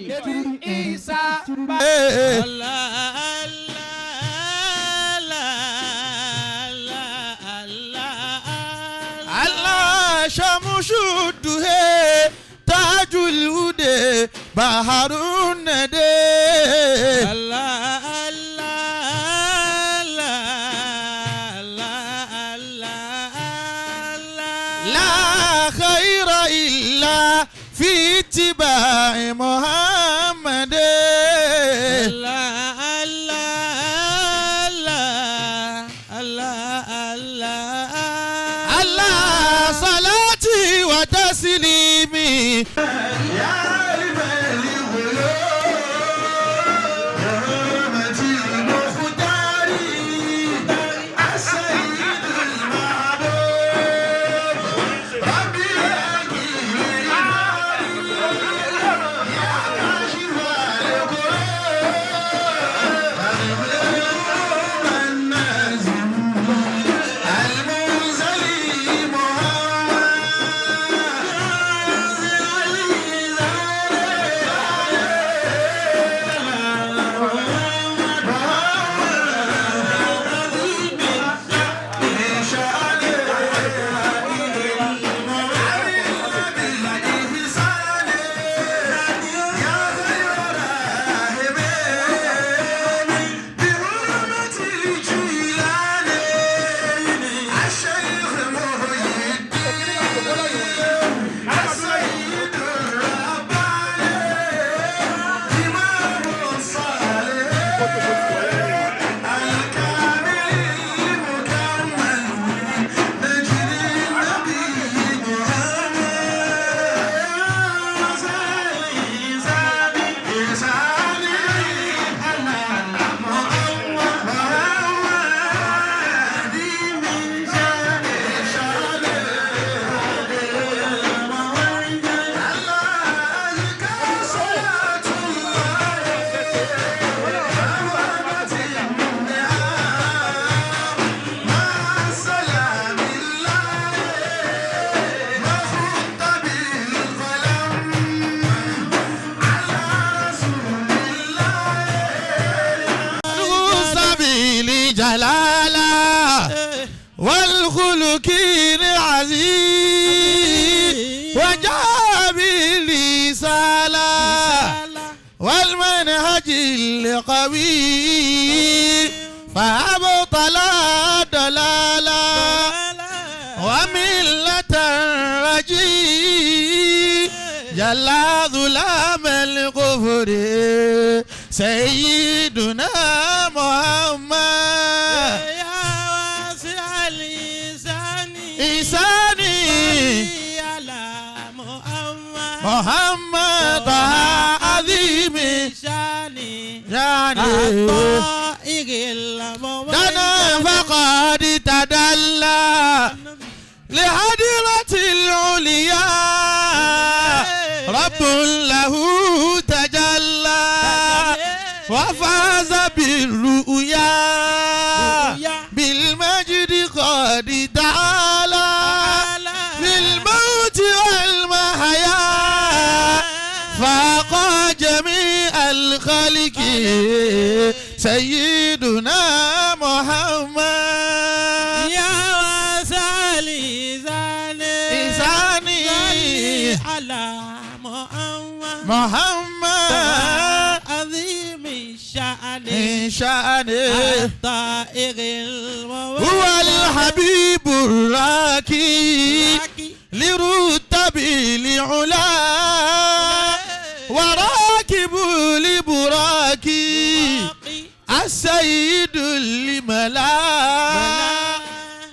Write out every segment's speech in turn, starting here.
Nabi Isa. Allah, Allah, Allah, Allah. Allah Shamsu Duhe Tajul Hude Baharun Nade. Allah, Allah, Allah, Allah, Allah. لا خير إلا في اتباع محمد. Allah, Allah, Allah, Allah, Allah. الله صلاتي وتسليمي. يا عالم الغيوب برحمة المختار السيد المحبوب ربي أكيد يا كاشف الكروب النازم المنزل محمد. الشيخ محي الدين السيد الرباني إمام الصالح الكامل المكمل نجد النبي محمد زادي زادي محمد من شان شان الله صلاة الله مع سلام الله مخط بالقلم على رسول الله. سبيل جلالا والخلق العزيز وجاء بالرسالة والمنهج القوي فأبطل ضلالا وملة الرجيم جل ظلام الكفر سيدنا محمد. يا واسع اللسان إنساني على محمد محمد عظيم شاني يعني الطائر الموت دنا فقد تدلى لحضرة العليا رب له تجلى وفاز بالرؤيا بالمجد قد تعالى في الموت والمحيا فاق جميع الخلق سيدنا محمد. يا واسع اللسان إنساني على محمد محمد عظيم الشأن شأنه الطائر الموت هو الحبيب الراكي لرتب العلا وراكب لبراكي السيد الملا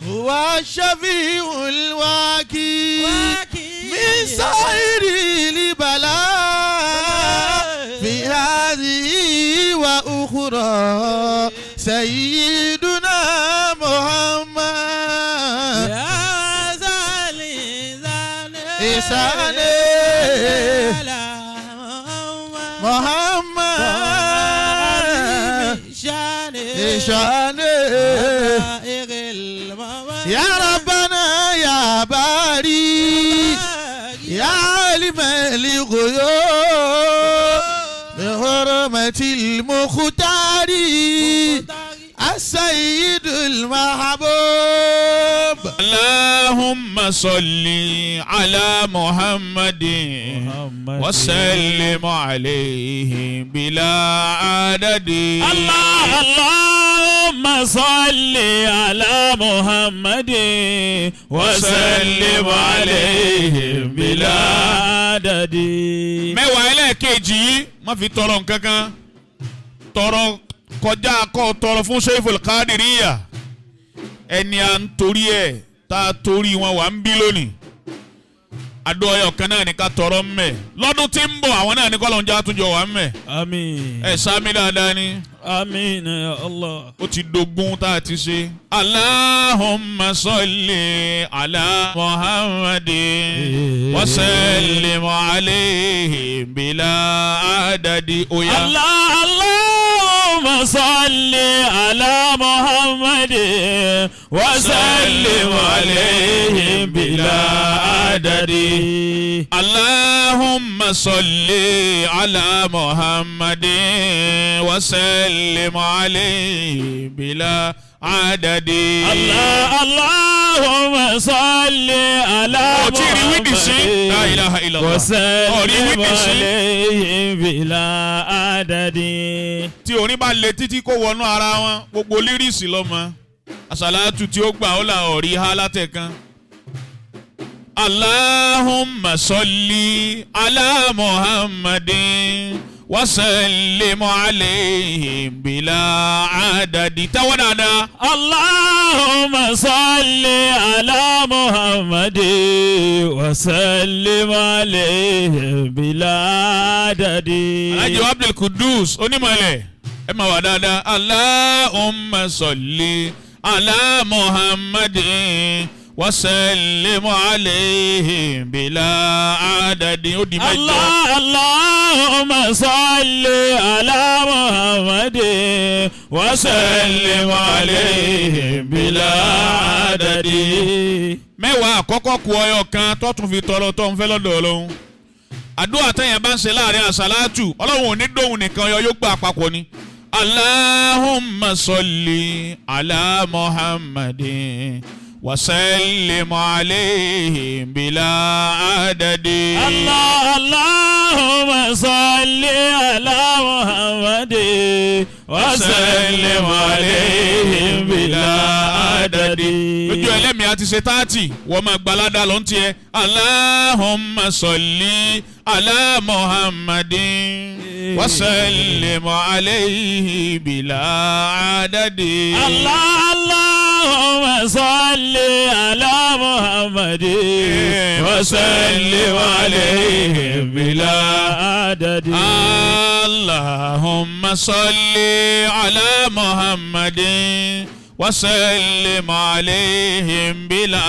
هو الشفيع الواكي من سائر البلاء في هذه وأخرى سيدنا محمد. يا زالي إساني محمد شاني يا ربنا يا باري يا عالم الغيوب. بحرمة المختار السيد المحبوب. اللهم صل على محمد وسلم عليه بلا عدد. الله اللهم صل على محمد وسلم عليه بلا عدد. Mẹ́wàá ẹlẹ́ẹ̀kejì yìí má fi tọrọ nǹkan kan, tọrọ kọjá kọ́ tọrọ fún Seiful Qadiriyya, ẹni à ń torí ẹ̀ tá a torí wọn wà ń bí lónìí. Adó ọyọ kan náà ní ká tọrọ ń mẹ lọ́dún tí ń bọ̀, àwọn náà ní kọ́lọ́njá àtúnjọ wà ń mẹ. Àmín. Ẹ sámi dáadáa ni. Àmín ya Allah. Ó ti dogun tá a ti ṣe. Allahumma salli ala Muhammadin wa sallim alayhi bila adadi oya. Allah Allahumma salli ala Muhammadin wa sallim alayhi bila adadi. Allahumma salli ala Muhammadin wa sallim alayhi bila adadi. Allah Allahumma salli ala Ó tí ì rí wíìdì sí. La ilaha illallah. Wa sallim Ó rí wíìdì sí. alayhi bila adadi. Tí orin bá le títí kó wọnú ara wọn, gbogbo lyrics lọ́mọ. Àsàlátù tí ó gbà ó là ọ̀rí há látẹ̀kan. Allahumma salli ala Muhammadin wa sallim alayhi bila adadi. Tẹ́wọ́ dáadáa. Allahumma salli ala Muhammadin wa sallim alayhi bila adadi. Alhaji Abdul Kudus onímọ̀lẹ̀ ẹ máa wà dáadáa. Allahumma salli ala Muhammadin wa sallim alayhi bila adadi. Ó di mẹ́jọ. Allah Allahumma salli ala Muhammadin wa sallim alayhi bila adadi. Mẹ́wàá àkọ́kọ́ ku ọyọ kan tó tún fi tọrọ tó ń fẹ́ lọ́dọ̀ Ọlọ́run. Àdúrà tẹ̀yìn bá ń ṣe láàrin àsálátù, Ọlọ́run ò ní dóhùn nìkan yọ, yóò gbà àpapọ̀ ni. Allahumma salli ala Muhammadin wa sallim alayhi bila adadi. Allah Allahumma salli ala Muhammadin wa sallim alayhi bila adadi. Lójú ẹlẹ́mìí àti ṣe 30, wọ́n máa gbalada ló ń tiẹ̀. Allahumma salli ala Muhammadin wa sallim alayhi bila adadi. Allah Allahumma salli ala Muhammadin wa sallim alayhi bila adadi. Allahumma salli ala Muhammadin wa sallim alayhim bila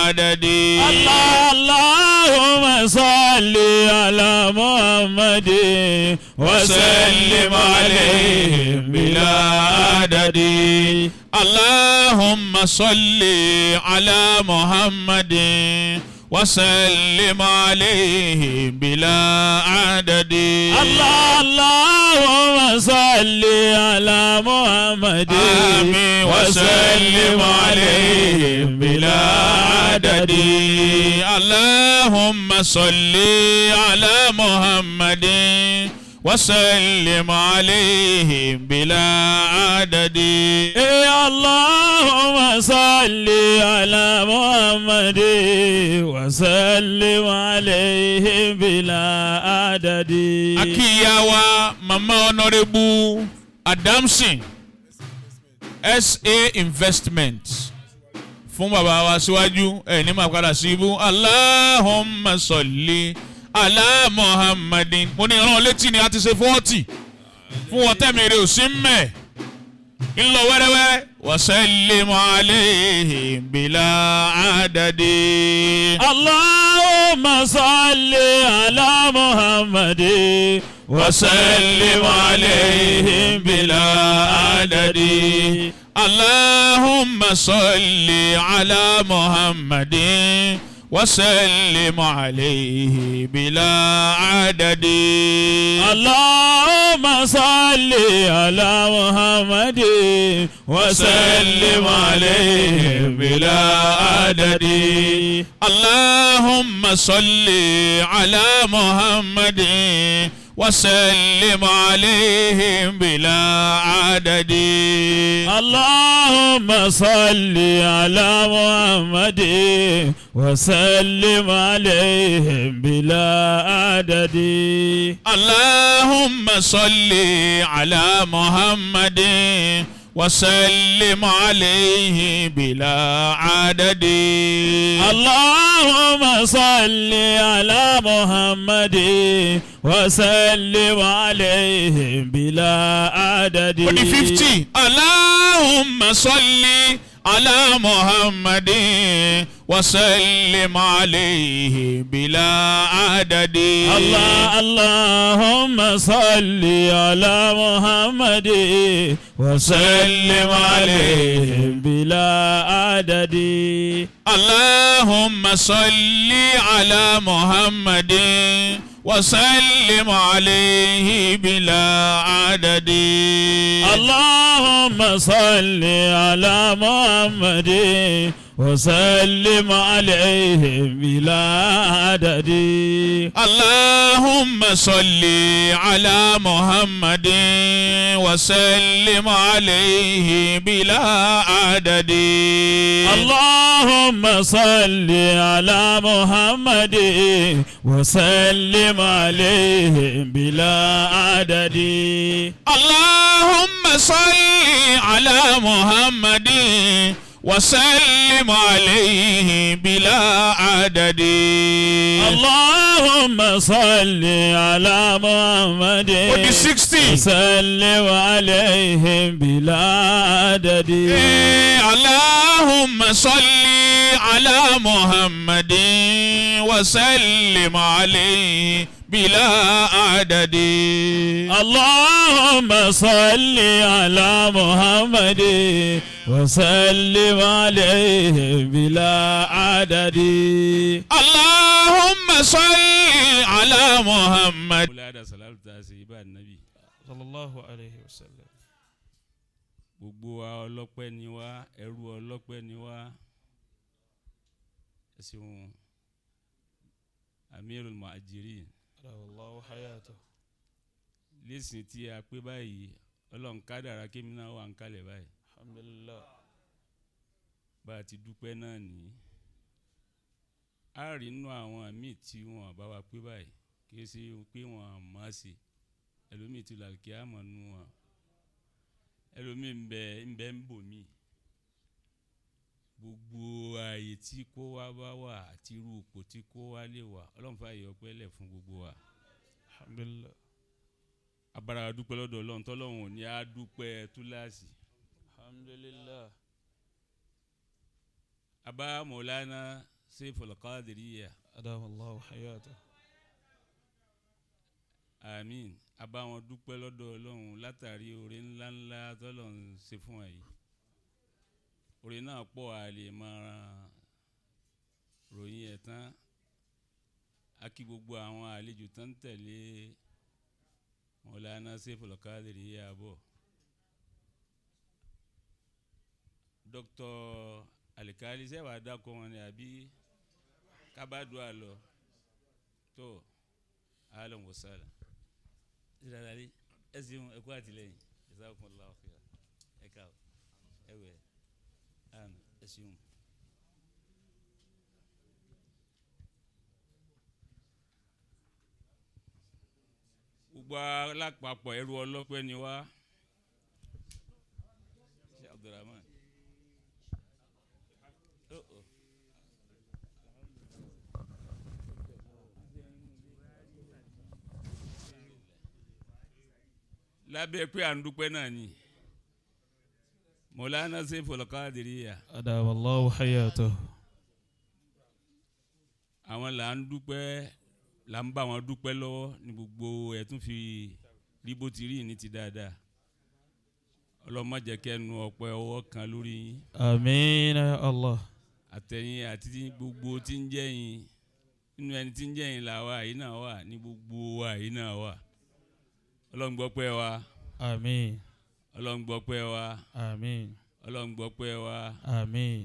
adadi. Allah Allahumma salli ala Muhammadin wa sallim alayhim bila adadi. Allahumma salli ala Muhammadin wa sallim alayhi bila adadi. Allah Allahumma salli ala Muhammadin Àmín wa sallim alayhi bila adadi. Allahumma salli ala Muhammadin wa sallim alayhi bila adadi. Allahumma salli ala Muhammadin wa sallim alayhi bila adadi. Akíyàwá Mama Honorable Adamson SA Investment fún bàbá wa síwájú ẹ̀ ní màá padà sí ibú. Allahumma salli ala Muhammadin. Mo ní ìran létí ni a ti ṣe 40 fún wọn tẹ́mi rè ò sí mẹ́ ńlọ wẹ́rẹ́wẹ́rẹ́. Wa sallim alayhi bila adadi. Allahumma salli ala Muhammadin wa sallim alayhi bila adadi. Allahumma salli ala Muhammadin wa sallim alayhi bila adadi. Allahumma اللهم صل على محمد وسلم عليه بلا عدد. اللهم صل على محمد وسلم عليه بلا عدد. اللهم صل على محمد وسلم عليه بلا عدد. اللهم صل على محمد وسلم عليه بلا عدد. اللهم صل على محمد وسلم عليه بلا عدد. Ó di 50. اللهم صل على محمد وسلم عليه بلا عدد. الله اللهم صل على محمد وسلم عليه بلا عدد. اللهم صل على محمد وسلم عليه بلا عدد. اللهم صل على محمد وسلم عليه بلا عدد. اللهم صل على محمد وسلم عليه بلا عدد. اللهم صل على محمد وسلم عليه بلا عدد. اللهم صل على محمد وسلم عليه بلا عدد. اللهم صل على محمد Ó di 60. وسلم عليه بلا عدد. اللهم صل على محمد وسلم عليه بلا عدد. اللهم صل على محمد وسلم عليه بلا عدد. اللهم صل على محمد. Múládà sàlátù tá a ṣe ibà nábì. Sallallahu alayhi wa sallam. Gbogbo wa ọlọ́pẹ́ ni wá, ẹrú ọlọ́pẹ́ ni wá. Ẹ ṣeun, Amirul Muhajirin. Allahu hayatahu. Lẹ́sìn tí a pé báyìí, Ọlọ́run kádàrá kémi náà wà ń kalẹ̀ báyìí. Alhamdulillah. Bá a ti dúpẹ́ náà nìyí. A rí inú àwọn míì tí wọn bá wa pé báyìí, kì í ṣe pé wọn mọ̀ ọ́ sí. Ẹlòmíì ti làlùkí àmọ̀ nu wọn. Ẹlòmíì ń bẹ ń bẹ ń bò mí. Gbogbo ààyè tí kó wá bá wà àti irú ipò tí kó wá lè wà, Ọlọ́run fààyè ọpẹ́ lẹ̀ fún gbogbo wa. Alhamdulillah. Abara dúpẹ́ lọ́dọ̀ Ọlọ́run tọ́lọ́run ò ní á dúpẹ́ túláàsì. Alhamdulillah. Abá Mọ̀lánà Seiful Qadiriyya. Adama Allahu hayatahu. Àmín. Abá wọn dúpẹ́ lọ́dọ̀ Ọlọ́run látàrí oore ńláńlá tọ́lọ́run ṣe fún wa yìí. Oore náà pọ̀, a lè máa ròyìn ẹ̀ tán. A kí gbogbo àwọn àlejò tán ń tẹ̀lé Mọ̀lánà Seiful Qadiriyya bọ̀. Dr. Alikali sẹ́wà dákọ̀ wọn ni àbí kábàdùn àlọ́ tó ahlan wa sahlan. Ìdàdàlí ẹ ṣeun, ẹ kú àtìlẹ́yìn, jazakumullahu khairan, ẹ káwọ́ ẹ wẹ̀ àn ẹ ṣeun. Gbogbo alápapọ̀ ẹrú ọlọ́pẹ́ ni wá. Ṣé Abdulrahman? Oh, oh. Lábẹ́ pé à ń dúpẹ́ náà ni Mọ̀lánà Seiful Qadiriyya. Adama Allahu hayatahu. Àwọn là ń dúpẹ́, là ń bá wọn dúpẹ́ lọ́wọ́ ní gbogbo ẹ̀ tún fi rí bó ti rí ní ti dáadáa. Ọlọ́mọ jẹ́ kẹ́nu ọpẹ́ ọwọ́ kan lórí yín. Àmín ya Allah. Àtẹ̀yìn àti gbogbo tí ń jẹ́ yín, nínú ẹni tí ń jẹ́ yín làwa yìí náà wà, ní gbogbo wa yìí náà wà. Ọlọ́run gbọ́ pẹ́ wa. Àmín. Ọlọ́run gbọ́ pẹ́ wa. Àmín. Ọlọ́run gbọ́ pẹ́ wa. Àmín.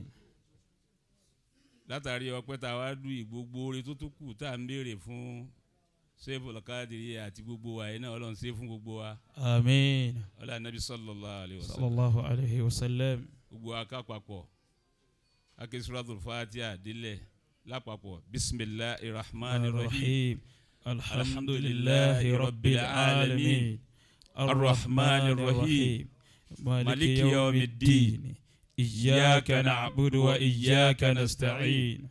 Látàrí ọpẹ́ tá a wá dùn yìí, gbogbo oore tó tún kù tá à ń béèrè fún Seful Kadiri àti gbogbo wa yìí náà, Ọlọ́run ṣe fún gbogbo wa. Àmín. Ọlọ́run Nabi sallallahu alaihi wasallam. Sallallahu alayhi wa sallam. Gbogbo wa ká papọ̀ ake suratul Fatiha délẹ̀ lápapọ̀. Bismillahir rahmanir rahim. الرحيم الحمد لله رب العالمين الرحمن الرحيم مالك يوم الدين إياك نعبد وإياك نستعين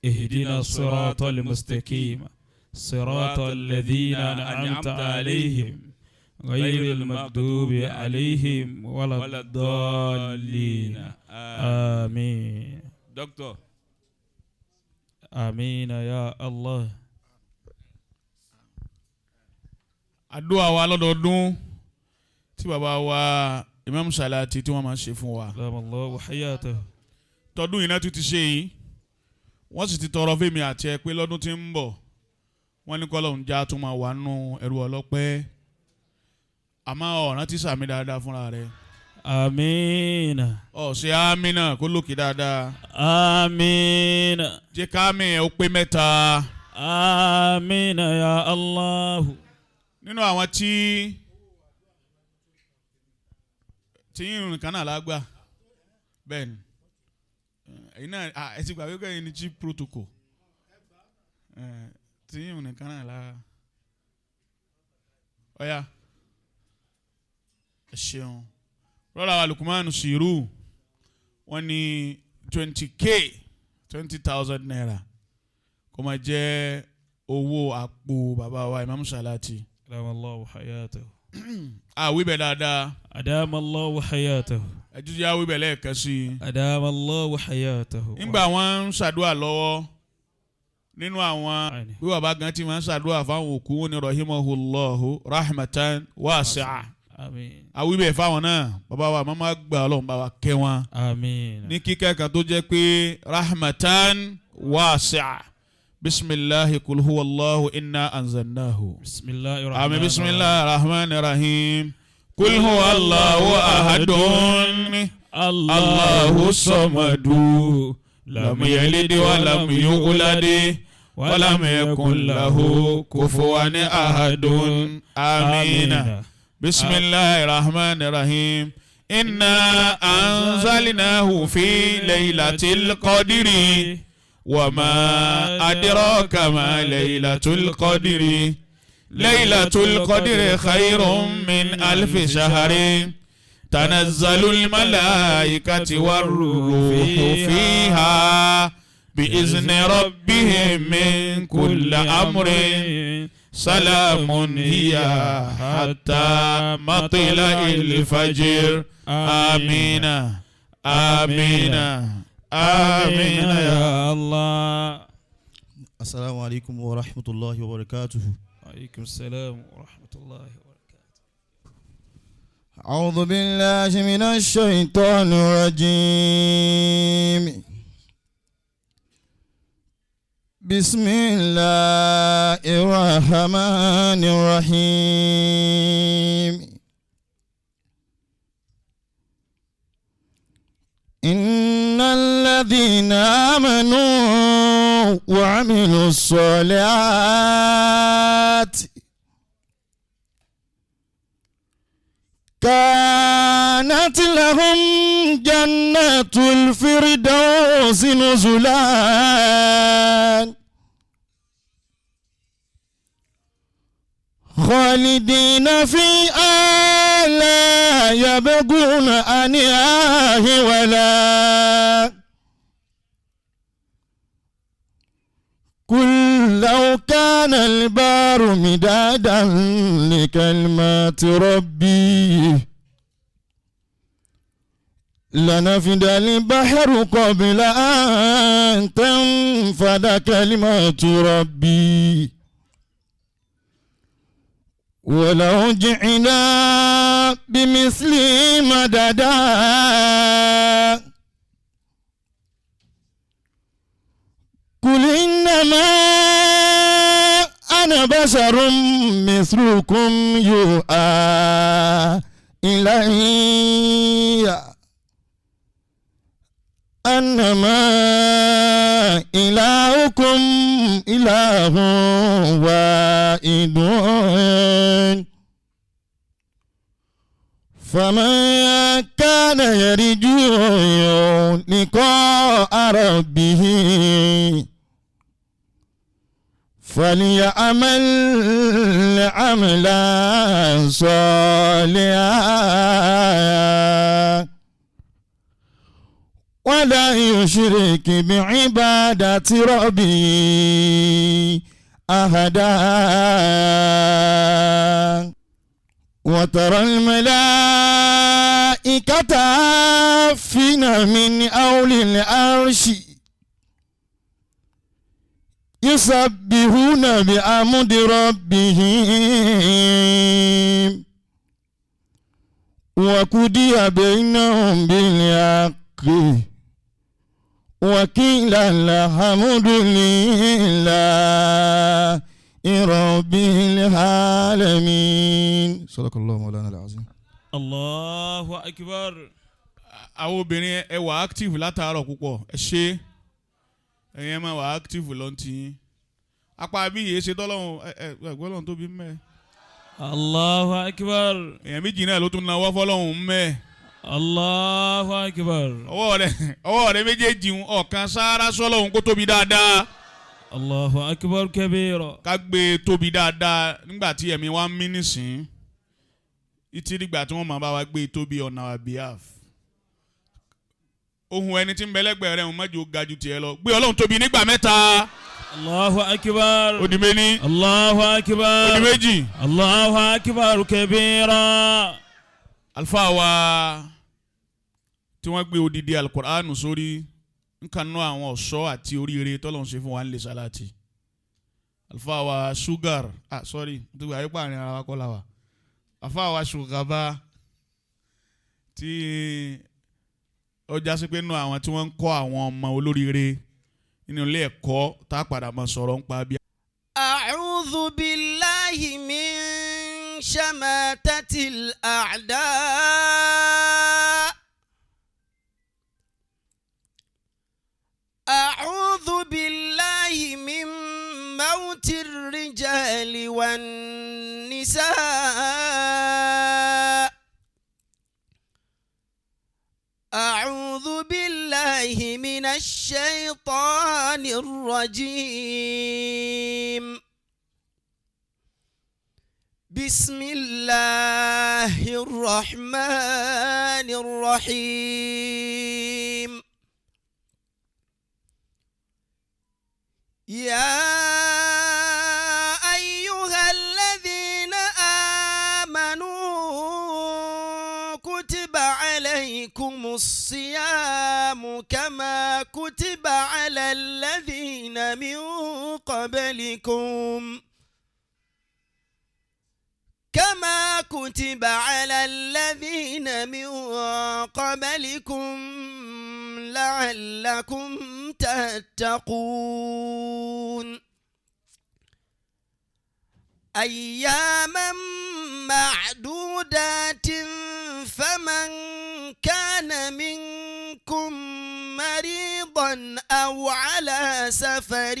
اهدنا الصراط المستقيم صراط الذين أنعمت عليهم غير المغضوب عليهم ولا الضالين آمين. Doctor. آمين يا الله. Àdúrà wa lọ́dọọdún tí bàbá wa Imam Salati tí wọ́n máa ń ṣe fún wa. أدام الله حياته. Tọdún yìí náà tún ti ṣe yìí, wọ́n sì ti tọrọ fèmí àti ẹ pé lọ́dún tí ń bọ̀, wọ́n ní kọ́lọ́hún já tún máa wà nù ẹrú ọlọ́pẹ́. Àmọ́ ọ̀ràn ti sàmì dáadáa fúnra rẹ̀. آمين. Ọ̀ ṣe àmì náà kó lókè dáadáa. آمين. Jẹ́ káàmì ẹ̀ ó pé mẹ́ta. آمين يا الله. Nínú àwọn tí yín kan náà lágbà bẹ́ẹ̀ ni ẹ̀yin náà, ẹ ti gbà wípé ẹ̀yin ni chief protocol, tí yín nìkan náà lá. Ọ̀ya, ẹ ṣeun. Rọ́lá wa Lukumanu Siru, wọ́n ní 20K, ₦20,000, kó máa jẹ́ owó àpò bàbá wa Imam Salati. أدام الله حياته. Àwíbẹ̀ dáadáa. أدام الله حياته. Ẹjú jẹ́ àwíbẹ̀ lẹ́ẹ̀kan sí i. أدام الله حياته. Nígbà wọn ń ṣàdúrà lọ́wọ́ nínú àwọn عيني. bí bàbá gan ti máa ń ṣàdúrà fáwọn òkú, wọn ni rahimahullahu rahmatan wasi'a. آمين. Àwíbẹ̀ fáwọn náà, bàbá wa màmá gbà, Ọlọ́run bá wa kẹ́ wọn آمين. ní kíkẹ́ kan tó jẹ́ pé rahmatan wasi'a. Bisimilahi kul huwa allahu inna anzalnahu. بسم الله الرحمن Àmín. Bisimilahi rahman rahim. Kul huwa allahu ahadun. الله الصمد lam yalid wa lam yulad wa lam yakun lahu kufuwan ahadun. Amina. Bisimilahi rahman rahim. Inna anzalnahu fi laylatil qadri. Wa ma adraka ma laylatul qadri. Laylatul qadri khayrun min alfi shahrin. تنزل الملائكة والروح فيها بإذن ربهم من كل أمر. سلام هي حتى مطلع الفجر. آمين آمين آمين يا يا الله. السلام عليكم ورحمة الله وبركاته. عليكم السلام ورحمة الله وبركاته. أعوذ بالله من الشيطان الرجيم. بسم الله الرحمن الرحيم. إن الذين آمنوا وعملوا الصالحات كانت لهم جنة الفردوس نزلا خالدين فيها لا يبغون عنها ولا. قل لو كان البار مدادا لكلمات ربي لنفد البحر قبل أن تنفد كلمات ربي ولو جئنا بمثله مددا. قل إنما أنا أنا بشر مثلكم يوحى إلي أنما إلهكم إله واحد فمن كان يرجو لقاء ربه فليعمل عملا صالحا ولا يشرك بعبادة ربه أحدا وترى الملائكة حافين من حول العرش يسبحون بحمد ربهم وقضي بينهم بالحق وقيل الحمد لله رب العالمين. صدق الله مولانا العظيم. Allahu akbar. Àwọn obìnrin, ẹ wà active látàárọ̀ púpọ̀. Ẹ ṣe, ẹ̀yin ẹ máa wà active lọ́ntì yín. Apá bí yìí ṣe tọ́lọ́hún ẹ ẹ gbọ́dọ̀ tóbi mẹ́. Allahu akbar. Èèyàn méjì náà ló tún náwó fọlọ́hún mẹ́. Allahu akbar. Ọwọ́ rẹ méjèèjì ń ọ̀kan sáárá sọ́lọ́hún kó tóbi dáadáa. Allahu akbar kabira. Ká gbé e tóbi dáadáa nígbà tí ẹ̀mí wa ń mí nísìn ìtì dìgbà tí wọ́n máa bá wa gbé e tóbi on our behalf. Ohun ẹni tí ń bẹ lẹ́gbẹ̀ẹ́ rẹ̀ ń mọ́jú ga ju tiẹ̀ lọ. Gbé Ọlọ́run tóbi nígbà mẹ́ta. Allahu akbar. Ó di méní. Allahu akbar. Ó di méjì. Allahu akbar kabira. Alfa wa tí wọ́n gbé odidi alukur'anu sórí nǹkan náà, àwọn ọ̀ṣọ́ àti oríire tọ́lọ́run ṣe fún wa ń lè sálàtì. Alfa wa sugar, ah sorry, nítorí àyípa àárín ara wa kọ́ la wa. Alfa wa sugaba tí ó jásí pé nínú àwọn tí wọ́n ń kọ́ àwọn ọmọ olóríire nínú ilé ẹ̀kọ́ tá a padà máa sọ̀rọ̀ ń pa bí. أعوذ بالله من شماتة الأعداء. أعوذ بالله من موت الرجال والنساء. أعوذ بالله من الشيطان الرجيم. بسم الله الرحمن الرحيم. يا أيها الذين آمنوا كتب عليكم الصيام كما كتب على الذين من قبلكم، كما كتب على الذين من قبلكم لعلكم تتقون. أياما معدودات، فمن كان منكم مريضا أو على سفر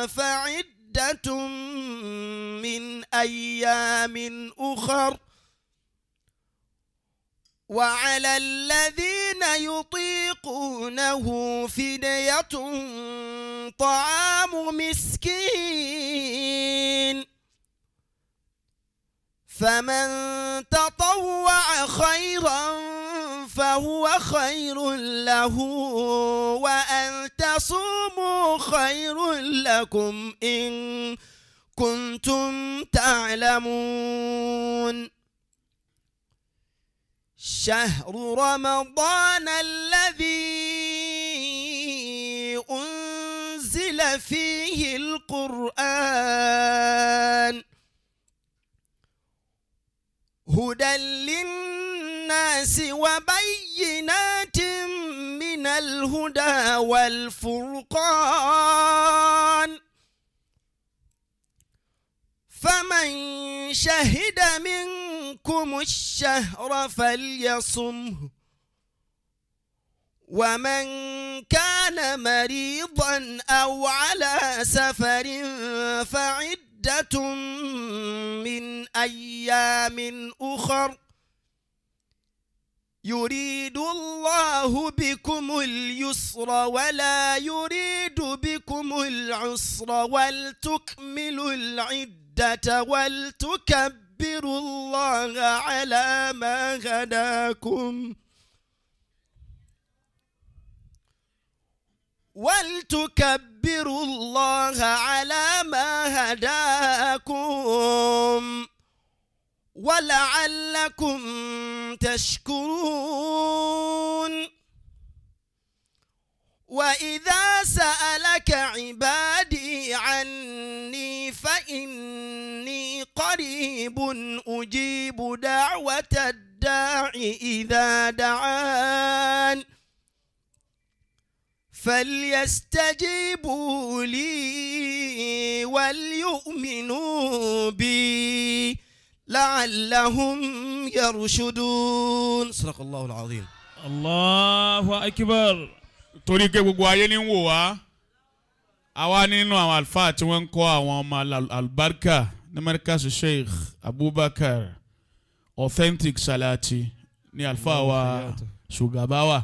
فعدة من أيام أخر، وعلى الذين يطيقونه فدية طعام مسكين، فمن تطوع خيرا فهو خير له، وأن تصوموا خير لكم إن كنتم تعلمون. شهر رمضان الذي أنزل فيه القرآن هدى للناس وبينات من الهدى والفرقان. فمن شهد منكم الشهر فليصمه ومن كان مريضا أو على سفر فعدة من أيام أخر يريد الله بكم اليسر ولا يريد بكم العسر ولتكملوا العدة ولتكبروا الله على ما هداكم ولتكبروا الله على ما هداكم ولعلكم تشكرون. وإذا سألك عبادي عني فإني قريب أجيب دعوة الداع إذا دعان فليستجيبوا لي وليؤمنوا بي لعلهم يرشدون. صدق الله العظيم. الله أكبر. Torí pé gbogbo ayé ní ń wò wá, àwa nínú àwọn àlùfáà tí wọ́n ń kọ́ àwọn ọmọ albarka ní Markaz Sheikh Abubakar Authentic Salati ní àlùfáà wa Ṣùgàbáwà.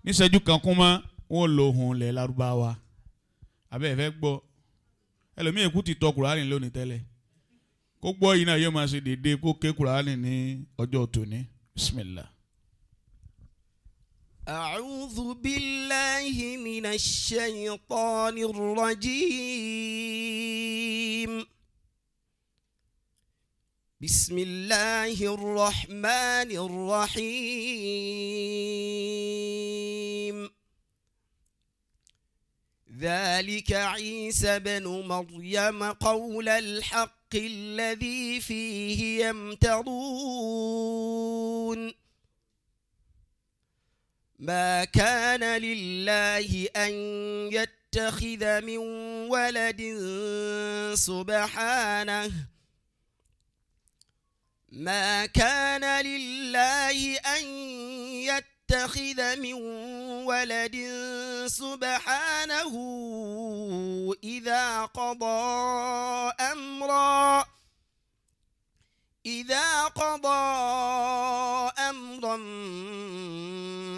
Níṣẹ́jú kan kún mọ́ wọn ò lo ohun ilẹ̀ Lárúbáwá. Abẹ́ ẹ̀ fẹ́ gbọ́, ẹlòmíì kú ti tọ Kùránì lónìí tẹ́lẹ̀, kó gbọ́ yìí náà yóò máa ṣe déédéé kó ké Kùránì ní ọjọ́ tòní. Bismillah. أعوذ بالله من الشيطان الرجيم. بسم الله الرحمن الرحيم. ذلك عيسى بن مريم قول الحق الذي فيه يمترون. ما كان لله أن يتخذ من ولد سبحانه ما كان لله أن يتخذ من ولد سبحانه إذا قضى أمرا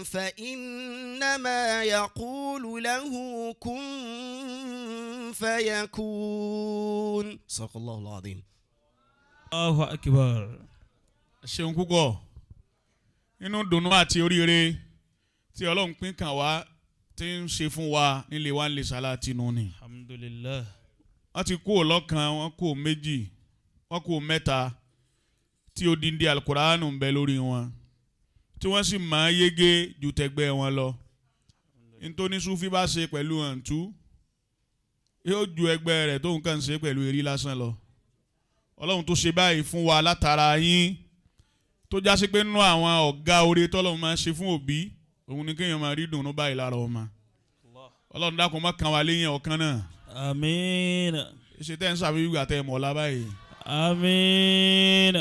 فإنما يقول له كن فيكون. صدق الله العظيم. الله أكبر. Ṣeun púpọ̀. Inú dùnnú àti oríire tí Ọlọ́run pín kàn wá tí ń ṣe fún wa nílé wa nílé Salati nù ni. Alhamdulillah. Wọ́n ti kú ọlọ́kan, wọ́n kú méjì, wọ́n kú mẹ́ta tí odindi alukuraanu ń bẹ lórí wọn, tí wọ́n sì máa yege ju tẹgbẹ́ wọn lọ. Nítorí Sufi bá ṣe pẹ̀lú àǹtú yóò ju ẹgbẹ́ rẹ̀ tó nǹkan ṣe pẹ̀lú eré lásán lọ. Ọlọ́run tó ṣe báyìí fún wa látara yín, tó jásí pé nínú àwọn ọ̀gá oore tọ́lọ́run máa ṣe fún òbí òun ni kéèyàn máa rí dùnú báyìí lára ọmọ. Ọlọ́run dákun má kan wa léyìn ọ̀kan náà. Àmín. Ṣe tẹ́ ń ṣàfihàn àtẹ mọ̀ọ́lá báyìí. Àmín.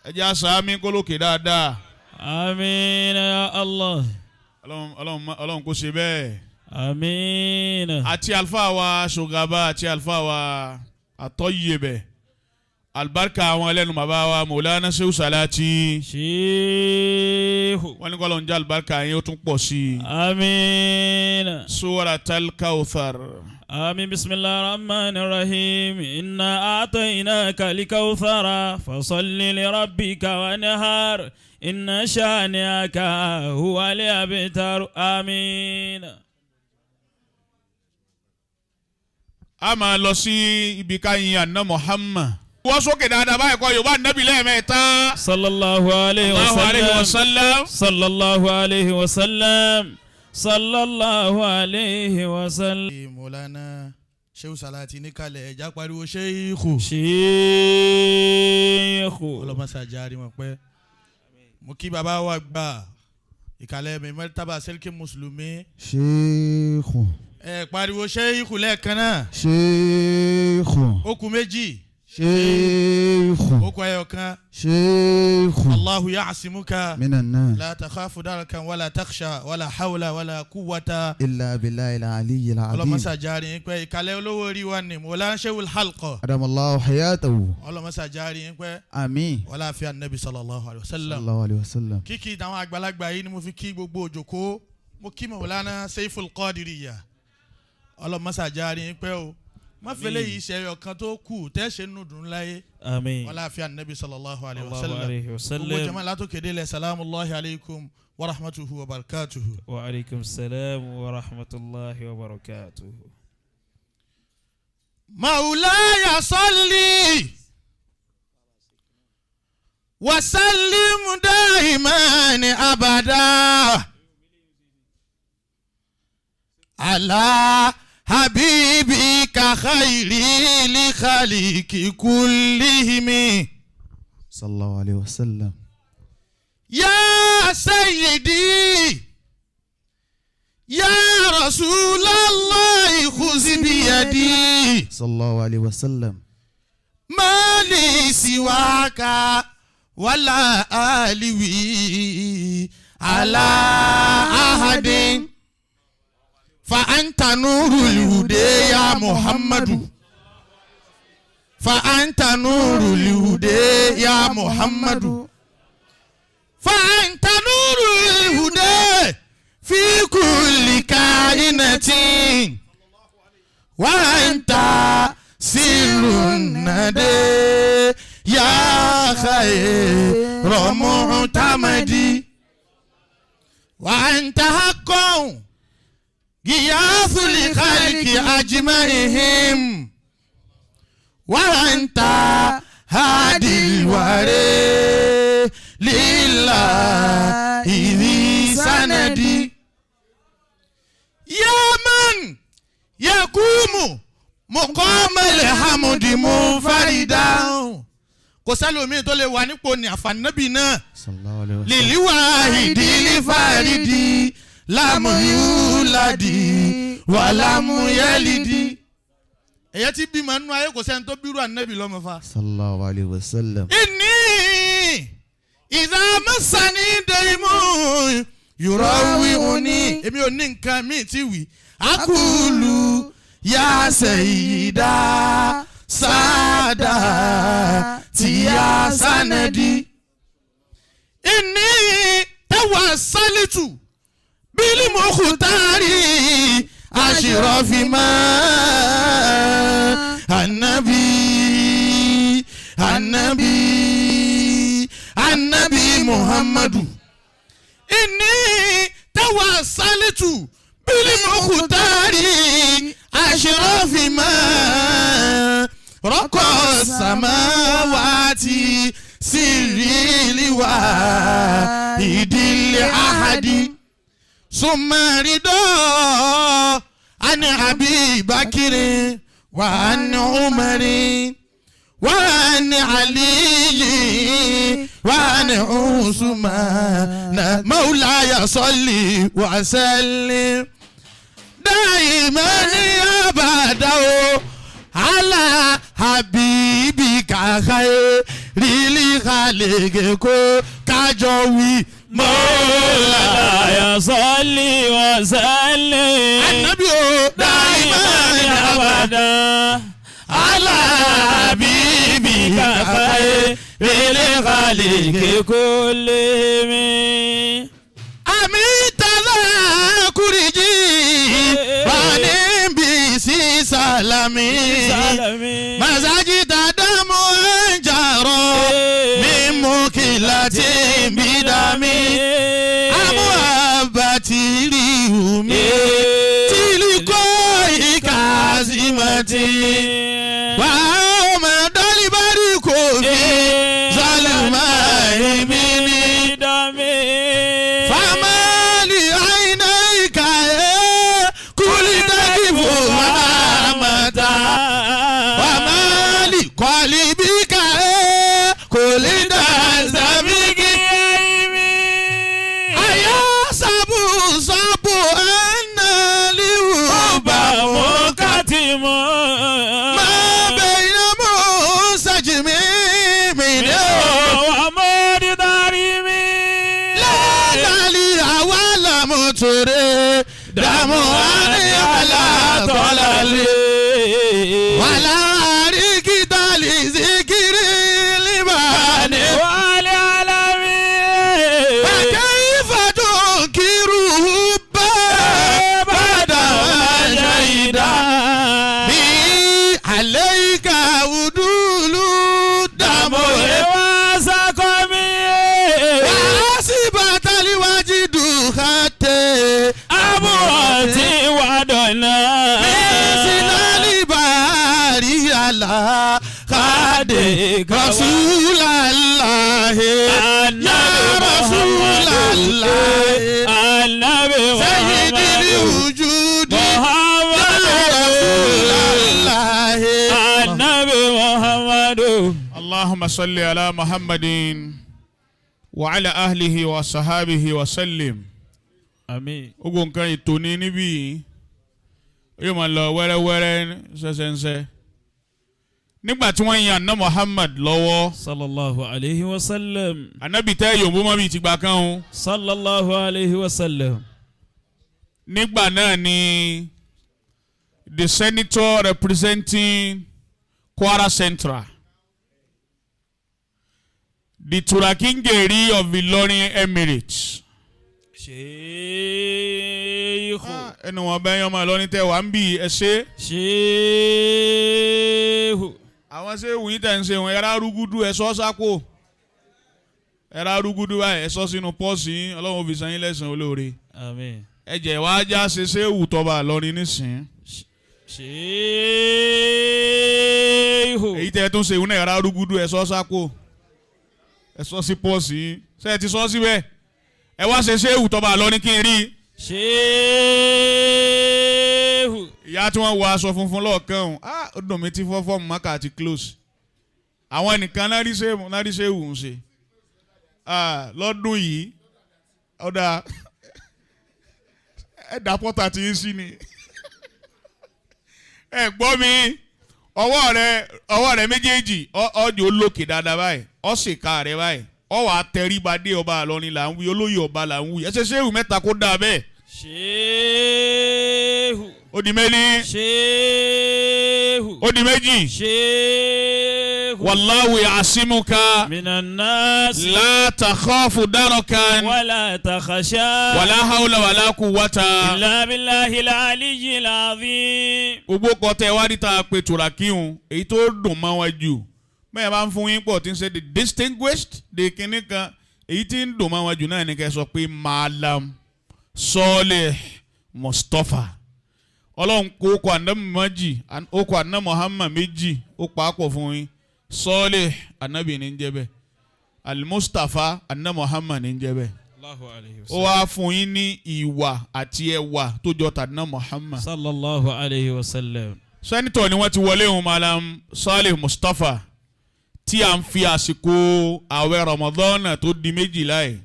Ẹ jẹ́ àṣà mi kólókè dáadáa. Àmín ya Allah. Ọlọ́run kò ṣe bẹ́ẹ̀. Àmín. Àti àlùfáà wa Ṣògàbá àti àlùfáà wa Àtọ́yẹbẹ̀, alibarika àwọn ẹlẹ́nu bàbá wa Mọ̀lánà Shehu Salati. Shehu. Wọ́n ní kọ́ ló ń jẹ́ alibarika yín ó tún pọ̀ sí i. Àmín. Suratal Kawthar. آمين. بسم الله الرحمن الرحيم. إنا أعطيناك الكوثر فصل لربك وانهار إن شانئك هو الأبتر. آمين. A máa lọ sí ibi ká yin àná Muhammad. Wọ́n sókè dáadáa báyìí kọ́ Yorùbá nábì lẹ́ẹ̀mẹ́ta. Sallallahu alayhi wa sallam. Sallallahu alayhi wa sallam. Sallallahu alayhi wa sallam. Mọ̀lánà Shehu Salati níkàlẹ̀ ẹ̀já pariwo Sheikhu. Sheikhu. Ọlọ́mọṣà járe wọn pẹ́. Mo kí bàbá wa gbà ìkàlẹ̀ mi mẹ́tàbà sẹ́ríkì mùsùlùmí. Sheikhu. Ẹ pariwo Sheikhu lẹ́ẹ̀kan náà. Sheikhu. Ó kù méjì. Sheikhu. Ó kọ ẹyọ kan. Sheikhu. Allahu ya'simuka. Minan nas. La takhafu darakan wala takhsha wala hawla wala quwwata. Illa billahi al-aliyyil azim. Ọlọ́mọṣà járe yín pẹ́ ìkàlẹ̀ olówó orí wa ni Mawlana Sheikhul Halqa. Adamallahu hayatahu. Ọlọ́mọṣà járe yín pẹ́. Àmín. Wala fi anabi sallallahu alayhi wa sallam. Sallallahu alayhi wa sallam. Kíkí àwọn àgbàlagbà yìí ni mo fi kí gbogbo òjòkó. Mo kí Mawlana Seiful Qadiriyya. Ọlọ́mọṣà járe yín pẹ́ o. Má fẹlẹ́ yìí ṣe ẹyọ kan tó kù tẹ́ ṣe nù dùn láyé. Àmín. Wala fi anabi sallallahu alayhi wa Allahu sallam. alayhi wa Gbogbo sallam. jama látòkè délẹ̀ salamullahi alaykum wa rahmatuhu wa barakatuhu. Wa alaykum salam wa rahmatullahi wa barakatuhu. مولاي صلي وسلم دائما أبدا على حبيبك خير لخلق كلهم. Sallallahu alayhi wa sallam. يا سيدي يا رسول الله خذ بيدي. Sallallahu alayhi wa sallam. ما لي سواك ولا آلوي على أحد فأنت نور الهدى يا محمد فأنت نور الهدى يا محمد فأنت نور الهدى في كل كائنة وأنت سر الندى يا خير معتمد وأنت حق غياث لخلق أجمعهم وأنت هادي الورى لله ذي سندي يا من يقوم مقام الحمد منفردا. Kò sẹ́lòmíì tó lè wà nípò ní àfànàbì náà. Sallallahu alayhi wa sallam. Liliwahidi lifaridi lamuyuladi walamuyelidi. Èyẹ tí bímọ nínú ayé kò sẹ́ni tó bírú ànábì lọ́mọ fa. Sallallahu alayhi wa sallam. Inni idha masani daimu yurawi'uni. Èmi ò ní nǹkan míì tí wì. Akulu ya sayyida sada tiya sanadi. Inni tawassalitu bil mukhtari ashrafi ma annabi annabi annabi Muhammadu. Inni tawassalitu bil mukhtari ashrafi ma raqa samawati sirri liwahidil ahadi. Summa ridha an Abi Bakri wa an Umari wa an Ali wa an Usman. Mawlaya salli wa sallim daiman abada ala habibika khairil khaliqi ko kájọ wí. Mawlaya salli wa sallim. Ànábì o daiman abada ala habibika khairil khaliqi kullihim. Àmì tàlà kúrìjì wà níbi sí sàlámì. Masajida damu ń jarọ mímú kìlá tí ń bí dami. Àmú àbàtìrì omi tìlíkọ́ ìkàzímọ̀tì. Wà á ọmọ dálíbárì kò fi zálùmá ìmí ní. Famali aina ika kuli dakifu mamata. Famali kwalibika kuli dazamigi. Aya sabu sabu ana liuba mukatimu. Ma تري دموعني على طلالي ولا أريك لذكر لباني والعالمين فكيف تنكره بعد ما شهد بي عليك عدول دمع وسقمي وحسبت الوجد حتى أبوتي ودنا بسنا لباري على خادك رسول الله يا رسول الله النبي سيد الوجود يا محمد رسول الله النبي محمد اللهم صل على محمد وعلى أهله وصحابه وسلم. آمين. Gbogbo nǹkan ètò ní níbí yìí yóò máa lọ wẹ́rẹ́wẹ́rẹ́ ṣẹṣẹṣẹ. Nígbà tí wọ́n yan àná Muhammad lọ́wọ́, صلى الله عليه وسلم. ànábì tẹ́ yòǹbó mọ́ bíi tìgbà kan o. صلى الله عليه وسلم. Nígbà náà ni the senator representing Kwara Central, the Turakingeri of Ilorin Emirates. شيخ Ẹnu wọn bẹ́ẹ̀ yọmọ Ìlọrin tẹ́ wà ń bì ẹ ṣe. شيخ Àwọn ṣé wù yín tẹ̀ ń ṣe wọn ẹ̀rá rúgúdú ẹ̀ sọ́ sápò, ẹ̀rá rúgúdú báyìí ẹ̀ sọ́ sínú pọ́ọ̀sì yín, Ọlọ́run fi san yín lẹ́san olóore. آمين. Ẹ̀jẹ̀ wá já ṣe ṣé wù tọba Ìlọrin nísìn. شيخ Èyí tẹ́ ẹ tún ṣe ìwúná ẹ̀rá rúgúdú ẹ̀ sọ́ sápò, ẹ̀ sọ́ sí pọ́ọ̀sì yín, ṣé ẹ ti sọ́ síbẹ̀? Ẹ wá ṣe ṣé wù tọba Ìlọrin kí n rí. شيخ Ìyá tí wọ́n wọ aṣọ funfun lọ́ọ̀kan ọ̀hún, ah, ó dùn mí tí fọ́fọ́ọ̀mù mọ́kà àti close. Àwọn nìkan náà rí ṣéwù náà rí ṣéwù ń ṣe. Ah, lọ́dún yìí ọ̀dà ẹ̀dá pọ́tà tí ń sí ni. Ẹ gbọ́ mi, ọwọ́ rẹ méjèèjì ọjọ́ olókè dáadáa báyìí, ọ sì ka rẹ báyìí, ọ wàá tẹríba dé ọba Ìlọrin là ń wí, olóyè ọba là ń wí, ẹ ṣe ṣéwù mẹ́ta kó dáa bẹ́ẹ̀. شيخ Ó di méjì. شيخ Ó di méjì. شيخ Wallahu ya'simuka من الناس la takhafu darakan ولا تخشى wala hawla wala quwwata. إلا بالله العلي العظيم. Gbogbo kọ tẹ wá níta pé tùràkìhun èyí tó dùn mọ́ wọn jù bẹ́ẹ̀ bá ń fún yín pọ̀ tí ń ṣe the distinguished the kinní kan, èyí tí ń dùn mọ́ wọn jù náà ni kẹ́ sọ pé Malam Saleh Mustapha. Ọlọ́run kó kọ àná méjì, ó kọ àná Muhammad méjì, ó pa á pọ̀ fún yín. Saleh ànábì ní ń jẹ́ bẹ́ẹ̀, Al-Mustapha àná Muhammad ní ń jẹ́ bẹ́ẹ̀. الله عليه Ó wá fún yín ní ìwà àti ẹwà tó jọ tàná Muhammad. صلى الله عليه وسلم. Sẹ́nitọ̀ ni wọ́n ti wọlé òun Malam Saleh Mustapha tí à ń fi àsìkò ààwẹ̀ Ramadan tó di 12 yìí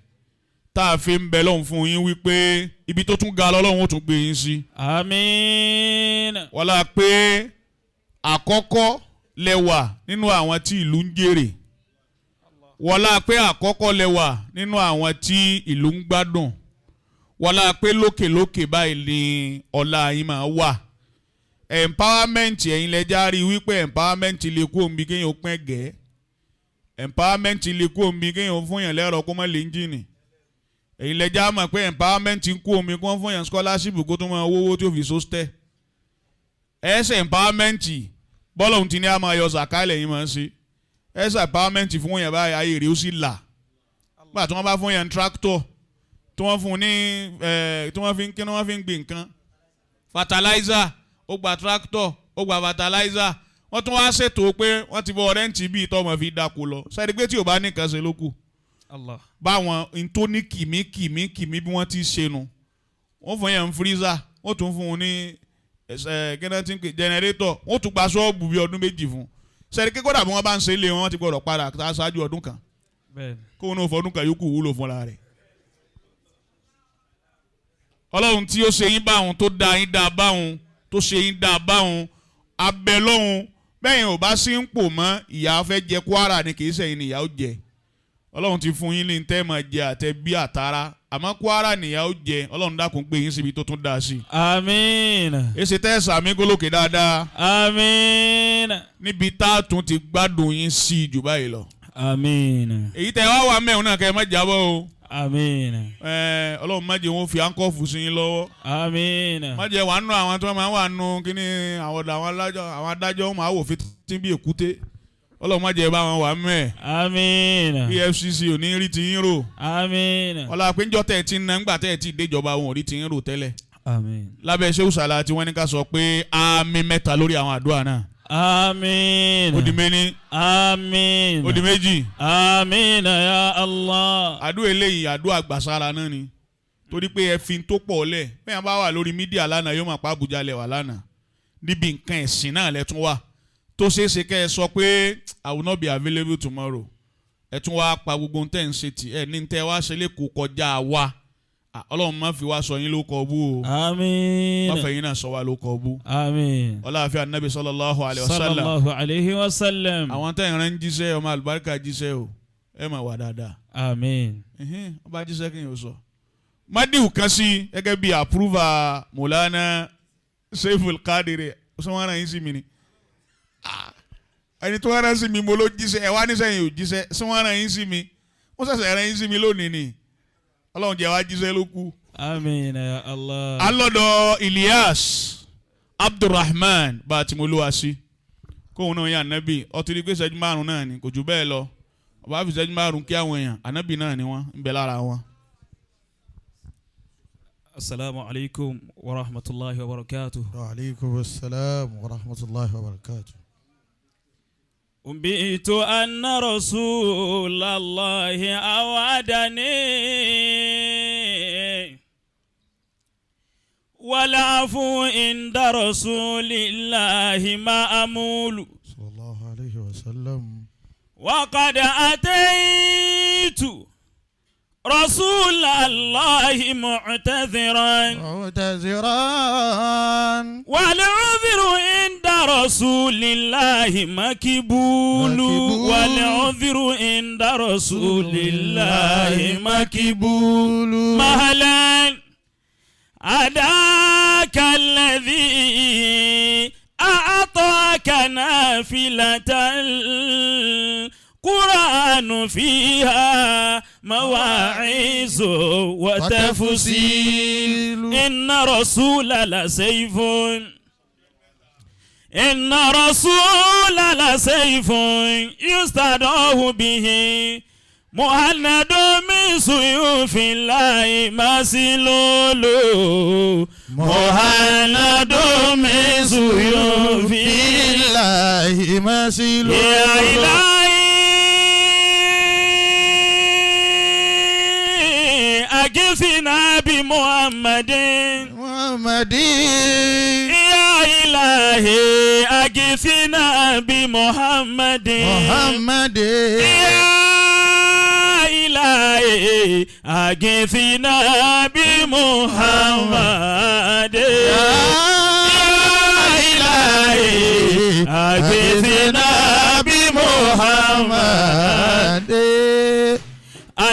tá a fi ń bẹ lọ́hùn fún yín wípé ibi tó tún ga lọ́lọ́hún ó tún gbé yín sí. آمين. Wọ́n la pé àkọ́kọ́ lẹ́wà nínú àwọn tí ìlú ń jèrè, wọ́n la pé àkọ́kọ́ lẹ́wà nínú àwọn tí ìlú ń gbádùn, wọ́n la pé lókèlókè báyìí ni ọlá yín máa wà. Empowerment ẹ̀yin lẹ́jà rí wípé empowerment lè kú omi kéèyàn pín gẹ̀ẹ́, empowerment lè kú omi kéèyàn fún yàn lẹ́rọ kó má lè ń jìnnì. Ẹ̀yin lẹ́jà mọ̀ pé empowerment ń kú omi kó fún yàn scholarship kó tó máa wówó tí ó fi sóstẹ́. Ẹsẹ̀ empowerment bọ́lá òun ti ní a máa yọ sàkálẹ̀ yín máa ń ṣe ẹsẹ̀ empowerment fún yàn báyìí, ayé rẹ̀ ó sì là. Nígbà tí wọ́n bá fún yàn tractor tí wọ́n fún ní tí wọ́n fi ń kí wọ́n fi ń gbìn nǹkan, fertilizer, ó gba tractor, ó gba fertilizer, wọ́n tún wá ṣètò pé wọ́n ti bọ́ rẹ́ǹtì bíi tọ́mọ fi dáko lọ sẹ́ni pé tí ò bá nìkan ṣe ló kù. Allah. Báwọn n tó ní kìmí kìmí kìmí bí wọ́n ti ṣe nu, wọ́n fún yẹn freezer, wọ́n tún fún un ní ẹsẹ̀ kí ti ń pè generator, wọ́n tún gba ṣọ́ọ̀bù bíi ọdún 2 fún un sẹ́ni pé kódà bí wọ́n bá ń ṣe ilé wọn, wọ́n ti gbọ́dọ̀ padà ṣáájú ọdún kan kó wọn náà fọdún kan yòókù wúlò fúnra rẹ̀. Ọlọ́run tí ó ṣe yín báwọn tó dá yín dá báwọn tó ṣe yín dá báwọn abẹ lọ́hùn bẹ́ẹ̀ ò bá sí ń pò mọ́, ìyá fẹ́ jẹ Kwara ni kì í ṣẹ̀yìn ni ìyá ó jẹ. Ọlọ́run ti fún yín ní tẹ́ máa jẹ àtẹ bí àtàrà, àmọ́ Kwara nìyà ó jẹ. Ọlọ́run dákun gbé yín síbi tó tún dáa sí. Àmín. Èsì tẹ́ sàmí gólókè dáadáa. Àmín. Níbi tá a tún ti gbádùn yín sí jù báyìí lọ. Àmín. Èyí tẹ́ wá wà mẹ́rin náà kẹ́ ẹ má jábọ́ o. Àmín. Ọlọ́run má jẹ́ wọn fi áńkọ́ọ̀fù sí yín lọ́wọ́. Àmín. Má jẹ́ wàá nù àwọn tí wọ́n máa wà nù kíní àwọn ọ̀dọ̀ àwọn adájọ́ máa wò fi bí èkúté. Ọlọ́run má jẹ́ bá wọn wà mẹ́ẹ̀. Àmín. EFCC ò ní rí ti yín rò. Àmín. Ọlá péjọ tẹ̀ ti ń na ńgbà tẹ̀ ti déjọba wọn ò rí ti yín rò tẹ́lẹ̀. Àmín. Lábẹ́ Shehu Sala tí wọ́n ní ká sọ pé àmín mẹ́ta lórí àwọn àdúrà náà. Àmín. Ó di méní. Àmín. Ó di méjì. Àmín ya Allah. Àdúrà eléyìí àdúrà gbàsára náà ni. Torí pé ẹ fi tó pọ̀ lẹ̀. Bẹ́ẹ̀ bá wà lórí mídíà lánàá yóò máa pa Àbújá lẹ̀ wà lánàá. Níbi nǹkan ẹ̀sìn náà lẹ tún wà. Tó ṣeé ṣe kẹ́ ẹ sọ pé I will not be available tomorrow. Ẹ tún wá pa gbogbo ohun tẹ́ ń ṣe tì. Ẹ ní tẹ́ wá ṣe lẹ́kọ̀ọ́ kọjá wa. Ọlọ́run má fi wá sọ yín ló kọ bú o. Àmín. Má fẹ́ yín náà sọ wá ló kọ bú. Àmín. Ọláàfin Anabi sallallahu alayhi wa sallam. Sallallahu alayhi wa sallam. Àwọn tẹ́ ìran jíṣẹ́ ọmọ àlùbáríkà jíṣẹ́ o. Ẹ máa wà dáadáa. Àmín. Ọba jíṣẹ́ kí n yóò sọ. Madiu kan sí gẹ́gẹ́ bí àpúrúfà Mùlánà Seiful Qadiri. Sọ wọn rán yín sí mi ni. Ẹni tó rán sí mi mo ló jíṣẹ́. Ẹ wá nísẹ̀yìn ò jíṣẹ́. Sọ wọn rán yín sí mi. Wọ́n ṣẹ̀ṣẹ̀ rán yín sí mi lónìí ni. Ọlọ́run jẹ́ wá jíṣẹ́ ló kú. Àmín ya Allah. Alọ́dọ̀ Ilyas Abdulrahman bá a ti mọ olúwa sí. Kóun náà yà nábì. Ọtí rí pé ìṣẹ́jú márùn-ún náà ni kò jù bẹ́ẹ̀ lọ. Ọba fi ìṣẹ́jú márùn-ún kí àwọn èèyàn ànábì náà ni wọ́n ń bẹ lára wọn. Asalaamu alaykum wa rahmatulahi wa barakatuh. Wa aleykum asalaam wa rahmatulahi wa barakatuh. أنبئت أن رسول الله أوعدني والعفو عند رسول الله مأمول صلى الله عليه وسلم. وقد أتيت رسول الله معتذرا معتذرا والعذر عند رسول الله مكبول والعذر عند رسول الله مكبول مهلا أداك الذي أعطاك نافلة القرآن فيها مواعظ وتفصيل إن رسول لسيف إن رسول لسيف يستدعه به مهند من سيوف الله مسلول مهند من سيوف الله مسلول يا إلهي أغثنا بمحمد محمد يا إلهي أغثنا بمحمد محمد يا إلهي أغثنا بمحمد يا إلهي أغثنا بمحمد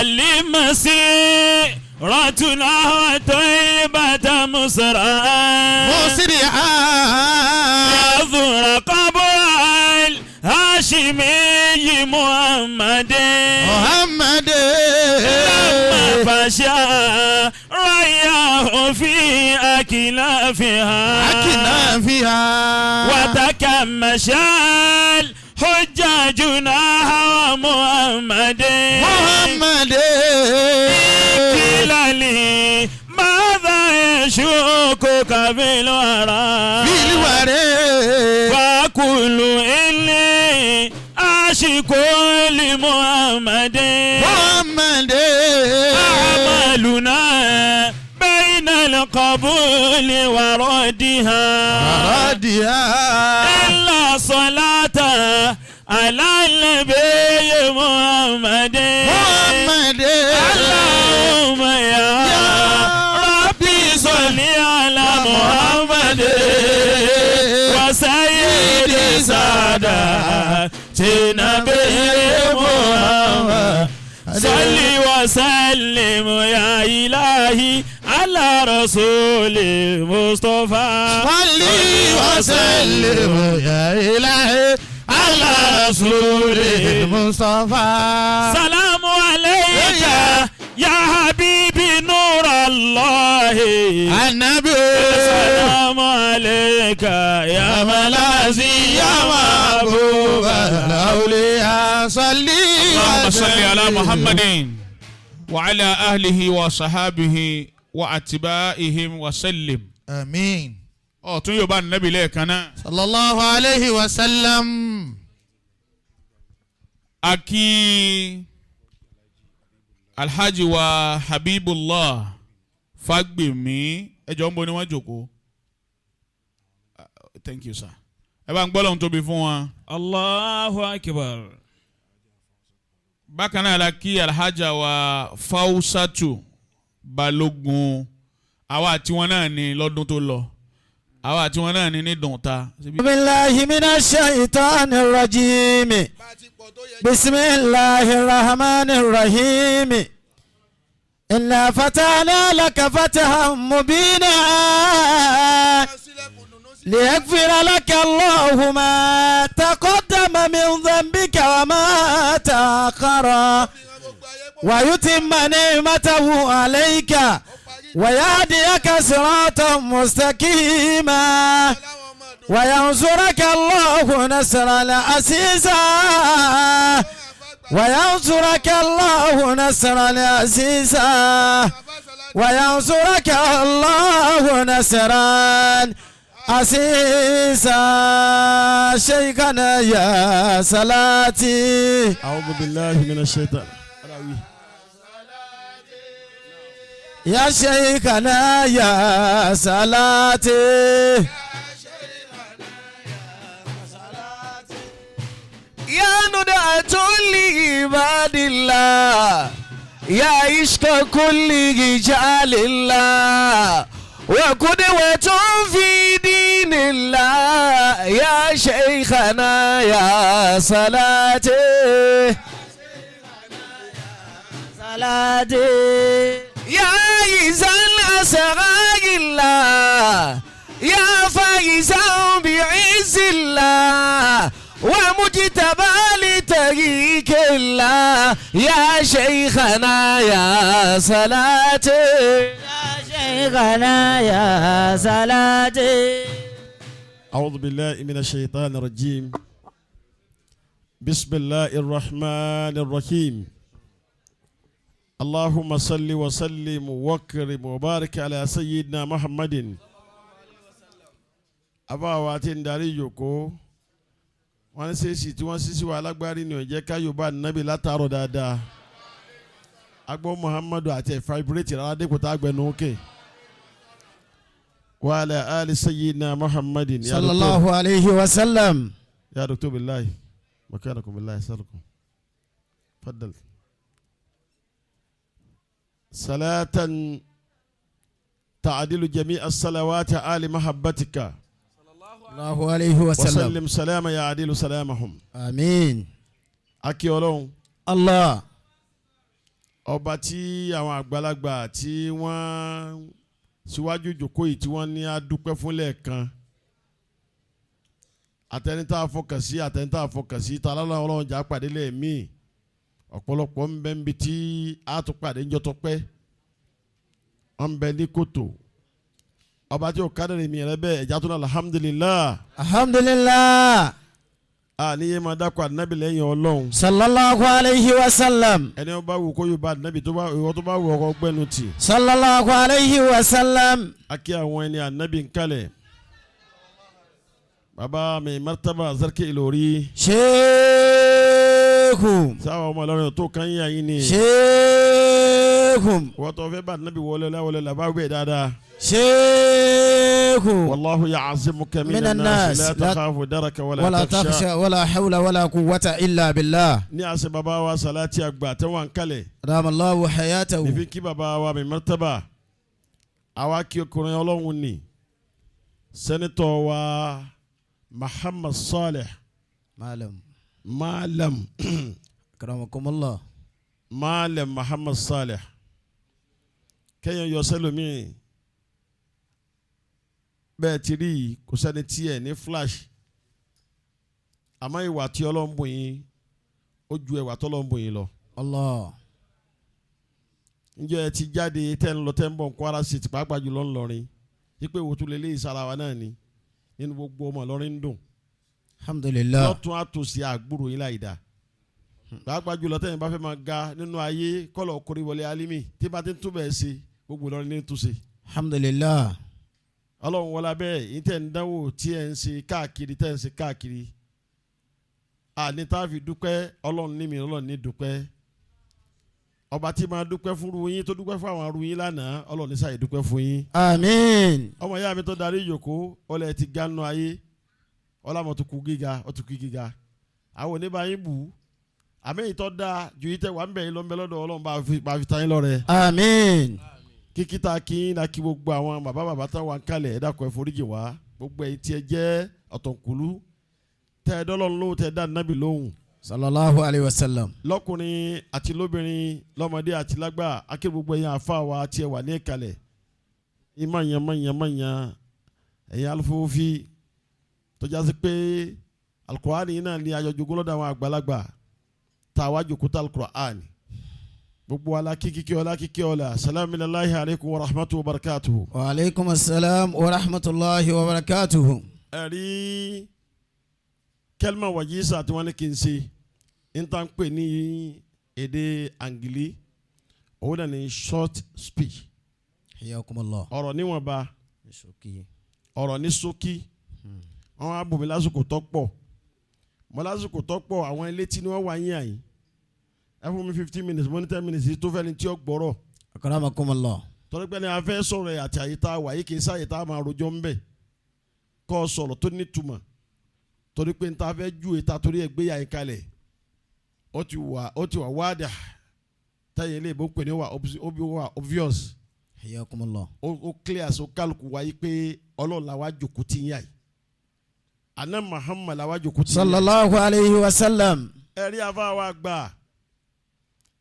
المسيح راتنا طيبة مسرعا مسرعا يزور قبر الهاشمي محمد محمد لما فشى رياه في أكنافها أكنافها وتكمش حجاجنا ومحمد محمد قيل لي ماذا يشوكك في الورى في الورى فأقول إني أشكو لمحمد محمد أعمالنا بين القبول وردها وردها إلا صلاة على النبي محمد محمد اللهم يا ربي صل على محمد وسيد سادات نبي محمد صل وسلم يا إلهي على رسول المصطفى. صل وسلم يا إلهي على رسول المصطفى. سلام عليك يا حبيبي نور الله. النبي. سلام عليك يا ملاذي يا محبوب الأولياء. صل اللهم صل على محمد وعلى أهله وصحابه وأتباعهم وسلم. آمين. Ọ̀tún yóò bá nàbí lẹ́ẹ̀kan náà. صلى الله عليه وسلم. A kí Alhaji wa Habibullah Fagbemi, ẹjọ́ ń bo ni wọ́n jókòó. Thank you, sir. Ẹ bá ń gbọ́ lọ́hún tóbi fún wọn. الله أكبر. Bákan náà la kí Alhaja wa Fausatu Balógun, àwa àti wọn náà ní lọ́dún tó lọ, àwa àti wọn náà ní ní dùnta. بالله من الشيطان الرجيم. بسم الله الرحمن الرحيم. إنا فتحنا لك فتحا مبينا ليغفر لك الله ما تقدم من ذنبك وما تأخر ويتم نعمته عليك ويهديك صراطا مستقيما وينصرك الله نصرا عزيزا وينصرك الله نصرا عزيزا وينصرك الله نصرا عزيزا. شيخنا يا صلاتي. أعوذ بالله من الشيطان. يا شيخنا يا صلاتي. يا ندعة لعباد الله يا عشق كل رجال الله وقدوة في دين الله يا شيخنا يا صلاتي. صلاتي. يا عزا أسرار الله يا فائزا بعز الله ومجتبى لطريق الله يا شيخنا يا صلاتي. يا شيخنا يا صلاتي. أعوذ بالله من الشيطان الرجيم. بسم الله الرحمن الرحيم. اللهم صل وسلم وكرم وبارك على سيدنا محمد. Àbá wa tí ń darí ìjókòó, wọ́n ní sèṣì tí wọ́n sísí wa alágbárí ni ò jẹ́ ká yorùbá nàbì látàárọ̀ dáadáa. Agbọ́ Muhammadu àti ẹ̀ vibrate rárá dípò tá a gbẹnu òkè. وعلى آل سيدنا محمد يا صلى الله دكتور. عليه وسلم. يا دكتور بالله مكانكم بالله يسألكم تفضل. صلاة تعدل جميع الصلوات آل محبتك الله عليه وسلم. وسلم سلاما يعدل سلامهم. آمين. Akí Ọlọ́run الله ọba tí àwọn àgbàlagbà tí wọ́n síwájú ìjókòó yìí tí wọ́n ní á dúpẹ́ fún lẹ́ẹ̀kan, àtẹnitá fọkàn sí, àtẹnitá fọkàn sí ta lọ́la Ọlọ́run jà pàdé lẹ́ẹ̀mí. Ọ̀pọ̀lọpọ̀ ń bẹ níbi tí a tún pàdé ńjọ́ tọpẹ́, wọ́n ń bẹ ní kòtò. Ọba tí o kádàrí mi rẹ bẹ́ẹ̀, ẹ̀já tó ní alhamdulilah. Alhamdulillah. A ní yé máa dákọ̀ ànábì lẹ́yìn Ọlọ́run. صلى الله عليه وسلم. Ẹni ó bá wù kó yóò bá ànábì, tó bá ìwọ tó bá wù ọkọ gbẹ́nu tì. صلى الله عليه وسلم. A kí àwọn ẹni ànábì ń kalẹ̀. Bàbá mi martaba Sarki Ìlọrí. شيخ. Sáwọn ọmọ Ìlọrin tó kàn yín àyín ni. شيخ. Wọ́n tó fẹ́ bá ànábì wọlé láwọlé làbá wẹ̀ dáadáa. شيخ. والله يعصمك من من الناس الناس لا لا تخاف درك ولا ولا تخشى. تخشى ولا حول ولا قوة إلا بالله. Ní àṣẹ bàbá wa Salati àgbà tí wọ́n ń kalẹ̀. دام الله حياته. Nífi kí bàbá wa mi martaba. Àwa kí ọkùnrin Ọlọ́run ni. Senator wa Muhammad Saleh معلم. Malam. أكرمكم الله. Malam Muhammad Saleh kẹ́yìn yọ sẹ́lómi bẹ́ẹ̀ ti rí i, kò sẹ́ni tí ẹ̀ ní flash, àmọ́ ìwà tí Ọlọ́run bùn yín ó ju ẹwà tọ́lọ́run bùn yín lọ. Allah. Njẹ́ ẹ ti jáde tẹ́ ń lọ tẹ́ ń bọ̀ Kwara State, pàápàá jùlọ ńlọrin, yípe wò tún lè léyìí sára wa náà ni nínú gbogbo ọmọ Ìlọrin ń dùn. Alhamdulillah. Lọ́tún àtòsí àgbúrò yín láì dá, pàápàá jùlọ tẹ́yìn bá fẹ́ máa ga nínú ayé kọ́lọ̀ kórí wọlé alimi tí bá ti ń túbẹ̀ ṣe gbogbo Ìlọrin ní túnṣe. Alhamdulillah. Ọlọ́run wọlé abẹ́ yìí tẹ̀ ń dánwò tí ẹ̀ ń ṣe káàkiri tẹ̀ ń ṣe káàkiri, àní tá a fi dúpẹ́ Ọlọ́run ní mi, Ọlọ́run ní dúpẹ́. Ọba tí máa dúpẹ́ fún ru yín tó dúpẹ́ fún àwọn aru yín lánàá, Ọlọ́run ní sáyé dúpẹ́ fún yín. Àmín. Ọmọ ìyá mi tó darí ìyòkó ọlẹ́ ti ganu ayé ọlámọ̀ tó kú gíga, ó ti kú gíga, àwọn oníbàáyín bù ú, àmì ìtọ́ da ju yìí tẹ wà ń bẹ̀ yín lọ́nbẹ́ lọ́dọ̀ Ọlọ́run bá fi ta yín lọ́rẹ. Àmín. Kíkítà kí n kí gbogbo àwọn bàbá bàbá táwọn kalẹ̀, ẹ dákun, ẹ foríjì wá. Gbogbo ẹ̀yin tí ẹ jẹ́ ọ̀tọ̀kùlú tẹ́ ẹ dọ́lọ́run lóhùn, tẹ́ ẹ dá nábì lóhùn. Sallallahu alayhi wa sallam. Lọ́kùnrin àti lóbìnrin, lọ́mọdé àti lágbà, akí gbogbo ẹ̀yin àfa wa tí ẹ wà ní ìkàlẹ̀ ìmọ̀yàn mọ̀yàn mọ̀yàn, ẹ̀yin alufófí tó jásí pé alukur'ani yìí náà ní ayọ̀jogún lọ́dọ̀ àwọn àgbàlagbà tá a wá jòkó tá alukur'ani gbogbo wa la kíkí ọlá, kíkí ọlá, salamu alaykum wa rahmatulah wa barakatuhu. Wa aleykum assalam wa rahmatulahi wa barakatuhu. Ẹ̀rí kẹlima wàjísà tí wọ́n ní kí n ṣe n ta n pè ní èdè Angili, òun náà ní short speech. Hayyakumullah. Ọ̀rọ̀ níwọ̀nba, ọ̀rọ̀ ní ṣókí. Wọ́n á bùnmi lásìkò tó pọ̀ mọ́, lásìkò tó pọ̀, àwọn ilé tí wọ́n wà yín àyín, ẹ fún mi 15 minutes, mo ní 10 minutes yìí tó fẹ́ ni tí ó gbọ́rọ̀. Akramakumullah. Torí pé ní a fẹ́ sọ̀rọ̀ ẹ̀ àti àyè tá a wà yìí, kì í sáyè tá a máa rojọ́ ń bẹ̀ kọ́ ọ sọ̀rọ̀ tó nítumọ̀, torí pé n ta fẹ́ ju ìta torí ẹ̀ gbéyà yín kalẹ̀, ó ti wà wáàdà táyà ilé ìbò ń pè ní wà ó wà obvious. Hayyakumullah. Ó clear so kálukú wáyé pé Ọlọ́run la wá jòkó tí ń yà yìí, àná Muhammad la wá jòkó tí ń yà yìí. Sallallahu alayhi wa sallam. Ẹ̀rí afáwa gbà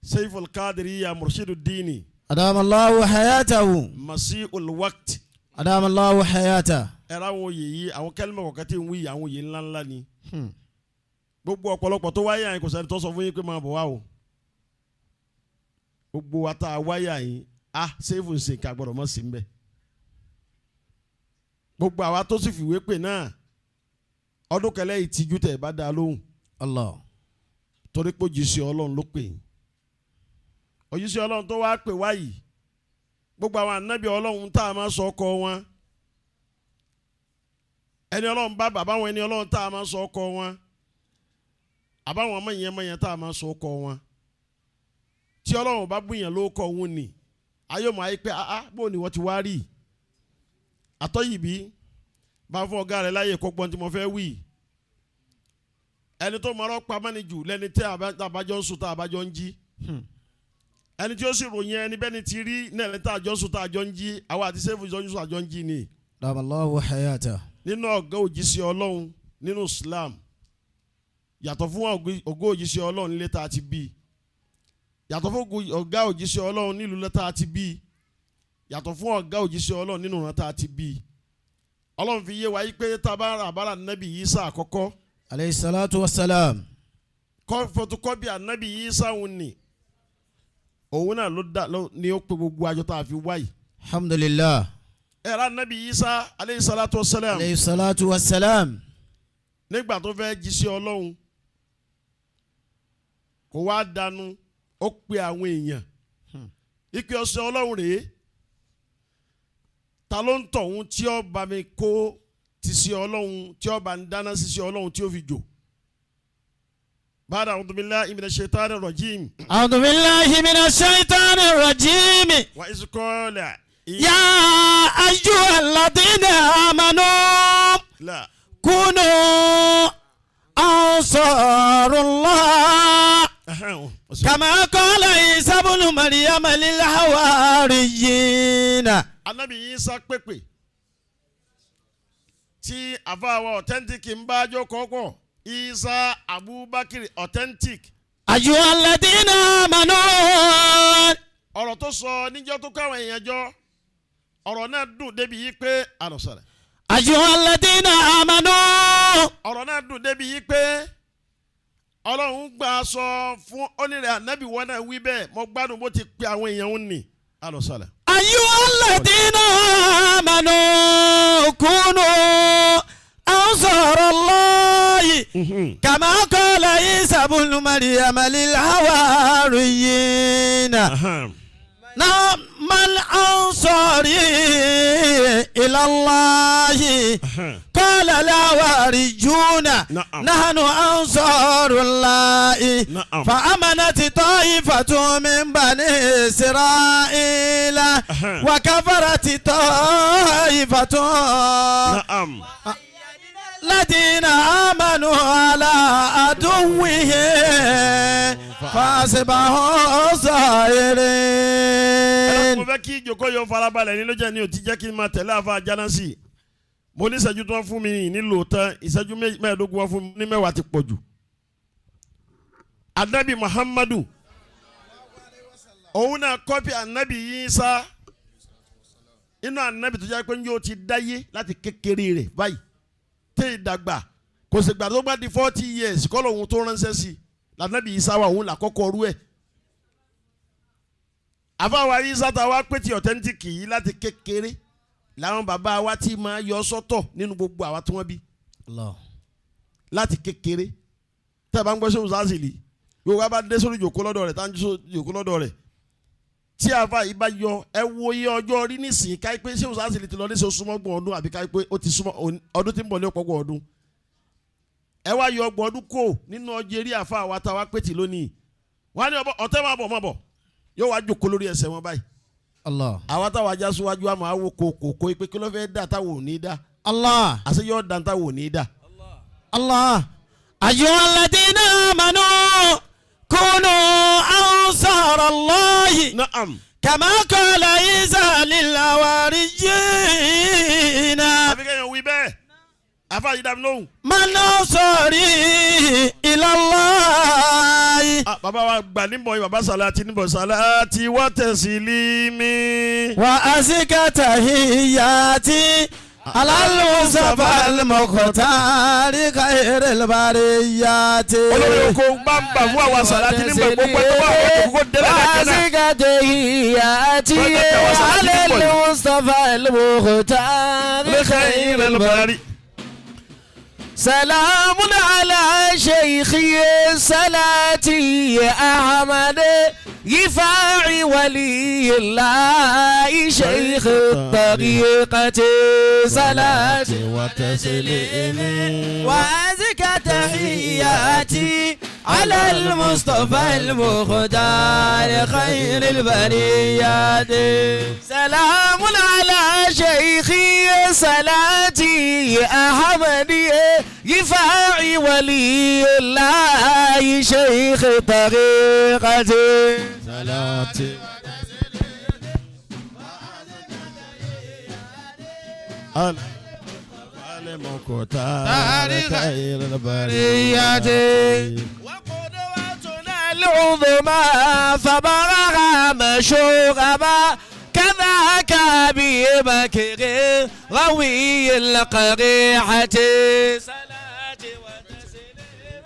Seiful Kadiriya Murshidu Dini. Adamallahu hayatahu. Masi'ul Waqt. Adamallahu hayata. Ẹ̀rọ àwọn oyè yìí, àwọn kẹ́lìmọ̀ kọ̀ọ̀kan tí ń wí, àwọn oyè ńláńlá ni. Gbogbo ọ̀pọ̀lọpọ̀ tó wáyé àyìn, kò sẹ́ni tó sọ fún yín pé máa bọ̀ wá o. Gbogbo wa tá a wáyé àyìn a sẹ́fù ń ṣe nǹkan gbọ́dọ̀ mọ́ sí ń bẹ̀. Gbogbo àwa tó sì fìwé pè náà ọdún kẹlẹ́ ìtìjú tẹ̀ bá dá lóhùn. Allah. Torí pé òjíṣẹ́ Ọlọ́run ló pè yín, òjíṣẹ́ Ọlọ́run tó wá pè wá yìí, gbogbo àwọn ànábì Ọlọ́run tá a máa sọ ọkọ wọn, ẹni Ọlọ́run bá bàbá wọn, ẹni Ọlọ́run tá a máa sọ ọkọ wọn, àbáwọn mọ̀nyẹn mọ̀nyẹn tá a máa sọ ọkọ wọn, tí Ọlọ́run bá bùyàn ló kọ òun nì ayé mọ̀ ayé pé ah, bó ni wọ́n ti wá rí àtọ́yìnbí bá fún ọ̀gá rẹ̀ láyè kó gbọ́n tí mo fẹ́ wí. Ẹni tó mọ̀rọ̀ pamọ́ ni jù lẹ́ni tí àbájọ ń sùn, tá àbájọ ń jí. Ẹni tí ó sì ròyìn ẹni bẹ́ni ti rí náà lẹ́ni tá àjọ ń sùn, tá àjọ ń jí, àwa àti sẹ́fù jọ ń sùn, àjọ ń jí ni. Adamallahu hayata. Nínú ọ̀gá òjíṣẹ́ Ọlọ́run nínú Islam, yàtọ̀ fún ọ̀gá òjíṣẹ́ Ọlọ́run nílé tá a ti bí, yàtọ̀ fún ọ̀gá òjíṣẹ́ Ọlọ́run nílùú tá a ti bí, yàtọ̀ fún ọ̀gá òjíṣẹ́ Ọlọ́run nínú ìran tá a ti bí, Ọlọ́run fi yé wa yí pé tabara àbára nàbì Ìsá àkọ́kọ́. Alayhi salatu wa salam. Kọ́ photocopy ànábì Ìsá òun ni, òun náà ló dá ní ó pe gbogbo àjọ tá a fi wáyìí. Alhamdulillah. Ẹ̀rọ ànábì Ìsá aleyhi salatu wa salam. Alayhi salatu wa salam. Nígbà tó fẹ́ jíṣẹ́ Ọlọ́run, kò wá dànù, ó pe àwọn èèyàn ìpè ọ̀sẹ̀ Ọlọ́run rèé, ta ló ń tọ̀hún tí ó bá mi kó ti ṣe Ọlọ́run, tí ó bá ń dáná sí ṣe Ọlọ́run tí ó fi jò? Bàdà a'udhu billahi minash shaitani rajim. A'udhu billahi minash shaitani rajim. Wa iz qala. Ya ayyuhalladhina amanu. La. Kunu ansarullah. Kama qala Isa ibn Maryam lil hawariyina. Anabi Isa pépè tí àfàwọ̀ authentic ń bá jókòó pọ̀, Isa Abubakar authentic. أيها الذين آمنوا. Ọ̀rọ̀ tó sọ níjọ́ tó káwọn èèyàn jọ, ọ̀rọ̀ náà dùn débi yìí pé àlọ́sọ̀rẹ̀. أيها الذين آمنوا. Ọ̀rọ̀ náà dùn débi yìí pé Ọlọ́run gbà sọ fún onírẹ̀ ànábì wọn náà wí bẹ́ẹ̀, mo gbádùn bó ti pe àwọn èèyàn ń nì àlọ́sọ̀rẹ̀. أيها الذين آمنوا كونوا أنصار الله كما قال عيسى ابن مريم للحواريين نعم الأنصار إلى الله قال الحواريون نحن أنصار الله. نعم. فآمنت طائفة من بني إسرائيل وكفرت طائفة. نعم. الذين آمنوا على عدوهم فأصبحوا ظاهرين. Mo fẹ́ kí ìjókòó yóò farabalẹ̀ ní ló jẹ́ ní o ti jẹ́ kí n máa tẹ̀lé àfa jánásì. Mo ní ìṣẹ́jú tí wọ́n fún mi nílò tán, ìṣẹ́jú 15 wọ́n fún mi ní 10 ti pọ̀ jù. Anabi Muhammadu òun náà kọ́pì anabi Isa inú anabi tó jẹ́ pé yóò ti dáyé láti kékeré rẹ̀ báyìí tẹ́ ìdàgbà kò sì gbà tó bá di 40 years kọ́ lóun tó ránṣẹ́ sí i lànàbì Isa wa òun làkọ́kọ́ rú ẹ̀. Àfàwà Isa ta wá pé ti authentic yìí láti kékeré làwọn bàbá wa ti máa yọ sọ́tọ̀ nínú gbogbo àwa tí wọ́n bí láti kékeré. Tẹ́ ẹ bá ń gbọ́ sóhun sásìlì gbogbo wa bá dé sórí ìjòkó lọ́dọ̀ rẹ̀ tá ń jòkó lọ́dọ̀ rẹ̀ tí àfa yìí bá yọ ẹ wo iye ọjọ́ orí nísìnyí káyí pé sóhun sásìlì ti lọ ní sọ súnmọ́ 30 ọdún àbí káyí pé ó ti súnmọ́ ọdún tí ń bọ̀ ní ọ̀pọ̀gbọ̀n ọdún. Ẹ wá yọ 30 ọdún kò nínú ọjọ́ eré àfa wa tá wa pé tì lónìí wọ́n á ní ọ̀tẹ́ máa bọ̀ máa bọ̀ yóò wá jòkó lórí ẹsẹ̀ wọn báyìí. Allah. Àwa táwa ajá síwájú àmọ́ àwọ̀ kò kò pé kí ló fẹ́ dà táwọn ò ní dà. Allah. Àṣẹ yóò dà táwọn ò ní dà. Allah. أيها الذين آمنوا كونوا أنصار الله. نعم. كما قال عيسى للحواريين. Àbí kẹ́yìn wí bẹ́ẹ̀ àfa yìí dá mi lóhùn. من أنصاري إلى الله. Bàbá wa gbà níbọ̀ yìí, bàbá sàlátì níbọ̀ sàlátì wá tẹ̀sílímì. وأزكى تحياتي على المصطفى المختار خير البريات. Olórí oko gbàǹbà fún àwọn sàlátì níbọ̀ gbogbo ẹ̀ tó wà wọ́n kókó délẹ̀ lẹ́kẹ́ náà. وأزكى تحياتي على المصطفى المختار خير البريات. سلام على شيخي صلاتي أحمد يفاعي ولي الله شيخ الطريقة صلاتي وتسليمي وأزكى تحياتي على المصطفى المختار خير البريات. سلام على شيخي صلاتي أحمد يفاعي ولي الله شيخ طريقتي صلاتي خير البريات. وقدوتنا العظمى فبرغ مشوغبا كذاك أبي بكر روي القريحة صلاة وتسليم.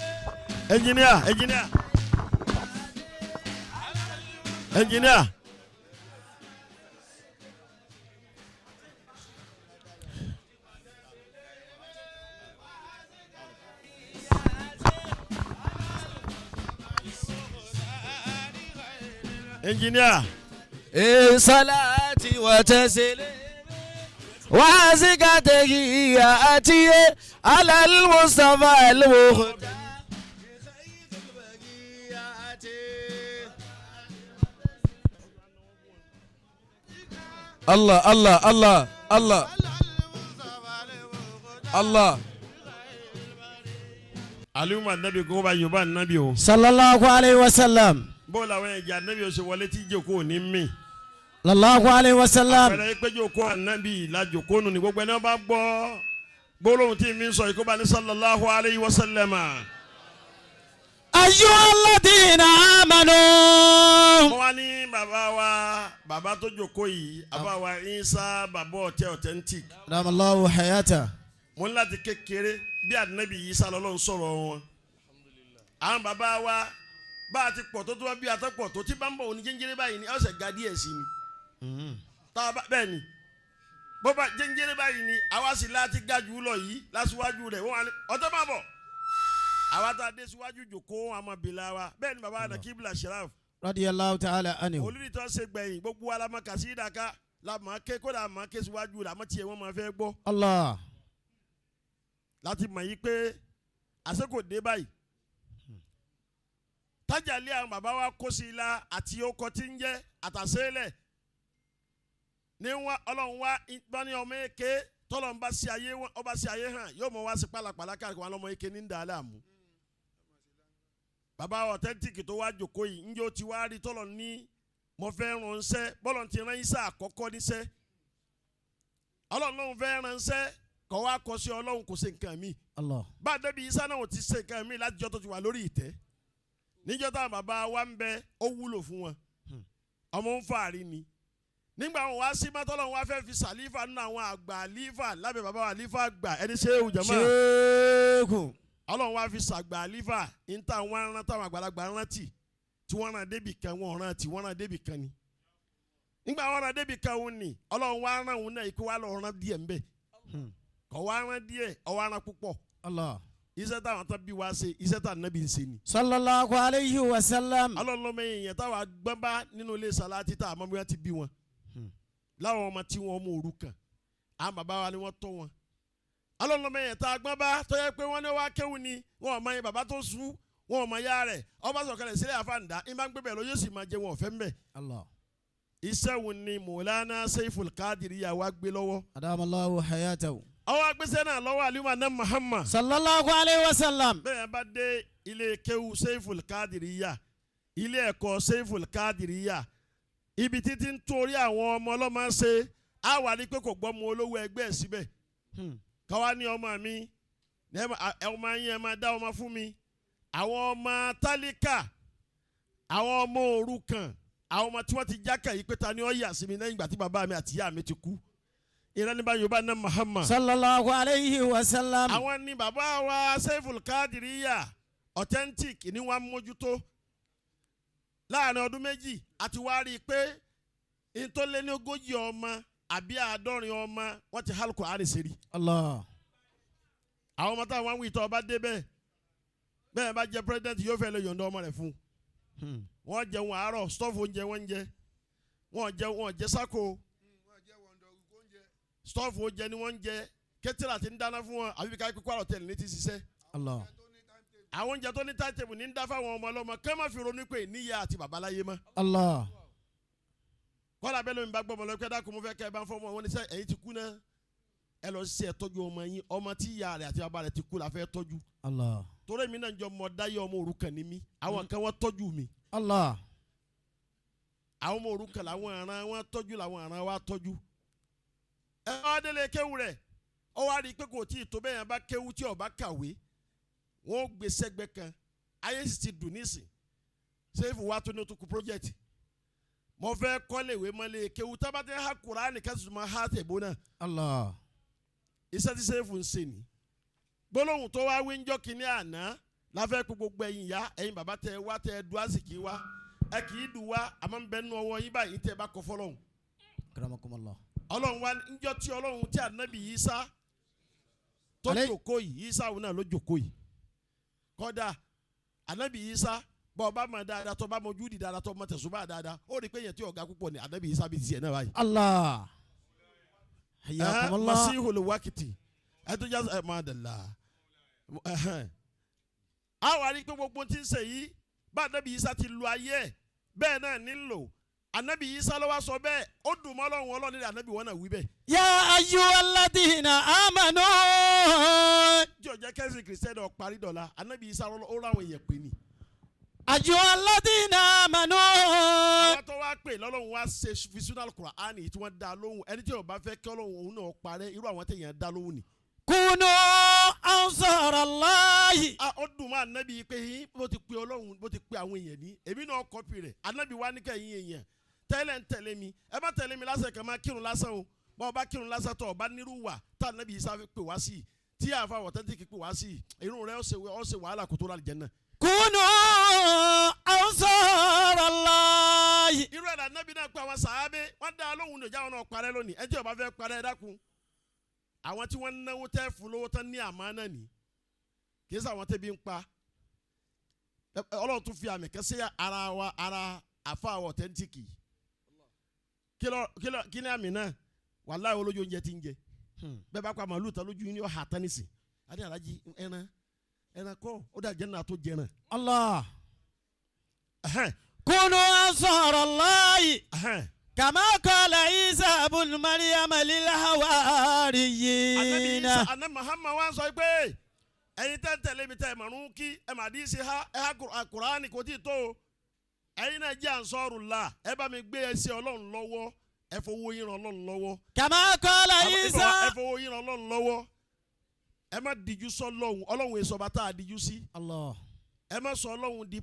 Engineer, engineer, engineer. Engineer. صلاتي وتسليمي وأزكى تحياتي على المصطفى المختار. الله الله الله الله الله. Aliyu anabi kó bá yorùbá anabi o. صلى الله عليه وسلم. Bó làwọn ẹ̀jẹ̀ anabi o ṣe wọlé tí jòkó ní mí. صلى الله عليه وسلم. Àpẹẹrẹ pé jòkó anabi la jòkó nù ní gbogbo ẹni wọn bá gbọ́ gbólóhùn tí mi ń sọ yìí kó bá ní sallallahu alayhi wa sallam. أيها الذين آمنوا. Mo wá ní bàbá wa, bàbá tó jókòó yìí, bàbá wa Isa, bàbá ọ̀tẹ́ authentic. أدام الله حياته. Mo ní láti kékeré bí ànábì Isa lọ́lọ́run sọ̀rọ̀ wọn. Àwọn bàbá wa bá a ti pọ̀ tó tó wá bí atọ́pọ̀ tó tí bá ń bọ̀ òní jẹ́njẹ́rẹ́ báyìí ni ọ̀sẹ̀ ga díẹ̀ sí ni. Tá a bá bẹ́ẹ̀ ni, bó bá jẹ́njẹ́rẹ́ báyìí ni, àwa sì láti ga jù lọ yìí lásìwájú rẹ̀, wọ́n wà ní ọ̀tọ́ máa bọ̀. Àwa tá a dé síwájú jòkó àmọ́ bìlà wa, bẹ́ẹ̀ ni bàbá Nakibla Sharaf. رضي الله تعالى عنه. Olùdí tó ṣe gbẹ̀yìn, gbogbo wa la mọ kàsídà ká la mọ̀ ké, kódà mọ̀ ké síwájú rẹ̀, àmọ́ tiẹ̀ wọ́n máa fẹ́ gbọ́. Allah. Láti mọ̀ yí pé àsìkò dé báyìí. Tájàlé àwọn bàbá wa kó sí i la àti ọkọ̀ tí ń jẹ́ àtàsẹ́lẹ̀ ní wọn, Ọlọ́run wa bá ní ọmọ èké tọ́lọ̀ ń bá sí ayé wọn, ọba sí ayé hàn yóò mọ wá sí pálapàla káàkiri wọn, lọ́mọ èké ní ń dà á láàmú. Bàbá authentic tó wá jòkó yìí, ń jẹ́ ó ti wá rí tọ́lọ̀ ní mo fẹ́ ránṣẹ́, bọ́lọ̀ ti rán Isa àkọ́kọ́ níṣẹ́, Ọlọ́run lóun fẹ́ ránṣẹ́, kọ́ wá kọ́ sí Ọlọ́run, kò ṣe nǹkan mi. Allah. Bá a débi Isa náà ò ti ṣe nǹkan mi látijọ́ tó ti wà lórí ìtẹ́. Níjọ́ táwọn bàbá wa ń bẹ, ó wúlò fún wọn, ọmọ ń fàárí ni. Nígbà wọn wá sí mọ́tọ́lọ́, wọn wá fẹ́ fi sàlífà nínú àwọn àgbà àlífà lábẹ́ bàbá wa àlífà àgbà ẹni ṣé ewu jama. Ṣéèkù. Ọlọ́run wá fi sàgbà àlífà níta, wọn rán táwọn àgbàlagbà rántí tí wọ́n rán débì kan, wọ́n rán tí wọ́n rán débì kan ni. Nígbà wọn rán débì kan òun ni Ọlọ́run wá rán òun náà ikú wa lọ rán díẹ̀ ńbẹ, kọ̀ wá rán díẹ̀, ọwọ́ rán púpọ̀. Allah. Iṣẹ́ táwọn tán bí wá ṣe, iṣẹ́ táwọn nábì ń ṣe ni. صلى الله عليه وسلم. Ọlọ́run lọ́mọ èèyàn táwọn agbọ́n bá nínú ilé sàláàtì tá àmọ́ bí wọ́n ti bí wọn. Láwọn ọmọ tí wọ́n mú òrukàn, àwọn bàbá wa ni wọ́n tọ́ wọn. Ọlọ́run lọ́mọ èèyàn tá a gbọ́n bá tó yẹ pé wọ́n ní wá kéwù ni, wọn ò mọ iye bàbá tó sú, wọn ò mọ ya rẹ̀, ọba sọ̀kalẹ̀ sílẹ̀ àfàǹdá ìmá ń gbé bẹ̀ lọ, yóò sì máa jẹ wọn ọ̀fẹ́ ńbẹ̀. Allah. Iṣẹ́ wo ni Mọ̀lánà Seiful Qadiriyya wa gbé lọ́wọ́? أدام الله حياته. Ọwọ́ agbésẹ́ náà lọ́wọ́ Alimah náà Muhammad. صلى الله عليه وسلم. Bẹ́ẹ̀ bá dé ilé kéwú Seiful Qadiriyya, ilé ẹ̀kọ́ Seiful Qadiriyya, ibi títí ń torí àwọn ọmọ ọlọ́mọ ṣe á wà ní pé kò gbọ́ mu olówó ẹgbẹ́ ẹ̀ síbẹ̀. Káwá ní ọmọ mi ní ọmọ yín, ẹ máa dá ọmọ fún mi, àwọn ọmọ tálíkà, àwọn ọmọ òrukàn, àwọn ọmọ tí wọ́n ti jákà yìí pé ta ni ó yà sí mi lẹ́yìn ìgbà tí bàbá mi àti ìyá mi ti kú. Ìrẹ́nibá Yorùbá náà Muhammad. صلى الله عليه وسلم. Àwọn ni bàbá wa Seiful Qadiriyya authentic ni wọ́n mójútó. Láàrin ọdún 2 àti wá rí i pé ntọ́lé 40 ọmọ àbí 70 ọmọ wọ́n ti hálùkọ́ àrísẹ́rí. Allah. Àwọn ọmọ táwọn wí tọ́ ọba débẹ̀, bẹ́ẹ̀ bá jẹ́ president yóò fẹ́ lè yọ̀ǹda ọmọ rẹ̀ fún un. Wọ́n jẹun àárọ̀, stove oúnjẹ wọ́n ń jẹ, wọ́n jẹ, wọ́n jẹ sáko, stove oúnjẹ ni wọ́n ń jẹ, kẹ́tìrà ti ń dáná fún wọn, àbí bí ká kókó àrò tẹ̀lé ní ti ṣiṣẹ́. Allah. Àwọn oúnjẹ tó ní timetable ní ń dá fáwọn ọmọ ọlọ́mọ kẹ́ má fi ronú pé níyà àti babaláyé mọ́. Allah. Kọ́lá bẹ́ẹ̀ lómi bá gbọ́ ọmọ lọ pé dákun, mo fẹ́ kẹ́ ẹ bá ń fọ́ ọmọ wọn ní sẹ́, ẹ̀yin ti kú náà, ẹ lọ sí ẹ tọ́jú ọmọ yín, ọmọ tí ìyá rẹ̀ àti bàbá rẹ̀ ti kú la fẹ́ tọ́jú. Allah. Torí èmi náà jọ mọ dáyé, ọmọ òrukàn ni mí, àwọn kan wọ́n tọ́jú mi. Allah. Àwọn ọmọ òrukàn làwọn àràn wọn tọ́jú, làwọn àràn wa tọ́jú. Ẹ wá délé kéwù rẹ̀, ọ wá rí i pé kò tí ì tó bẹ́ẹ̀ yẹn bá kéwù tí ó bá kàwé, wọ́n ó gbé sẹ́gbẹ́ kan, ayé sì ti dùn nísìn. Sẹ́fù wa tó ní o tó kú project, mo fẹ́ kọ́lé ìwé mọ́lé kéwù tábàtẹ́ ha Kùránì kẹ́sì máa ha tẹ̀bó náà. Allah. Iṣẹ́ tí sẹ́fù ń ṣe ni gbólóhùn tó wá wí ń jọ́ kínní àná láfẹ́ pé gbogbo ẹ̀yin ìyá, ẹ̀yin bàbá tẹ wá, tẹ du àsìkí wá, ẹ kì í dùn wá, àmọ́ ń bẹ nínú ọwọ́ yín báyìí tẹ bá kọ fọlọ́hún. Akramakumullah. Ọlọ́run wa ńjọ́ tí Ọlọ́run tí ànábì Ìsá tó jòkó yìí, Ìsá òun náà ló jòkó yìí. Kọ́dà ànábì Ìsá, bọ́ ọba mọ̀ dáadáa, tó bá mọ júdì dáadáa, tó mọ tẹ̀sùbá dáadáa, ó rí i pé yẹn tí ọ̀gá púpọ̀ ni ànábì Ìsá bí tiẹ̀ náà báyìí. Allah. Hayyakumullah. Masihul wakiti ẹ tó já ẹ máa dàlá. A wà rí i pé gbogbo tí ń ṣe yìí, bá ànábì Ìsá ti lu ayé ẹ̀ bẹ́ẹ̀ náà nílò ànábì Ìsá ló wá sọ bẹ́ẹ̀, ó dùn mọ́ Ọlọ́run, Ọlọ́run nílẹ̀ ànábì wọn náà wí bẹ́ẹ̀. يا أيها الذين آمنوا. Tí ó jẹ́ kẹ́sì kìrìsìtẹ́nì ó parí dọ̀la, ànábì Ìsá ó ráwọn èèyàn pè ní. أيها الذين آمنوا. Àwọn tó wá pè lọ́lọ́run wá ṣe fi sínú Al-Qur'ani tí wọ́n dá lóhùn, ẹni tí ó bá fẹ́ kí Ọlọ́run òun náà parẹ́, irú àwọn téèyàn dá lóhùn ni. كونوا أنصار الله. A ó dùn mọ́ anabi pé yín bó ti pe Ọlọ́run, bó ti pe àwọn èèyàn ní èmi náà copy rẹ̀. Anabi wa ní kẹ́yìn èèyàn tẹ́lẹ̀ ń tẹ̀lé mi, ẹ má tẹ̀lé mi lásán kàn máa kírun lásán o. Bọ́ ọ bá kírun lásán tó, ọ bá nírú wà tá anabi yìí sáfẹ́ pè wá sí i, tí àfa authentic pè wá sí i, irun rẹ̀ ó ṣe wàhálà kó tó rà àlùjánnà. كونوا أنصار الله. Irú ẹ̀dá anabi náà pé àwọn sàábé wọ́n dá lóhùn ní ìjà wọn náà parẹ́ lónìí. Ẹ jẹ́ ọba fẹ́ parẹ́, ẹ dákun, àwọn tí wọ́n náwó tẹ́ fún lówó tán ní àmánà ní kì í sàwọn tẹ́bi ń pa. Ọlọ́run tún fi àmì kẹsẹ́ ara wa, ara àfa authentic. Kí ni àmì náà? Wàláhì, olójú oúnjẹ ti ń jẹ bẹ́ẹ̀ bá pa màálù tán lójú yín ní ọ̀hà tán nísìn. Adé alájí, ẹran ẹran kọ́ ó dà jẹ́ náà tó jẹran. الله. كونوا أنصار الله كما قال عيسى بن مريم Anabi للحواريين. Isa, anabi Muhammad wa sọ pé ẹ̀yin tẹ́ ń tẹ̀lé mi, tẹ́ ẹ̀ màrún kí ẹ̀ mà dí sí ha ẹ̀ ha Kùránì kò tí ì tó o. Ẹ̀yin náà jẹ́ Ansarullah, ẹ bá mi gbé ẹsẹ̀ Ọlọ́run lọ́wọ́, ẹ fowó yín ràn Ọlọ́run lọ́wọ́. كما قال عيسى. Ẹ fowó yín ràn Ọlọ́run lọ́wọ́. Ẹ má díjú sọ Ọlọ́run. Ọlọ́run èso ọba tá a díjú sí. الله. Ẹ má sọ Ọlọ́run di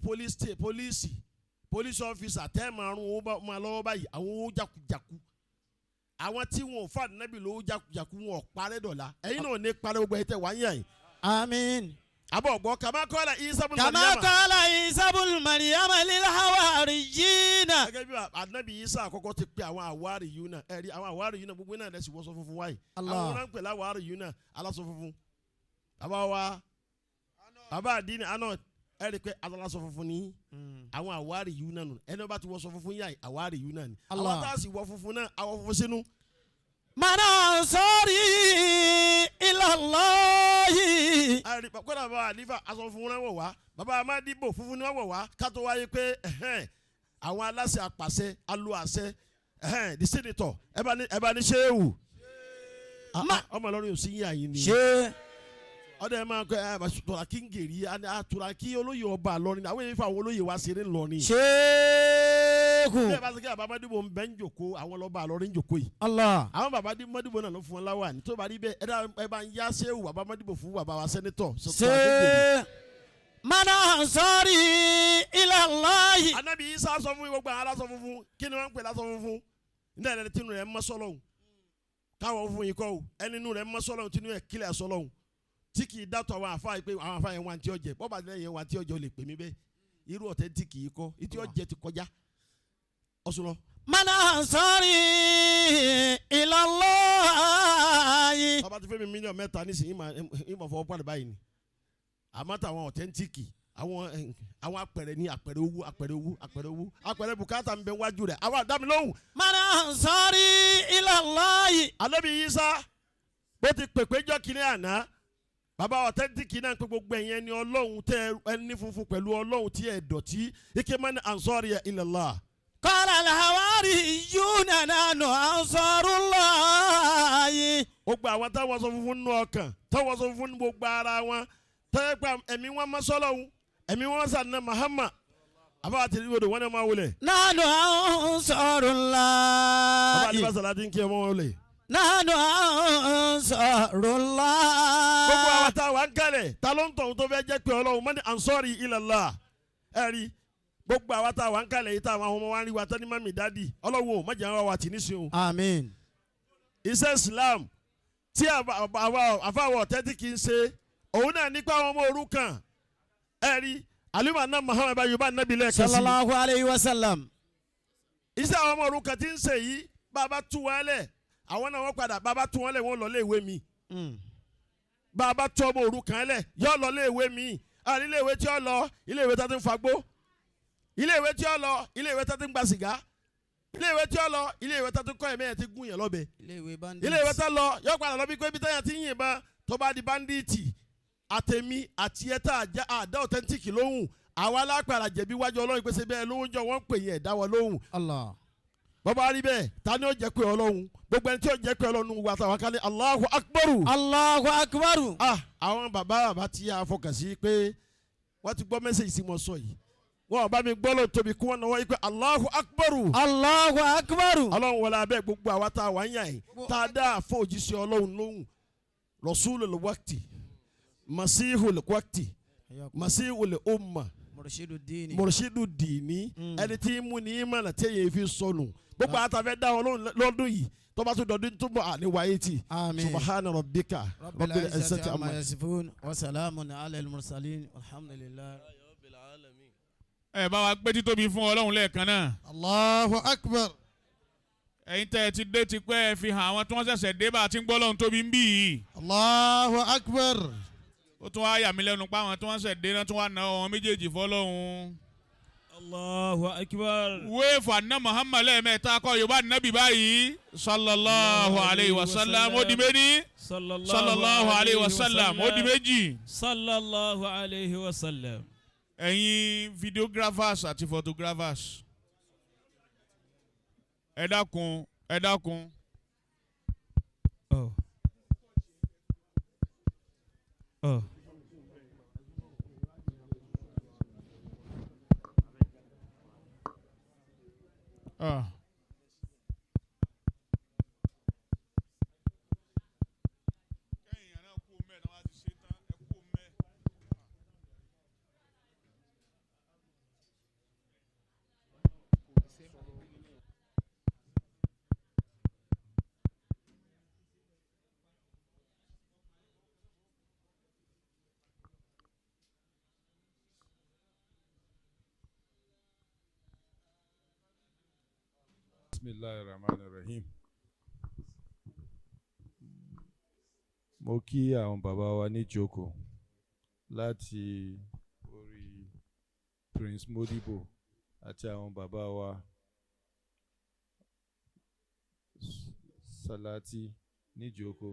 police officer tẹ́ ẹ máa rún owó máa lọ́wọ́ báyìí, àwọn owó jákujáku. Àwọn tí wọn ò fà nábì lówó jákujáku, wọn ò parẹ́ dọ̀la. Ẹ̀yin náà ní parẹ́, gbogbo ẹ̀ tẹ́ wá ń yàn yìí. آمين. Àbọ̀ gbọ́ كما قال عيسى بن كما Maryama. قال عيسى بن مريم للحواريين. Gẹ́gẹ́ bí anabi Isa àkọ́kọ́ ti pe àwọn àwárí yìí náà, ẹ̀rí àwọn àwárí yìí náà, gbogbo náà lẹ́sìn wọ́sọ funfun wáyé. Allah. Àwọn náà ń pè láwárí yìí náà, aláṣọ funfun. Bàbá wa, bàbá àdínní àná, ẹ̀rí pé aláṣọ funfun ní àwọn àwárí yìí náà nù. Ẹni wọ́n bá ti wọ́sọ funfun yá, àwárí yìí náà ni. Allah. Àwọn tá a sì wọ funfun náà, àwọ̀ funfun sínú. من أنصاري إلى الله. Ẹ̀rí kódà bàbá àlífà, aṣọ funfun náà wọ̀ wá. Bàbá amádìbò, funfun ni wọ́n wọ̀ wá. Kátó wáyé pé ẹ̀hẹ́n, àwọn aláṣẹ àpàṣẹ alu àṣẹ, ẹ̀hẹ́n, the senator, ẹ bá ní ṣéwù. Ọmọ Ìlọrin ò sí yín àyín ni. Ṣé. Ọdẹ ẹ máa kọ ẹ bá turaki ń gèrè turaki olóyè ọba Ìlọrin, àwọn èèyàn fún àwọn olóyè wa ṣeré ńlọrin. Ṣéèkù. Bí ẹ bá ṣe kí bàbá Mádìbò ń bẹ́ ń jòkó, àwọn lọ́ba Ìlọrin ń jòkó yìí. Allah. Àwọn bàbá Mádìbò náà ló fún wọn láwà ní tó bá rí bẹ́ẹ̀. Ẹ dá ẹ bá ń yá ṣéwù bàbá Mádìbò fún bàbá wa senator. Ṣé من أنصاري إلى الله. Anabi Isa sọ fún gbogbo àwọn aláṣọ funfun. Kí ni wọ́n ń pè láṣọ funfun? Ní ẹni tínú rẹ̀ mọ́ sọ́lọ́hún káwọ́ fún yìí kọ́ o. Ẹni inú rẹ̀ mọ́ sọ́lọ́hún, tínú rẹ̀ kílẹ̀ sọ́lọ́hún, tí kì í dátọ̀ àwọn àfa yìí pé àwọn àfa yẹn wà tí ó jẹ bọ́ba yẹn wà tí ó jẹ, o lè pè mí bẹ́ẹ̀. Irú ọ̀tẹ̀ tí kì í kọ́ ìtí ó jẹ ti kọjá ọ̀sùn lọ. من أنصاري إلى الله. Bàbá ti fẹ́ mi 3 mílíọ̀nù nísìnyí, ìmọ̀ fọwọ́ pàdé báyìí ni. Àmọ́ táwọn authentic, àwọn apẹ̀rẹ̀ ní apẹ̀rẹ̀ owó, apẹ̀rẹ̀ owó, apẹ̀rẹ̀ owó, apẹ̀rẹ̀ bùkátà ń bẹ wájú rẹ̀. Àwọn àdámi lóhùn. من أنصاري إلى الله. Ànábì Isa bó ti pèpè jọ́ kínní àná, bàbá authentic náà pé gbogbo ẹ̀yẹn ni Ọlọ́run tẹ ẹni funfun pẹ̀lú Ọlọ́run tí ẹ dọ̀tí ike من أنصاري إلى الله. قال الحواريون نحن أنصار الله. Gbogbo àwọn táwọn sọ funfun nínú ọkàn, táwọn sọ funfun ní gbogbo ara wọn, tẹ́lẹ̀ pé ẹ̀mí wọn mọ́ sọ́lọ́hún, ẹ̀mí wọn sànà Mahama àbá àti ìdíwọ̀dọ̀ wọn ni wọn máa wọlé. نحن أنصار Bàbá الله. Àdìbà Sàlátì ń kí ọmọ wọn wọlé. نحن أنصار الله. Gbogbo àwọn táwa ń kalẹ̀, ta ló ń tọ̀hún tó fẹ́ jẹ́ pé Ọlọ́run من أنصاري إلى الله? Ẹ rí gbogbo àwọn táwa ń kalẹ̀ yìí, táwọn ọmọ wa ń rí wa tán ní mummy, daddy, Ọlọ́run ò má jẹ́ àwọn wa tì ní sin o. آمين. Iṣẹ́ Islam tí àfàwọ̀ ọ̀tẹ́tì kì í ṣe òun náà nípa àwọn ọmọ òrukàn. Ẹ rí alimọ̀ náà Muhammad bá Yorùbá nàbí lẹ́ẹ̀kan sí. صلى الله عليه وسلم. Iṣẹ́ àwọn ọmọ òrukàn tí ń ṣe yìí, bàbá tú wọn lẹ̀, àwọn náà wọ́n padà. Bàbá tú wọn lẹ̀, wọ́n lọ lé ìwé mi. Bàbá tú ọmọ òrukàn lẹ̀, yọ lọ lé ìwé mi. Àní ilé ìwé tí ó lọ, ilé ìwé tó ti ń fagbó, ilé ìwé tí ó lọ, ilé ìwé tó ti ń gba sìgá, ilé ìwé tí ó lọ, ilé ìwé tó ti ń kọ́ ẹ̀mí ẹ̀ ti gún yẹn lọ́bẹ̀, Ilé ìwé bandits. Ilé ìwé tó lọ, yọ padà lọ bí pé ibi táyà ti ń yìnbọn, tó bá di bandit. Àtẹ̀mí àti ẹ̀ta àdá authentic lóhùn, àwa alápàdà jẹ̀bi wájú Ọlọ́run pèsè bẹ́ẹ̀ lóhùn jọ wọ́n ń pè yẹn ẹ̀dá wọn lóhùn. Allah. Bọ́bá rí bẹ́ẹ̀, ta ni ó jẹ́ pé Ọlọ́run? Gbogbo ẹni tí ó jẹ́ pé Ọlọ́run wa táwọn kan ní Allahu Akbar. Allahu Akbar. Ah, àwọn bàbá bàbá tí a fọkàn sí pé wọ́n ti gbọ́ message tí mo sọ yìí, wọn ò bá mi gbọ́ lọ tóbi kí wọ́n náwó yìí pé Allahu Akbar. Allahu Akbar. Ọlọ́run wọlé abẹ́ gbogbo àwa tá a wà ń yàn yìí, tá a dá àfọ òjíṣẹ́ Ọlọ́run lóhùn. Rasulul waqti, Masihul waqti, Masihul umma, Murshidu dini. Murshidu dini, ẹni tí ń mú ní mọ̀nà tí èyí fi sọnù. Gbogbo àtàfẹ́ dá wọn lọ́dún yìí, tó bá tún dọ̀dún tó bọ̀ àní wáyé tì. Àmín. Subhana rabbika Rabbil izzati amma yasifun wa salamun ala al-mursalin walhamdulillah. Ẹ bá wa gbé títóbi fún Ọlọ́run lẹ́ẹ̀kan náà. Allahu akbar. Ẹ̀yin tẹ́ ẹ ti dé ti pẹ́, ẹ fi hàn àwọn tí wọ́n ṣẹ̀ṣẹ̀ dé bá a ti ń gbọ́ Ọlọ́run tóbi ń bì yìí. Allahu akbar. Ó tún wá yà mí lẹ́nu pa àwọn tí wọ́n ṣẹ̀ dé náà tún wá na àwọn méjèèjì fọlọ́run. Allahu akbar. Wéèfù àná Muhammad lẹ́ẹ̀mẹ́ta kọ́ Yorùbá nàbì báyìí sallallahu alayhi wa sallam, ó di méjì. Sallallahu alayhi wa sallam, ó di méjì. Sallallahu alayhi wa sallam. Ẹ̀yin videographers àti photographers, ẹ dákun, ẹ dákun. Oh. Oh. Ah. Bismillahir Rahmanir Rahim. Mo kí àwọn bàbá wa níjókòó láti orí Prince Modibo àti àwọn bàbá wa Salati níjókòó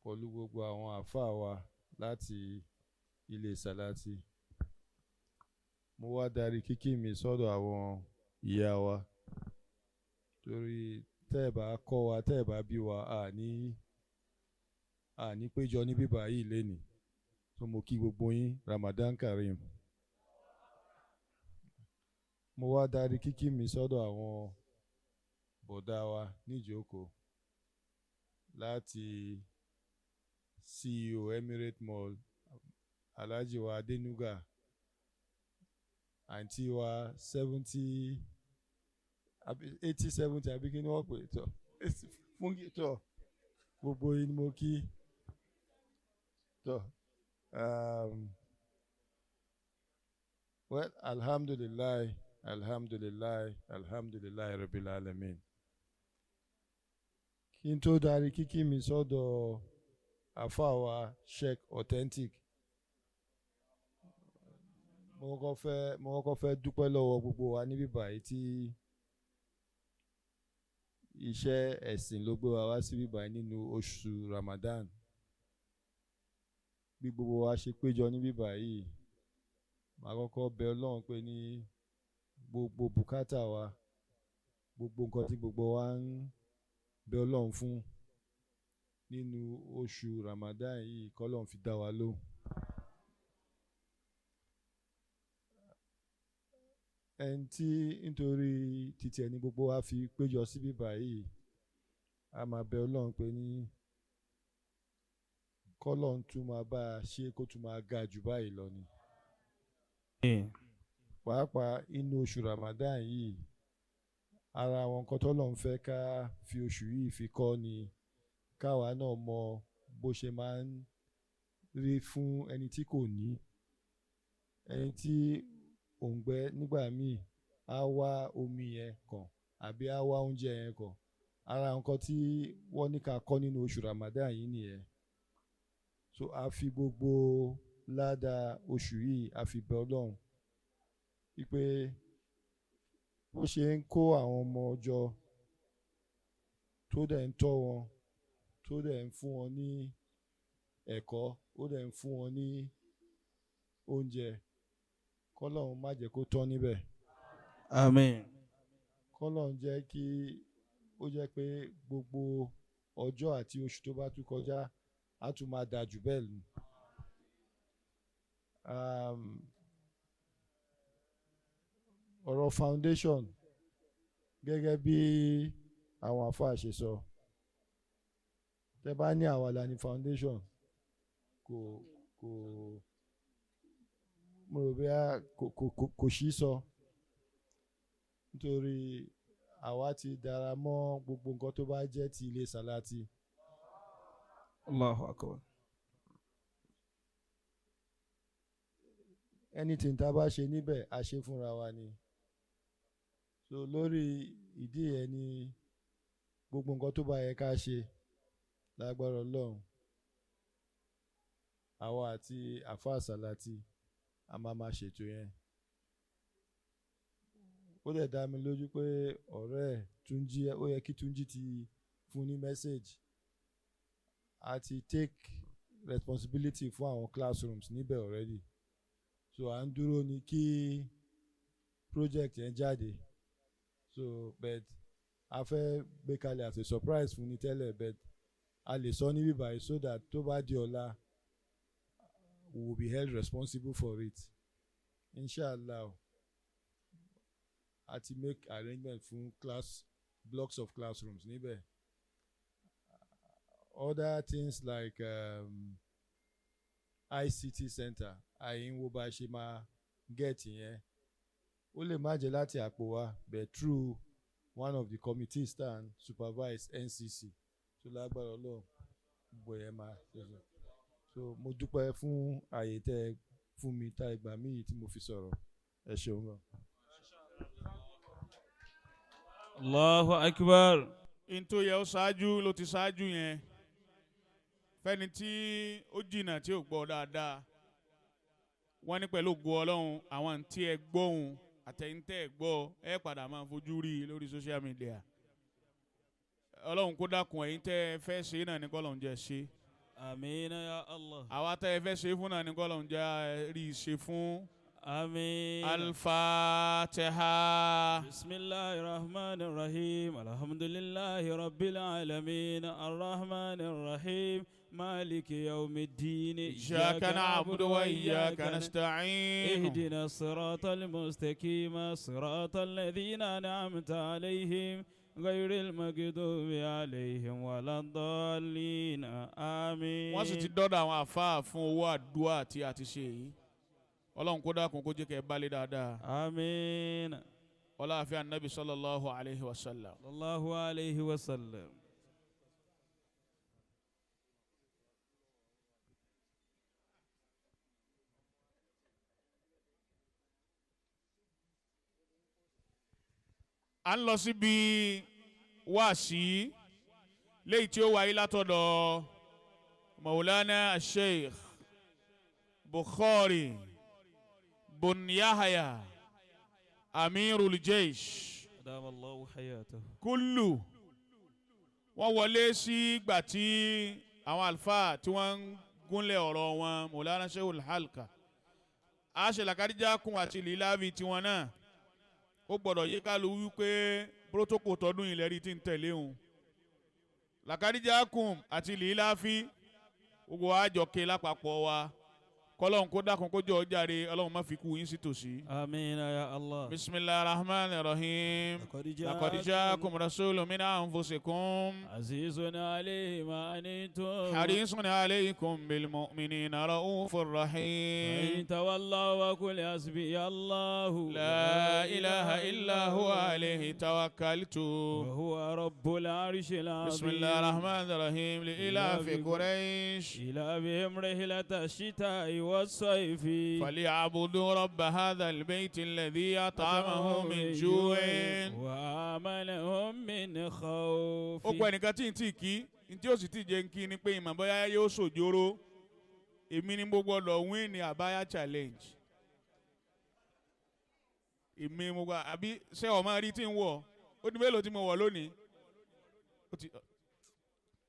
pẹ̀lú gbogbo àwọn àáfàá wa láti ilé Salati. Mo wá darí kíkí mi sọ́dọ̀ àwọn ìyá wa, torí tẹ́ ẹ̀ bá kọ́ wa, tẹ́ ẹ̀ bá bí wa, àní péjọ ní bíbá yìí lénìí. Tó mo kí gbogbo yín, Ramadan Kareem. Mo wá darí kíkí mi sọ́dọ̀ àwọn bọ̀dá wa níjókòó láti CEO Emirate Mall, Alhaji wa Adenuga, àǹtí wa 70 80 70 àbí kí ni wọ́n pè tọ́ fún kí tọ́, gbogbo yín ni mo kí tọ́. Well, alhamdulillahi, alhamdulillahi, alhamdulillahi rabbil alamin. Kí n tó darí kíkí mi sọ́dọ̀ àfáà wa Sheikh Authentic, mo kọ́kọ́ fẹ́ dúpẹ́ lọ́wọ́ gbogbo wa níbí báyìí tí iṣẹ́ ẹ̀sìn ló gbé wa wá síbí báyìí nínú oṣù Ramadan. Bí gbogbo wa ṣe péjọ níbí báyìí, màá kọ́kọ́ bẹ Ọlọ́run pé ní gbogbo bùkátà wa, gbogbo nǹkan tí gbogbo wa ń bẹ Ọlọ́run fún nínú oṣù Ramadan yìí, k'Ọlọ́run fi dá wa lóhùn. Ẹni tí nítorí títí ẹni gbogbo wa fi péjọ síbí báyìí, a máa bẹ Ọlọ́run pé ní k'Ọlọ́run tún máa bá a ṣe kó tún máa ga jù báyìí lọ ni. Pàápàá inú oṣù Ramadan yìí, ara àwọn nǹkan t'Ọlọ́run fẹ́ ká fi oṣù yìí fi kọ́ ni káwa náà mọ bó ṣe máa ń rí fún ẹni tí kò ní, ẹni tí òǹgbẹ nígbà míì á wá omi yẹn kàn àbí á wá oúnjẹ yẹn kàn. Ara nǹkan tí wọ́n ní ká kọ́ nínú oṣù Ramadan yìí nìyẹn. So a fi gbogbo ládàá oṣù yìí, a fi bẹ Ọlọ́run wípé bó ṣe ń kó àwọn ọmọ jọ, tó dẹ̀ ń tọ́ wọn, tó dẹ̀ ń fún wọn ní ẹ̀kọ́, ó dẹ̀ ń fún wọn ní oúnjẹ, k'Ọlọ́run má jẹ́ kó tán níbẹ̀. Àmín. K'Ọlọ́run jẹ́ kí ó jẹ́ pé gbogbo ọjọ́ àti oṣù tó bá tún kọjá, á tún máa dà jù bẹ́ẹ̀ lọ. Ọ̀rọ̀ foundation, gẹ́gẹ́ bí àwọn àfáà ṣe sọ. Tẹ́ bá ní àwa la ní foundation, kò mo rò bí kò sí sọ, nítorí àwa ti dára mọ́ gbogbo nǹkan tó bá jẹ́ ti ilé Sàlátì. Allahu akbar. Anything tá a bá ṣe níbẹ̀, a ṣe fúnra wa ni. So lórí ìdí yẹn ni gbogbo nǹkan tó bá yẹ ká ṣe lágbára Ọlọ́run, àwa àti àfáà Sàlátì a máa máa ṣètò yẹn. Ó dẹ̀ dá mi lójú pé ọ̀rẹ́ ẹ̀ Túnjí, ó yẹ kí Túnjí ti fún ní message. A ti take responsibility fún àwọn classrooms níbẹ̀ already, so à ń dúró ní kí project yẹn jáde. So but a fẹ́ gbé kalẹ̀ as a surprise fún ni tẹ́lẹ̀, but a lè sọ níbí báyìí so that tó bá di ọ̀la, we will be held responsible for it, inshallah. A ti make arrangement fún class blocks of classrooms níbẹ̀. Other things like ICT center, àyìn wo bá ṣe máa get yẹn, ó lè má jẹ́ láti àpò wa, but through one of the committees tá ń supervise NCC. So lágbára Ọlọ́run, gbogbo yẹn máa ṣe. So mo dúpẹ́ fún àyè tẹ́ ẹ fún mi, tá ìgbà míì tí mo fi sọ̀rọ̀. Ẹ ṣeun gan. Allahu akbar. N tó yẹ ó ṣáájú ló ti ṣáájú yẹn. Fẹ́ni tí ó jìnnà tí ò gbọ́ dáadáa, wọ́n ní pẹ̀lú ògo Ọlọ́run, àwọn tí ẹ gbọ́hùn àtẹ̀yìntẹ́ ẹ gbọ́, ẹ padà máa fojú rí i lórí social media. Ọlọ́run kó dákun, ẹ̀yin tẹ́ ẹ fẹ́ ṣe náà ní kọ́lọ́run jẹ́ ṣe. Àmín ya Allah. Àwa tẹ́ ẹ fẹ́ ṣe fún náà ní kọ́lọ́run jẹ́ rí i ṣe fún. Àmín. Al-Fatiha. Bismillahir Rahmanir Rahim. Alhamdulillahi Rabbil Alamin. Ar-Rahmanir Rahim. Maliki Yawmiddin. Iyyaka na'budu wa iyyaka nasta'in. اهدنا الصراط المستقيم، صراط الذين أنعمت عليهم، غير المغضوب عليهم ولا الضالين. آمين. Wọ́n sì ti dọ́dọ̀ àwọn àfáà fún owó àdúrà tí a ti ṣe yìí. Ọlọ́run kó dákun kó jẹ́ kẹ́ ẹ bá lé dáadáa. آمين. Ọlọ́àfin Anabi sallallahu alayhi wa sallam. الله عليه وسلم. À ń lọ síbi wáàsí léyìí tí ó wáyé látọ̀dọ̀ Maulana Sheikh Bukhari Bun Yahya Amirul Jaish. أدام الله حياته. Kúlù wọ́n wọlé sí ìgbà tí àwọn àlùfáà tí wọ́n ń gúnlẹ̀ ọ̀rọ̀ wọn, Maulana Sheikhul Halka àṣelàkàdíjà kún àti líláàbì tiwọn náà. Ó gbọ́dọ̀ yé kálu wípé protocol tọdún ilẹ̀ rí ti ń tẹ̀lé òun. Làkàdíjà kún àti líláàfí gbogbo àjọké lápapọ̀ wa, kọlọ́hún kó dákun kó jọ jàre. Ọlọ́run má fi kú yín sí tòsí. آمين يا الله. Bisimilahi rahman rahim. لقد لقد جاءكم رسول من أنفسكم عزيز عليه ما عنتم حريص عليكم بالمؤمنين رؤوف فإن رحيم. تولوا وقل حسبي الله لا إله إلا هو عليه توكلت وهو رب العرش العظيم. بسم الله الرحمن الرحيم. لإلاف قريش إيلافهم رحلة الشتاء والصيف فليعبدوا رب هذا البيت الذي أطعمهم من جوع وآمنهم من خوف. Ó pẹ́ nìkan tí ń tì kí n tí ó sì ti jẹ́ ń kí ni pé ìmọ̀ bóyá yóò ṣòjóró. Èmi ni mo gbọ́dọ̀ win ní àbáyá challenge. Èmi mo gba àbí ṣé ọ̀ máa rí tí ń wọ̀? Ó di mélòó tí mo wọ̀ lónìí? Ó ti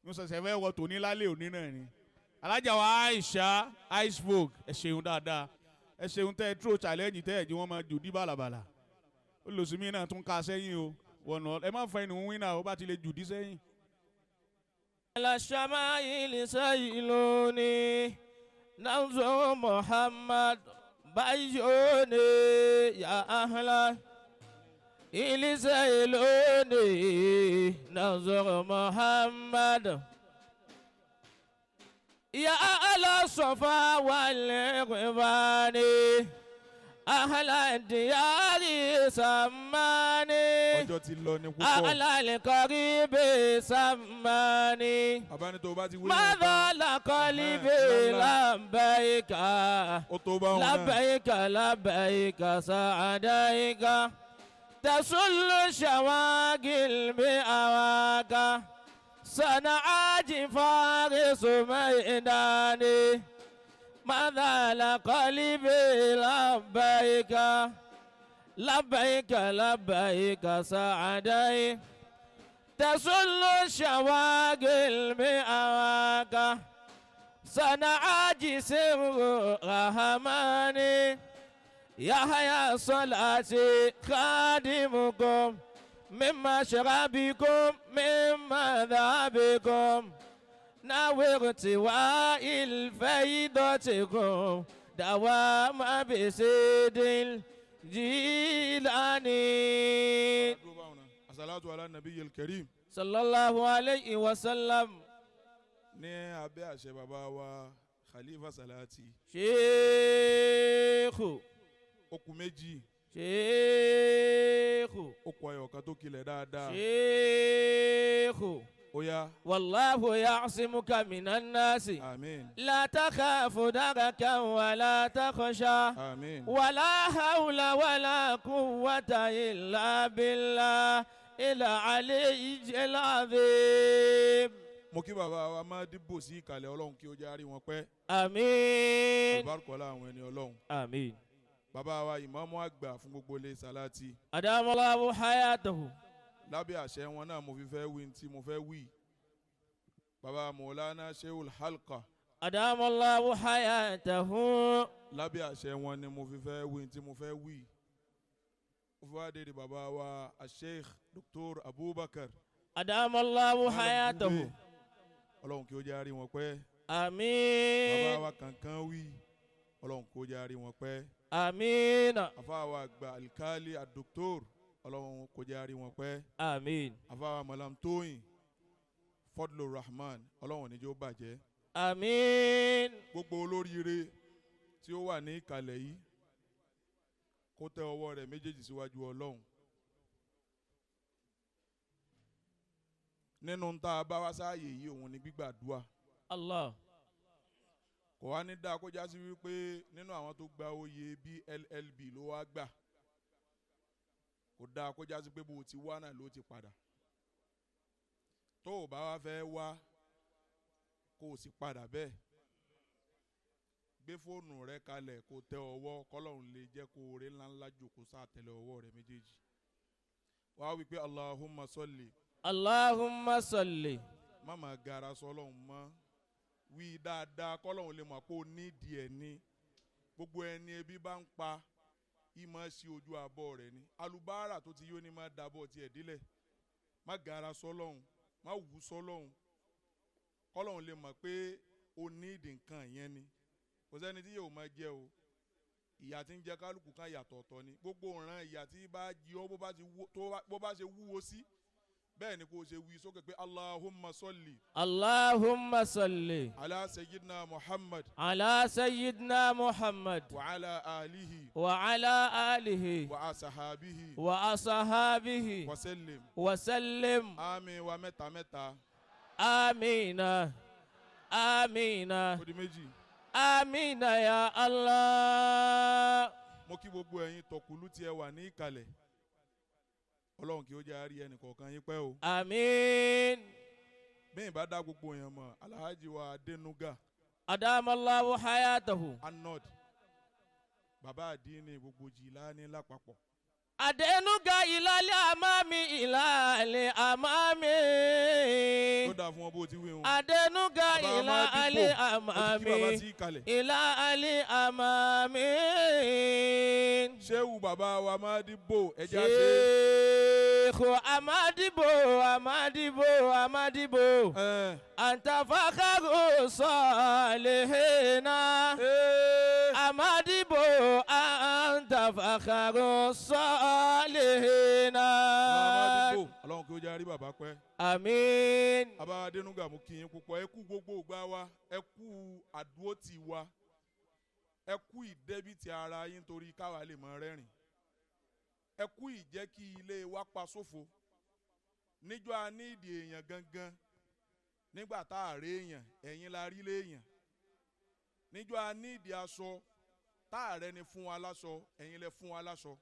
mo ṣẹ̀ṣẹ̀ fẹ́ wọ tòní lálẹ́ òní náà ni. Alájà wa Aisha Ice Vogue, ẹ ṣeun dáadáa, ẹ ṣeun tẹ́ ẹ tró challenge tẹ́ ẹ jí wọ́n máa jù dí bàlàbàlà. Olùsùnmí náà tún ká sẹ́yìn o, wọ̀nà ẹ má fẹ́ inú wínà ó bá ti lè jù dí sẹ́yìn. على الشمائل سيلوني ننظر محمد بيوني يا أهل إلي سيلوني ننظر محمد. يا أهل الصفا والرضوان أهل الديار سماني Ọjọ́ ti lọ ní púpọ̀. أهل القريب سماني Bàbá ní tó o bá ti wí. ماذا لقلبي لبيك Ó tó bá wọn náà. لبيك لبيك سعديك تسل شواغل بأواك صنعاء فارس ميداني ماذا لقلبي لبيك لبيك لبيك سعديك تسل الشواغل بأواك صنعاء جسر رحماني يحيى صلاتي خادمكم من مشربكم من مذهبكم ناوي ارتواء الفيضتكم دوام بسيد الجيلاني. Dúró báwọn náà. Asalatu ala nabiyil karim. صلى الله عليه وسلم. Ní abẹ́ àṣẹ bàbá wa Khalifa Salati. شيخ. Ó kù méjì. شيخ. Ó kù ayọ̀ kan tó kilẹ̀ dáadáa. شيخ. Ó yá. والله يعصمك من الناس. Àmín. لا تخاف دركا ولا تخشى. Àmín. ولا حول ولا قوة إلا بالله العلي العظيم. Mo kí bàbá wa máa dìbò sí ìkàlẹ̀ Ọlọ́run kí ó jẹ́ àárí wọn pẹ́. آمين. Àlùbáríkọ́lá àwọn ẹni Ọlọ́run. آمين. Bàbá wa ìmáàmù àgbà fún gbogbo ilé Salati. أدام الله حياته. Lábẹ́ àṣẹ wọn náà mo fi fẹ́ wí tí mo fẹ́ wí. Bàbá Mọ̀lánà Shehul Halqa. أدام الله حياته. Lábẹ́ àṣẹ wọn ni mo fi fẹ́ wí tí mo fẹ́ wí. Ó fi wá dé di bàbá wa Sheikh Dr. Abubakar. أدام الله Malam حياته. Dube. Ọlọ́run kí ó jẹ́ àárí wọn pẹ́. آمين. Bàbá wa kankan wí. Ọlọ́run kí ó jẹ́ àárí wọn pẹ́. آمين. Àfáà wa àgbà Alikali Adoktor. Ọlọ́run kó jẹ́ àárí wọn pẹ́. آمين. Àfáà wa Malam Tóyìn Fọdùlù Rahman. Ọlọ́run ò ní jẹ́ ó bàjẹ́. آمين. Gbogbo olóríire tí ó wà ní ìkàlẹ̀ yìí kó tẹ ọwọ́ rẹ̀ méjèèjì síwájú Ọlọ́run. Nínú tá a bá wá sáàyè yìí òun ni gbígbàdúà. الله. Kò wá ní dáa kó já sí wípé nínú àwọn tó gba oyè BLLB ló wá gbà. Kò dáa kó já sí pé bó o ti wá náà ló ti padà. Tó o bá wá fẹ́ wá kó o sì padà bẹ́ẹ̀. Gbé fóònù rẹ kalẹ̀ kó tẹ ọwọ́ kọ́lọ́run lè jẹ́ kó o rẹ ńláńlá jòkó sáàtẹ̀lẹ̀ ọwọ́ rẹ méjèèjì. Wàá wí pé Allahumma salli. اللهم صل. Má máa gara sọlọ́run mọ́. Wí dáadáa kọ́lọ́run lè mọ̀ pé o nídìí ẹ̀ ni. Gbogbo ẹni ebi bá ń pa ìmọ̀ sí ojú abọ́ rẹ̀ ni. Alubára tó ti yó ni má dabọ̀ tiẹ̀ dílẹ̀. Má gara sọlọ́run, má wù sọlọ́run. Kọ́lọ́run lè mọ̀ pé o nídìí nǹkan yẹn ni. Kò sẹ́ni tí yóò máa jẹ o. Ìyà tí ń jẹ kálukú kan yàtọ̀ ọ̀tọ̀ ni. Gbogbo ìran ìyà tí bá jí ọ bó bá ṣe wúwo sí. Bẹ́ẹ̀ ni kò ṣe wí sókè pé Allahumma salli. اللهم صل. Ala sayyidina Muhammad. على سيدنا محمد. Wa ala alihi. وعلى آله. Wa asahabihi. وأصحابه. Wa sallim. وسلم. Àmín wa mẹ́ta mẹ́ta. آمين. آمين. Ó di méjì. آمين يا الله. Mo kí gbogbo ẹ̀yin tọ̀kùlú tí ẹ wà ní ìkàlẹ̀. Ọlọ́run kí ó jẹ́ àárí ẹnì kọ̀ọ̀kan yín pẹ́ o. آمين. Bí ìbá dá gbogbo èèyàn mọ̀, Alhaji wa Adenuga. أدام الله حياته. Anod. Bàbá àdínní gbogbo Jìlání lápapọ̀. Adenuga ìlàlẹ̀ àmàmì ìlàlẹ̀ àmàmì. Ó dáa fún wọn bó ti wí wọn. Adenuga Bàbá ìlàlẹ̀ Mádìpò, ó ti kí bàbá àmàmì sí ìkàlẹ̀. ìlàlẹ̀ àmàmì. Ṣéwù bàbá wa Mádìbò ẹja ṣe. Ṣéèkù Amadibo Amadibo Amadibo. Anta fakharu salihina. Amadibo anta fakharu salihina. Amadibo Tó Ọlọ́run kí ó jẹ́ rí bàbá pẹ́. Àmín. Bàbá Adénúgà mo kí yín púpọ̀. Ẹ kú gbogbo ìgbà wa, ẹ kú àdúrótì wa, ẹ kú ìdẹ́bìtì ara yín torí káwa lè mọ rẹ́rìn. Ẹ kú ìjẹ́ kí ilé wa pa sófo. Níjọ́ a ní ìdí èèyàn gangan, nígbà tá a rí èèyàn, ẹ̀yin la rí léèyàn. Níjọ́ a ní ìdí aṣọ, tá a rẹni fún wa láṣọ, ẹ̀yin lẹ fún wa láṣọ.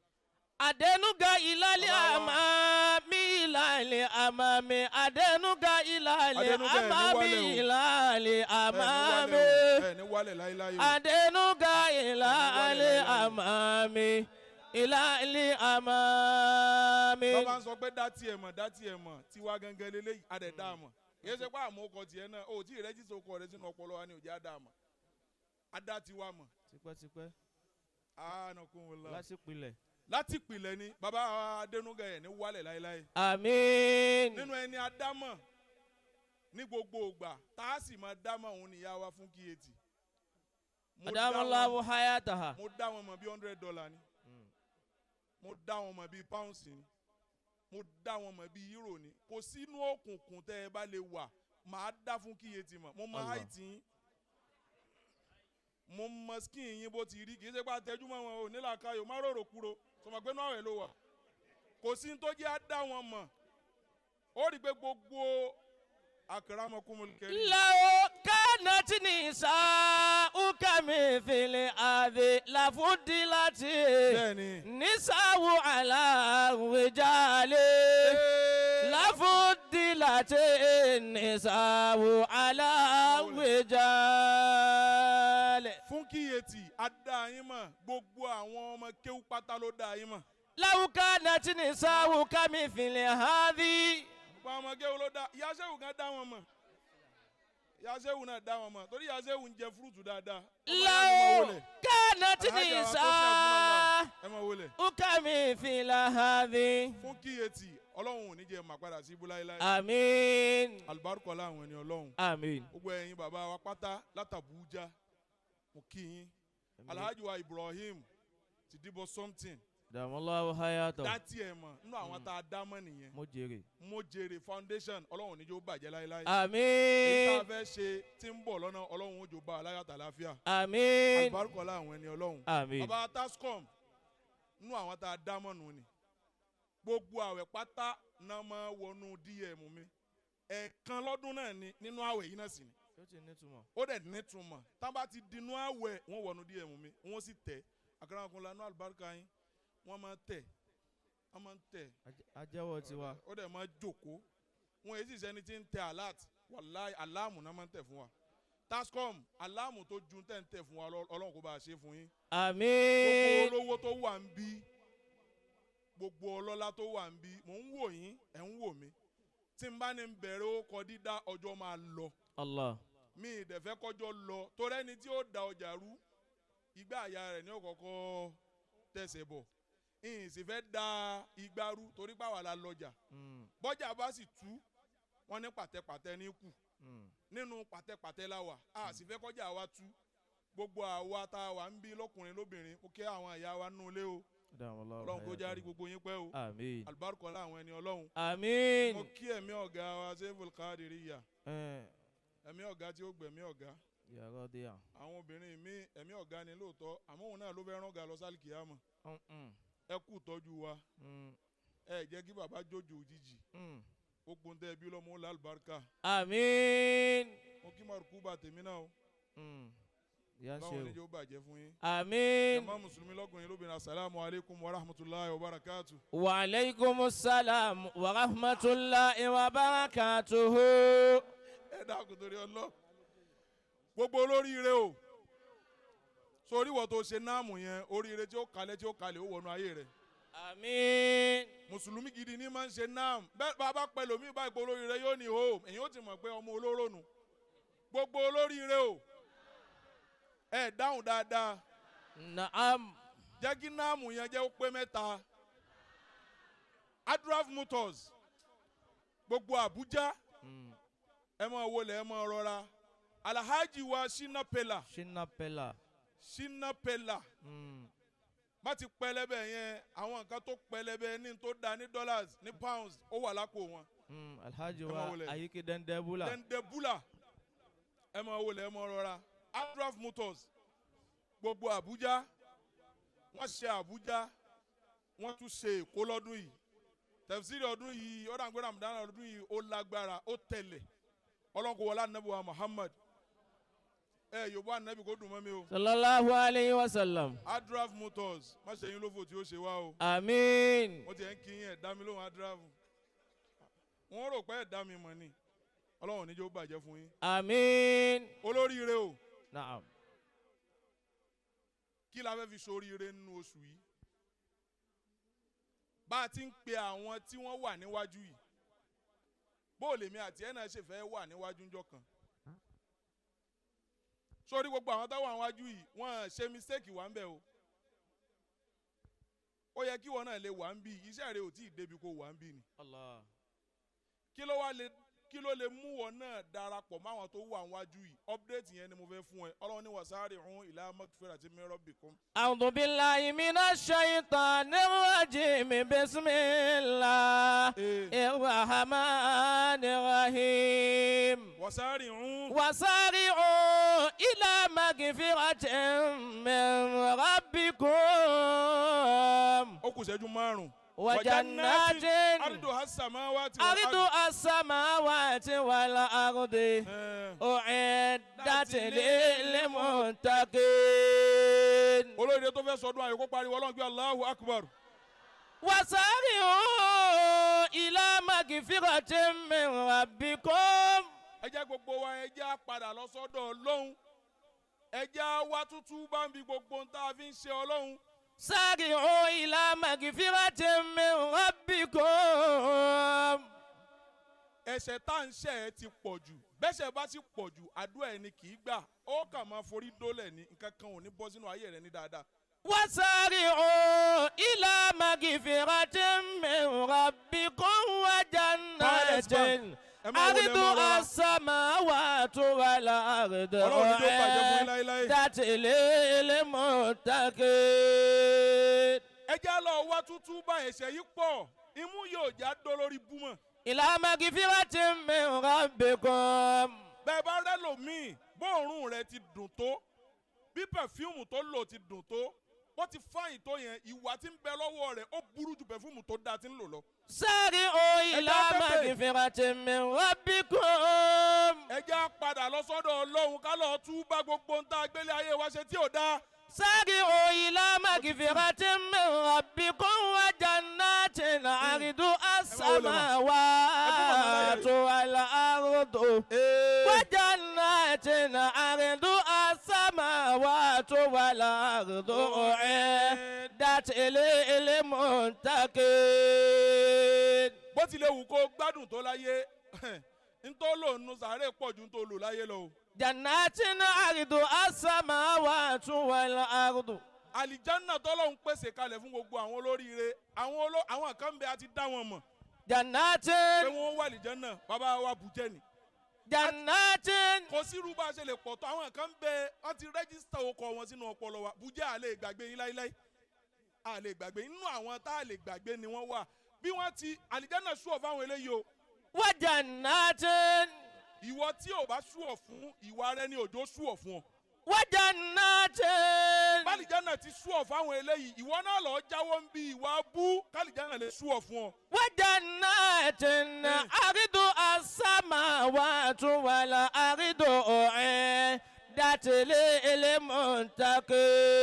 Adénúgà ìlàlẹ̀ àmàmì ìlàlẹ̀ àmàmì Adénúgà ìlàlẹ̀ àmàmì ìlàlẹ̀ àmàmì. Ẹ ní wálẹ̀ láíláí o. Adénúgà ìlàlẹ̀ àmàmì ìlàlẹ̀ àmàmì. Bàbá ń sọ pé dá tiẹ̀ mọ̀, dá tiẹ̀ mọ̀, tiwa gangan leléyìí, a dẹ̀ dá a mọ̀. Kì í ṣe pé àmọ́ ọkọ̀ tiẹ̀ náà, o tí ì rẹ́jísítà ọkọ̀ rẹ sínú ọpọlọ wa ni ò jẹ́ á dá a mọ̀. A dá tiwa mọ̀. Tipẹ́tipẹ́. Anakunla. Láti pilẹ̀. Láti pilẹ̀ ni bàbá Adénúgà ẹ̀ ní wálẹ̀ láéláé. Àmín. Nínú ẹni adámọ̀ ní gbogbo ìgbà tá a sì máa dámọ̀ òun níyà wa fún kíyètì. Adamallahu hayataha. Mo dá wọn mọ̀ bí $100 ni. Mo dá wọn mọ̀ bí pounds ni. Mo dá wọn mọ̀ bí euro ni. Kò sínú òkùnkùn tẹ́ ẹ bá lè wà, màá dá fún kíyètì mọ̀. Mo mọ height yín. Mo mọ skin yín bó ti rí, kì í ṣe pé àtẹjúmọ́ wọn ò nílà káyọ̀ má rorò kúrò sọmọ pé náà ẹ̀ ló wà. Kò sí tó jẹ́ á dá wọn mọ̀. Ó rí i pé gbogbo akramakumul karim. Law kanat nisa'uka mithli hadhi lafudilati nisa'u ala rijali. Lafudilati nisa'u ala rijali. Fún kíyètì a dá yín mọ̀, gbogbo àwọn ọmọ kéwú pátá ló dá yín mọ̀. Law kanat nisa'uka mithli hadhi. Gbogbo àwọn ọmọ kéwú ló dá, Ìyá Ṣéwù kan dá wọn mọ̀. Ìyá Ṣéwù náà dá wọn mọ̀ torí Ìyá Ṣéwù ń jẹ fúrúùtù dáadáa. Law kanat nisa'uka mithli hadhi. Fún kíyètì Ọlọ́run ò ní jẹ́ mà padà sí ibú láéláé. Àmín. Àlùbáríkọ láwọn ẹni Ọlọ́run. Àmín. Gbogbo ẹ̀yin bàbá wa pátá látàbújá mo kí yín. Alhaji wa Ibrahim ti dìbò something. Dàmúláwò hayatọ̀. Dá tiẹ̀ mọ̀ nínú àwọn tá a dá mọ̀ nìyẹn. Mo jèrè. Mo jèrè foundation Ọlọ́run ò ní jẹ́ ó bàjẹ́ láéláé. Àmín. Èyí tá a fẹ́ ṣe tí ń bọ̀ lọ́nà Ọlọ́run ó jò bá aláyàtà láfíà. Àmín. Àlùbáríkọ láwọn ẹni Ọlọ́run. Àmín. Bàbá Tascom nínú àwọn tá a dá mọ̀ nù ni. Gbogbo àwẹ̀ pátá náà máa wọnú DM mi. Ẹ̀ẹ̀kan lọ́dún náà ni nínú àwẹ̀ yìí náà sì ni. Ó ti nítumọ̀. Ó dẹ̀ nítumọ̀. Tá bá ti dinú àwẹ̀ wọ́n wọnú DM mi, wọ́n sì tẹ̀. Àkàràkùn lanú àlùbáríkà yín, wọ́n máa tẹ̀, wọ́n máa tẹ̀. Ajẹ́wọ́ tiwa. Ó dẹ̀ máa jókòó. Wọ́n èyí sì sẹ́ni tí ń tẹ alert, wàláì aláàmù náà máa ń tẹ̀ fún wa. Tascom aláàmù tó ju tẹ̀ ń tẹ̀ fún wa Ọlọ́run kó bá a ṣe fún yín. Àmín. Gbogbo olówó tó wà ń bí, gbogbo ọlọ́lá tó wà ń bí, mò ń wò yín, ẹ̀ ń wò mí. Tí n bá ní bẹ̀rẹ̀ ó kọ dídá ọjọ́ máa lọ. Allah. Mi ìdẹ̀fẹ́ kọjọ́ lọ torí ẹni tí ó da ọjà rú igbá àyà rẹ̀ ní ọ̀kọ̀ọ̀kọ̀ tẹ̀sẹ̀ bọ̀. Ìyìn sì fẹ́ da igbá rú torí pàwọ́ la lọ́jà. Bọ́jà bá sì tú wọ́n ní pàtẹ́pàtẹ́ ní kù. Nínú pàtẹ́pàtẹ́ la wà, a sì fẹ́ kọjá wa tú. Gbogbo àwa tá a wà ń bí lọ́kùnrin lóbìnrin, ó kẹ́ àwọn ìyá wa nínú ilé o. Ọlọ́run kó járí gbogbo yín pẹ́ o. Àmín. Àlùbáríkọ láwọn ẹni Ọlọ́run. Àmín. Mo kí ẹ̀mí ọ̀gá wa Seiful Qadiriyya. Ẹ̀mí ọ̀gá tí ó gbẹ̀mí ọ̀gá. Àwọn obìnrin mi ẹ̀mí ọ̀gá ni lóòótọ́, àmọ́ òun náà ló fẹ́ rán ọ̀gá lọ sálìkì àmọ́. Ẹ kú ìtọ́jú wa. Ẹ jẹ́ kí bàbá jójo òjijì. Gbogbo ń tẹ́ ẹbí lọ́mọ lálùbáríkà. Àmín. Mo kí Màrúkú bá tèmi náà o. Báwo ni yóò bàjẹ́ fún yín. Àmín. Jàmá mùsùlùmí lọ́kùnrin lóbìnrin, asalaamu aleykum wa rahmatulahi wa barakatu. Wa aleykum salam wa rahmatulahi wa barakatuhu. Ẹ dákun torí Ọlọ́run. Gbogbo olóríire o. Sórí wọ́n tó ṣe náàmù yẹn, oríire tí ó kalẹ̀ tí ó kalẹ̀ ó wọnú ayé rẹ̀. Àmín. Mùsùlùmí gidi ni máa ń ṣe náàmù. Bẹ́ẹ̀ bá bá pẹ̀lú mi báyìí pé olóríire yóò ní home, èyí ó ti mọ̀ pé ọmọ olóró nu. Gbogbo olóríire o. Ẹ dáhùn dáadáa. Naam. Jẹ́ kí náàmù yẹn jẹ́ ó pé mẹ́ta. Adraf Motors, gbogbo Abuja, ẹ máa wọlé ẹ máa rọra. Alhaji wa Shina Pella. Shina Pella. Shina Pella. Bá ti pẹlẹbẹ yẹn, àwọn nǹkan tó pẹlẹbẹ ní tó da ní dollars ní pounds ó wà lápò wọn. Alhaji Ẹ máa wa wọlé. Ayike Dendebula. Dendebula, ẹ máa wọlé, ẹ máa rọra. Adraf Motors, gbogbo Abuja, wọ́n ṣe Abuja, wọ́n tún ṣe Èkó lọ́dún yìí. Tẹ̀fsíìrì ọdún yìí, ọ̀dà ń gbé Ramadan ọdún yìí, ó lágbára, ó tẹ̀lẹ̀. Ọlọ́nkọ wọlé anabi wa Muhammad. Ẹ Yorùbá anabi kò dùn mọ́ mi o. Sallallahu alayhi wa sallam. Adraf Motors, má ṣe yín lófò tí ó ṣe wá o. Àmín. Wọ́n ti ẹ̀ ń kí yín, ẹ̀ dá mi lóhùn. Adraf, wọ́n rò pé ẹ̀ dá mi mọ̀ ni. Ọlọ́run níjó bàjẹ́ fún yín. Àmín. Olóríire o. Naam. Kí la fẹ́ fi ṣoríire nínú oṣù yìí? Bá a ti ń pe àwọn tí wọ́n wà níwájú yìí, bó o lèmi àti ẹ̀ náà ṣe fẹ́ wà níwájú ńjọ́ kan? Sórí gbogbo àwọn táwọn àwájú yìí, wọ́n ṣe mistake wà ń bẹ̀ o. Ó yẹ kí wọn náà lè wà ń bí. Iṣẹ́ rẹ ò tí ì débi kó wà ń bí ni. Allah. Kí ló wá lè, kí ló lè mú wọn náà darapọ̀ máwọn tó wà níwájú yìí? Update yẹn ni mo fẹ́ fún ẹ. Ọlọ́run ní wasari'u ila magfirati min rabbikum. أعوذ بالله من الشيطان الرجيم. بسم الله الرحمن الرحيم. Wasari'u. وسارعوا إلى مغفرة من ربكم. Ó kù ìṣẹ́jú 5. وجنات arduha as-samawati wal أرض ard. السماوات والأرض أعدت للمتقين. Olóríire tó fẹ́ sọdún ayò kó pariwo Ọlọ́run pé Allahu akbar. وسارعوا إلى مغفرة من ربكم. Ẹ jẹ́ gbogbo wa, ẹ jẹ́ á padà lọ sọ́dọ̀ Ọlọ́run. Ẹ jẹ́ á wá tútú bá ń bi gbogbo ohun tá a fi ń ṣe Ọlọ́run. سارعوا إلى مغفرة من ربكم. Ẹ̀ṣẹ̀ tá à ń ṣẹ̀ ẹ́ ti pọ̀ jù. Bẹ́ṣẹ̀ bá ti pọ̀ jù, àdúrà ẹni kì í gbà. Ó kàn máa forí dólẹ̀ ní nǹkan kan ò ní bọ́ sínú ayé rẹ ní dáadáa. وسارعوا إلى مغفرة من ربكم وجنات Ẹ máa wọlé, ẹ máa أرض rọra. السماوات والأرض Ọlọ́run ní jó bàjẹ́ fún yín láéláé. أعدت للمتقين. Ẹ jẹ́ lọ wá tútú bá, ẹ̀ṣẹ̀ yìí pọ̀. Imú yóò já dó lórí búmọ̀. إلى مغفرة من ربكم. Bẹ́ẹ̀ bá rẹ́ lòmíì, bóòrùn rẹ̀ ti dùn tó, bí perfume tó lò ti dùn tó, bó ti fine tó yẹn, ìwà tí ń bẹ lọ́wọ́ rẹ̀ ó burú ju perfume tó dáa tí ń lò lọ. سارعوا إلى Ẹ jẹ́ tètè. مغفرة من ربكم. Ẹ jẹ́ á padà lọ sọ́dọ̀ Ọlọ́run, ká lọ tú bá gbogbo ń tá a gbélé ayé wa ṣe tí ò dáa. سارعوا إلى مغفرة من ربكم وجنات عرضها السماوات والأرض، وجنات عرضها السماوات والأرض أعدت للمتقين. Bó tilẹ̀ wù kó gbádùn tó láyé, ntọ́ lò nù sàárè pọ̀ ju ntọ́ lò láyé lọ o. جنات عرضها السماوات والأرض. Àlìjánà tọ́lọ́hún pèsè kalẹ̀ fún gbogbo àwọn olóríire, àwọn kan bẹ, a ti dá wọn mọ̀ جنات pé wọ́n wà àlìjánà. Bàbá wa bùjẹ́ ni. جنات Kò sí irú bá a ṣe lè pọ̀ tó, àwọn kan bẹ, wọ́n ti register orúkọ wọn sínú ọpọlọ wa. Bùjẹ́, à lè gbàgbé yín láíláí, à lè gbàgbé. Nínú àwọn tá a lè gbàgbé ni wọ́n wà. Bí wọ́n ti àlìjánà sure fáwọn eléyìí o. وجنات Ìwọ tí ò bá sure fún, ìwà rẹ ni òjò sure fún ọ. وجنات Bálìjánà ti sure fáwọn eléyìí, ìwọ náà lọ jáwọ́ ń bí ìwà bú, kálìjánà lè sure fún ọ. وجنات عرضها السماوات والأرض أعدت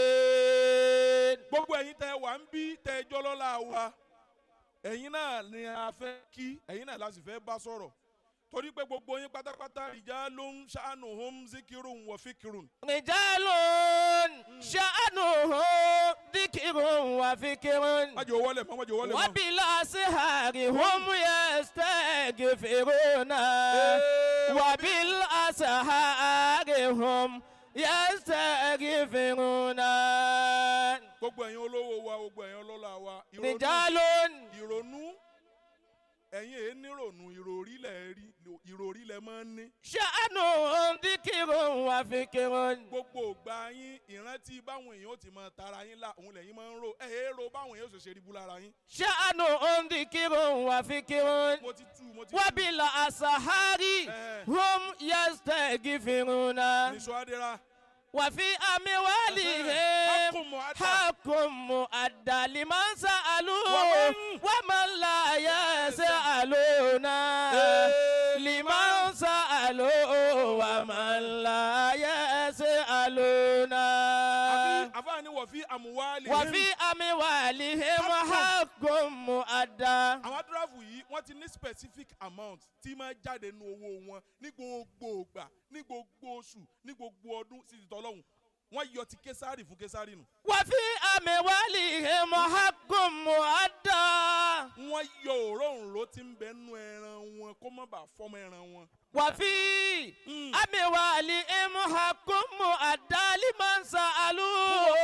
للمتقين. Gbogbo ẹ̀yin tẹ́ wà ń bí, tẹ́ jọlọ́lá wa, ẹ̀yin náà ni a fẹ́ kí, ẹ̀yin náà la sì fẹ́ bá sọ̀rọ̀, torí pé gbogbo yín pátápátá, rijalun sha'nuhum zikirun wa fikirun. رجال شأنهم ذكر وفكر. Má jẹ́ owó lẹ̀ mọ́, má jẹ́ owó lẹ̀ mọ́. وبالأسحار هم يستغفرون، وبالأسحار هم يستغفرون. Gbogbo ẹ̀yin olówó wa, gbogbo ẹ̀yin ọlọ́lá wa, رجال ìrònú Ẹ̀yin èé nírònú ìròrí lẹ̀ rí ìròrí lẹ̀ máa ń ní. Ṣàánú díkìrún wà fi kírun. Gbogbo ìgbà yín ìrántí báwọn èèyàn ó ti máa tara yín là òun lẹ́yìn máa ń rò ẹ̀ ẹ́ ro báwọn èèyàn ó ṣe ṣe rí bú lára yín. Ṣàánú díkìrún wà fi kírun. Mo ti tú mo ti tú. Wábìlà àṣàhárì hum yastaghfiruna. Nìṣó Adéra. Wàfi amwalihim haqqun mu'adda liman sa'alu wa man la yas'aluna liman sa'alu wa man la yas'aluna. Àfáàní wọ̀fí àmúwálì. Wàfi amwalihim haqqun mu'adda. Àwọn adúráfù yìí wọ́n ti ní specific amount tí máa jáde nu owó wọn ní gbogbo ìgbà ní gbogbo oṣù ní gbogbo ọdún sí ti tọ́lọ́hún wọ́n yọ ti késàrì fún késàrì nù. Wàfi amwalihim haqqun mu'adda. Wọ́n yọ òróǹro tí ń bẹ nú ẹran wọn kó má bàa fọ́mọ ẹran wọn. Wàfi amwalihim haqqun mu'adda liman sa'alu.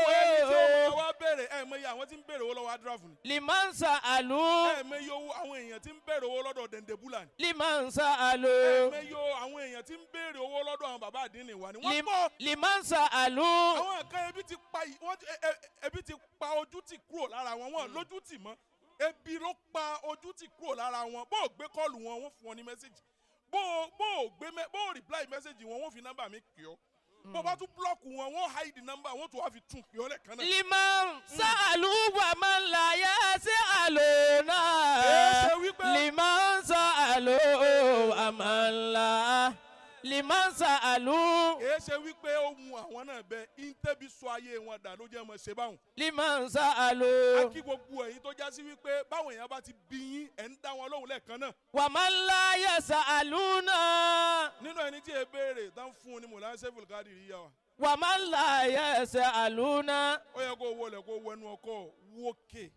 Fún ẹni tí ó máa wá béèrè ẹ̀ mọ iye àwọn tí ń béèrè owó lọ́wọ́ adúráfù ni. Liman sa'alu. Ẹ̀ mọ iye owó àwọn èèyàn tí ń béèrè owó lọ́dọ̀ dẹ̀ndẹ̀búlà ni. Liman sa'alu. Ẹ̀ mọ iye àwọn èèyàn tí ń béèrè owó lọ́dọ̀ àwọn bàbá àdínní wa ni. Wọ́n pọ̀. Liman sa'alu. Àwọn kan ebi ti pa ebi ti pa ojú tì kúrò lára wọn wọn lójú tì mọ́ ebi ló pa ojú tì kúrò lára wọn bó o gbé kọ́ọ̀lù wọn wọ́n fún ọ ní mẹ́sẹ̀gì bó o gbé bó o reply mẹ́sẹ̀gì wọn wọ́n fi nọ́mbà mi kì ọ́ bó o bá tún búlọ́ọ̀kù wọn wọ́n hide nọ́mbà wọ́n tún wá fi tún kì ọ́ lẹ́ẹ̀kan náà. Liman sa'alu wa man la yas'aluna. Liman sa'alu wa man la liman sa'alu. Kìí ṣe wípé ó mu àwọn náà bẹ íńtẹ́bi sọ ayé wọn dà ló jẹ́ mọ̀ ṣe báwọn. Liman sa'alu. A kí gbogbo ẹ̀yin tó já sí wípé báwọn èèyàn bá ti bí yín ẹ̀ ń dá wọn lóhùn lẹ́ẹ̀kan náà. Wa man la yas'aluna. Nínú ẹni tí ẹ béèrè tán fún un ni Mọ̀lá Sẹ́fùlù Kádìrí yá wa. Wa man la yas'aluna. Ó yẹ kó wọlé kó wẹnu ọkọ wókè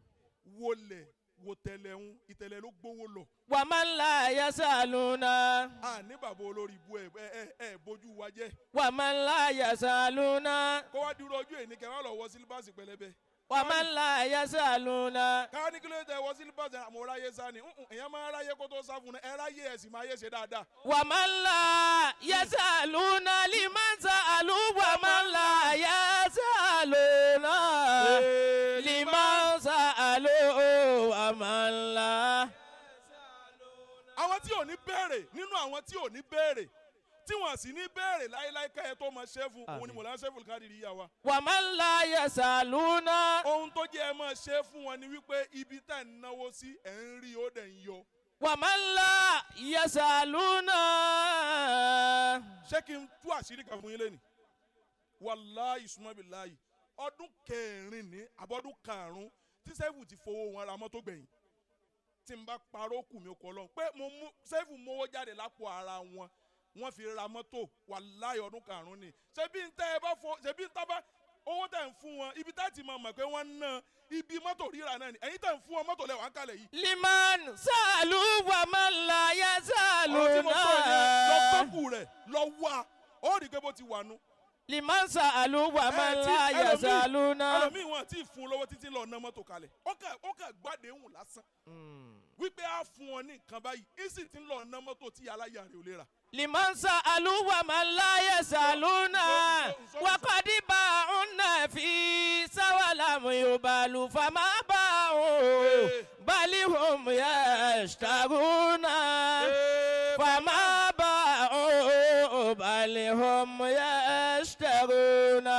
wọlé wo tẹlẹ ń ìtẹ̀lẹ̀ ló gbowó lọ. Wa man la yasaluna. A ní bàbá olórí ibú ẹ ẹ ẹ bójú wa jẹ. Wa man la yasaluna. Kó wá dúró ojú èyí ni kẹ́ wá lọ wọ sílíbàsì pẹlẹbẹ. Wa man la yasaluna. Ká ní kí ló dé wọ sílíbàsì àmọ́ ráyé sá ni èèyàn máa ráyé kó tó sá fún un ẹ ráyé ẹ sì máa yé ṣe dáadáa. Wa man la yasaluna liman sa'alu wa man la yasaluna. Liman sa'alu wa man la. Àwọn tí ò ní béèrè nínú àwọn tí ò ní béèrè tí wọ́n sì ní béèrè láéláé ká ẹ tó máa ṣe fún òun ni Mọ̀lá Sẹ́fùlù Kádìrí yá wa. Wa man la yasaluna. Ohun tó jẹ́ ẹ máa ṣe fún wọn ni wípé ibi tá ẹ̀ ń náwó sí ẹ̀ ń rí ó dẹ̀ ń yọ. Wa man la yasaluna. Ṣé kí n tú àṣírí kan fún yín lẹ́nu? Wàláhì summa billahi ọdún kẹrin ní àbọ̀dún karùn-ún tí Sẹ́fù ti fowó wọn ra mọ́tò gbẹ̀yìn tí n bá parọ́ kù mí kọ́ lọ́n pé mo mú Sẹ́fù mówó jáde lápò ara wọn wọ́n fi ra mọ́tò wàláhì ọdún karùn-ún ni ṣebí ń tẹ́ ẹ bá fọ ṣebí ń tábà owó tẹ̀ ń fún wọn ibi tá ti máa mọ̀ pé wọ́n ń ná ibi mọ́tò ríra náà ni ẹ̀yin tẹ̀ ń fún wọn mọ́tò lẹ̀ wá ń kalẹ̀ yìí. Liman sa'alu wa man la yasaluna. Ọ̀rọ̀ tí mo sọ yẹn lọ gbọ́kù rẹ̀ lọ wá ó rí i pé bó ti wà nú. Liman sa'alu wa man la yasaluna. Ẹlòmíì wọn àti ìfún lọ́wọ́ títí lọ ná mọ́tò kalẹ̀ ó kà gbàdéhùn lásán wípé á fún ọ ní nǹkan báyìí ìsì tí ń lọ ná mọ́tò tí aláya rẹ̀ ò lè rà. Liman sa'alu wa man la yasaluna. Wa qad ba'unna fi sawalam yubalu fama ba'u bal hum yashtaruna. Fama ba'u bal hum yashtaruna.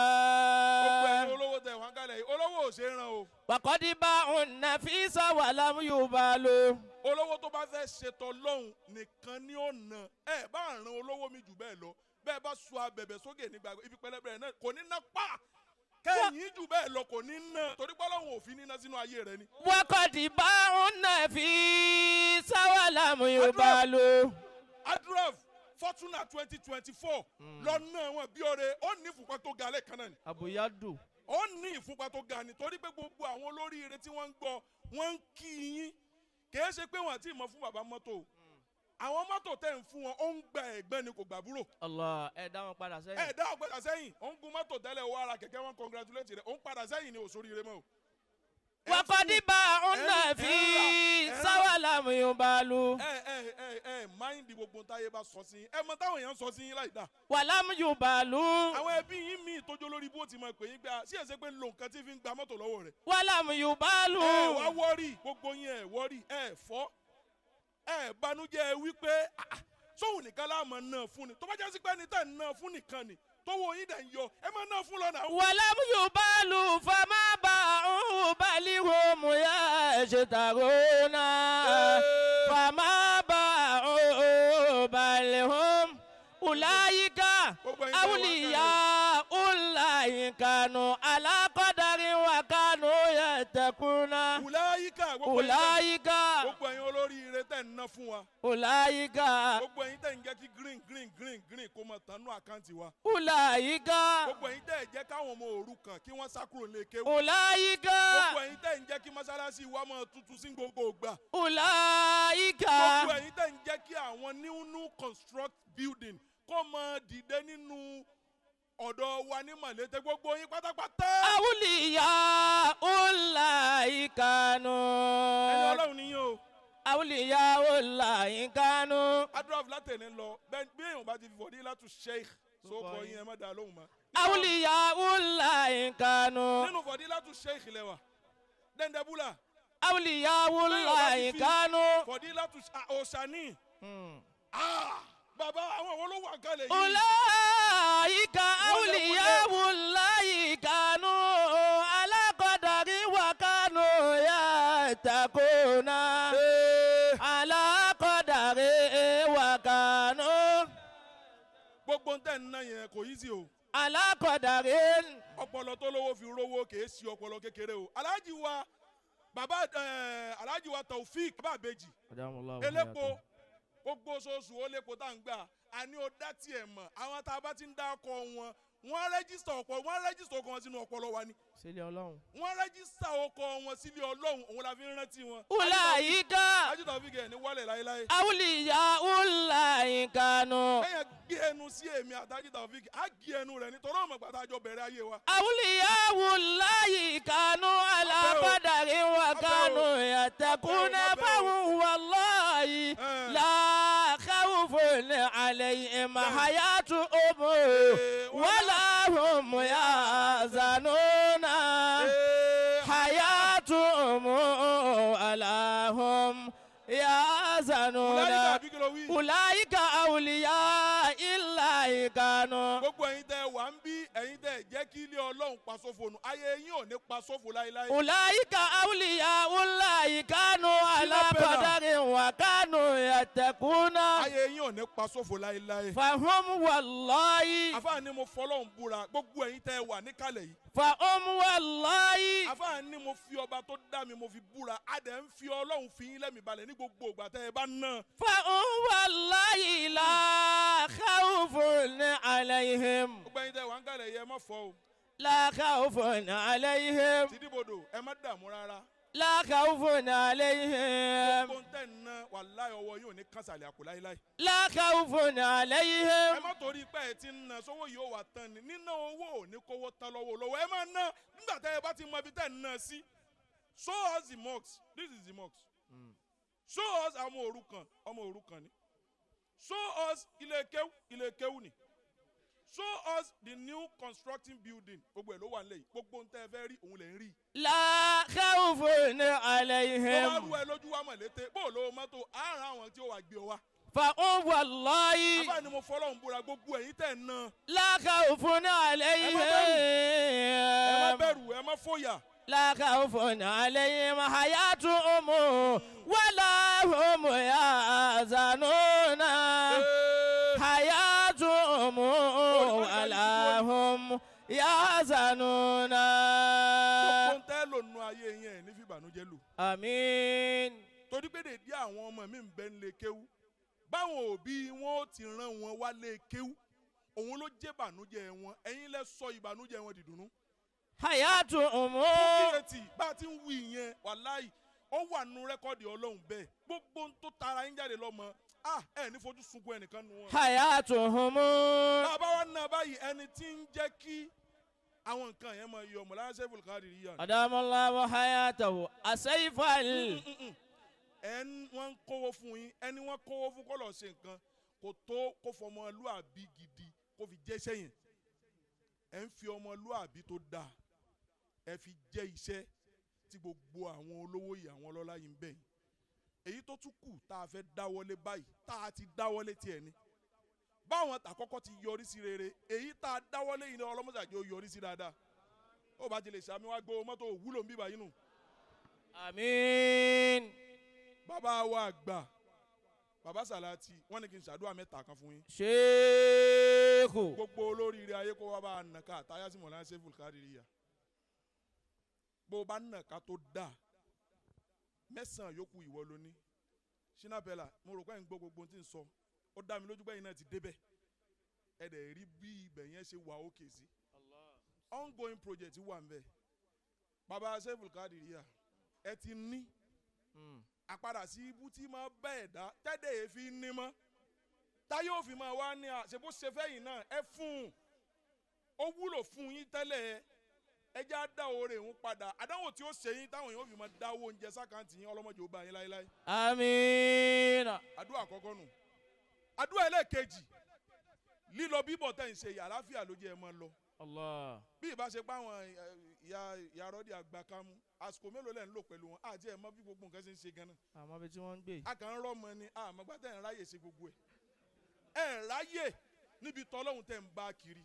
Gbogbo ẹni olówó tẹ̀ wọ́n kálẹ̀ yìí olówó ò ṣe é ràn o. Wa qad ba'unna fi sawalam yubalu. Olówó tó bá fẹ́ ṣètò lọ́hùn nìkan ni ó nà ẹ bá ràn olówó mi jù bẹ́ẹ̀ lọ bẹ́ẹ̀ bá sọ abẹ̀bẹ̀ sókè nígbà ibi pẹlẹbẹ náà kò ní ná pa kẹ́yìn jù bẹ́ẹ̀ lọ kò ní ná torí pé Ọlọ́run ò fi níná sínú ayé rẹ ni. Wa qad ba'unna fi sawalam yubalu. Adraf Fortuna 2024 lọ́nà wọn bí ọ̀rẹ́ ó ní ìfúnpá tó ga lẹ́ẹ̀kan náà ni. Àbúyádù. Ó ní ìfúnpá tó ga ni torí pé gbogbo àwọn olóríire tí wọ́n ń gbọ́ wọ́n ń kí yín kìí ṣe pé wọ́n àti ìmọ̀ fún bàbá mọ́tò àwọn mọ́tò tẹ̀ ń fún wọn ó ń gba ẹ̀gbẹ́ ni kò gbàbúrò. Allah ẹ dá wọn padà sẹ́yìn. Ẹ dá wọn padà sẹ́yìn ó ń gun mọ́tò tẹ́lẹ̀ ó ara kẹ̀kẹ́ wọn congratulate rẹ̀ ó ń padà sẹ́yìn ni òṣòríire mọ́ o. وقد باعوا النفيس ولم يبالوا. Ẹ mind gbogbo táyé bá sọ sí yín, ẹ mọ táwọn èèyàn sọ sí yín láì dá. ولم يبالوا. Àwọn ẹbí yín míì tójó lórí bó ti mọ̀ pé yín gbà sí ẹ̀sẹ̀ pé ń lo nǹkan tí fi ń gba mọ́tò lọ́wọ́ rẹ̀. ولم يبالوا. Ẹ wá worry, gbogbo yín ẹ worry, ẹ fọ́, ẹ banújẹ́ wípé sóhun nìkan láàmú náà fún ni, tó bá jásí pé ẹni tẹ̀ ń náà fún nìkan ni tówó yín dẹ̀ ń yọ, ẹ máa náà fún lọ́nà. ولم يبالوا فما باعوا بل هم يشترون. فما باعوا بل هم أولئك أولياء الله كانوا على قدر وكانوا يتقون. أولئك. أولئك. Gbogbo ẹ̀yin olóríire tẹ̀ ń ná fún wa. أولئك. Gbogbo ẹ̀yin tẹ̀ ń jẹ́ kí green green green green kó máa tán nú account wa. أولئك. Gbogbo ẹ̀yin tẹ̀ jẹ́ káwọn ọmọ òrukàn kí wọ́n sá kúrò lè kéwú. أولئك. Gbogbo ẹ̀yin tẹ̀ ń jẹ́ kí mọ́sálásí wa máa tutù sí gbogbo ìgbà. أولئك. Gbogbo ẹ̀yin tẹ̀ ń jẹ́ kí àwọn new new construct building kó máa dìde nínú ọ̀dọ̀ wa ní Màlété, gbogbo yín pátápátá. أولياء الله كانوا. Ẹni Ọlọ́run ni yín o. أولياء الله كانوا. Adraf látẹ̀lé lọ bẹ́ẹ̀ bí èèyàn bá ti fi Fọdílátù Sheikh sókò yín, ẹ má dá lóhùn mọ́. أولياء الله كانوا. Nínú Fọdílátù Sheikh lẹ́wà dẹ́ndẹ́búlà. أولياء الله كانوا. Fọdílátù ọ̀sánì. Bàbá àwọn àwọn olówó àkàlẹ̀ yìí. أولئك أولياء الله كانوا على قدر وكانوا يتقون. على قدر وكانوا. Gbogbo ń tẹ̀ ń ná yẹn kò easy o. على قدر. Ọpọlọ tó lówó fi rówó kì í ṣe ọpọlọ kékeré o. Alhaji wa bàbá Alhaji wa Taofik bàbá àbèjì elépo, gbogbo oṣooṣù ó lépo tá à ń gbà, àní ó dá tiẹ̀ mọ̀. Àwọn tá a bá ti ń dá ọkọ wọn, wọ́n register ọ̀pọ̀, wọ́n register ọkọ wọn sínú ọpọlọ wa ni. Sílẹ̀ Ọlọ́run. Wọ́n register ọkọ wọn sílé Ọlọ́run, òun la fi ń rántí wọn. أولئك. Alhaji Taofik ẹ̀ ní wálẹ̀ láéláé. أولياء الله كانوا. Ẹ̀yàn gbé ẹnu sí èmi àtàjì Taofik, á gé ẹnu rẹ̀ nítorí ọmọ ìgbà tá a jọ bẹ̀rẹ̀ ayé wa. أولياء الله كانوا على قدر وكانوا يتقون. فهم والله لا خوف عليهم حياتهم ولا هم يحزنون. حياتهم ولا هم يحزنون. أولئك أولياء الله كانوا. Gbogbo ẹ̀yin tẹ́ wà ń bí, ẹ̀yin tẹ́ jẹ́ kí ilé Ọlọ́run pa sófo nù, ayé yín ò ní pa sófo láéláé. أولئك أولياء الله كانوا على قدر وكانوا يتقون. Ayé yín ò ní pa sófo láéláé. فهم والله. Àfáà ni mo fọlọ́run búra, gbogbo ẹ̀yin tẹ́ wà níkàlẹ̀ yìí. فهم والله. Àfáà ni mo fi ọba tó dá mi mo fi búra, a dẹ̀ ń fi Ọlọ́run fi yín lẹ́mìí balẹ̀ ní gbogbo ìgbà tẹ́ ẹ bá ná. فهم والله لا خوف عليهم. Gbogbo ẹ̀yin tẹ́ wà níkàlẹ̀ yìí, ẹ má fọ́ o. لا خوف عليهم. Tìdíbodò, ẹ má dààmú rárá. لا خوف عليهم. Gbogbo ń tẹ̀ ń ná, wàláhì ọwọ́ yóò ní kásálẹ̀ àpò láéláé. لا خوف عليهم. Ẹ má torí pé ẹ ti ń ná sówó yìí ó wà tán ni, níná owó ò ní kówó tán lọ́wọ́ lọ́wọ́, ẹ máa ná nígbà tẹ́ ẹ bá ti mọ ibi tẹ́ ń ná sí. Show us the mosque, this is the mosque. Show us àwọn òrukàn, ọmọ òrukàn ni. Show us ilé kéwú, ilé kéwú ni. Show us the new constructing building, gbogbo ẹ̀ ló wà nílẹ̀ yìí, gbogbo ń tẹ́ ẹ fẹ́ rí òun lè ń rí. لا خوف عليهم. Tó bá rú ẹ lójú wa mọ̀ létè, bó o lówó mọ́tò, á ràn àwọn tí ó wà gbé ọ wá. فهم والله. Àfáà ni mo fọlọ́run búra, gbogbo ẹ̀yin tẹ̀ ń ná. لا خوف عليهم. Ẹ má bẹ̀rù, ẹ má fòyà. لا خوف عليهم حياتهم ولا هم يحزنون. حياتهم ولا هم يحزنون. Gbogbo ń tẹ́ lò nù ayé yẹn ní fìbànújẹ́ lò. آمين. Torí pé dèdí àwọn ọmọ mi ń bẹ ń lè kéwú, báwọn òbí wọn ó ti rán wọn wá lé kéwú, òun ló jẹ́ ìbànújẹ́ wọn, ẹ̀yin lẹ sọ ìbànújẹ́ wọn dìdùnnú. Hayatuhum. Fún bá a ti ń wí yẹn, wàláì ó wà nù record Ọlọ́run bẹ́ẹ̀, gbogbo ń tó tara yín jáde lọ́mọ, ẹ ní fojú sunkún ẹnìkan nu wọn. Hayatuhum. Bàbá wa ná báyìí, ẹni tí ń jẹ́ kí Àwọn nǹkan yẹn máa yọ Mọ̀lára Sẹ́fù Kádìrí yà. Adamallahu hayatahu asayfal. Ẹn wọ́n ń kówó fún yín, ẹni wọ́n kówó fún kọ́ lọ́ọ́ ṣe nǹkan kò tó kó fọmọlúàbí gidi kó fi jẹ́ iṣẹ́ yẹn. Ẹ ń fi ọmọlúàbí tó dáa ẹ fi jẹ́ iṣẹ́ tí gbogbo àwọn olówó yìí, àwọn ọlọ́lá yìí ń bẹ̀ yín. Èyí tó tún kù tá a fẹ́ dáwọ́lé báyìí, tá a ti dáwọ́lé tiẹ̀ ni báwọn tàkọ́kọ́ ti yọrí sí rere, èyí tá a dáwọ́lé yìí ni ọlọ́mọṣàjẹ́ ó yọrí sí dáadáa. Ó bá ti lè ṣàmì wá gbowó mọ́tò wúlò ń bíbá yín nù. Àmín. Bàbá wa àgbà, bàbá Sàlátì, wọ́n ní kí n ṣàdúrà mẹ́ta kan fún yín. Ṣéèkù. Gbogbo olóríire ayé kó wá bá a nàka àtayá sí Mọ̀lá Sẹ́fù Kádìríyà. Bó o bá nàka tó dáa, mẹ́sàn-án yòókù ìwọ ló ní. Ṣínà Pẹ́lá, mo rò pé ẹ̀ ń gbọ́ gbogbo ohun tí ń sọ. Ó dá mi lójú pé ẹ̀yin náà ti débẹ̀. Ẹ dẹ̀ rí bí ibẹ̀ yẹn ṣe wà ókè sí. Ongoing project wà ń bẹ̀. Bàbá Sẹ́fù Kádìríyà, ẹ ti ní àpadà sí ibú tí máa bá ẹ̀dá tẹ́dẹ̀ èéfín ní mọ́, táyé òfin máa wá ní à ṣe bó ṣe fẹ́yìn náà ẹ fún un, ó wúlò fún yín tẹ́lẹ̀, ẹ já dá oore òun padà. Àdánwò tí ó ṣe yín táwọn èèyàn fi máa dá owó oúnjẹ sákàǹtì yín, ọlọ́mọdé ó bá yín láéláé. Àmín. Àdúrà àkọ́kọ́ nù. Àdúrà ẹlẹ́ẹ̀kejì, lílọ bíbọ̀ tẹ̀ ń ṣe yìí, àlàáfíà ló jẹ́ ẹ máa lọ. Allah. Bí ìbá ṣe pé àwọn ìyá rọ́dí àgbà kámú, àsìkò mélòó lẹ̀ ń lò pẹ̀lú wọn, àti ẹ̀ mọ bí gbogbo nǹkan ṣe ń ṣe gan-an. Àmọ́ ibi tí wọ́n ń gbé. A kàn ń rọ́mọ ni, àmọ́ gbá tẹ̀ ń ráyè ṣe gbogbo ẹ̀. Ẹ̀ ń ráyè níbi tọ́lọ́hún tẹ̀ ń bá kiri.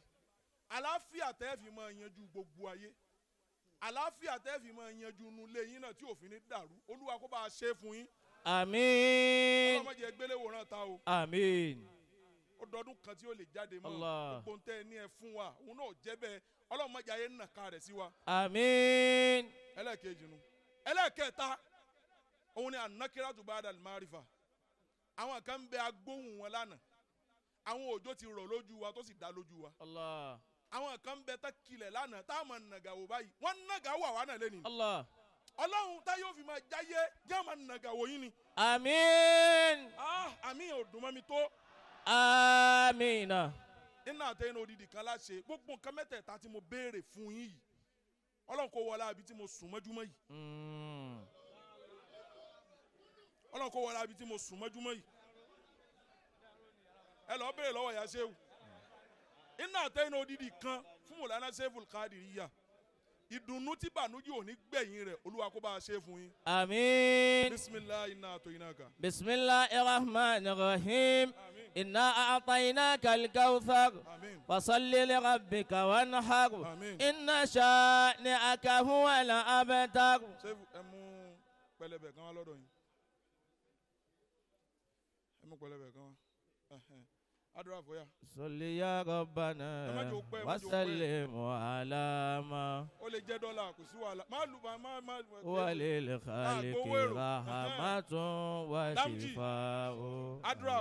Àlàáfíà tẹ́ fi máa yanjú gbogbo ayé, àlàáfíà tẹ́ fi máa yanjú inú ilé yín náà tí òfin ní dàrú, Olúwa kó bá a ṣe fún yín. Àmín. Ọlọ́mọdé gbéléwòrán ta o. Àmín. Ó dọdún kan tí ó lè jáde mọ́. Allah. Gbogbo ntẹ́ ní ẹ fún wa, òun náà jẹ́ bẹ́ẹ̀, ọlọ́mọdé ayé ń nàka rẹ̀ sí wa. Àmín. Ẹlẹ́ẹ̀kejì nu. Ẹlẹ́ẹ̀kẹta, òun ni anakiratu ba'da al-marifa. Àwọn kan ń bẹ agbóhùn wọn lánàá, àwọn òjò ti rọ̀ lójú wa tó sì dá lójú wa. Allah. Àwọn kan ń bẹ tá kilẹ̀ lánàá tá a máa nàgàwò báyìí, wọ́n nàgàwò àwa náà lẹ́nu. Allah. Ọlọ́run tá yóò fi máa jáyé jẹ́ máa nàgàwò yín ni. Àmín. Àmín ò dùn mọ́ mi tó. Àmín. Iná àtẹ̀yìn odidi kan láṣẹ gbogbo nǹkan mẹ́tẹ̀ẹ̀ta tí mo béèrè fún yín yìí, Ọlọ́run kò wọlé àbí tí mo sùn mọ́júmọ́ yìí. Ọlọ́run kò wọlé àbí tí mo sùn mọ́júmọ́ yìí. Ẹ lọ́ọ́ béèrè lọ́wọ́ ìyá Ṣéwù. Iná àtẹ̀yìn odidi kan fún Mọ̀lánà Sẹ́fù Kádìríyà. Ìdùnnú tí bànújẹ́ ò ní gbẹ̀yìn rẹ̀, Olúwa kó bá a ṣe fún yín. Àmín. Bisimilahi iná àtọ̀yìnàkà. Bismillahir Rahmanir Rahim. Inna a'tainaka al-kawthar. Fasalli li rabbika wanhar. Inna shani'aka huwal abtar. Ṣé ẹ mú pẹlẹbẹ kan wá lọ́dọ̀ yín? Ẹ mú pẹlẹbẹ kan wá. Àdúrà fọyà. Salli ya Rabbana wa sallim ala ma. Ó lè jẹ́ dọ́là, kò sí wàhálà. Má lù bá má má. Walil khaliqi rahmatun wa shifa'u. Àdúrà.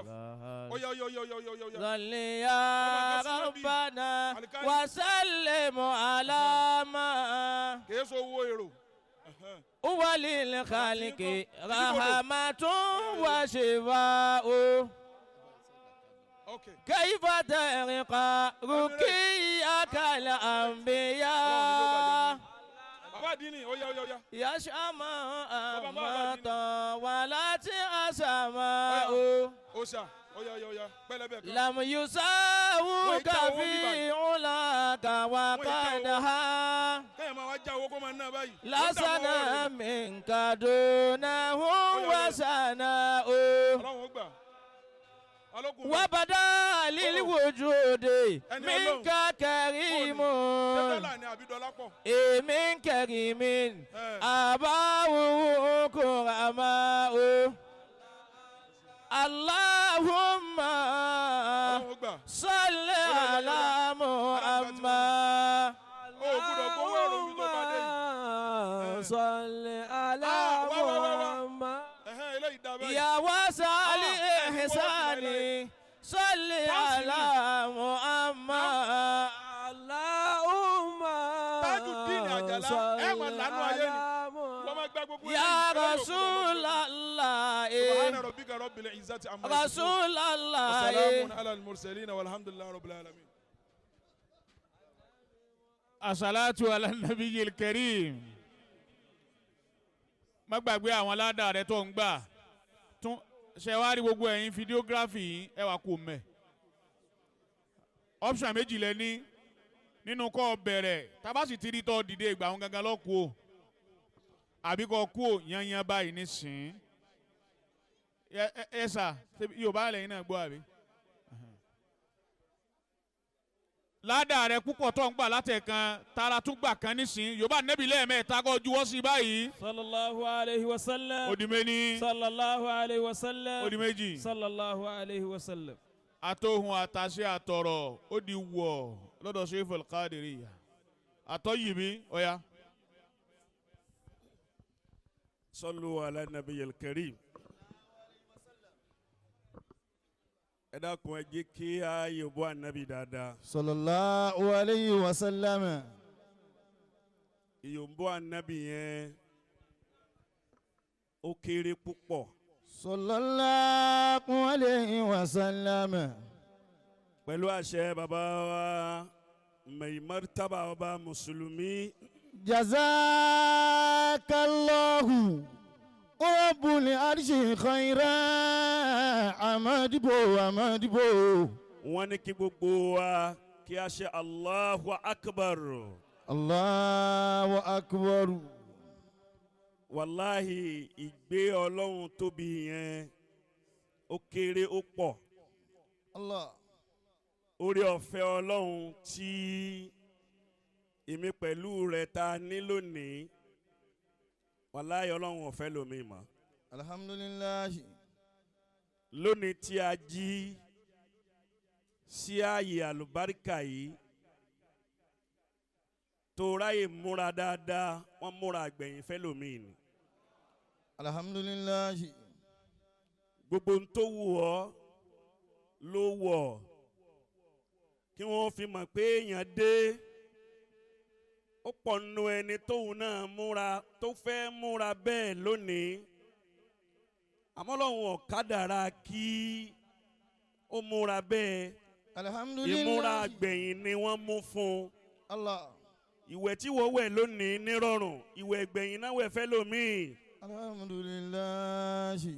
Oya oya oya oya oya oya. Salli ya Rabbana wa sallim ala ma. Kìí sọ owó èrò. Walil khaliqi rahmatun wa shifa'u. Okay. كيف ترقى رقيك الأنبياء Bàbá àdínì, ó yá ó yá ó yá. يشأم أمة ولا تأسماء Ó ṣá, ó yá ó yá ó yá, pẹlẹbẹ kan. لم يساووك في علاك وقدها Kẹ́yìn máa wá já owó kó máa ná báyìí. لسنا منك دونه وسناء Ọlọ́run ó gbà. وبدا للوجود منك كريم من كريم أباه كرماء اللهم صل على محمد صل على محمد يا واسع الإحسان صل على محمد اللهم صل على يا رسول الله سبحان ربك رب العزة عما يصفون رسول الله وسلام على المرسلين والحمد لله رب العالمين. Asalatu ala nabiyil karim. Má gbàgbé àwọn aládàá rẹ tó ń gbà tún ṣe wá rí gbogbo ẹ̀yin videography yìí, ẹ wà kò mẹ̀. Option méjì lẹ ní nínú kọ́ bẹ̀rẹ̀ tábà sì ti rí tọ́ dìde ìgbà àwọn gangan lọ́kù o, àbí kọ́ kú ò yanyan báyìí nísìnyí. Ẹ sà, Yorùbá lẹ́yìn náà gbọ́ àbí? Ládàá rẹ púpọ̀ tó ń gbà látẹ̀kan tara tún gbà kan nísìnyí, Yorùbá nẹ́bí lẹ́ẹ̀mẹ́ta kọ́ juwọ́ sí báyìí. Sallallahu alayhi wa sallam. Ó di méní. Sallallahu alayhi wa sallam. Ó di méjì. Sallallahu alayhi wa sallam. Àtòhun àtàṣe àtọ̀rọ̀ ó di wọ̀ lọ́dọ̀ Seiful Qadiriyya. Àtọ́yìnbí ọ̀ya. Sallu ala nabiyil karim. Ẹ dákun, ẹ jẹ́ kí a yòbó ànábì dáadáa. Sallallahu alayhi wa sallam. Ìyòǹbó ànábì yẹn ó kéré púpọ̀. Sallallahu alayhi wa sallam. Pẹ̀lú àṣẹ bàbá wa mai martaba ọba mùsùlùmí. Jazakallahu rabbul arshi khairan amadibo amadibo. Wọ́n ní kí gbogbo wa kí a ṣe Allahu akbar. Allahu akbar. Wàláhì, ìgbé Ọlọ́run tóbi yẹn ó kéré ó pọ̀. Allah. Orí ọ̀fẹ́ Ọlọ́run tí èmi pẹ̀lú rẹ̀ ta ní lónìí, wàláhì Ọlọ́run ọ̀fẹ́ lomi mọ́. Alhamdulillahi. Lónìí tí a jí sí ààyè àlùbáríkà yìí, tó ráyè múra dáadáa, wọ́n múra àgbẹ̀yìn fẹ́ lomi ni. Alhamdulillahi. Gbogbo ń tó wù ọ́ ló wọ̀ kí wọ́n fi mọ̀ pé èèyàn dé. Ó pọ̀ nù ẹni tóun náà múra tó fẹ́ múra bẹ́ẹ̀ lónìí, àmọ́ Ọlọ́run ò kádàrá kí ó múra bẹ́ẹ̀. Alhamdulillahi. Ìmúra àgbẹ̀yìn ni wọ́n mú fún un. Allah. Ìwẹ̀ tí wọ́n wẹ̀ lónìí nírọ̀rùn, ìwẹ̀ ẹgbẹ̀yìn náà wẹ̀ fẹ́ lómi. Alhamdulillahi.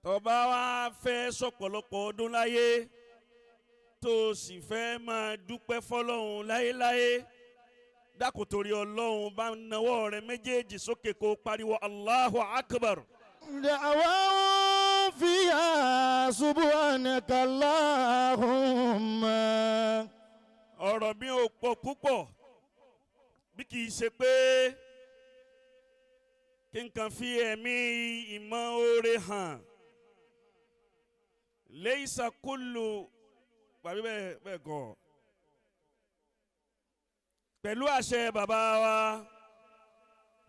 Tó bá wá fẹ́ sọ̀pọ̀lọpọ̀ ọdún láyé, tó o sì fẹ́ máa dúpẹ́ fọlọ́run láyéláyé, dákun torí Ọlọ́run, bá nawọ́ rẹ méjèèjì sókè kó pariwo Allahu akbar. Da'wa fiha subhanaka Allahumma. Ọ̀rọ̀ mi ò pọ̀ púpọ̀, bí kì í ṣe pé kí n kàn fi ẹ̀mí ìmọ̀ oore hàn. Leisa kullu bàbí bẹ́ẹ̀ bẹ́ẹ̀ kọ́. Pẹ̀lú àṣẹ bàbá wa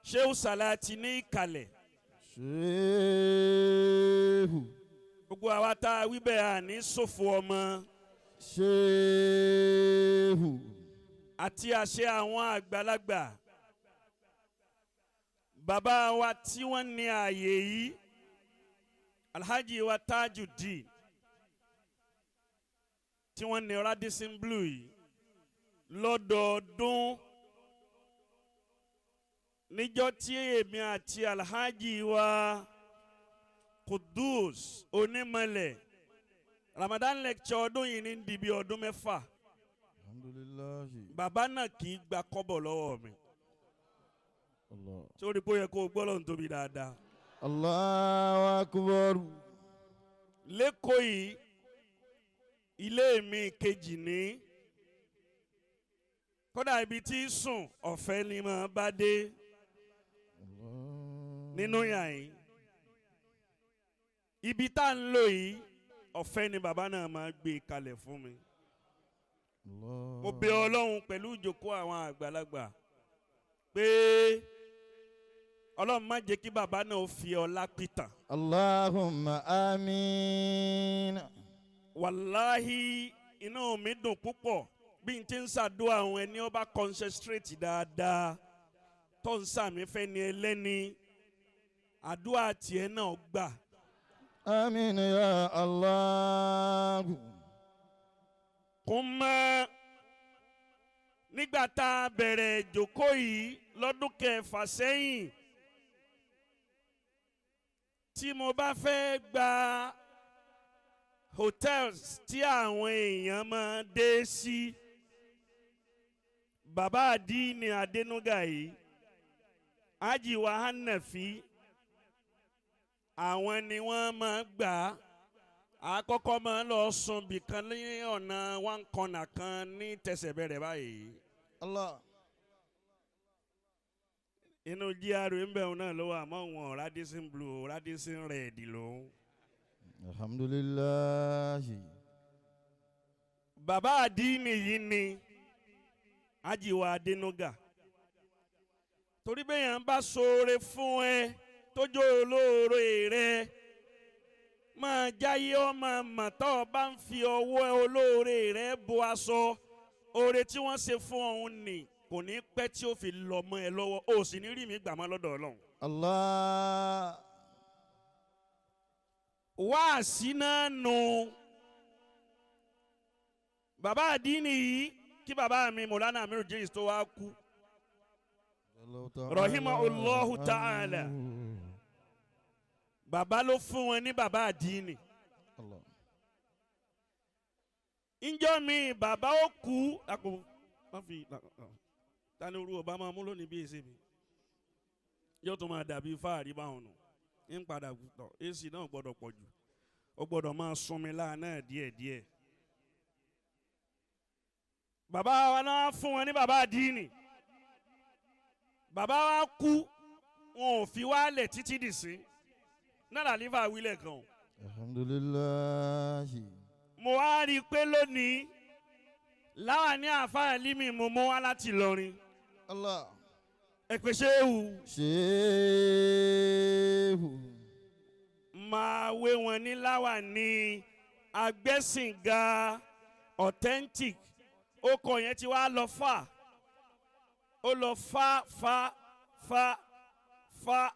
Shehu Salati ní ìkàlẹ̀. Shehu. Gbogbo àwa tá a wí bẹ́ẹ̀ à ní ṣòfò ọmọ. Shehu. Àti àṣẹ àwọn àgbàlagbà bàbá wa tí wọ́n ní ààyè yìí, Alhaji wa Tajudeen, tí wọ́n ní Radisson Blue yìí lọ́dọọdún, níjọ́ tí èmi àti Alhaji wa Kudus Onímọ̀lẹ̀ Ramadan lecture ọdún yìí ní di bí ọdún 6. Alhamdulillahi. Bàbá náà kì í gba kọ́bọ̀ lọ́wọ́ mi. Allah. Sórí pé ó yẹ kó o gbọ́ lọ́n tóbi dáadáa. Allahu akbar. Lẹ́kọ̀ọ́ yìí, ilé mi kejì ní. Kódà ibi tí ń sùn ọ̀fẹ́ ni mà bá dé nínú yàrá yìí. Ibi tá à ń lò yìí, ọ̀fẹ́ ni bàbá náà máa gbé kalẹ̀ fún mi. Mo bẹ̀ Ọlọ́run pẹ̀lú ìjókòó àwọn àgbàlagbà pé Ọlọ́run má jẹ́ kí bàbá náà fi ọlá pìtàn. Allahumma àmín. Wàláhì, inú mi dùn púpọ̀ bí n ti ń ṣàdúrà àwọn ẹni ó bá concentrate dáadáa tó ń sàmì fẹ́ ni ẹlẹ́ni, àdúrà tiẹ̀ náà gbà. Àmín ya Allah. Kún mọ́ Nígbà tá a bẹ̀rẹ̀ ìjókòó yìí lọ́dún kẹfà sẹ́yìn, tí mo bá fẹ́ gba hotels tí àwọn èèyàn máa dé sí, bàbá àdínní Adénúgà yìí, Ájì wa Hànàfí, àwọn ni wọ́n máa gbà á. Àkọ́kọ́ máa lọ sùn bìkan ní ọ̀nà one corner kan ní tẹsẹ̀ bẹ̀rẹ̀ báyìí. Allah. Inú GRA ń bẹ̀rù náà ló wà, àmọ́ wọn Radisson Blue, Radisson Red lòun. Alhamdulillahi. Bàbá àdínì yìí ni Ájì wa Adénúgà, torí bẹ́ẹ̀ yẹn bá ṣoore fún ẹ tójó olóore rẹ máa jáyé, ọmọ màtọ́ ọ bá ń fi ọwọ́ olóore rẹ bo aṣọ oore tí wọ́n ṣe fún ọ̀hún ni kò ní pẹ́ tí ó fi lọ mọ́ ẹ lọ́wọ́, o sì ní rí mi gbà mọ́ lọ́dọ̀ Ọlọ́run. Allah. Wáàsí náà nù bàbá àdínì yìí kí bàbá mi Mọ̀lánà Amiru Idris tó wá kú, rahimahullahu ta'ala, bàbá ló fún wọn ní bàbá àdínì. Allah. Njọ́ mi bàbá ó kú àpò má fi tani orú ọba máa mú lónìí bí èsì mi yóò tún máa dàbí fáàrí báwọn nù ń padà tọ̀. Èsì náà gbọ́dọ̀ pọ̀ jù, ó gbọ́dọ̀ máa sunmi láà náà díẹ̀díẹ̀. Bàbá wa náà fún wọn ní bàbá àdínì. Bàbá wa kú, wọn ò fi wálẹ̀ títí dì sí náà làlífà wílẹ̀ kan o. Alhamdulillahi. Mo wá rí i pé lónìí láwa ní àáfàá límì mo mú wá láti Ìlọrin. Allah. Ẹ pè ṣéwù. Ṣéhù. Máa wé wọn ní láwa ní agbẹ́sìnga authentic. Ọkọ̀ yẹn ti wá lọ fà, ó lọ fà fà fà fà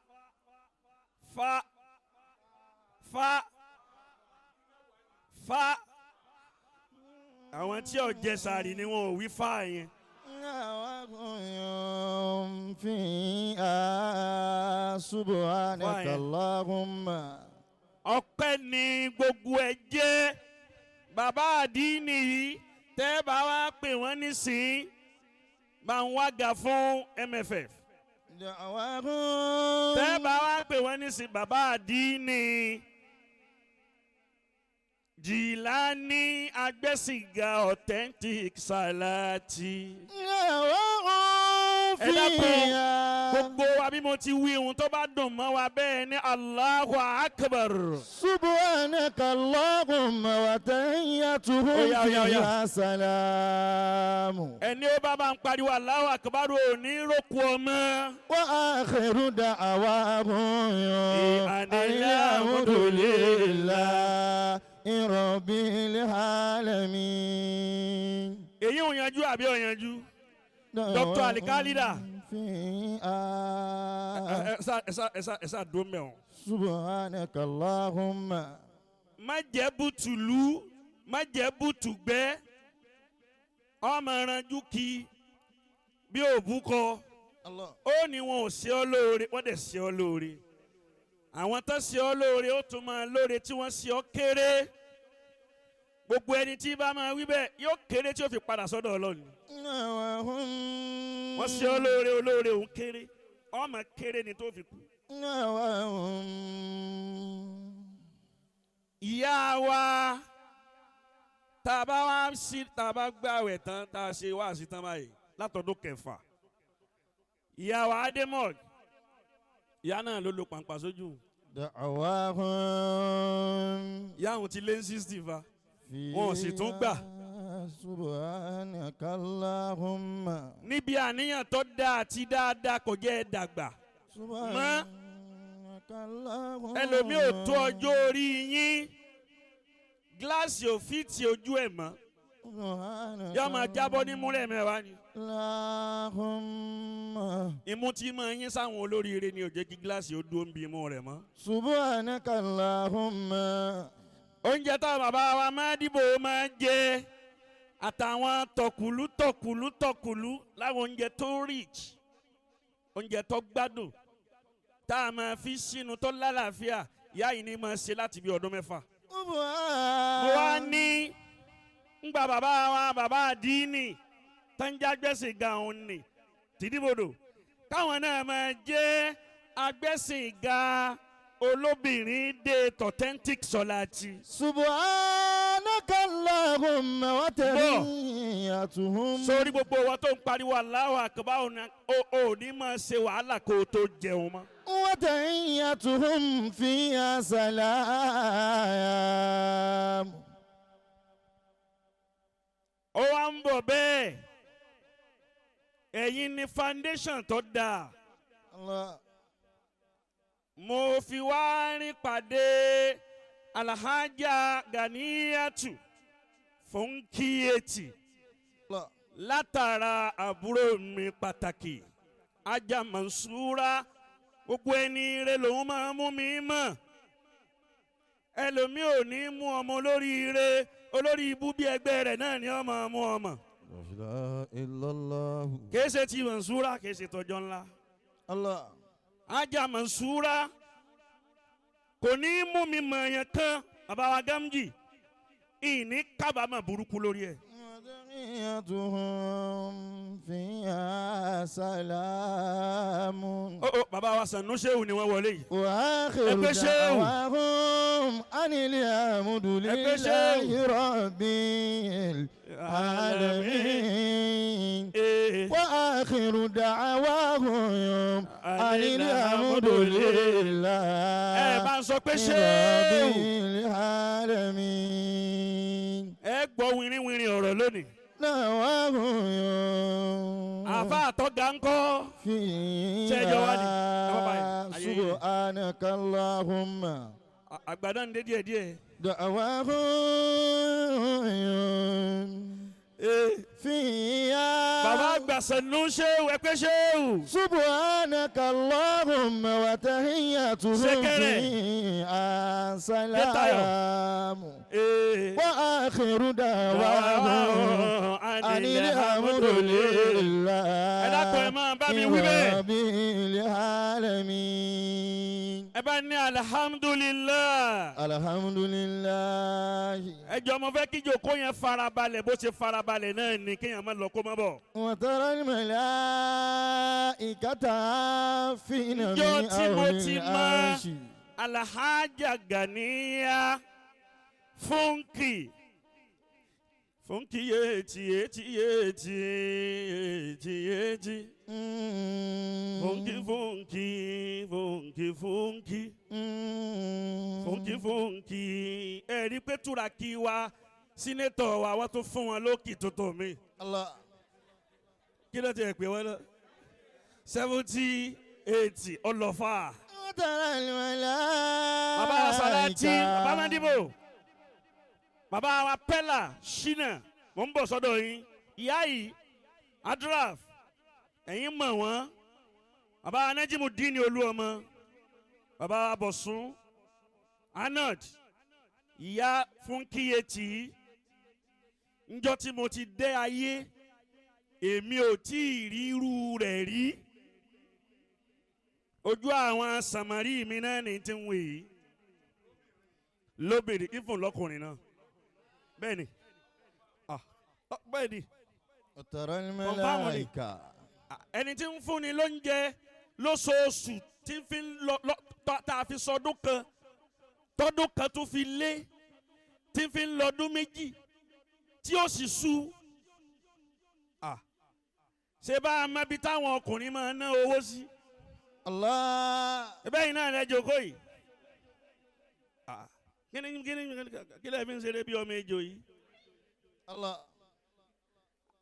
fà fà fà. Àwọn tí ò jẹ sàárì ni wọn ò wí fà yẹn. فيها سبحانك اللهم. Ọpẹ́ ni gbogbo ẹ jẹ́. Bàbá àdínì yìí, tẹ́ bá wá pè wọ́n nísìnyí, bá ń wága fún MFF, tẹ́ bá wá pè wọ́n nísìnyí, bàbá àdínì Jìlání agbẹ́sìgà authentic salati. Ẹ dákun, gbogbo wa, bí mo ti wí ohun tó bá dùn mọ́ wa bẹ́ẹ̀ ni Allahu Akbar. سبحانك اللهم وتحيتهم Oya, oya, oya. فيها سلام. Ẹni ó bá bá ń pariwo Allahu Akbar ò ní rókù ọmọ. وآخر دعواهم أن الحمد لله رب العالمين. Èyí ò yanjú àbí ò yanjú? Dr. Alikalida. فيها Ẹ ẹ sá ẹ sá ẹ sá dó mẹ́wọ̀n. سبحانك اللهم. Má jẹ́ bùtùlù, má jẹ́ bùtùgbẹ́, ọmọ ranjú kí bí òbúkọ. Ó ní wọn ò ṣe ọ́ lóore, wọ́n dẹ̀ ṣe ọ́ lóore. Àwọn tó ṣe ọ́ lóore, ó tún máa lóore tí wọ́n ṣe ọ́ kéré. Gbogbo ẹni tí bá máa wí bẹ́ẹ̀ yóò kéré tí ó fi padà sọ́dọ̀ Ọlọ́run. Wọ́n ṣe ọ́ lóore, olóore òun kéré, ọmọ kéré ni tó fi kú. Ìyá wa, tá a bá wá sí, tá a bá gbàwẹ̀ tán, tá a ṣe wáàsí tán báyìí látọdún kẹfà, ìyá wa Adémọ̀g, ìyá náà ló lo pàǹpà sójú. دعواهم. Ìyá àwọn ti lé ní 60 fa, wọn ò sì tún gbà. سبحانك اللهم. Níbi àníyàn tó dáa àti dáadáa kò jẹ́ ẹ dàgbà mọ́. Ẹlòmíì ò tó ọjọ́ orí yín, gíláàsì ò fi ti ojú ẹ̀ mọ́, yóò máa jábọ́ ní múlẹ̀ mẹ́wàá ni. اللهم. Imú tí máa yín sáwọn olóríire ni ò jẹ́ kí gíláàsì ó dúró ń bi imú rẹ̀ mọ́. سبحانك اللهم. Oúnjẹ táwọn bàbá wa máa dìbò máa jẹ. Àtàwọn tọkùlú tọkùlú tọkùlú láwọn oúnjẹ tó rich, oúnjẹ tó gbádùn, tá a máa fi sínú tó lálàáfíà, ìyá yìí ni máa ṣe láti bí ọdún 6. Mo wá ní ngbà bàbá wa bàbá àdínì tánjágbẹ́sìn ga òun nì tìdíbodò káwọn náà máa jẹ́ agbẹ́sìn ga olóbìnrin dé authentic sọláàtì. Subhanaka Allahumma wa tahiyyatuhum. Sórí gbogbo wa tó ń pariwo Allahu Akbar ò ní máa ṣe wàhálà kó o tó jẹun mọ́. Wa tahiyyatuhum fiha salam. Ó wá ń bọ̀ bẹ́ẹ̀, ẹ̀yin ni foundation tó dáa. Allah. Mo fi wá rí pàdé Alhaja Ganiyatu Fúnkíyètì látara àbúrò mi pàtàkì Ajá Mansura. Gbogbo ẹni ire lòun máa mú mi mọ̀. Ẹlòmíì ò ní mú ọmọ olórí ire, olórí ibú bí ẹgbẹ́ rẹ̀ náà ni ọmọ mú ọmọ. La ilaha illallah. Kìí ṣe ti Mansura, kìí ṣe tọjọ́ ńlá. Allah. Ajá Mansura kò ní mú mi mọ̀ yẹn kan, bàbá wa Gamji ìní kábàámọ̀ burúkú lórí ẹ̀. Tahiyyatuhum fiha salamun. Ó bàbá wa Sànú Ṣéwù ni wọ́n wọlé yìí. Wa akhiru Ẹgbẹ́ Ṣéwù. da'wahum anil Ẹgbẹ́ Ṣéwù. hamdulillahi rabbil alamin. Wa akhiru da'wahum anil hamdulillahi Ẹ bá ń sọ pé Ṣéwù. rabbil alamin. Ẹ gbọ́ wìrìwìrì ọ̀rọ̀ lónìí. Da'wahum Àfa àtọ́gà ń kọ́. Ṣé ẹjọ́ wá ni? Ẹ bá báyìí. Ayé yìí. Subhanaka Allahumma. Àgbàdo ń dé díẹ̀ díẹ̀. Da'wahum fiha. Bàbá àgbà Sànú Ṣéwù, ẹ pé Ṣéwù. Subhanaka Allahumma wa tahiyyatuhum Ṣẹ̀kẹ̀rẹ̀. fiha Dẹ́tayọ̀. salam. Wa akhiru da'wahum anil hamdulillahi Ẹ dákun, ẹ máa bá mi wí bẹ́ẹ̀. rabbil alamin. Ẹ bá ní alhamdulillah. Alhamdulillah. Ẹ jọ̀ọ́ mo fẹ́ kí ìjókòó yẹn farabalẹ̀, bó ṣe farabalẹ̀ náà ni kéèyàn má lọ kó má bọ̀. Wa tara al-malaikata hafina min Ìjọ tí mo ti hawli mọ al-arshi. Alhaja Ganiya Fúnkì Fúnkì yéètì yéètì yéètì yéètì yéètì Fúnkì Fúnkì Fúnkì Fúnkì Fúnkì Fúnkì. Ẹ rí pé túraki wa sínétọ̀ wa wọ́n tún fún wọn lókì tuntun mi. Allah. Kí ló ti ẹ̀ pé wọ́n lọ 70 80 ọlọ́fà. Wa tara al-malaikata. Bàbá Salati, bàbá Madibo, bàbá wa Pẹ́lá Ṣínà, mò ń bọ̀ sọ́dọ̀ yín. Ìyá yìí Adraf, ẹ̀yin mọ̀ wọ́n. Bàbá Anájímù dín ní olú ọmọ, bàbá wa Bọ̀sún Arnold, ìyá Fúnkíyètì. Njọ́ tí mo ti dé ayé, èmi ò tí ì rí irú rẹ̀ rí. Ojú àwọn sàmárì mi náà ní ti ń wè yìí lóbìnrin ìfún lọkùnrin náà. Bẹ́ẹ̀ ni, bẹ́ẹ̀ ni. Wa tara Confirm ni. al-malaika. Ẹni tí ń fúnni lóúnjẹ lóṣooṣù tí ń fi lọ lọ tá a fi sọdún kan, tọdún kan tún fi lé, tí ń fi lọ́dún 2 tí ó sì sú. Ṣé bá a mọ ibi táwọn ọkùnrin máa ná owó sí? Allah. Ẹbẹ́ yìí náà lẹ jókòó yìí. Kíni kíni kí lẹ fi ń ṣeré bí ọmọ ejò yìí? Allah.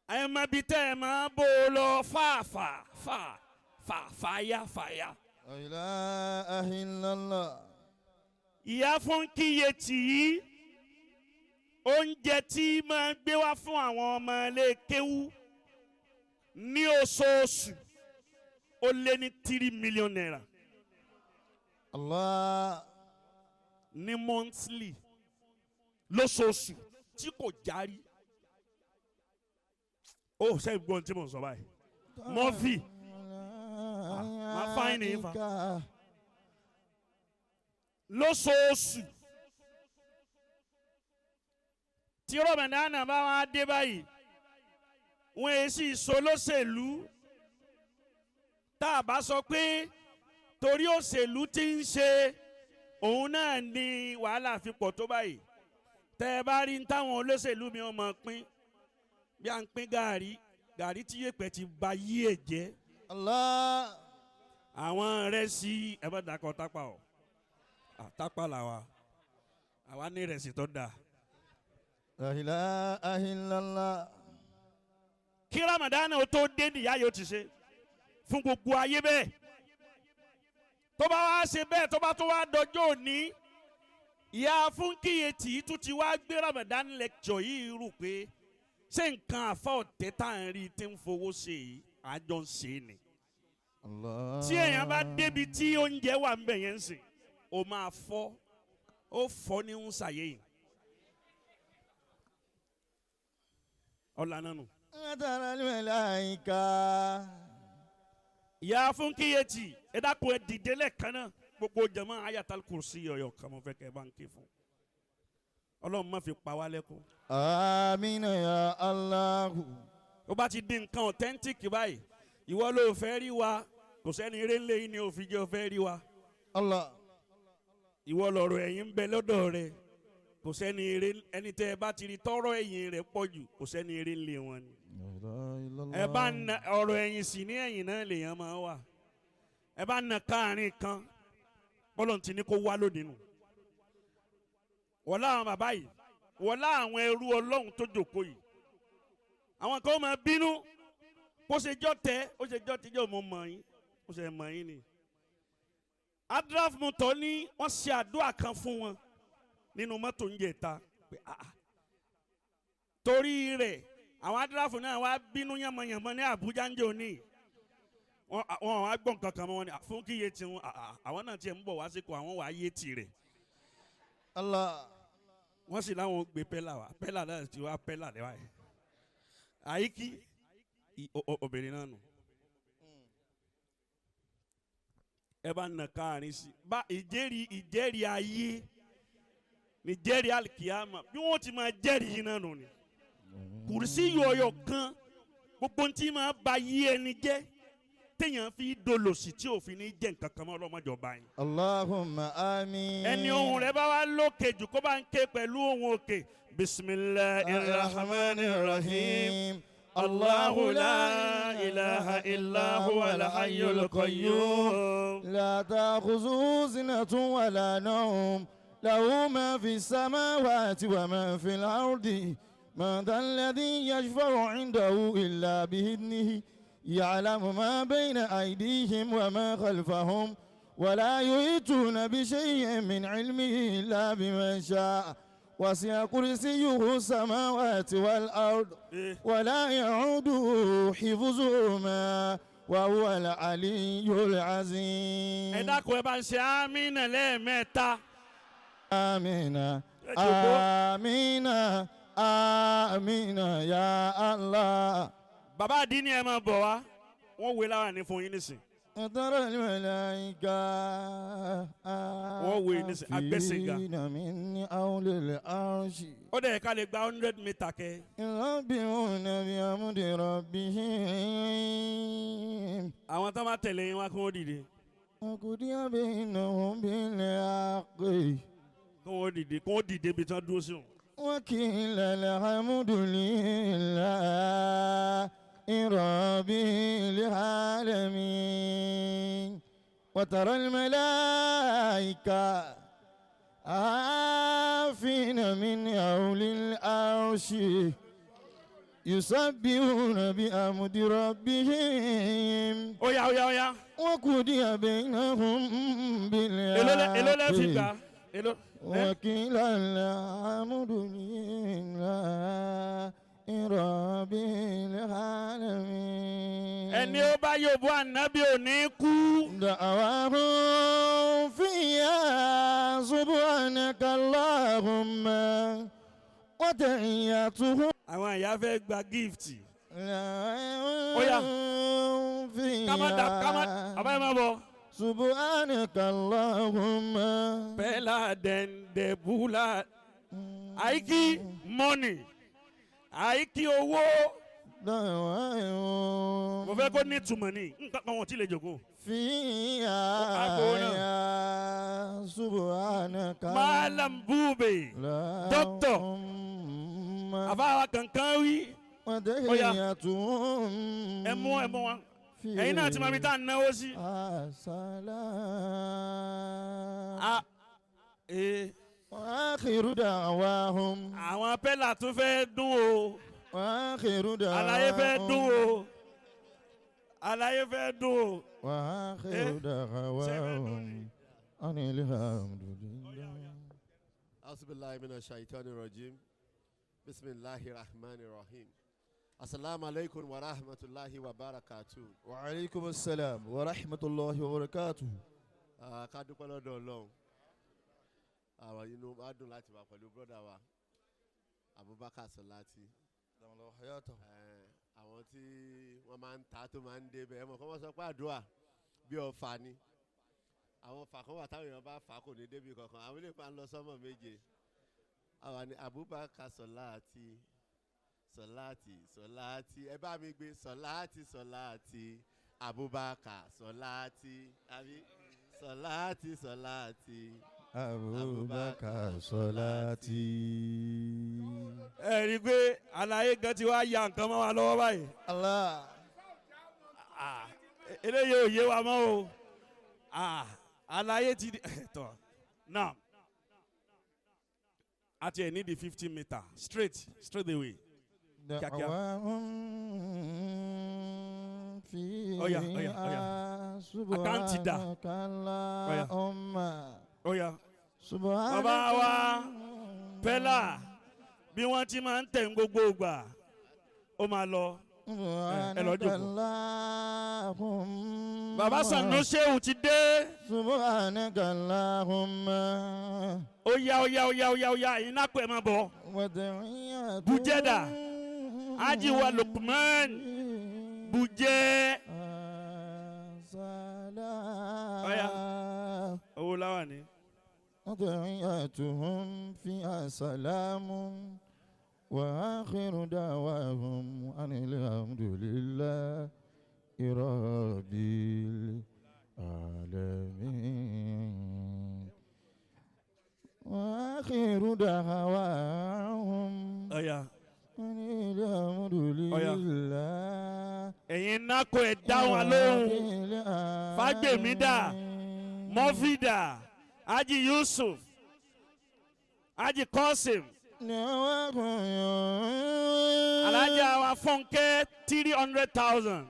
Ẹ mọ ibi tẹ́ ẹ máa bó o lọ fàáfà fà fà fàyà fàyà. La ilaha illallah. Ìyá Fúnkíyètì yìí, oúnjẹ tí máa gbé wá fún àwọn ọmọ ilé kéwú ní oṣooṣù ó lé ní 3 million naira. Allah. Ní monthly, lóṣooṣù tí kò járí. Ó ṣe gbọ́n tí mò ń sọ báyìí. Murphy máa fáyín ní fa lóṣooṣù tí Ramadan bá wá dé báyìí, wọ́n èyí sì so lóṣèlú. Tá a bá sọ pé torí òṣèlú tí ń ṣe òun náà ni wàhálà fi pọ̀ tó báyìí. Tẹ́ ẹ bá rí táwọn olóṣèlú mi ọmọ pín bí à ń pín gàrí, gàrí tí yèpẹ̀ ti ba yí ẹ̀ jẹ́. Allah. Àwọn rẹsì ẹ bá dakọ̀ tápà o, tápà làwa, àwa ní rẹsì tó dáa. La ilaha illallah. Kí Ramadan ó tó dé nìyá yóò ti ṣe fún gbogbo ayé bẹ́ẹ̀. Tó bá wá ṣe bẹ́ẹ̀, tó bá tó wá dọjọ́ òní, ìyá Fúnkìyètì tún ti wá gbé Ramadan lecture yìí rò pé ṣé nǹkan àfa ọ̀tẹ̀ tá à ń rí tí ń fowó ṣe yìí, àjọ ń ṣe ni. Tí èèyàn bá débi tí oúnjẹ wà ń bẹ̀ yẹn ń sìn, ó máa fọ́, ó fọ́ ní ń ṣàyè yìí. Ọ̀làna nù. Ìyá Fúnkìyètì, ẹ dákun ẹ dìde lẹ́ẹ̀kan náà, gbogbo jama Ayatul Kursi ọ̀yọ̀ kan mo fẹ́ kẹ́ ẹ bá ń ké fún. Ọlọ́run má fi pa wá lẹ́kún. Amina ya Allahu. Ó bá ti di nǹkan authentic báyìí, ìwọ ló fẹ́ rí wa, kò sẹ́ni eré ńlẹ̀ yìí ni òfin jẹ́ fẹ́ rí wa. Allah. Ìwọ lọ̀rọ̀ ẹ̀yìn ń bẹ lọ́dọ̀ rẹ, kò sẹ́ni eré, ẹni tẹ́ ẹ bá ti rí tọ́rọ̀ ẹ̀yìn rẹ̀ pọ̀ jù, kò sẹ́ni eré ńlẹ̀ wọn ni. Ẹ bá na ọ̀rọ̀ ẹ̀yìn sì ní ẹ̀yìn náà lèèyàn máa wà. Ẹ bá na káàrin kan, Ọlọ́run ti ní kó wá lónìí nù. Wọ́n láwọn bàbá yìí, wọ́n láwọn ẹrú Ọlọ́run tó jókòó yìí. Àwọn kan máa bínú, kó ṣe jọ́ tẹ́, ó ṣe jọ́ tíjọ́ mo mọ̀ yín, ó ṣe mọ̀ yín ni. Adraf Mutọ ní wọ́n ṣe àdúrà kan fún wọn nínú mọ́tò ń jẹ ta pé àà. Torí rẹ̀ àwọn adraf náà wá bínú yànmọ̀yànmọ̀ ní Àbújá ń jẹ́ òní. Wọ́n wá gbọ́n kankan mọ́ wọn ni Fúnkìyètì wọn, àwọn náà tiẹ̀ ń bọ̀ wá sí kó àwọn wàá yé tirẹ̀. Allah. Wọ́n sì láwọn gbé pẹ́là wá, pẹ́là náà ti wá pẹ́là lẹ́wà yìí. Àyíkí obìnrin náà nù. Ẹ bá nà káàrin sí bá ìjẹ́rìí ayé ní jẹ́rìí alikiyama bí wọ́n ti máa jẹ́rìí yìí náà nù ni. Kùrìsì yọ̀ọ̀yọ̀ kan gbogbo ntí máa ba yí ẹni jẹ́ téèyàn fi dolòsì tí òfin ní jẹ́ nǹkan kan mọ́ ọlọ́mọdé ọba yìí. Allahumma àmín. Ẹni ohùn rẹ̀ bá wá lókè jù kó bá ń ké pẹ̀lú ohùn òkè. Bismillahirrahmanirrahim. Allahu la ilaha illa huwa al-hayyul qayyum. La ta'khuzuhu sinatun wa la nawm. Lahu ma fi samawati wa ma fi al-ardi. Man dha alladhi yashfa'u 'indahu illa bi'idhnihi. يعلم ما بين أيديهم وما خلفهم ولا يحيطون بشيء من علمه إلا بما شاء وسع كرسيه السماوات والأرض ولا يعوده حفظهما وهو العلي العظيم. Ẹ dákun ẹ bá ń ṣe àmín lẹ́ẹ̀mẹ́ta. آمين آمين آمين يا الله. Bàbá àdínní ẹ máa bọ̀ wá, wọ́n wé lára ní fún yín nísìn. Tara al-malaika Wọ́n wé nísìn, agbẹ́sìnga. min awlil arshi. Ó dẹ̀ ká lè gba 100 meter kẹ́. Yusabbihuna bihamdi rabbihim. Àwọn tó máa tẹ̀lé yín wá kí wọ́n dìde. Qudiya baynahum bil haqqi. Kí wọ́n dìde, kí wọ́n dìde bí tí wọ́n dúró sí wọn. وقيل الحمد لله رب العالمين وترى الملائكة عافين من حول العرش يسبحون بحمد ربهم. Oya oya oya. وقضي بينهم بالحق. وقيل الحمد لله رب العالمين. Ẹni ó bá yóò bú ànábì ò ní kú. دعواهم فيها سبحانك اللهم وتحياتهم. Àwọn ìyá fẹ́ gba gift. Ó yá. Ká má da ká má àbáyé má bọ̀. Subhanaka Allahumma. Bẹ́lá dẹ̀ǹdẹ̀ búlá. Àìkí mọ́nì. Àìkí owó. Mo fẹ́ kó ní ìtumọ̀ ni. Nǹkan kan wọ́n ti lè jòkó. Fiha subhanaka. Malam Bube. Doctor. Àbáwá kankan wí. Ó yá. Ẹ mú wọn. Ẹ̀yin náà ti máa fi tá à ń náwó sí. Akhiru da'wahum. Àwọn pẹ́là tún fẹ́ dún o. Akhiru da'wahum. Àlàyé fẹ́ dún o. Àlàyé fẹ́ dún o. Wa akhiru da'wahum. Anil hamdulillah. Auzubillahi minash shaitani rajim. Bismillahir rahmanir rahim. Assalamu alaikum wa rahmatullahi wa barakatuh. Wa alaikum assalam wa rahmatullahi wa barakatuh. Ká dúpẹ́ lọ́dọ̀ Ọlọ́run. Àwọn inú wa dùn láti wà pẹ̀lú brọ́dà wa Abubakar Salati. Àwọn tí wọ́n máa ń ta tó máa ń dé bẹ́ẹ̀ mọ̀ kọ́ wọ́n sọ pé àdúrà bí ọfà ni. Àwọn ọfà kan wà táwọn èèyàn bá fà kò ní débi kankan. Àwọn ilé máa ń lọ sọ́mọ̀ méje. Àwọn ni Abubakar Salati. Salati Salati ẹ bá mi gbé Salati Salati Abubakar Salati àbí Salati Salati Abubakar Salati. Ẹ rí i pé àlàyé gan ti wá ya nǹkan mọ́ wa lọ́wọ́ báyìí. Allah. Eléyìí ò yé wa mọ́ o. Àlàyé ti di tọ̀ now àti ẹ̀ ní di 50 meter straight away. Kíákíá. Oya, oya, oya. Àkáǹtì dà. Oya. Oya. Bàbá wa Pẹ́lá bí wọ́n ti máa ń tẹ̀ ń gbogbo ìgbà ó máa lọ ẹ lọ jókòó. Bàbá Sànú Ṣéhù ti dé. Subhanaka Allahumma. Ó yá ó yá ó yá ó yá ó yá ẹ̀yin náà pẹ̀ máa bọ̀. Bùjẹ́dà. Ajiwa Lukman Bùjẹ́. Ọ̀ya owó láwà ní. Tahiyyatuhum fiha salamun wa akhiru da'wahum anil hamdulillahi rabbil alamin. Wa akhiru da'wahum. Ọ̀ya. Ọ̀yà. Ẹ̀yin nákò ẹ̀ dá wọn lóhùn. Fágbèmí dà, Mọ́fì dà, Haji Yusuf, Haji Qasim. Alájà wa Fúnkẹ́ 300,000.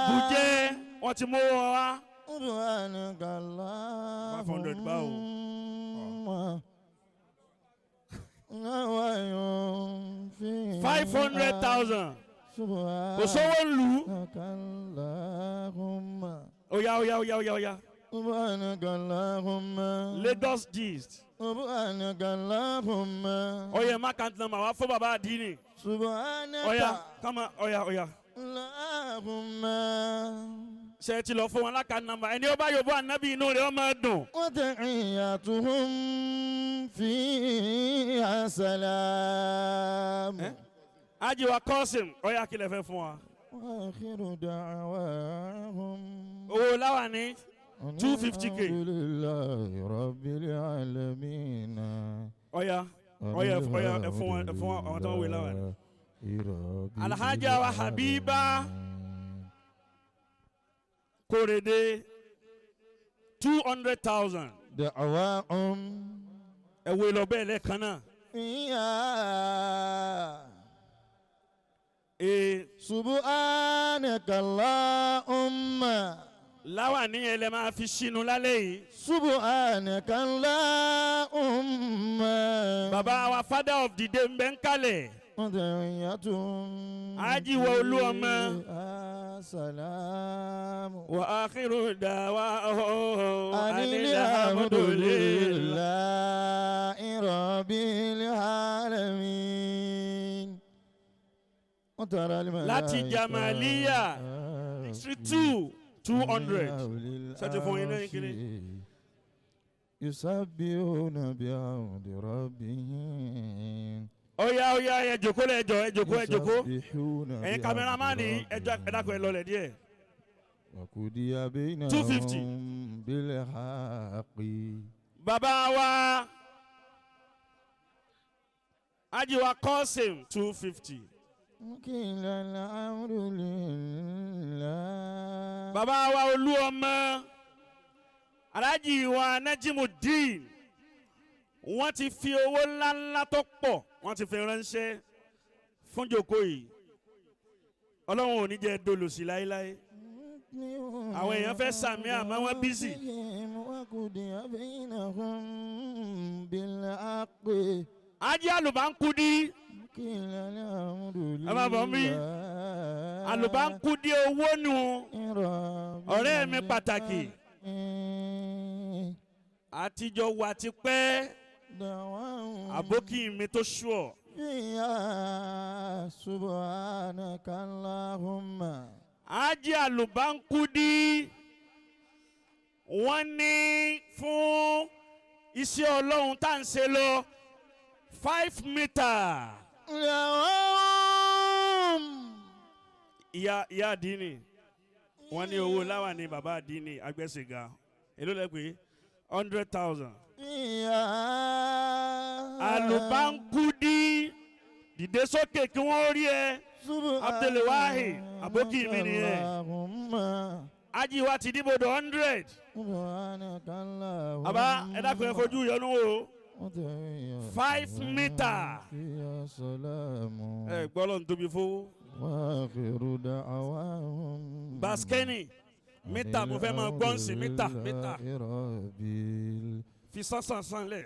Bùjẹ́ wọ́n ti mú wọn wá. 500 báwo. $500,000. Kò sówó lù ú. Oya oya oya oya oya. Lagos gist. Oya má kàntì náà mà wá fún bàbá àdínì. Oya kama oya oya. Ṣé ẹ ti lọ fún wọn lákàtí nàmbà ẹni ó bá yòbó ànábì inú rẹ̀ ó máa dùn. Wa tahiyyatuhum fiha salam. Haji wa Qasim ọ̀yà kí lẹ fẹ́ fún wa. Wa akhiru da'wahum. Owó láwà ní 250K. Alhamdulillahi rabbil alamin. Ọ̀yà ọ̀yà ọ̀yà ẹ fún wọn àwọn tó ń wé láwà ní. Alhaja wa Habiba Korede 200,000. Da'wahum. Ẹ wo lọ bẹ́ẹ̀ lẹ́ẹ̀kan náà. Fiha. Subhanaka Allahumma. Láwà ní ẹ lè máa fi sínú lálẹ́ yìí. Subhanaka Allahumma. Bàbá wa father of the day ń bẹ ń kalẹ̀. Haji wa Olúọmọ. Salamu. Wa akhiru da'wahum Anil hamdulillahi rabbil alamin. Láti Jamaliya District 2 200. Ṣé fún yín lẹ́yìn kiri? Yusabbihuna bihamdi rabbihim. Ọ̀ya ọ̀ya ẹ jókòó lẹ ẹjọ ẹ jókòó ẹ jókòó. Yusabbihuna Ẹ̀yin kámẹ́rámánì ẹjọ ẹ dákun ẹ lọlẹ̀ díẹ̀. Wa qudiya 250. bainahum bil haqqi. Bàbá wa Ajiwa Qasim 250. Qila alhamdu lillah. Bàbá wa olú ọmọ Alhaji wa Najimudeen wọ́n ti fi owó ńláńlá tó pọ̀ wọ́n ti fi ránṣẹ́ fún jòkó yìí. Ọlọ́run ò ní jẹ́ dolòṣì láéláé. Àwọn èèyàn fẹ́ sàmì àmọ́ wọ́n bísì. Wa qudiya bainahum bil haqqi. Ají Àlùbáńkúdí Qila alhamdu ẹ má bọ̀ mí. lillah. Àlùbáńkúdí owó nu ọ̀rẹ́ mi pàtàkì. Àtijọ́ wa ti pẹ́ àbókí mi tó ṣùọ̀. Fiha subhanaka Allahumma. Ají Àlùbáńkúdí wọ́n ní fún iṣẹ́ Ọlọ́run tá à ń ṣe lọ 5 meter. Ìyá ìyá àdínì wọ́n ní owó láwà ní bàbá àdínì agbẹ́sẹ̀gà èló lẹ pé 100,000. Àlùbáńkúdí dìde sókè kí wọ́n rí ẹ Abdulwahi àbókí mi nìyẹn. Ají wa ti dìbò dọ̀ 100. Bàbá ẹ dákun ẹ fojú yọnu o 5 meter. Ẹ gbọ́ lọ́n tóbi fowó. Baskeni mítà mo fẹ́ máa gbọ́n sí mítà mítà fi sánsan sanlẹ̀.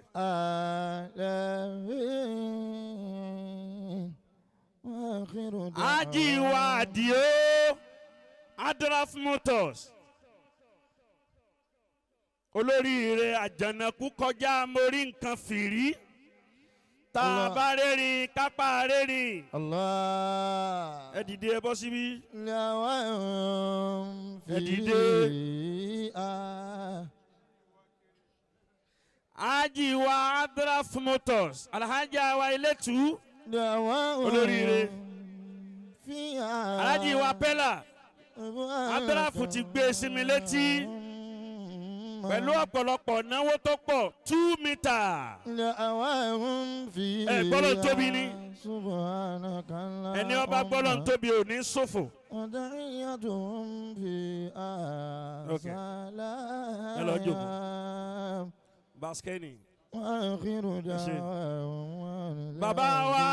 Ají wa Àdìó Adraf Motors olóríire àjànàkú kọjá mórí nǹkan fìrí tá a bá rẹ́rìn kápá rẹ́rìn. Allah. Ẹ dìde ẹ bọ́ síbí. Ẹ dìde. Ají wa Adraf Motors Alhaja wa Ilétú olóríire Alhaji wa Pẹ́lá Adraf ti gbé sí mi létí pẹ̀lú ọ̀pọ̀lọpọ̀ náwó tó pọ̀ 2 meter. Ẹ gbọ́dọ̀ tóbi ni ẹni ọba gbọ́dọ̀ tóbi ò ní ṣòfò. Ok. Ẹ lọ jókòó. Baskeni. Ẹ ṣé. Bàbá wa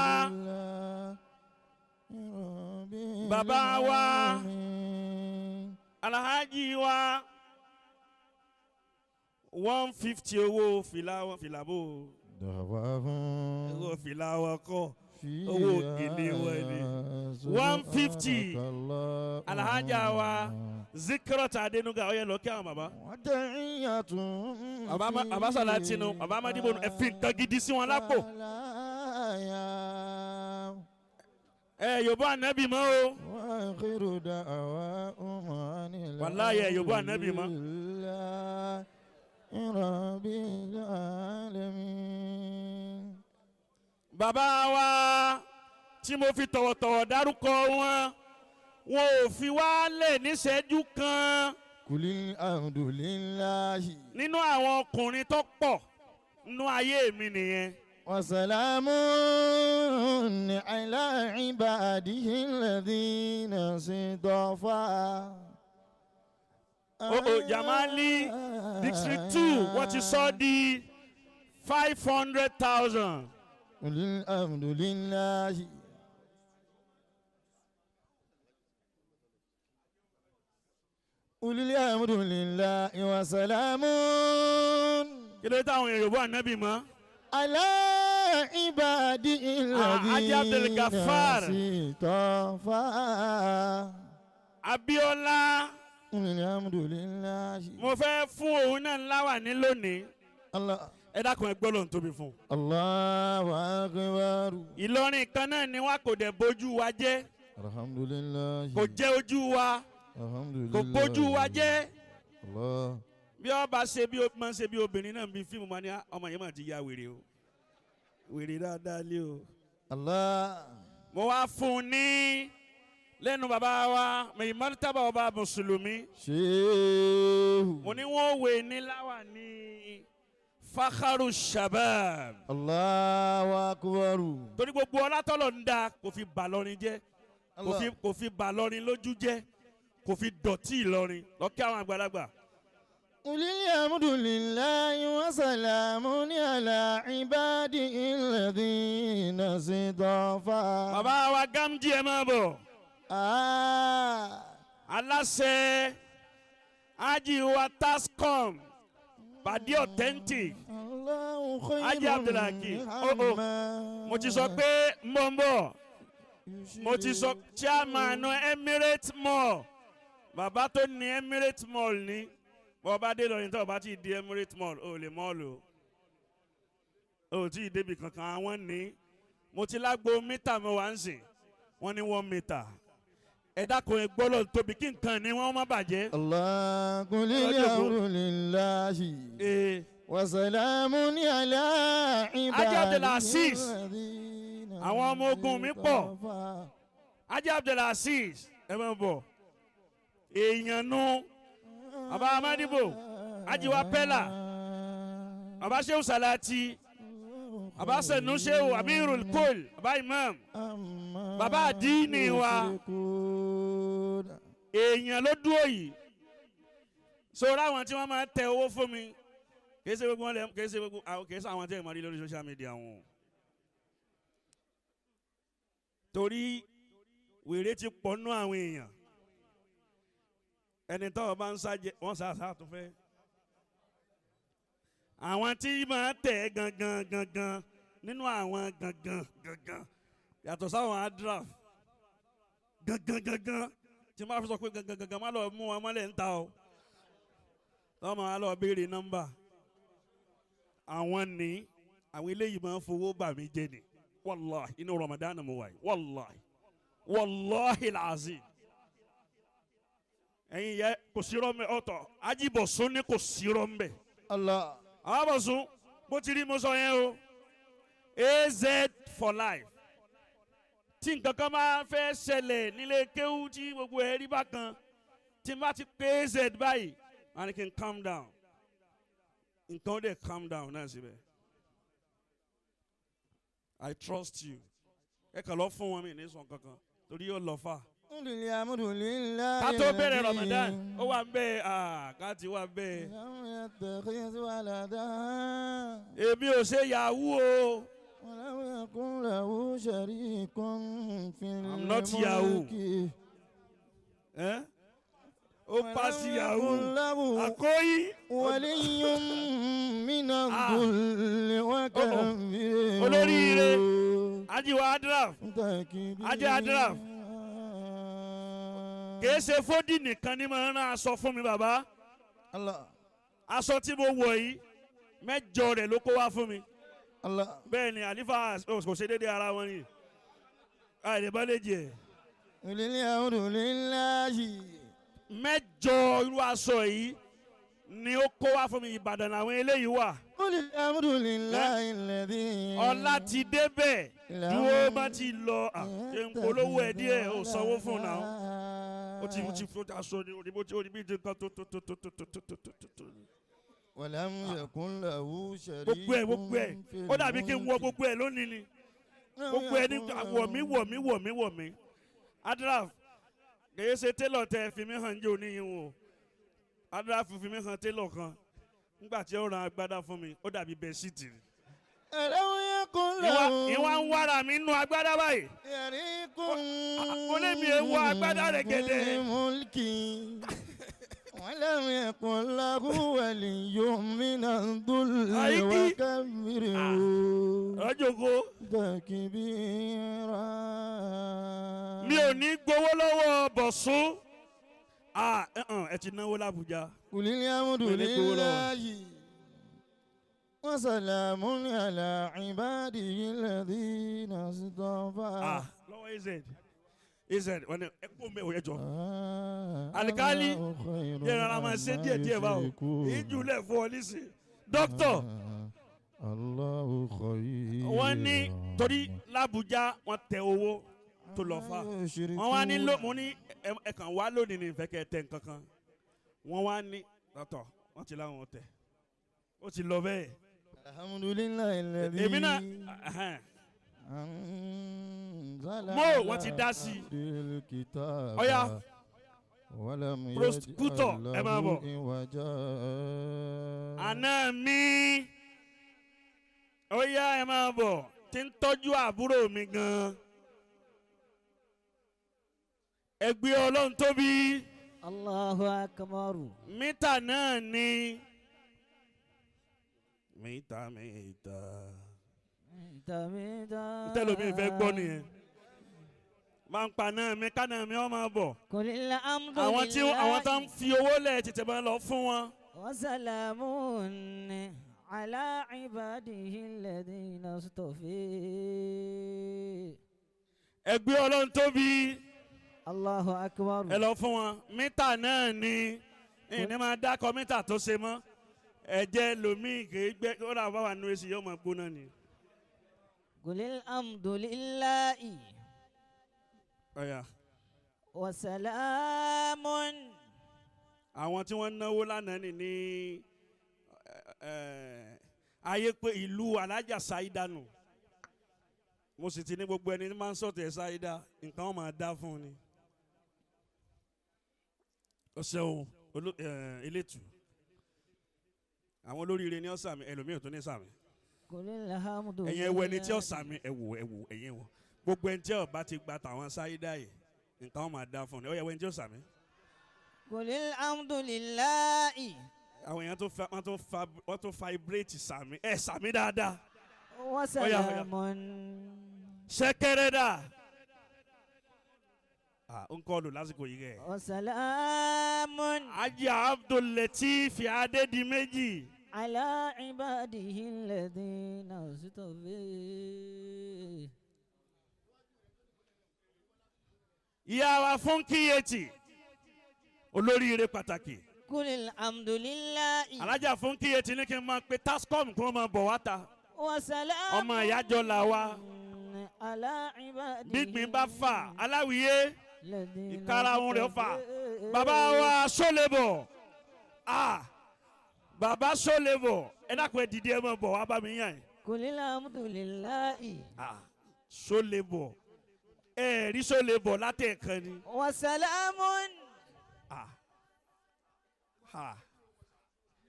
bàbá wa Alhaji wa 150 owó fìlà wọn fìlà bò owó fìlà wọn kọ́ owó gèlè wọn ni 150 Alhaja wa Zikrat Adenuga ó yẹ lọ kí àwọn bàbá. Bàbá sọ̀rọ̀ tinú bàbá Amadibo ẹ fi nǹkan gidi sí wọn lápò. Ẹ yòbó ànábì mọ́ o. Wàláyé ẹ yòbó ànábì mọ́. Bàbá wa tí mo fi tọ̀wọ̀tọ̀wọ̀ dárúkọ wọn wọn ò fi wá lẹ̀ níṣẹ́jú kan. Kulil alhamdulillahi. Nínú àwọn ọkùnrin tó pọ̀ nínú ayé mi nìyẹn. Wasalamun ala ibadihi alladhina istafa. Oh, Jamali District 2 wọ́n ti sọ di 500,000. Kulil alhamdulillahi. Kulil alhamdulillahi wasalamun. Kí ló dé táwọn èèyàn bọ́ ànábì mọ́? Ala ibadi Haji Abdul Gafar. istafa. Abiola. Alhamdulillahi. Mo fẹ́ fún òun náà láwà ní lónìí. Allah. Ẹ dákun ẹ gbọ́ lóhun tóbi fún un. Allahu akbar. Ìlọrin kan náà ni wọn kò dẹ̀ bójú wa jẹ́. Alhamdulilayi. Kò jẹ́ ojú wa. Alhamdulilayi. Kò bójú wa jẹ́. Allah. Bí ó bá ṣe bí ó máa ń ṣe bí obìnrin náà bí fíìmù máa ní ọmọ yẹn máa ti ya wèrè o. Wèrè dáadáa lé o. Allah. Mo wá fún un ní lẹ́nu bàbá wa Mai Martaba ọba Mùsùlùmí. Ṣéhù. Mo ní wọ́n wé ní láwà ní Fakharu Shabab. Allahu akbar. Torí gbogbo ọlátọ́lọ̀ ń da kò fi bà lọ́rin jẹ́, kò fi bà lọ́rin lójú jẹ́, kò fi dọ̀tí Ìlọrin lọ́kẹ́ àwọn àgbàlagbà. Alhamdulillahi wa salamun ala ibadihi alladhina istafa. Bàbá wa Gamji ẹ máa bọ̀. Aláṣẹ Ají wa Tascom Pàdé Authentic Ají Abdulhakeem. Mo ti sọ pé mbọ̀nbọ̀, mo ti sọ chairman Emirates Mall, bàbá tó ní Emirates Mall ní bọ́ọ̀bá dé lọ́rin tó bá ti di Emirates Mall ò lè mọ́ọ̀lù o ò tí ì débi kankan. Àwọn ní mo ti lágbo mítà mo wá ń sìn wọ́n ní 1 meter. Ẹ dákun ẹ gbọ́ lọ́n tóbi kí nǹkan ni wọ́n má bàjẹ́. Allah alhamdulillahi wa salamun ala ibadihi. Ají Abdulaziz, àwọn ọmọ ogun mi pọ̀. Ají Abdulaziz ẹ máa bọ̀. Èèyàn nu Bàbá Amadibo, Ajíwa Pẹ́lá, Bàbá Shehu Salati, Bàbá Senu Shehu Amirul Kol, Bàbá Imam, Bàbá Àdínì wa. Èèyàn ló dúró yìí. Sọ̀rọ̀ àwọn tí wọ́n máa tẹ owó fún mi, kìí ṣe gbogbo wọn lẹ, kìí ṣe gbogbo àwọn, kìí ṣe àwọn tí ẹ̀ máa rí lórí social media wọn. Torí wèrè ti pọ̀ nú àwọn èèyàn. Ẹni tọ́wọ́ bá ń sájẹ wọ́n sá tó fẹ́. Àwọn tí máa tẹ̀ gangan gangan nínú àwọn gangan gangan yàtọ̀ sáwọn adraf gangan gangan tí máa fi sọ pé gangan gangan má lọ mú wọn mọ́lẹ̀ ń ta o. Tọ́ máa lọ béèrè nọ́mbà. Àwọn ní àwọn eléyìí máa ń fowó bà mí jẹ ni. Wàláhi inú Ramadan mo wà yìí. Wàláhi wàláhi làzim. Ẹ̀yin yẹ kò sí rọ́ọ̀mẹ́ ọ̀tọ̀ Ajíbọ̀sún ní kò sí rọ́ọ̀mẹ́. Allah. Ajíbọ̀sún bó ti rí mo sọ yẹn o. AZ for life. Tí nǹkan kan máa fẹ́ ṣẹlẹ̀ nílé kéwú tí gbogbo ẹ̀ rí bákan tí n bá ti pé AZ báyìí wọ́n á ní kí n calm down. Nǹkan ó dẹ̀ calm down náà síbẹ̀. I trust you. Ẹ kàn lọ fún wọn mi ní sàn kankan torí yóò lọ fà. Ká tó bẹ̀rẹ̀ Ramadan ó wà ń bẹ́ẹ̀ ká ti wà ń bẹ́ẹ̀. Èmi ò ṣe yahoo o. I'm not yahoo. Ó pass yahoo. Àkóyí. Olóríire Ajíwa Adraf Ají Adraf kìí ṣe fódì nìkan ni màá rán aṣọ fún mi bàbá. Aṣọ tí mo wọ̀ yìí mẹ́jọ rẹ̀ ló kó wá fún mi. Bẹ́ẹ̀ ni àlífà kò ṣe déédéé ara wọn ni. Àìlèbọ́lẹ́jì ẹ̀. Mẹ́jọ irú aṣọ yìí ni ó kó wá fún mi. Ìbàdàn làwọn eléyìí wà. Ọlá ti débẹ̀ dúró má ti lọ ṣe ń polówó ẹ díẹ̀ ò sanwó fún un náà. Ó ti fún aṣọ ni òní bó ti òní bí ti nǹkan tó tó tó tó tó tó tó tó tó tó. Gbogbo ẹ̀ gbogbo ẹ̀ ó dàbí kí n wọ gbogbo ẹ̀ lónìí ni. Gbogbo ẹ̀ ní wọ̀ mí wọ̀ mí wọ̀ mí wọ̀ mí. Adraf kìí ṣe télọ̀ tẹ fi mí hàn jẹ́ oníyìn o. Adraf fi mí hàn télọ̀ kan nígbà tí ó ran agbádá fún mi ó dàbí bẹ́ẹ̀sìtì ni. Ìwà ń wára mi nú agbádá báyìí. Mo lé mi ewu agbádá rẹ̀ gẹ̀dẹ̀. Rọ́jòkó. Mi ò ní gbowó lọ́wọ́ Bọ̀sún. Ẹ ti náwó l'Àbújá. Alhamdulillahi wa salamun ala ibadihi alladhina istafa. Lọ́wọ́ AZ. Israel wọn ni ẹ kó mẹ òye jọ. Alikali yẹn rárá máa ṣe díẹ̀ díẹ̀ báwo ìjùlẹ̀ fún ọ nísìn dókítọ̀. Wọ́n ní torí l'Abuja wọ́n tẹ owó tó lọ fa wọ́n wá ní mo ní ẹ kàn wá lónìí ní ìfẹ́ kẹ́ ẹ tẹ nǹkan kan wọ́n wá ní dọ́tọ̀ wọ́n ti láwọn tẹ̀ ó ti lọ bẹ́ẹ̀. Alhamdulillahi alladhi. Èmi náà mo wọ́n ti dá sí i ọ̀ya prosecutor ẹ máa bọ̀ àná mi ọ̀ya ẹ máa bọ̀ tí ń tọ́jú àbúrò mi gan-an ẹgbẹ́ Ọlọ́run tóbi. Allahu akbar. Mítà náà ni mítà mítà. Mítà. Ntẹ́lómi fẹ́ gbọ́ nìyẹn. Máa ń pa náà mi ká náà mi ọ́ máa bọ̀. Àwọn tí àwọn tá ń fi owó lẹ̀ tètè máa lọ fún wọn. Wa salamun ala ibadihi alladhina istafi. Ẹgbẹ́ Ọlọ́run tóbi. Allahu akbar. Ẹ lọ fún wọn. Mítà náà ni ìní máa dákọ mítà tó ṣe mọ́. Ẹ̀jẹ̀ lomi kì í gbẹ ó dà bá wà nínú èsì yóò máa gbóná ni. Qulil hamdulillahi. Ọ̀yà. Wa salamun. Àwọn tí wọ́n náwó lánàá ni ní ayé pé ìlú Alájà Ṣáídà nù. Mo sì ti ní gbogbo ẹni tí máa ń sọ̀tẹ̀ Ṣáídà nǹkan wọn máa dá fún un ni. Ó ṣeun elétù àwọn olóríire ní ọ̀sàmì ẹlòmíràn tó ní sàmì. Ẹ̀yin ẹ̀wọ̀ ẹni tí ọ̀sàmì ẹ̀wò ẹ̀wò ẹ̀yin ẹ̀wò gbogbo ẹni tí ọba ti gba tàwọn Ṣáídà yìí nǹkan wọn máa dá fún un ni ó yẹ ẹni tí ọ̀sàmì. Qulil hamdulillahi. Àwọn èèyàn wọ́n tó vibrate sàmì ẹ̀ sàmì dáadáa. Wa salamun. Ṣẹ̀kẹ̀rẹ̀ dà. Ń kọ́ lò lásìkò yìí rẹ̀. Wa salamun. Ajá Abdul Lateef Adédìméjì. Ala ibadihi alladhina istafi. Ìyá wa fún kíyètì olóríire pàtàkì. Qulil hamdulillahi. Alájà fún kíyètì ní kí n máa pe tascom kí wọ́n máa bọ̀ wá ta. Wa salamun. Ọmọ ìyájọ́ là wa. Ala ibadihi. Gbígbín bá fà aláwìyé ìkarahun rẹ̀ fà. Bàbá wa sólébọ̀ bàbá sólébọ̀ ẹ dákun ẹ dìde ẹ máa bọ̀ wá bá mi yàn. Qulil hamdulillahi. Sólébọ̀ ẹ rí sólébọ̀ látẹ̀kan ni. Wa salamun.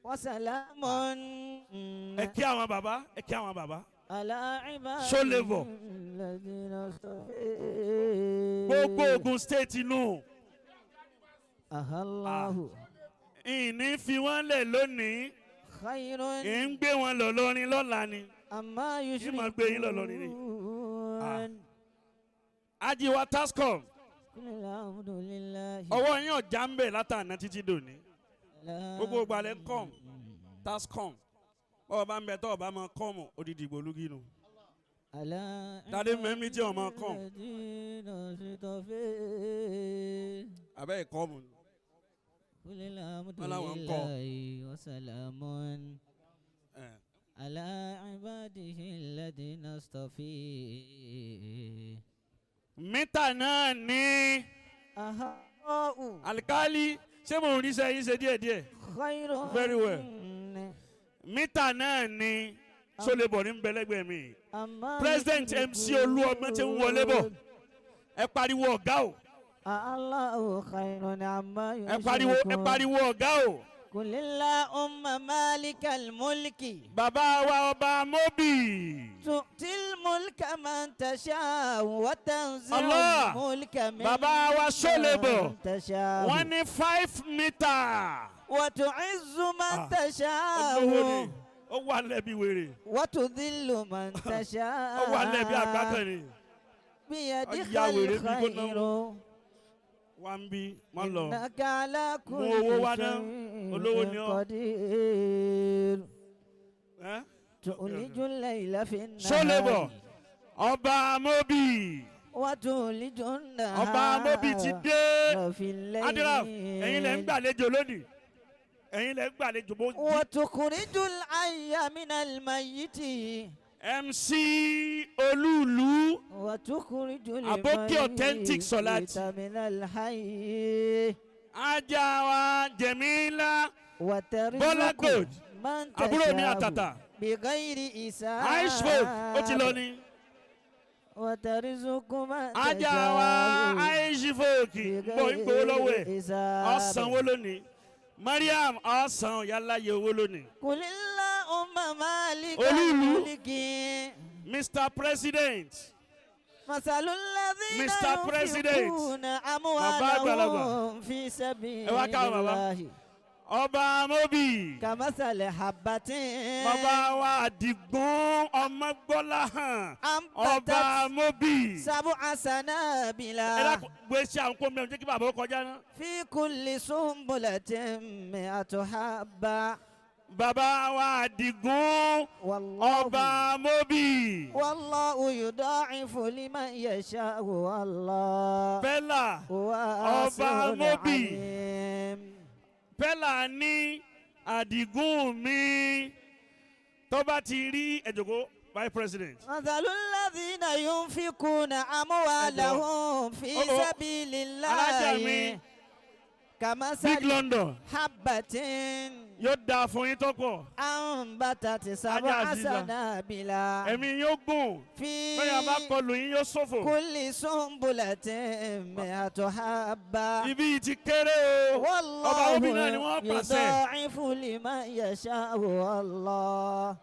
Wa salamun. Ẹ kí àwọn bàbá ẹ kí àwọn bàbá. Ala ibadihi Sólébọ̀. alladhina istafi. Gbogbo Ogun State nù. Ahallahu. Ìní fi wọ́n lẹ̀ lónìí. Khayrun. Ì ń gbé wọn lọ lórin lọ́la ni. Amma Ì máa gbé yín lọ lórin ni. yushrikun. Ajiwa Tascom. Qulil hamdulillahi. Ọwọ́ yín ọ̀já ń bẹ̀ látàná títí dòní. Gbogbo ìgbàlẹ̀ ń kọ́m Tascom. Bọ́ọ̀ bá ń bẹ tọ́ọ̀ bá máa kọ́ọ̀mù odidi ìgbòlúgì nù. Ala Tade mẹ́mí tí ọ̀ máa kọ́m. alladhina istafi. Abẹ́ ìkọ́mù ni. Qulil Wọ́n láwọn ń kọ́. hamdulillahi wa salamun. Ala ibadihi alladhina istafi. Mítà náà ní. Alikali ṣé mo ń ríṣẹ́ yín ṣe díẹ̀díẹ̀? Khayrun. Very well. Mítà náà ní Sólébọ̀ ní bẹ̀lẹ́gbẹ̀ mi. Amma President MC Olúọmọ ti ń wọlé bọ̀. Ẹ pariwo ọ̀gá o. Allahu khayrun amma Ẹ pariwo ẹ pariwo ọ̀gá o. Qulillahumma malikal mulki. Bàbá wa ọba Mobi. Tu'til mulka man tasha'u wa tanzi'ul Allah. mulka mimman Bàbá wa Sólébọ̀. tasha'u. Wọ́n ní 5 meter. Wa tu'izzu man tasha'u. Olówó ni ó wà lẹ́bi wèrè. Wa tudhillu man tasha'u. Ó wà lẹ́bi àgbákan ni. Biyadikal Ọjà wèrè bí kò náwó. khayru. Wá ń bí má lọ. Innaka ala Mú owó wá kulli ná. shay'in Olówó ni ọ́. qadir. Ẹ́ Tulijul layla fin Sólébọ̀ nahari. ọba Mobi. وتولج النهار Ọba Mobi ti dé. في الليل Adiraf, ẹ̀yin lẹ ń gbàlejò lónìí. Ẹ̀yin lẹ ń gbàlejò bó. وتخرج الحي من الميت MC Olúùlú. وتخرج Aboki authentic Solat. الميت من الحي Ajá wa Jẹ̀mílá. Bọ́lá وترزق Gold. من Àbúrò mi تشاء àtàtà. بغير حساب Aishford ó ti lọ ni. وترزق من Ajá wa تشاء Aishford bọ̀ ń gbowó lọ́wọ́ ẹ̀. حساب Ọ̀sánwó lónìí. Mariam ọ̀sán yálàyé owó lónìí. قل اللهم مالك Olúùlú. الملك Mr President. مثل الذين Mr. President. ينفقون Bàbá àgbàlagbà. أموالهم في سبيل Ẹ wá káwọn bàbá. الله Ọba Mobi. كمثل حبة Bàbá wa Àdìgún Ọmọgbọ́láhàn. Ọba أنبتت Mobi. سبع سنابل Ẹ dákun gbé sí àwọn kó mẹ́rin jẹ́ kí bàbá ó kọjá náà. في كل سنبلة 100 حبة Bàbá wa Àdìgún والله Ọba Mobi. والله يضاعف لمن يشاء والله Bẹ́là واسع Ọba Mobi. عليم Bẹ́là ní Àdìgún mi. Tó bá ti rí ẹ̀jọ̀gbọ́ vice president. مثل الذين ينفقون أموالهم في Oh, oh. سبيل Alájà mi الله كمثل Big London حبة yóò dáa fún yín tó pọ̀. أنبتت سبع Aziza. سنابل Ẹ̀mí yóò gùn. في Bẹ́ẹ̀ bá kọlù yín yóò ṣòfò. كل سنبلة 100 حبة Ibi yìí ti kéré o. Ọba Mobi náà ni والله wọ́n pàṣẹ. يضاعف لمن يشاء والله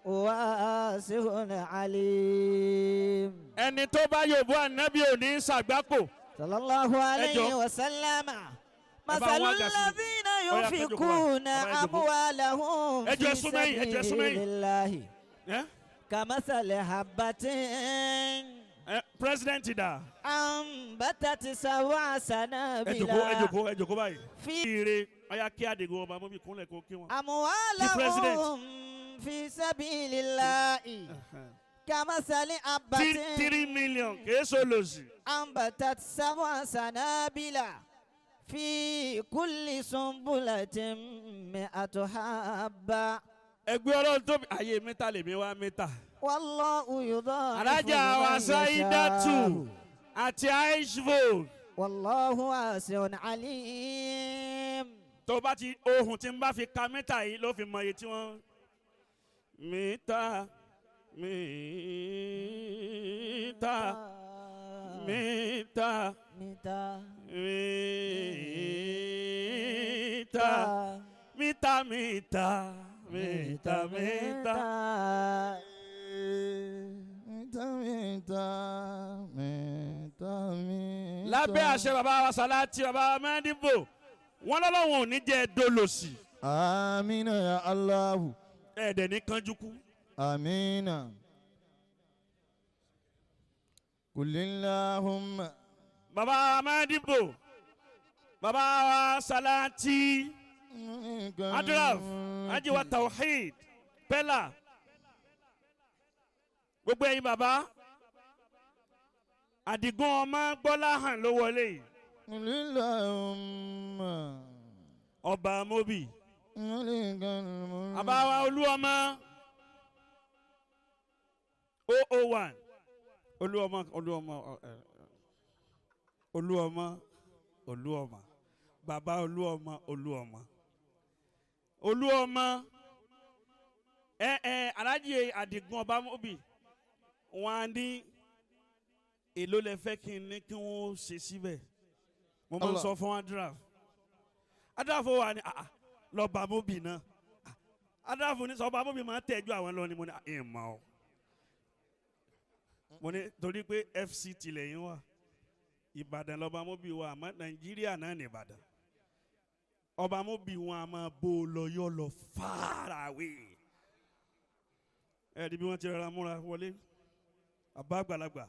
واسع عليم Ẹni tó bá yòbó ànábì ò ní ṣàgbákò. صلى الله عليه jọ̀ọ́. وسلم bá مثل wá gà sí. الذين Ọya, ẹ jókòó báyìí. ينفقون Bàbá, ẹ jókòó. أموالهم Ẹ jọ̀ọ́, في ẹ sún mẹ́yìn, ẹ jọ̀ọ́, ẹ sún سبيل mẹ́yìn. الله Ẹ́ كمثل حبة ẹ president dà. أنبتت سبع Ẹ سنابل jókòó ẹ jókòó ẹ jókòó báyìí. في Ire ọya kí Àdìgún ọba Mobi kúnlẹ̀ kó kí wọn. Kí president. أموالهم في سبيل الله كمثل حبة 3 million kìí ṣe olòṣì. أنبتت سبع سنابل في كل سنبلة 100 حبة Ẹgbẹ́ ọlọ́run tóbi àyè mẹ́ta lèmi wá mẹ́ta. والله يضاعف Alájà wa لمن Saidatu يشاء àti Aishvo. والله واسع عليم Tó bá ti ohun tí n bá fi ka mẹ́ta yìí ló fi mọ iye tí wọ́n. Mẹ́ta mẹ́ta mẹ́ta متى mẹ́ta mẹ́ta mẹ́ta mẹ́ta mẹ́ta. Mẹ́ta mẹ́ta mẹ́ta mẹ́ta. Lábẹ́ àṣẹ bàbá wa Sàlátì bàbá wa Mẹ́díbò wọ́n lọ́lọ́wọ́n ò ní jẹ́ dolòṣì Amina ya Allahu. ẹ̀ẹ́dẹ̀ ní kánjú kú. Amina. Kulillahumma. Bàbá wa Mẹ́díbò bàbá wa Sàlátì Adraf Ajiwa Tawhid Pẹ́lá gbogbo ẹ̀yin bàbá Àdìgún ọmọ Gbọ́láhàn ló wọlé yìí. Kulillahumma. Ọba Mobi Malikal mulk. bàbá wa Olúọmọ 001 Olúọmọ Olúọmọ ẹ, Olúọmọ Olúọmọ bàbá Olúọmọ Olúọmọ Olúọmọ ẹ ẹ Alhaji Àdìgún ọba Mobi wọn á ní èló lẹ fẹ́ kí n ní kí wọ́n ṣe síbẹ̀ mo máa ń Allah. sọ fún Adraf Adraf wà ní àà lọ́ba Mobi náà Adraf ní sọ ọba Mobi máa ń tẹ̀jú àwọn lọ ni mo ní ẹ̀ mọ̀ ọ́ mo ní torí pé FCT lẹ́yìn wà Ìbàdàn lọ́ba Mobi wà àmọ́ Nàìjíríà náà ní Ìbàdàn ọba Mobi wọn a máa bó o lọ yọ lọ far away ẹ rí bí wọ́n ti rọra múra wọlé àbá àgbàlagbà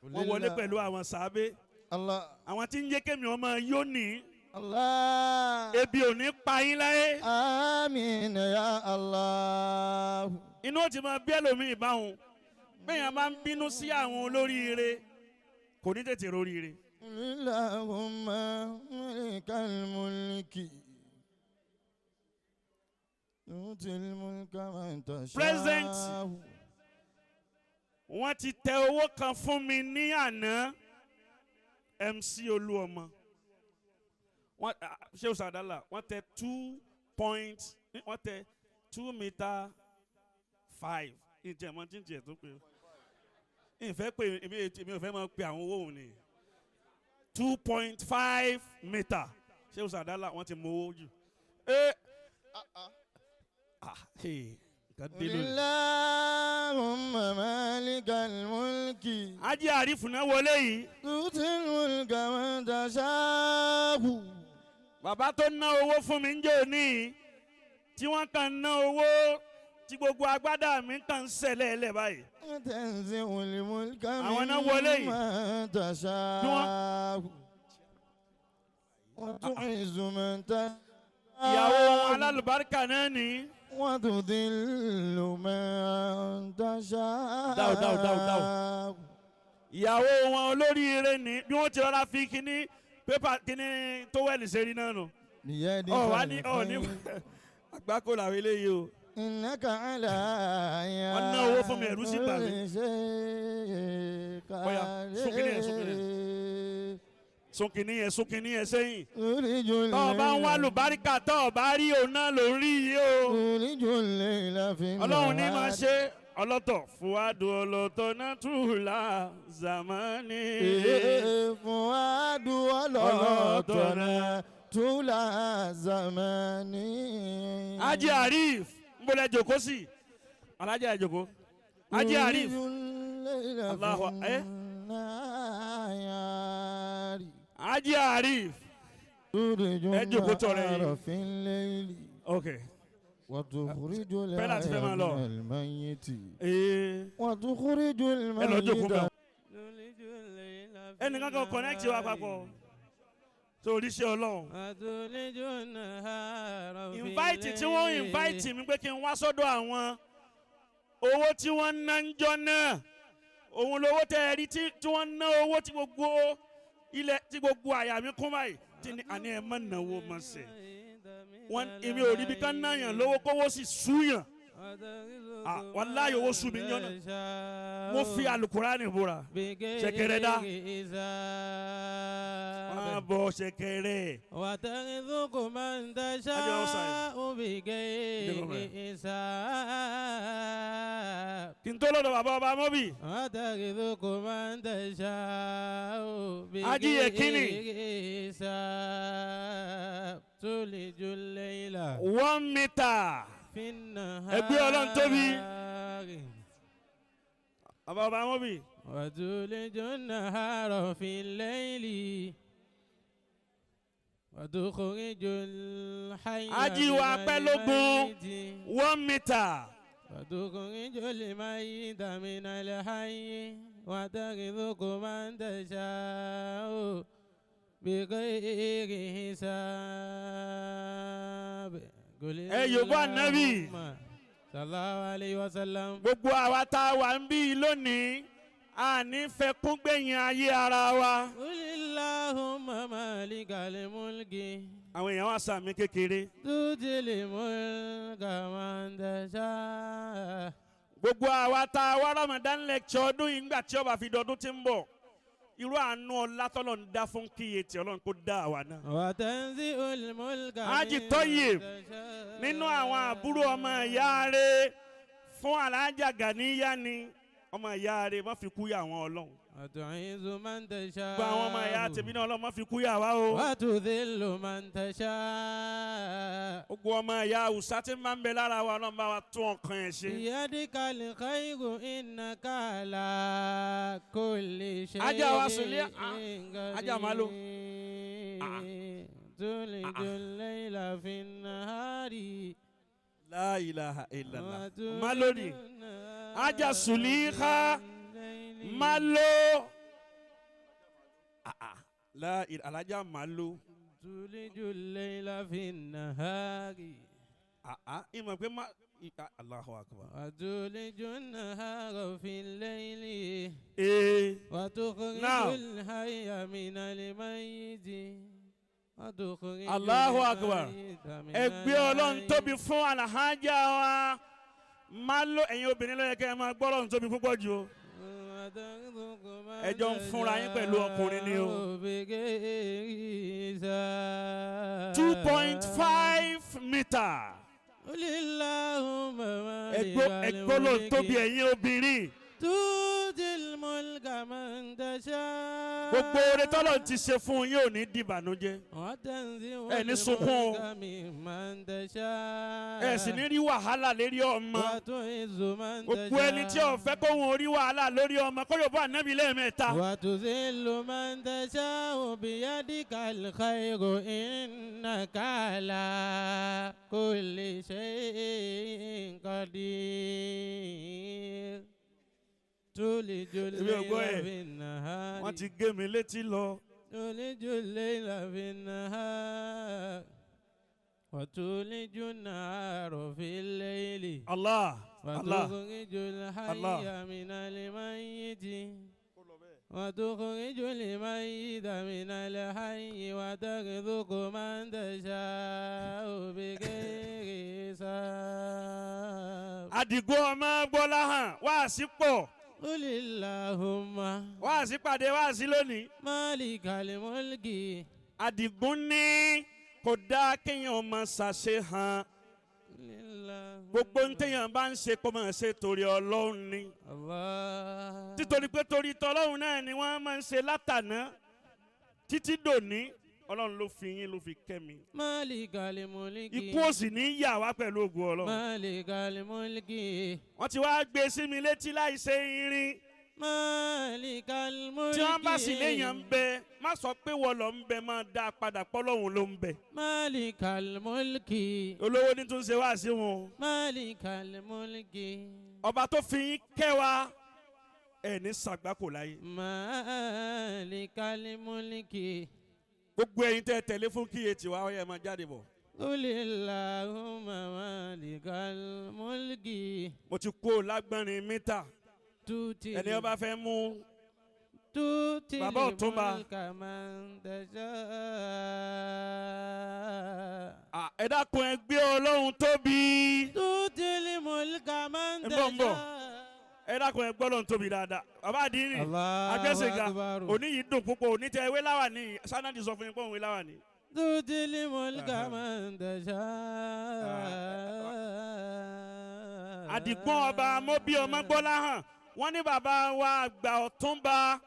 wọ́n wọlé pẹ̀lú àwọn sàábé Allah. àwọn tí ń jẹ́ kémi ọmọ yóò ní Allah. ebi ò ní pa yín láyé Amina ya Allah. inú ó ti máa bí ẹlòmíì báwọn bẹ́ẹ̀ yẹn máa ń bínú sí àwọn olóríire kò ní tètè róríire. Allahumma malikal mulki. Tu'til mulka man tasha. President, wọ́n ti tẹ owó kan fún mi ní àná, MC Olúọmọ, wọ́n ṣé o sàdálà, wọ́n tẹ 2 point, wọ́n tẹ 2 meter 5. Ìjẹ́ mọ́ tí ń jẹ́ tó pé ìfẹ́ pé èmi ò fẹ́ máa pe àwọn owó òun ni 2.5 meter. Ṣé o sàdálà, wọ́n ti mọ owó jù. Allahumma malikal mulki. Ajé àrífù náà wọlé yìí. Tu'til mulka man tasha'u. Bàbá tó ná owó fún mi ń jẹ́ òní tí wọ́n kàn ná owó tí gbogbo agbádá mi kàn ń ṣẹlẹ̀ ẹlẹ̀ báyìí. Tanzi'ul mulka àwọn náà wọlé yìí. mimman tasha'u. Wa tu'izzu man tasha'u. Ìyàwó wọn alálùbáríkà náà ní. Wa tudhillu man tasha'u. Dáwò dáwò dáwò dáwò. Ìyàwó wọn olóríire ní bí wọ́n ti rọra fi kíní pépà kíní tówẹ́lì ṣe rí náà nù. Ọ̀ wá ní ọ̀ ní àgbákò làwọn eléyìí o. Innaka ala Wọ́n ná owó fún mi, ẹ̀rù sì bà mí. Bóyá súnkìní yẹn súnkìní yẹn súnkìní yẹn súnkìní yẹn sẹ́yìn. Tọ́ ọ bá ń wá lùbáríkà, tọ́ ọ bá rí òun náà ló ń rí yìí o. Ọlọ́run ní máa ṣe ọlọ́tọ̀ fúwádùú ọlọ́tọ̀ náà tùlà zamani. Fúwádùú ọlọ́tọ̀ náà tùlà zamani. Ajé Arif ń bọ́lẹ̀ jòkó sí alájà ìjòkó. Ajé Arif Allahu ẹ. Ajé Arif ẹ jòkó tọrẹ yìí. Ok. Pẹ́lá ti fẹ́ máa lọ. Ẹ lọ jókòó bẹ́ẹ̀. Ẹnìkan kan connect wa papọ̀ tó oríṣi Ọlọ́run. Invite tí wọ́n invite mi pé kí n wá sọ́dọ̀ àwọn owó tí wọ́n ń ná ń jọ náà. Òun lówó tẹ́ ẹ rí tí wọ́n ń ná owó tí gbogbo ilẹ̀ tí gbogbo àyà mi kún báyìí tí àní ẹ má náwó má ṣe. Wọ́n èmi ò rí bí ká náyàn lówó kówó sì súyàn. Wàláyé owó sú mi ń jọ náà. Mo fi alukurani búra. Ṣẹ̀kẹ̀rẹ̀ dá. Máa bọ̀ ṣẹ̀kẹ̀rẹ̀. وترزق من تشاء بغير حساب. Kí n tó lọ́dọ̀ bàbá ọba mọ́bì. وترزق من تشاء Ají Yekini. بغير حساب. تولج الليل 1 meter. في النهار. Ẹgbẹ́ Ọlọ́run tóbi. Bàbá ọba mọ́bì. وتولج النهار في الليل وتخرج الحي Ají wa من pẹ́ lógún الميت. 1 meter. وتخرج الميت من الحي وترزق من تشاء بغير حساب. قل Ẹ yòbó ànábì. اللهم صلى الله عليه وسلم. Gbogbo àwa tá a wà ń bí lónìí, a ní fẹ́ kún gbẹ̀yìn ayé ara wa. قل اللهم مالك الملك. Àwọn èèyàn wá sàmì kékeré. تؤتي الملك من تشاء. Gbogbo àwa tá a wá Ramadan lecture ọdún yìí ńgbà tí ó bá fi dọdún tí ń bọ̀, irú àánú ọlá tọ́lọ̀ ń dá fún kíyè tí Ọlọ́run kó dá àwa náà. وتنزع الملك Hájì ممن Tọ́yìb تشاء. nínú àwọn àbúrò ọmọ ìyá rẹ̀ fún Alájà Gàníyá ni ọmọ ìyá rẹ̀ má fi kú yà wọ́n Ọlọ́run. وتعز من تشاء. Gba àwọn ọmọ ìyá tèmi náà Ọlọ́run má fi kú yà wá o. وتذل من تشاء. Gbogbo ọmọ ìyá Haúsá tí máa ń bẹ lára wa Ọlọ́run bá wa tún ọkàn ẹ̀ ṣe. بيدك الخير إنك على كل شيء Ajá wa Sùlí, ajá màá lò. قدير. تولج الليل في النهار. La ilaha illallah. Má lónìí. Ajá Sùlíkà má lò. La ilaha alájà má lò. تولج الليل في النهار. Ìmọ̀ pé má Allahu akbar. وتولج النهار في الليل. وتخرج Now. الحي من الميت وتخرج Allahu Akbar. الميت من Ẹgbẹ́ Ọlọ́run الحي. tóbi fún alhaja wa máa ló ẹ̀yin obìnrin ló yẹ kẹ́ ẹ máa gbọ́ Ọlọ́run tóbi púpọ̀ jù o. وترزق من Ẹjọ́ ń fúnra yín pẹ̀lú ọkùnrin ni o. تشاء بغير حساب. 2.5 meter. قل اللهم مالك Ẹgbẹ́ Ọlọ́run tóbi الملك ẹ̀yin obìnrin. تؤتي الملك من تشاء Gbogbo oore tọ́lọ́run ti ṣe fún yín ò ní dìbànújẹ́. وتنزع Ẹ ní sunkún o. الملك ممن تشاء Ẹ sì ní rí wàhálà lérí ọmọ. وتعز من Gbogbo ẹni tí ò fẹ́ kóhun orí wàhálà lórí ọmọ kó yóò bá ànábì lẹ́ẹ̀mẹ́ta. وتذل من تشاء بيدك الخير إنك على كل شيء قدير تولج Èmi ò gbọ́ الليل ẹ̀. في النهار Wọ́n ti gé mi létí lọ. تولج الليل في النهار وتولج النهار في الليل Allah Allah وتخرج الحي Allah. من الميت وتخرج الميت من الحي وترزق من تشاء بغير حساب Àdìgún ọmọ gbọ́lá hàn wáàsí pọ̀ قل اللهم wáàsí pàdé wáàsí lónìí. مالك الملك Àdìgún ní kò dáa kéèyàn máa ṣàṣe hàn. قل اللهم Gbogbo ń téèyàn bá ń ṣe kó máa ṣe torí Ọlọ́run ni. الله Títorí pé torí tọlọ́run náà ni wọ́n máa ń ṣe látàná títí dòní Ọlọ́run ló fi yín ló fi kẹ́ mi. مالك الملك Ikú ò sì ní yà wá pẹ̀lú ògùn Ọlọ́run. مالك الملك Wọ́n ti wá gbé sí mi létí láì ṣe irin. مالك الملك Tí wọ́n bá sì léèyàn ń bẹ má sọ pé wọ́n lọ ń bẹ máa dá a padà pọ́lọ́hún ló ń bẹ. مالك الملك Olówó ní tún ṣe wá sí wọn. مالك الملك Ọba tó fi yín kẹ́ wa ẹ̀ ní ṣàgbákò láyé. مالك الملك Gbogbo ẹ̀yin tẹ́ ẹ tẹ̀lé fún kíyè tiwa ó yẹ ẹ máa jáde bọ̀. قل اللهم مالك الملك Mo ti kú lágbọ́nrin mítà. تؤتي Ẹni ọba fẹ́ mú تؤتي Bàbá Ọ̀túnba. الملك من تشاء À, ẹ dákun ẹ gbé Ọlọ́run tóbi. تؤتي الملك من Ń bọ̀, ń bọ̀. تشاء Ẹ dákun ẹ gbọ́ Ọlọ́run tóbi dáadáa. Bàbá àdínì Allahu Agbẹ́sẹ̀ga Akbar. òní yìí dùn púpọ̀ òní tẹ ewé láwàní Sanadi sọ fún yín pé òun wé láwàní. تؤتي الملك Aha. من تشاء Àdìgún ọba mọ́bí ọmọ gbọ́lá hàn wọ́n ní bàbá wa àgbà Ọ̀túnba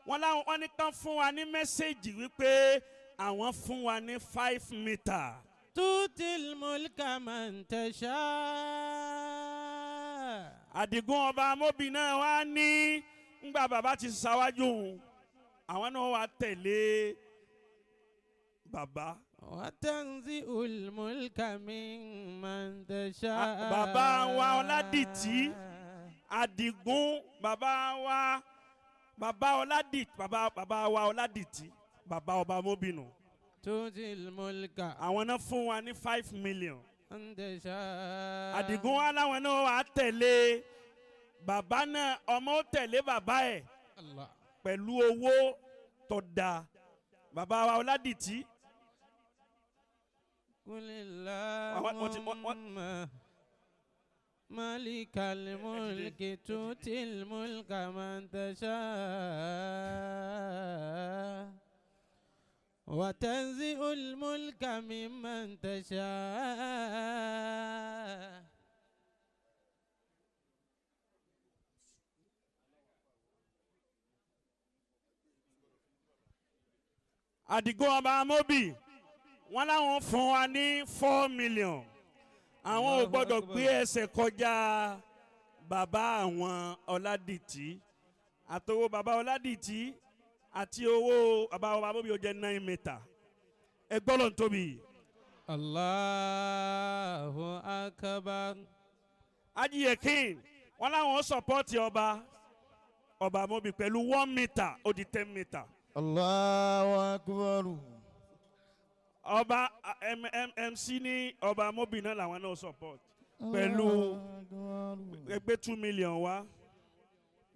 wọ́n láwọn wọ́n ní kán fún wa ní mẹ́sẹ̀gì wípé àwọn fún wa ní 5 meter. تؤتي الملك من تشاء Àdìgún ọba mọ́bí náà wá ní ńgbà bàbá ti ṣáwájú òun àwọn náà wá tẹ̀lé bàbá. وتنزع الملك ممن تشاء Bàbá wa Ọládìtì Àdìgún bàbá wa bàbá Ọládìtì bàbá bàbá wa Ọládìtì bàbá ọba mọ́bìnú. تؤتي الملك Àwọn náà fún wa ní 5 million. من تشاء Àdìgún wa láwọn náà wà á tẹ̀lé bàbá náà ọmọ ó tẹ̀lé bàbá ẹ̀ الله pẹ̀lú owó tó dáa bàbá wa Ọládìtì قل wọ́n اللهم مالك الملك تؤتي الملك من تشاء وتنزع الملك ممن تشاء Àdìgún ọba Amobi wọ́n láwọn fún wa ní 4 million àwọn ò Allahu gbọ́dọ̀ Akbar. gbé ẹsẹ̀ kọjá bàbá àwọn Ọládìtì àtowó bàbá Ọládìtì àti owó bàbá ọba Amobi ó jẹ́ 9 meter ẹ gbọ́dọ̀ tóbi. Allahu akbar. Ajiyekin wọ́n láwọn support ọba ọba Amobi pẹ̀lú 1 meter ó di 10 meter. Allahu akbar. Ọba MC ní ọba Amobi náà làwọn náà support pẹ̀lú ẹgbẹ́ 2 million wá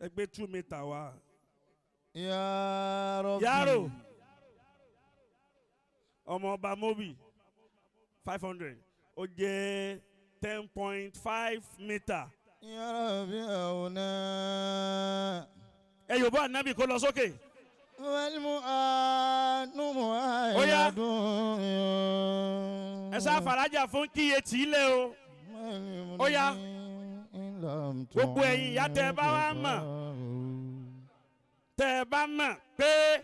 ẹgbẹ́ 2 meter wá. Ya Rabbi. Yaro ọmọ ọba Mobi 500 ó jẹ́ 10.5 meter. Ya Rabbi auna. Ẹ yóò bá ànábì kó lọ sókè. والمؤان Ó yá. مؤيد. Ẹ sá farajà fún kíyè tí ilé o. Ó yá. Gbogbo ẹ̀yin ìyá tẹ́ ẹ bá wá mọ̀, tẹ́ ẹ bá mọ̀ pé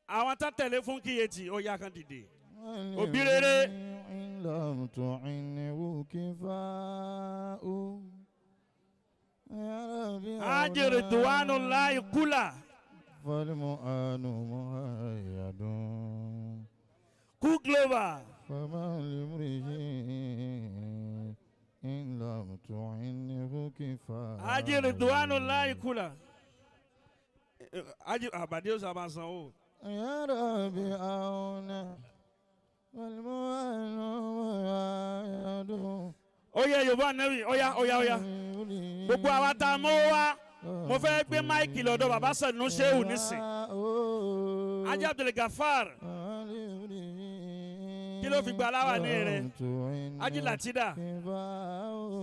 àwọn tó tẹ̀lé fún kíyè tí ó yá kan dìde. Òbí rere. لم تعنه كفاء. يا ربي Ájèrè duwánu láì kúlà. فالمؤان مؤيد. Kú global. فما لامرئ إن لم تعنه كفاء. Ájèrè duwánu láì kúlà. Ájì àbàdí ó sábà sanwó. يا ربي أونا والمؤان مؤيد. Ó yẹ Yorùbá nẹ́bì, ó yá ó yá ó yá. Gbogbo àwa tá a mú wá, mo fẹ́ gbé máìkì lọ́dọ̀ bàbá Sànú Ṣéhù nísìn. Ájì Abdulgafar, kí ló fi gba aláwà ní rẹ? Ájì Látìdá,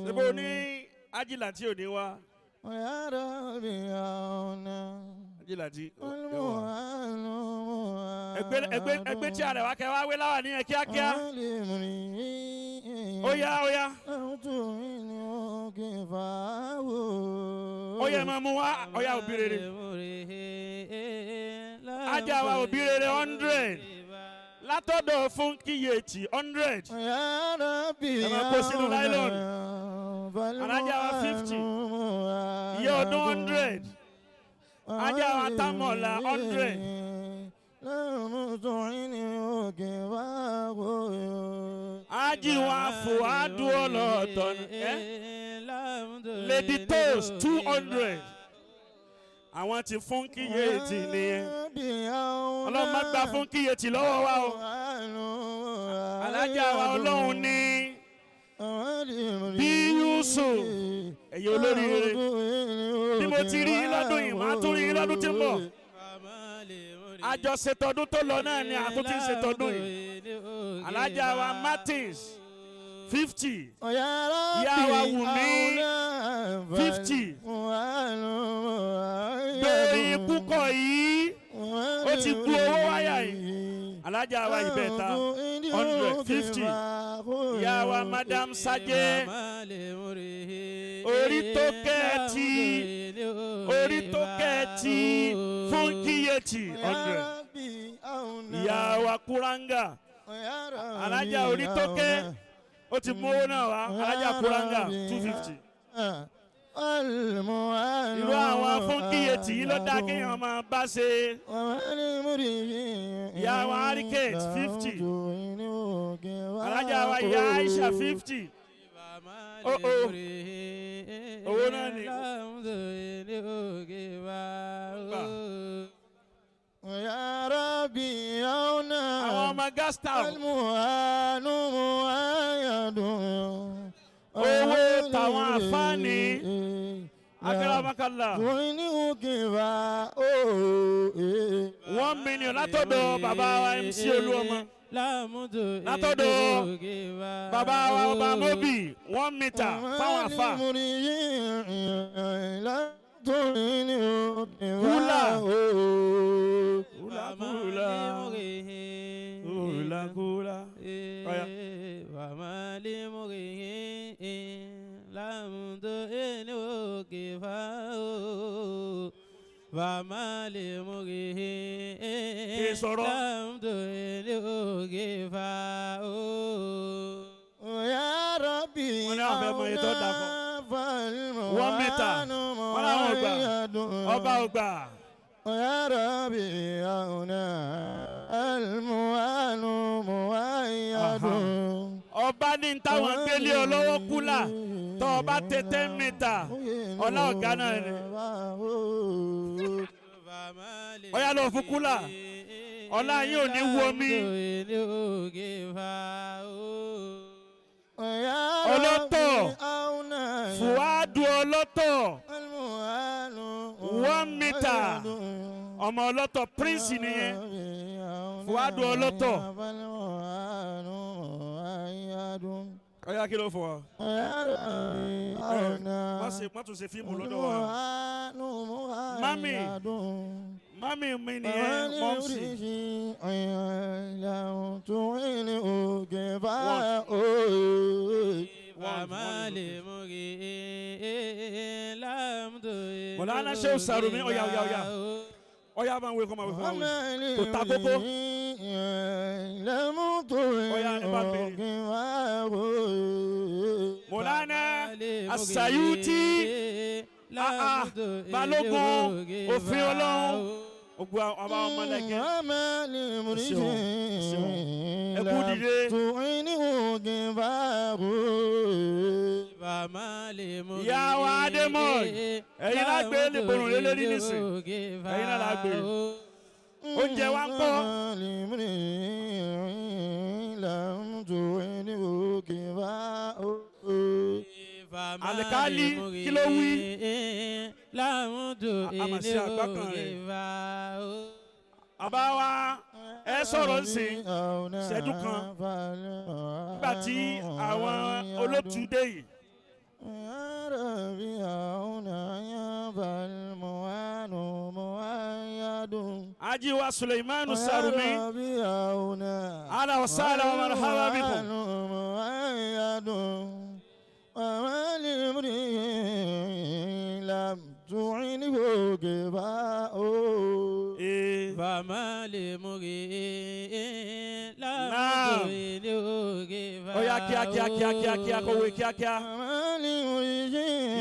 ṣébó ní Ájì Látì ò ní wá? يا ربي أونا Ájì Látì. والمؤان Ẹgbẹ́ ẹgbẹ́ ẹgbẹ́ tí a rẹ̀ wá kẹ́ wá wé láwà ní yẹn kíákíá. Ó yá ó yá. Ó yẹ máa mú wá, ó yá òbí rere. Ájá wa òbí rere 100. Látọ̀dọ̀ fún kíyètì 100. Ẹ máa kó sínú nylon. Alájà wa 50. Iye ọdún 100. Ájá wa támọ̀lá 100. Ájì wa fòádù ọlọ́ọ̀tọ̀ ẹ́. Lady Toast 200. Àwọn ti fún kíyètì nìyẹn. Ọlọ́run má gba fún kíyètì lọ́wọ́ wa o. Alájà wa Ọlọ́run ní bí Yusuf ẹ̀yẹ olóríire. Bí mo ti rí yín lọ́dún yìí, màá tún rí yín lọ́dún tí ń bọ̀. Àjọṣetọdún tó lọ náà ni àtúntí ń ṣetọdún yìí. Alájà wa Martins 50. Ìyá wa Wùmí 50. Gbé ikú kọ yìí, ó ti kú owó wáyà yìí. Alájà wa Ìbẹ̀ta 150. Ìyá wa Madam Sajẹ, orí tó kẹ́ẹ̀tì, orí tó kẹ́ẹ̀tì fún kíyètì 100. Ìyá wa Kúrángà, alájà orí tó kẹ́, ó ti mú owó náà wá, alájà Kúrángà 250. Irú àwọn fún kíyètì yìí ló dáa kéèyàn máa bá ṣe. Ìyá wa Hurricane 50. Alájà wa Ìyá Aisha 50. Oh oh. Owó náà ni. يا ربي أونا Àwọn ọmọ Gastaf. المؤان مؤيد. Owó tàwọn àfáàní. Akérèmọ́kànlá. 1 million látọ̀dọ̀ bàbá wa MC Olúọmọ. Látọ̀dọ̀ bàbá wa ọba Mobi 1 meter fáwọn àfáà. Kúlà. Kúlà kúlà. Kúlà kúlà. Ọ̀yà. Kì í sọ̀rọ̀. يا ربي Wọ́n ní àwọn fẹ́ mọ iye tó dà fún. 1 meter. Wọ́n láwọn ò gbà. Ọba ò gbà. يا ربي أونا المؤان مؤيد. Ọba ní táwọn gbélé ọlọ́wọ́ kúlà tó ọba tẹ 10 meter ọlá ọ̀gá náà ni. Ọ̀yá lọ fún kúlà ọlá yín ò ní wọ mí. Ọlọ́tọ̀ Fùwádù ọlọ́tọ̀ 1 Peter ọmọ ọlọ́tọ̀ prince nìyẹn Fuadu ọlọ́tọ̀. Ọ̀yá kí ló fọ wa. Má tún ṣe fíìmù lọ́dọ̀ wa. Mami mi nìyẹn mọ́mísì. Mọ̀lánà Shehu Sarumi ọ̀yá ọ̀yá ọ̀yá ọ̀yá máa ń wé kọ́ máa wé kọ́ máa wé kò ta kókó. Ọ̀yá ẹ bá bèrè. Mọ̀lánà Asayuti Balógun òfin Ọlọ́run gbogbo àwọn ọmọlẹ́gẹ́ ẹ kú dìde. Ìyá wa Adémọ̀n ẹ̀yin lágbé lèborùn lélẹ́rí nísìn ẹ̀yin náà lágbé oúnjẹ wa ń kọ́. Alikali kí ló wí? Àmàṣe àgbà kan rẹ̀. Àbá wa ẹ sọ̀rọ̀ nsìn ṣẹ́jú kan nígbà tí àwọn olótú dé yìí. Aji wa Suleimanu Sarumi ala wa sala wa marhaba bikum. Oya kíá kíá kíá kíá kíá kó wé kíá kíá.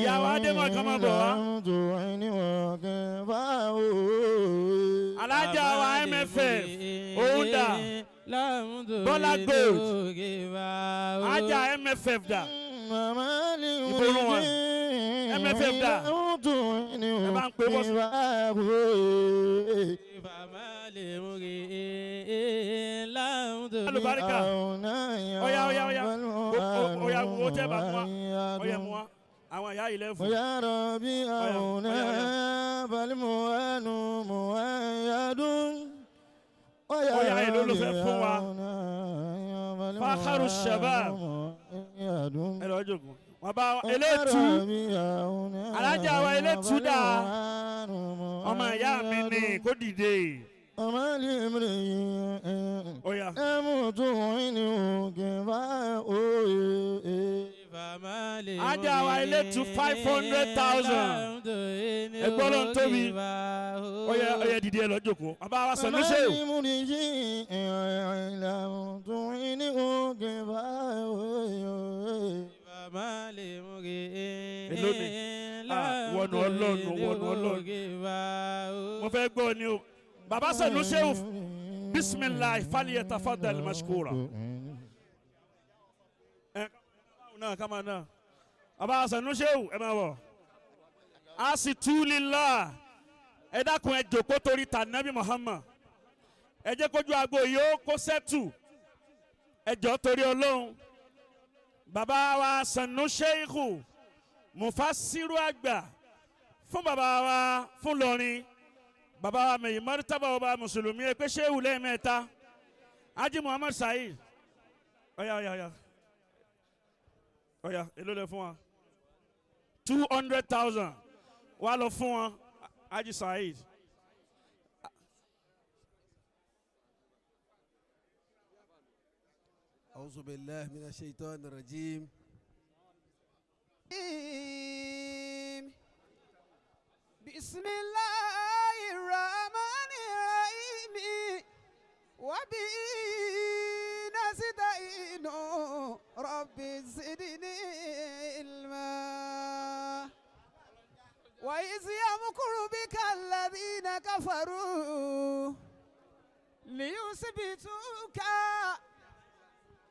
Ìyàwó Adémọ̀ kan máa bọ̀ wá. Alájà wa MFF òun dà Bọ́lá Gold ajá MFF dà ìborun wọn MFF dà ẹ bá ń pè bọ́sùn. Alubarika oya oya oya oya wo tẹ bá mú wa oya mú wa àwọn àyà ilẹ̀ fún. Oya Rabbi auna balmuanu muayyadun. Oya èló ló fẹ́ fún wa Fakharu Shabab ẹ lọ jogun wọn bá elétu alájà wa elétu dà ọmọ ìyá mi ni kó dìde. Oya. Ajá wa elétu 500,000 ẹgbọ́n ló ń tóbi oya oya dìde ẹ lọ jókòó bàbá wa sọ ní sèw. Èló ni wọnú Ọlọ́run wọnú Ọlọ́run mo fẹ́ gbọ́ ni o. Baba Sanu Shehu bisimilahi falyatafaddal mashkura. Náà kama náà Baba Sanu Shehu ẹ máa bọ̀. Asitulillah ẹ dákun ẹ jòkó torí ta Nabi Muhammad ẹ jẹ́ kójú agbo yìí ó kó sẹ́tù ẹ jọ̀ọ́ torí Ọlọ́run. Baba wa Sanu Shehu mufasiru àgbà fún baba wa fún lọrin. Baba wa mẹ̀yìn mọ́rítàbà ọba mùsùlùmí ẹ pé ṣéwù lẹ́ẹ̀mẹ́ta Haji Muhammad Saheed ọ̀yà ọ̀yà ọ̀yà ọ̀yà èló lẹ fún wa 200,000 wà lọ fún wa Haji Saheed. A'udhu billahi minash shaitanir rajim. Bismillahir Rahmanir Rahim. Wa bihi nasta'inu Rabbi zidni ilma. Wa iz yamkuru bika alladhina kafaru liyuthbituka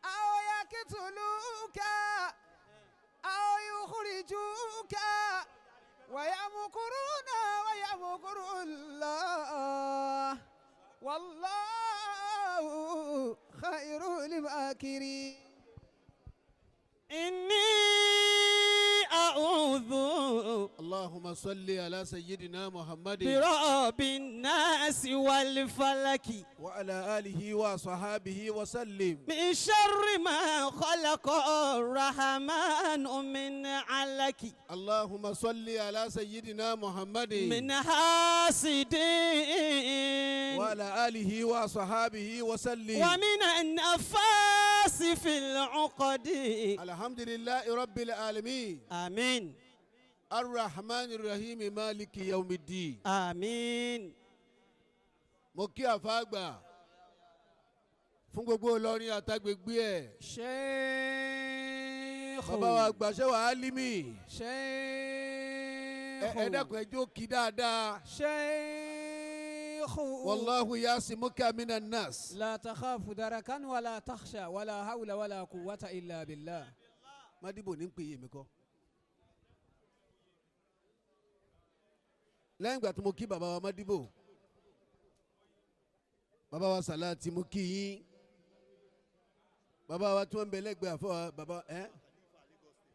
aw yaqtuluka aw yukhrijuka. ويمكرون ويمكر الله والله خير الماكرين. إني أعوذ اللهم اللهم صل على سيدنا محمد برب الناس والفلك وعلى آله وصحابه وسلم من شر ما خلق الرحمن من علك اللهم صل على سيدنا محمد من حاسد وعلى آله وصحابه وسلم ومن النفاس في العقد الحمد لله رب العالمين آمين الرحمن الرحيم مالك يوم الدين آمين mo kí àfa àgbà fún gbogbo Ìlọrin àtàgbègbè ẹ̀ Sheikh. bàbá wa àgbàṣe wa Álímì Sheikh. ẹ dákun ẹ jó kí dáadáa Sheikh. wallahu yasimuka minan nas. لا تخاف دركا ولا تخشى ولا حول ولا قوة إلا بالله. Mádìbò ní ń pè é mi kọ́. Lẹ́yìn ìgbà tí mo kí bàbá wa Mádìbò, bàbá wa Sàláàtì mo kí yín, bàbá wa tí wọ́n ń bẹ lẹ́gbẹ̀ẹ́ àfọwọ́ bàbá ẹ́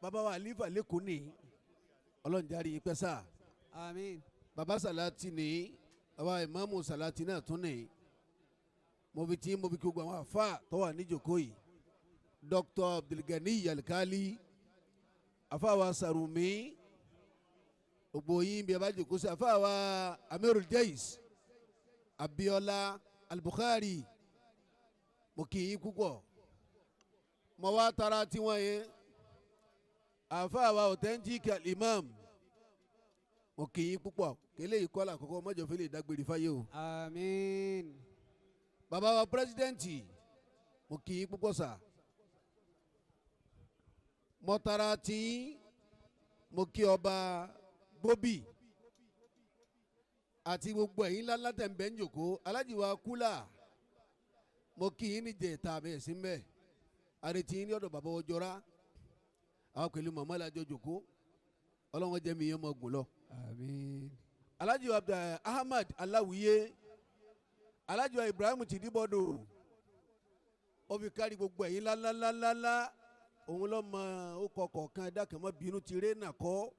bàbá wa Àlífà lẹ́kọ̀ọ́ ní Ọlọ́run járe yín pẹ́ sá. Àmín. Bàbá Sàláàtì ní bàbá ìmáàmù Sàláàtì náà tún ní mo fi tí mo fi kí gbogbo àwọn àfáà tó wà níjókòó yìí. Dr. Abdulgani Alkali afaawa Sarumi gbogbo yín bí a bá jókòó sí afaawa Amirul Jais Abiola Al-Bukhari mo kì í púpọ̀ mo wá tara tiwọn yẹn afaawa authentic al-imam mo kì í púpọ̀ kele yìí kọ́lá àkọ́kọ́ mọ́jọ́ fi lè dágbére fáyé o. Àmín. Bàbá wa pírẹsidẹ́ǹtì mo kì í púpọ̀ sà mọ́tara tí mo kí ọba gbóbì àti gbogbo ẹ̀yin ńláńlá tẹ̀ ń bẹ́ ń jòkó alájìwá kúlà mo kí yín níjẹ̀ ta àmì ẹ̀sìn mbẹ́ àrètí yín ní ọ̀dọ̀ bàbá ọjọ́ra àwọn pẹ̀lú màmá làjọ jòkó ọlọ́wọ́n jẹ́ mi yẹn mọ́ gùn lọ. Àmín. alájìwá Ahmad Aláwìyé alájìwá Ibrahim Tìdíbọ̀dọ̀ ó fi kárí gbogbo ẹ̀yin ńláńláńláńlá òun ló mọ ó kọ kọ̀ọ̀kan dákẹ́ mọ́ bínú ti ré nà kọ́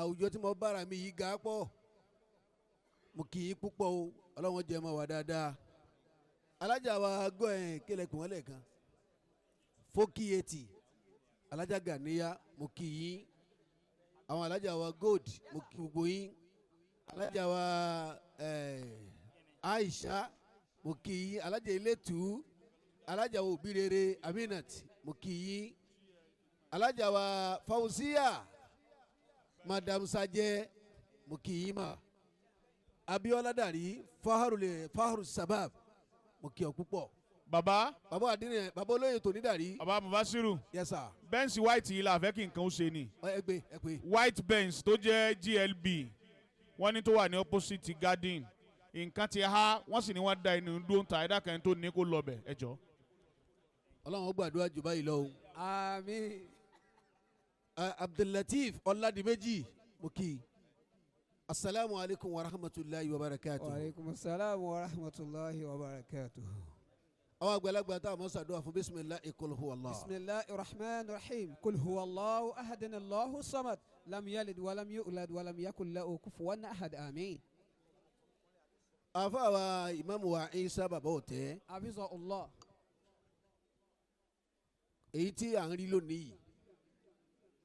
àwùjọ tí mo bára mi yìí ga pọ̀ mo kì í púpọ̀ o ọlọ́wọ́n jẹ́ mọ́ wa dáadáa alájà wa gbọ́ ẹ̀ kílẹ̀kùn wọn lẹ́ẹ̀kan fókìyètì alájà Gàníyà mo kì í àwọn alájà wa gold mo kì gbogbo yín alájà wa Aisha mo kì í alájà Ilétú alájà wa òbí rere Aminat mo kì í alájà wa Fauziya Madam Sajẹ mo kì í ma Abiola Dari Faharu Sabab mo kì ọ púpọ̀. Bàbá. Bàbá àdínní bàbá olóyè tòní dàrí. Bàbá Mubasiru. Yes sir. Benz white yìí la fẹ́ kí nǹkan ó ṣe ni. Ẹ gbé ẹ gbé. White Benz tó jẹ́ GLB wọ́n ní tó wà ní opposite garden nǹkan ti há wọ́n sì ní wọ́n da inú dúró ń ta ẹ̀dá kan tó ní kó lọ bẹ̀ ẹ jọ. Ọlọ́run ó gbàdúrà jù báyìí lọ o. Àmín. Abdullateef Ọládìméjì mo kì í. Asalaamu alaykum wa rahmatulahi wa barakatuh. Wa aleykum salaam wa rahmatulahi wa barakatuh. Àwọn àgbàlagbà tá a mọ̀ sàdúrà fún bisimilahi kul huwa Allah. Bisimilahi rahman rahim kul huwa Allahu ahadin Allahu samad lam yalid walam yulad walam yakun lahu kufuwan ahad àmín. Àfàwà ìmáàmù wa Isa bàbá òtẹ́. Hafiza Allah. Èyí tí à ń rí lónìí yìí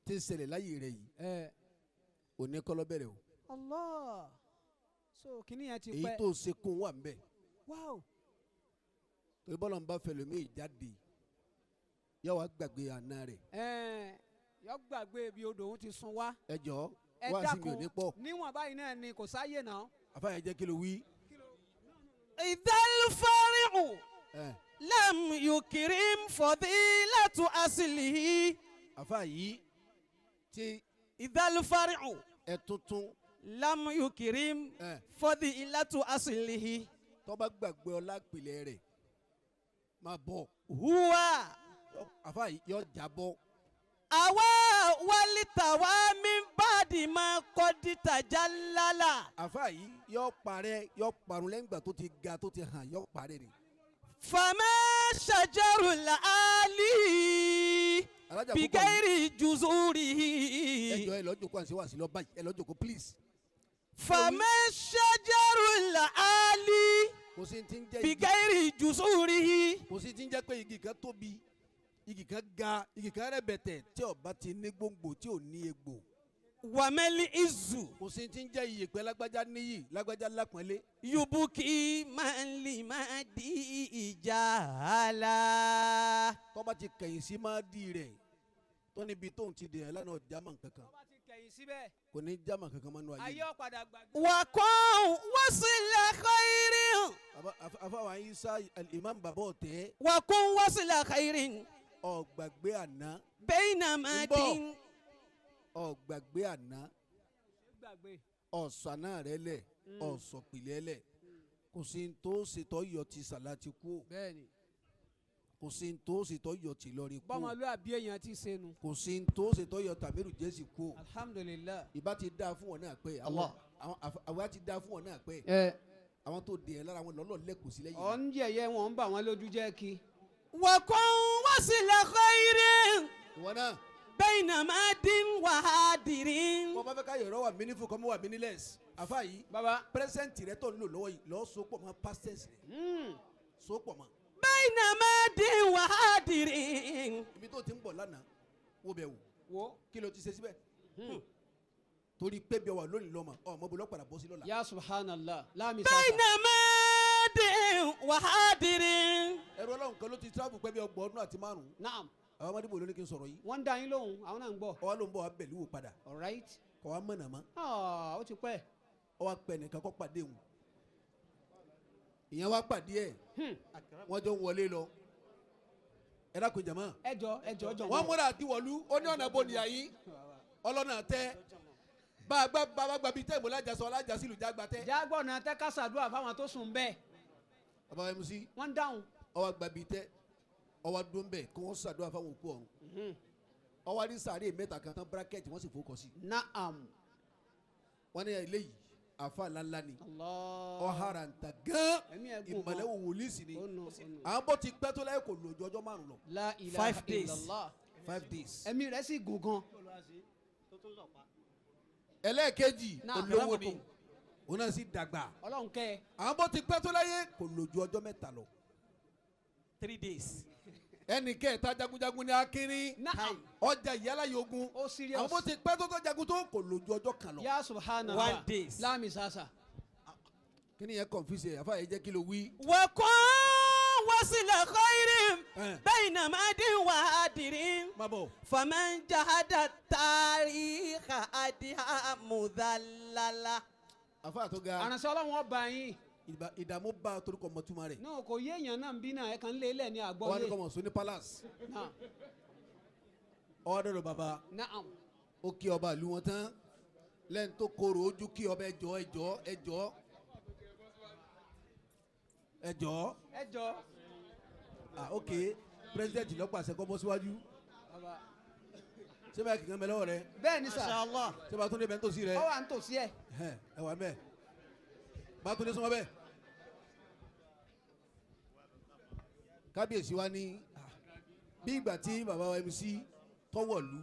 tí ń ṣẹlẹ̀ láyé rẹ̀ yìí òní kọ́ ló bẹ̀rẹ̀ o. Allah. So kìnìún yẹn ti Èyí pẹ́. tó ṣe kún wà ń bẹ̀. Wow. Torí bọ́lá ń bá fẹlẹ̀ mí jáde yóò wá gbàgbé àná rẹ̀. Yọ gbàgbé ibi odò òun ti sun wá. Ẹ jọ Ẹ wá sí mi ò ní pọ̀. níwọ̀n báyìí náà ni kò sáyè náà. Àfáàyè jẹ́ kí ló wí. Idhal fari'u lam yukrim fadilatu aslihi. Àfáà yìí tí. Idhal fari'u. Ẹ tuntun. Lam yukrim fadilatu aslihi. Tó bá gbàgbé ọlá ìpìlẹ̀ rẹ̀ máa bọ̀. Huwa. Àfáà yìí yọ jábọ́. Àwa wálítàwá mi bá di máa kọ́ dìtà jálálà. Àfáà yìí yọ parẹ́ yọ parun lẹ́yìn ìgbà tó ti ga tó ti hàn yọ parẹ́ ni. Fama ṣàjẹrù làálì. Bighairi juzurihi. Ẹ jọ ẹ lọ jókòó àti wá sí lọ báyìí ẹ lọ jókòó please. Fama shajarul ali. Kò sí ti ń jẹ́ igi. Bighairi juzurihi. Kò sí ti ń jẹ́ pé igi kan tóbi, igi kan ga, igi kan rẹ̀bẹ̀tẹ̀ tí ó bá ti ní gbòǹgbò tí ò ní egbò. Wàmẹ́lì izu. Kò sí ti ń jẹ́ iyì pé lágbájá níyì lágbájá lápọ́nlé. Yubuki man lima di ìjàlá. Tó bá ti kẹ̀yìn sí máa di rẹ̀ tó níbi tóun ti dè ẹ́ lánàá jámà kankan. Tó bá ti kẹ̀yìn síbẹ̀. Kò ní jámà kankan mọ́nú ayé. Ayé ọ̀padà gbàgbé. Wàkọ́ wasila khairin. Àfàwọn Isa al-Imam bàbá ọ̀tẹ́. Wàkọ́ wasila khairin. Ó gbàgbé àná. Bayna madin. Ó gbàgbé àná. Ọ̀sán rẹ lẹ̀ ọ̀sọ̀pìlẹ̀ lẹ̀ kò sí ní tó ṣètò yọ ti sàlátì kú. Bẹ́ẹ̀ni. Kò sí ní tó ṣètò yọ ti lọrin kú. Bọ́mọlúwàbí èèyàn ti ṣe nu. Kò sí ní tó ṣètò yọ tàmírù jésì kú. Alhamdulillah. Ìbá ti dáa fún wọn náà pé. Àwọn ti dáa fún wọn náà pé. Àwọn tó dè é lára wọn lọ́lọ́ lẹ́kọ̀ọ́ sí lẹ́yìn. Ọ̀ ń yẹ̀yẹ́ wọn ń bà wọ́n lójú jẹ́ kí. Wàkọ́ wasila khairin. Ìwọ náà. Bayna madin wa hadirin. Bọ́ bá fẹ́ ká yọ̀rọ̀ wà meaningful kọ́ mọ́ wà meaningless. Àfa yìí. Baba. Present rẹ tó ń lò lọ́wọ́ yìí lọ́ọ́ so pọ̀ mọ́ past tense rẹ. So pọ̀ mọ́. Bayna madin wa hadirin. Ibi tó ti ń bọ̀ lánàá wo bẹ̀ wò. Wo. Kí ló ti ṣe síbẹ̀? Torí pé bí ọ wà lónìí lọ́mọ ọmọ bolo padà bọ́ sí lọ́la. Ya subhanallah. Láàmì sáta. Bayna madin wa hadirin. Ẹ̀rọ Ọlọ́run kan ló ti travel pẹ́ bí 35. Naam. Àwọn ọmọdé bò ló ní kí n sọ̀rọ̀ yìí. Wọ́n ń da yín lóhùn, àwọn náà ń gbọ́. Ọwọ́ ló ń bọ̀ wá bẹ̀lú wò padà. All right. Kọ̀ wá mọ̀nà mọ́. Ó ti pẹ́. Ó wá pẹ̀ nìkan kọ́ pàdé òun. Ìyẹn wá pàdé ẹ̀. Wọ́n jọ ń wọlé lọ. Ẹ dákun jàmá. Ẹ jọ ẹ jọ jọ. Wọ́n múra àti wọ̀lú, ó ní ọ̀nà bo nìyà yín. Ọlọ́nà tẹ. Bá a gbá bíi tẹ́ ìmọ̀ lájàsọ alájàsí ìlú jágba tẹ́. Jágbọ̀nà tẹ́ kásàdúrà fáwọn tó sùn bẹ́ẹ̀. Bàbá MC. Wọ́n ń dáhùn. Ó wá gba bíi tẹ́. Ọwọ dún bẹ kí wọn ṣàdúrà fáwọn òkú ọ̀run. Ọwọ ní sàárè mẹ́ta kan tán bírákẹ́tì wọ́n sì fowó sí. Naam. Wọ́n ní eléyìí àfa ńláńlá ni. Ọ̀hárà ń ta gán. Ìmọ̀lẹ́ wò wòlíì sí ni. À ń bọ̀ ti pẹ́ tó láyé kò lò ju ọjọ́ 5 lọ. La ilaha illallah. 5 days. Ẹ̀mí rẹ̀ sì gùn gan. Ẹlẹ́ẹ̀kejì olówó ni. Òun náà sì dàgbà. Ọlọ́run kẹ́ ẹ. À ń bọ̀ ti pẹ́ tó láyé kò lò ju ọjọ́ 3 lọ. 3 days. Ẹnì kẹta jagunjagun ni akínrin ọjà ìyálà yogun àwọn bó ti pẹ́ tó tó jagun tó kò lójú ọjọ́ kan lọ. Ya subhanallah. 1 day. Láàmì sàṣà. Kí ni yẹn confuse ẹ àfa yẹn jẹ́ kí ló wí. Wàkọ́ wasila khairin bayna madin wa hadirin. Má bọ̀. Faman jahada tarikha adiha mudallala. Àfa tó ga. Àránṣẹ́ Ọlọ́run ọba yín. Ìdààmú bá torúkọ mọ̀túmọ̀ rẹ̀. Náà kò yé èèyàn náà ń bí náà ẹ kàn ń lé ilẹ̀ ní àgbọ̀yé. Wọ́n á ní kọ́ mọ̀ sún ní palace. Ọwọ́ dọ̀dọ̀ bàbá. Naam. Ó kí ọba ìlú wọn tán lẹ́yìn tó korò ojú kí ọba ẹjọ́ ẹjọ́ ẹjọ́ ẹjọ́. Ẹjọ́. Ah ok president ló pàṣẹ kó bọ́ síwájú. Ṣé báyìí kìkan bẹ lọ́wọ́ rẹ. Bẹ́ẹ̀ ni sà. Masha Allah. Ṣé bá tún dé bẹ́ẹ̀ ń tòsí rẹ. Ọ wà ń tòsí ẹ. Ẹ wà mẹ́ bá tún dé súnmọ́ bẹ́ẹ̀. Kábíyèsí wa ní bí ìgbà tí bàbá wa MC tọwọ́ lu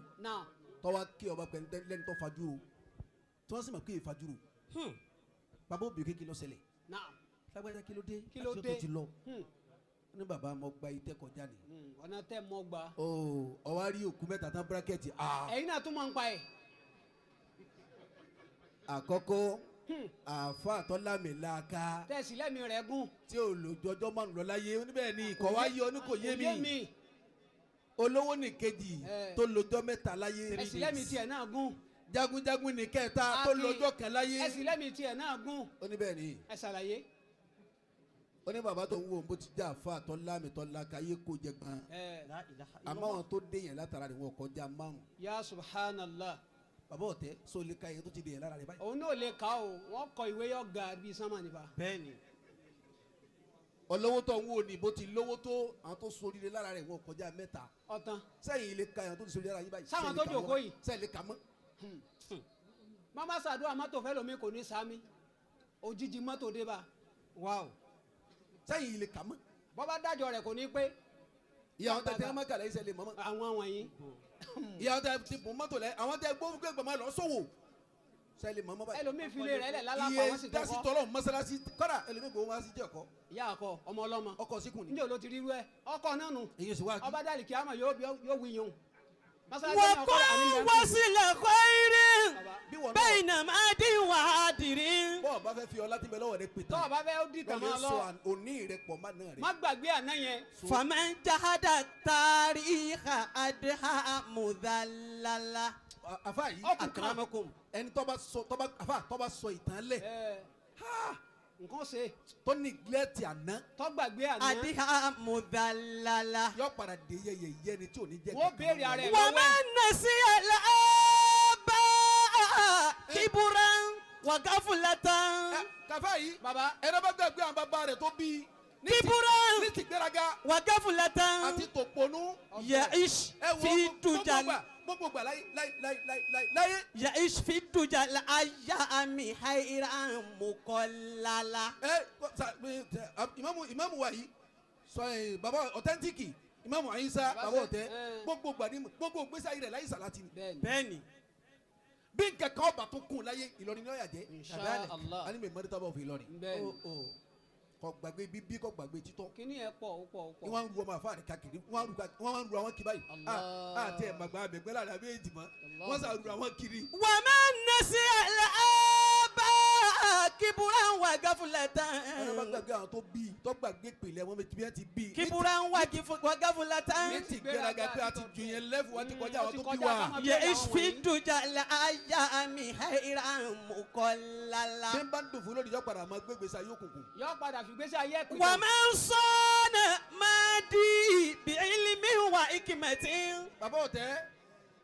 tọwọ́ kí ọba pẹ̀lú lẹ́ni tó fajúro tí wọ́n sì mọ̀ pé ìfajúro bàbá òbí kékeré ló ṣẹlẹ̀ lágbájá kí ló dé kí ló dé àti tó ti lọ ní bàbá mo gba itẹ́ kọjá ni. Ọ̀nà tẹ́ mọ́ gba. Ọwọ́ rí òkú mẹ́ta tán bírákẹ́tì. Ẹ̀yin náà tún máa ń pa ẹ̀. Àkọ́kọ́ àfa àtọ́lámìlaka. Tẹ̀sí lẹ́mi rẹ̀ gùn. Tí ò lò jọjọ́ 5 lọ láyé oníbẹ̀ ni ìkọ̀ wá yé ọ ní kò yé mi. Olówó ní kejì tó lọ́jọ́ 3 láyé. Ẹ̀sìn lẹ́mi tiẹ̀ náà gùn. Jagunjagun ní kẹta tó lọ́jọ́ 1 láyé. Ẹ̀sìn lẹ́mi tiẹ̀ náà gùn. Oníbẹ̀ ni. Ẹ ṣàlàyé. Ó ní bàbá tó ń wo bó ti já àfa àtọ́lámìtọ́laka yé kó jẹ gan. Àmọ́ àwọn tó dé yẹn látara rẹ̀ wọn kọjá 5. Ya subhanallah. Bàbá ọ̀tẹ́ so lè ka yẹn tó ti dè yẹn lára rẹ̀ báyìí. Òun náà lè ka o, wọ́n kọ ìwé yọ ga bíi sánmà nípa. Bẹ́ẹ̀ni. Olówó tó ń wò ní bó ti lówó tó àwọn tó soríire lára rẹ̀ wọn kọjá 3. Ọ̀tán. Sẹ́yìn lè ka yẹn tó ti soríire lára yín báyìí. Sáwọn tó jòkó yìí. Sẹ́yìn lè ka mọ́. Mama sàdúrà mọ́tò fẹ́ lomi kò ní sami. Òjijì mọ́tò dé bá. Wow. Sẹ́yìn lè ka mọ́. Bọ́bá dájọ́ rẹ̀ kò ní pé. Ìyá àwọn tẹ tẹ ọmọ kàlẹ́ ìṣẹ̀lẹ̀ mọ́mọ́. Àwọn wọ̀nyí. Ìyá àwọn tẹ ti bùn mọ́tò lẹ àwọn tẹ gbó gbé gbọmọ lọ sówò sẹ́lẹ̀ mọ́mọ́ báyìí. Ẹlòmíì fi lè rẹ̀ lẹ̀ lálàpà wọ́n sì iye dasi tọ́lọ̀ mọ́sálásí kọ́dà ẹlòmíì gbowó wá sí jẹ́ ọkọ. Ìyá ọkọ ọmọ ọlọ́mọ. Ọkọ síkùn ni. Njẹ́ o ló ti rí irú ẹ ọkọ náà nù. Èyí sì wá kí. Ọba dàlí kíámà yóò wí yun. Wọ́kọ́ wọ́sílẹ̀ kọ́irí bẹ́ẹ̀ náà máa dín wà á dìrí. Bọ́ọ̀ bá fẹ́ fi ọlá tí ń bẹ lọ́wọ́ rẹ pè tán. Tọ́ọ̀ bá fẹ́ ó dì tàn máa lọ. Lọ́ọ́ lè sọ òní rẹ pọ̀ má náà rẹ. Má gbàgbé àná yẹn. Faman jahada tariha adha mudallala. Àfa yìí akramakum. Ẹni tọ́ba sọ tọ́ba àfa tọ́ba sọ ìtàn lẹ̀. Nǹkan ṣe. Tó neglect àná. Tó gbàgbé àná. Adha mudallala. Yọ padà dé yẹyẹ ni tí ò ní jẹ́. Wọ́n béèrè ara ẹ̀ Wa lọ́wọ́ ẹ̀. man nasiya al-aba kiburan wa ghaflatan. Kàfá yìí. Baba. Ẹni bá gbàgbé àwọn bàbá rẹ̀ tó bí i. Kiburan ní ti gbéraga. wa ghaflatan. Àti tòponú. Ya'ish Ẹ wo fi dujal. gbogbo gbà láyé láyé láyé láyé láyé. Ya'ish fi dujal ayyami hayran muqallala. Ẹ ìmáàmù ìmáàmù wa yìí sọ ẹ baba ọ̀tẹ́ntìkì ìmáàmù Àyínsá baba ọ̀tẹ́ gbogbo gbà ní gbogbo gbèsè ayé rẹ̀ láyé sàlátì ni. Bẹ́ẹ̀ni. Bí nǹkan kan ọba tó kún láyé Ìlọrin ní ọ̀yà jẹ́. Insha Allah. A ní mi mọ́rítà bá òfin Ìlọrin. Bẹ́ẹ̀ni. Kò gbàgbé bíbí kò gbàgbé títọ́. Kíní ẹ̀ pọ̀ ó pọ̀ ó pọ̀. Wọ́n ń ru ọmọ àfa rẹ̀ káàkiri wọ́n ń ru àwọn kiri báyìí. Àti ẹ̀ màgbà abẹ́gbẹ́ lára abẹ́ èjì mọ́. Wọ́n sà ru àwọn kiri. Wa man nasiya al-aba kiburan wa ghaflatan. Ẹni bá gbàgbé àwọn tó bí tó gbàgbé ìpìlẹ̀ wọn bí wọ́n ti bí. Kiburan wa ghaflatan. Ní ti gbéraga pé a ti ju yẹn lẹ́fù wọ́n ti kọjá àwọn tó bí wa. Ya'ish fi dujal ayyami hayran muqallala. Bí n bá ń dùn fún lónìí yọ padà máa gbé gbèsè ayé òkùnkùn. Yọ padà fi gbèsè ayé ẹ̀kú. Wa man sana madi bi'ilmin wa hikmatin. Bàbá ọ̀tẹ́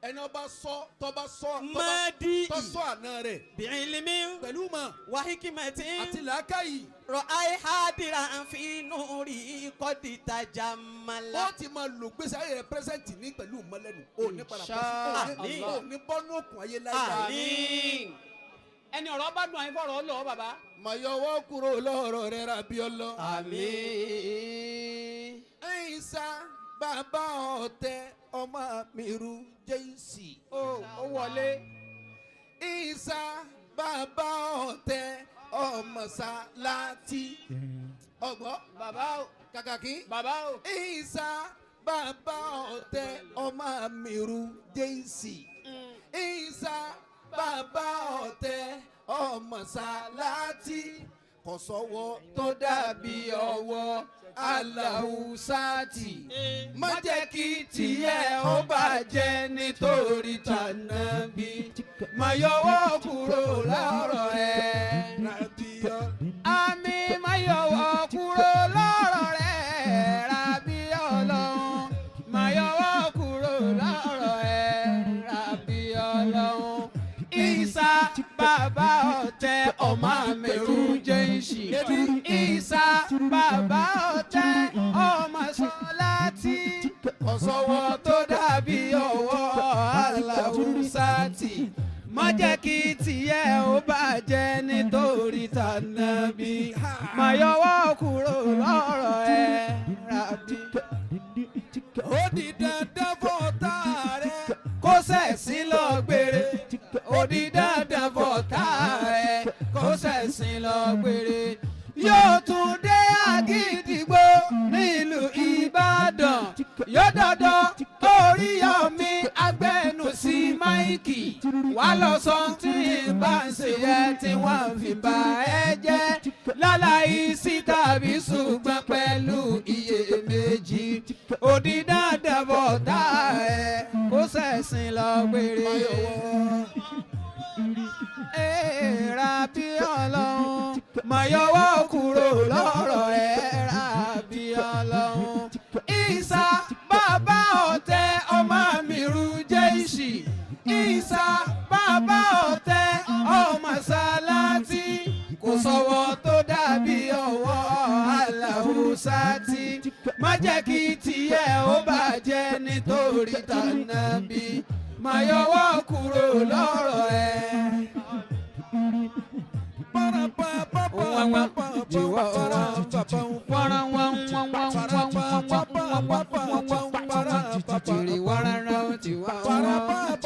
ẹni ọba sọ tọba sọ Madi tọ́ sọ àná rẹ̀. bi'ilmin pẹ̀lú mọ̀ wa hikmatin. àti làákàyè. Ra'ay hadiran fi nuri qad tajammala. Ó ti máa lò gbèsè ayé rẹ̀ pẹ́sẹ́ǹtì ní pẹ̀lú mọ́lẹ́nu. Ó ní padà pẹ́sẹ́ǹtì. Ó ní bọ́nú òkun ayé láyé. Àmín. Ẹni ọ̀rọ̀ bá dùn àyín fọ̀rọ̀ lọ bàbá. Mà yọwọ́ kúrò lọ́rọ̀ rẹ̀ rabi ọlọ. Àmín. Ẹ̀yìnsá bàbá ọ̀tẹ̀ ọmọ mi ru Jésì. Ó wọlé. Ìsá bàbá ọ̀tẹ̀ ọmọ Sàlátì. Ọgbọ́. Bàbá o. Kàkàkí. Bàbá o. Ìsá bàbá ọ̀tẹ̀ ọmọ mi ru Jésì. Ìsá bàbá ọ̀tẹ̀ ọmọ Sàlátì. Kò sọ́wọ́ tó dàbí ọwọ́ Aláùsátì. Má jẹ́ kí tiẹ̀ ó bàjẹ́ nítorí tànàbí. Má yọwọ́ kúrò lọ́rọ̀ rẹ̀. Àmín má yọwọ́ kúrò lọ́rọ̀ rẹ̀ Rábí Ọlọ́run. Má yọwọ́ kúrò lọ́rọ̀ rẹ̀ Rábí Ọlọ́run. Ìsá bàbá ọ̀tẹ̀ ọmọ mẹ́rù jẹ́ǹsì. Ìsá bàbá ọ̀tẹ̀ ọmọ Sọláàtì. Kò sọ́wọ́ tó dàbí ọwọ́ Aláùsátì. Má jẹ́ kí tiẹ̀ ó bàjẹ́ nítorí tànàbí. Má yọwọ́ kúrò lọ́rọ̀ ẹ̀ Rábí. Ó di dandan fọ́tá rẹ̀. Kó sẹ̀sìn lọ gbére. Ó di dandan fọ́tá rẹ̀. Kó sẹ̀sìn lọ gbére. Yóò tún dé Àgídìgbò nílùú Ìbàdàn. Yóò dọ̀dọ̀ Oríyọ̀mí agbẹnusí Máìkì. Wà lọ sọ tí bá ń ṣe yẹ tí wọ́n fi bà ẹ́ jẹ́. Láláì sí tàbí ṣùgbọ́n pẹ̀lú iyèméjì. Ó di dandan fọ́tá ẹ̀ kó sẹ̀sìn lọ gbére. Rábí Ọlọ́run má yọwọ́ kúrò lọ́rọ̀ rẹ̀ Rábí Ọlọ́run. Ìsá bàbá ọ̀tẹ̀ ọmọ mi ru Jésì. Ìsá bàbá ọ̀tẹ̀ ọmọ Sàlátì. Kò sọ́wọ́ tó dàbí ọwọ́ Aláùsátì. Má jẹ́ kí tiẹ̀ ó bàjẹ́ nítorí tànàbí. Má yọwọ́ kúrò lọ́rọ̀ ẹ̀. Wọ́n tìrì wárárá tiwa wọ́n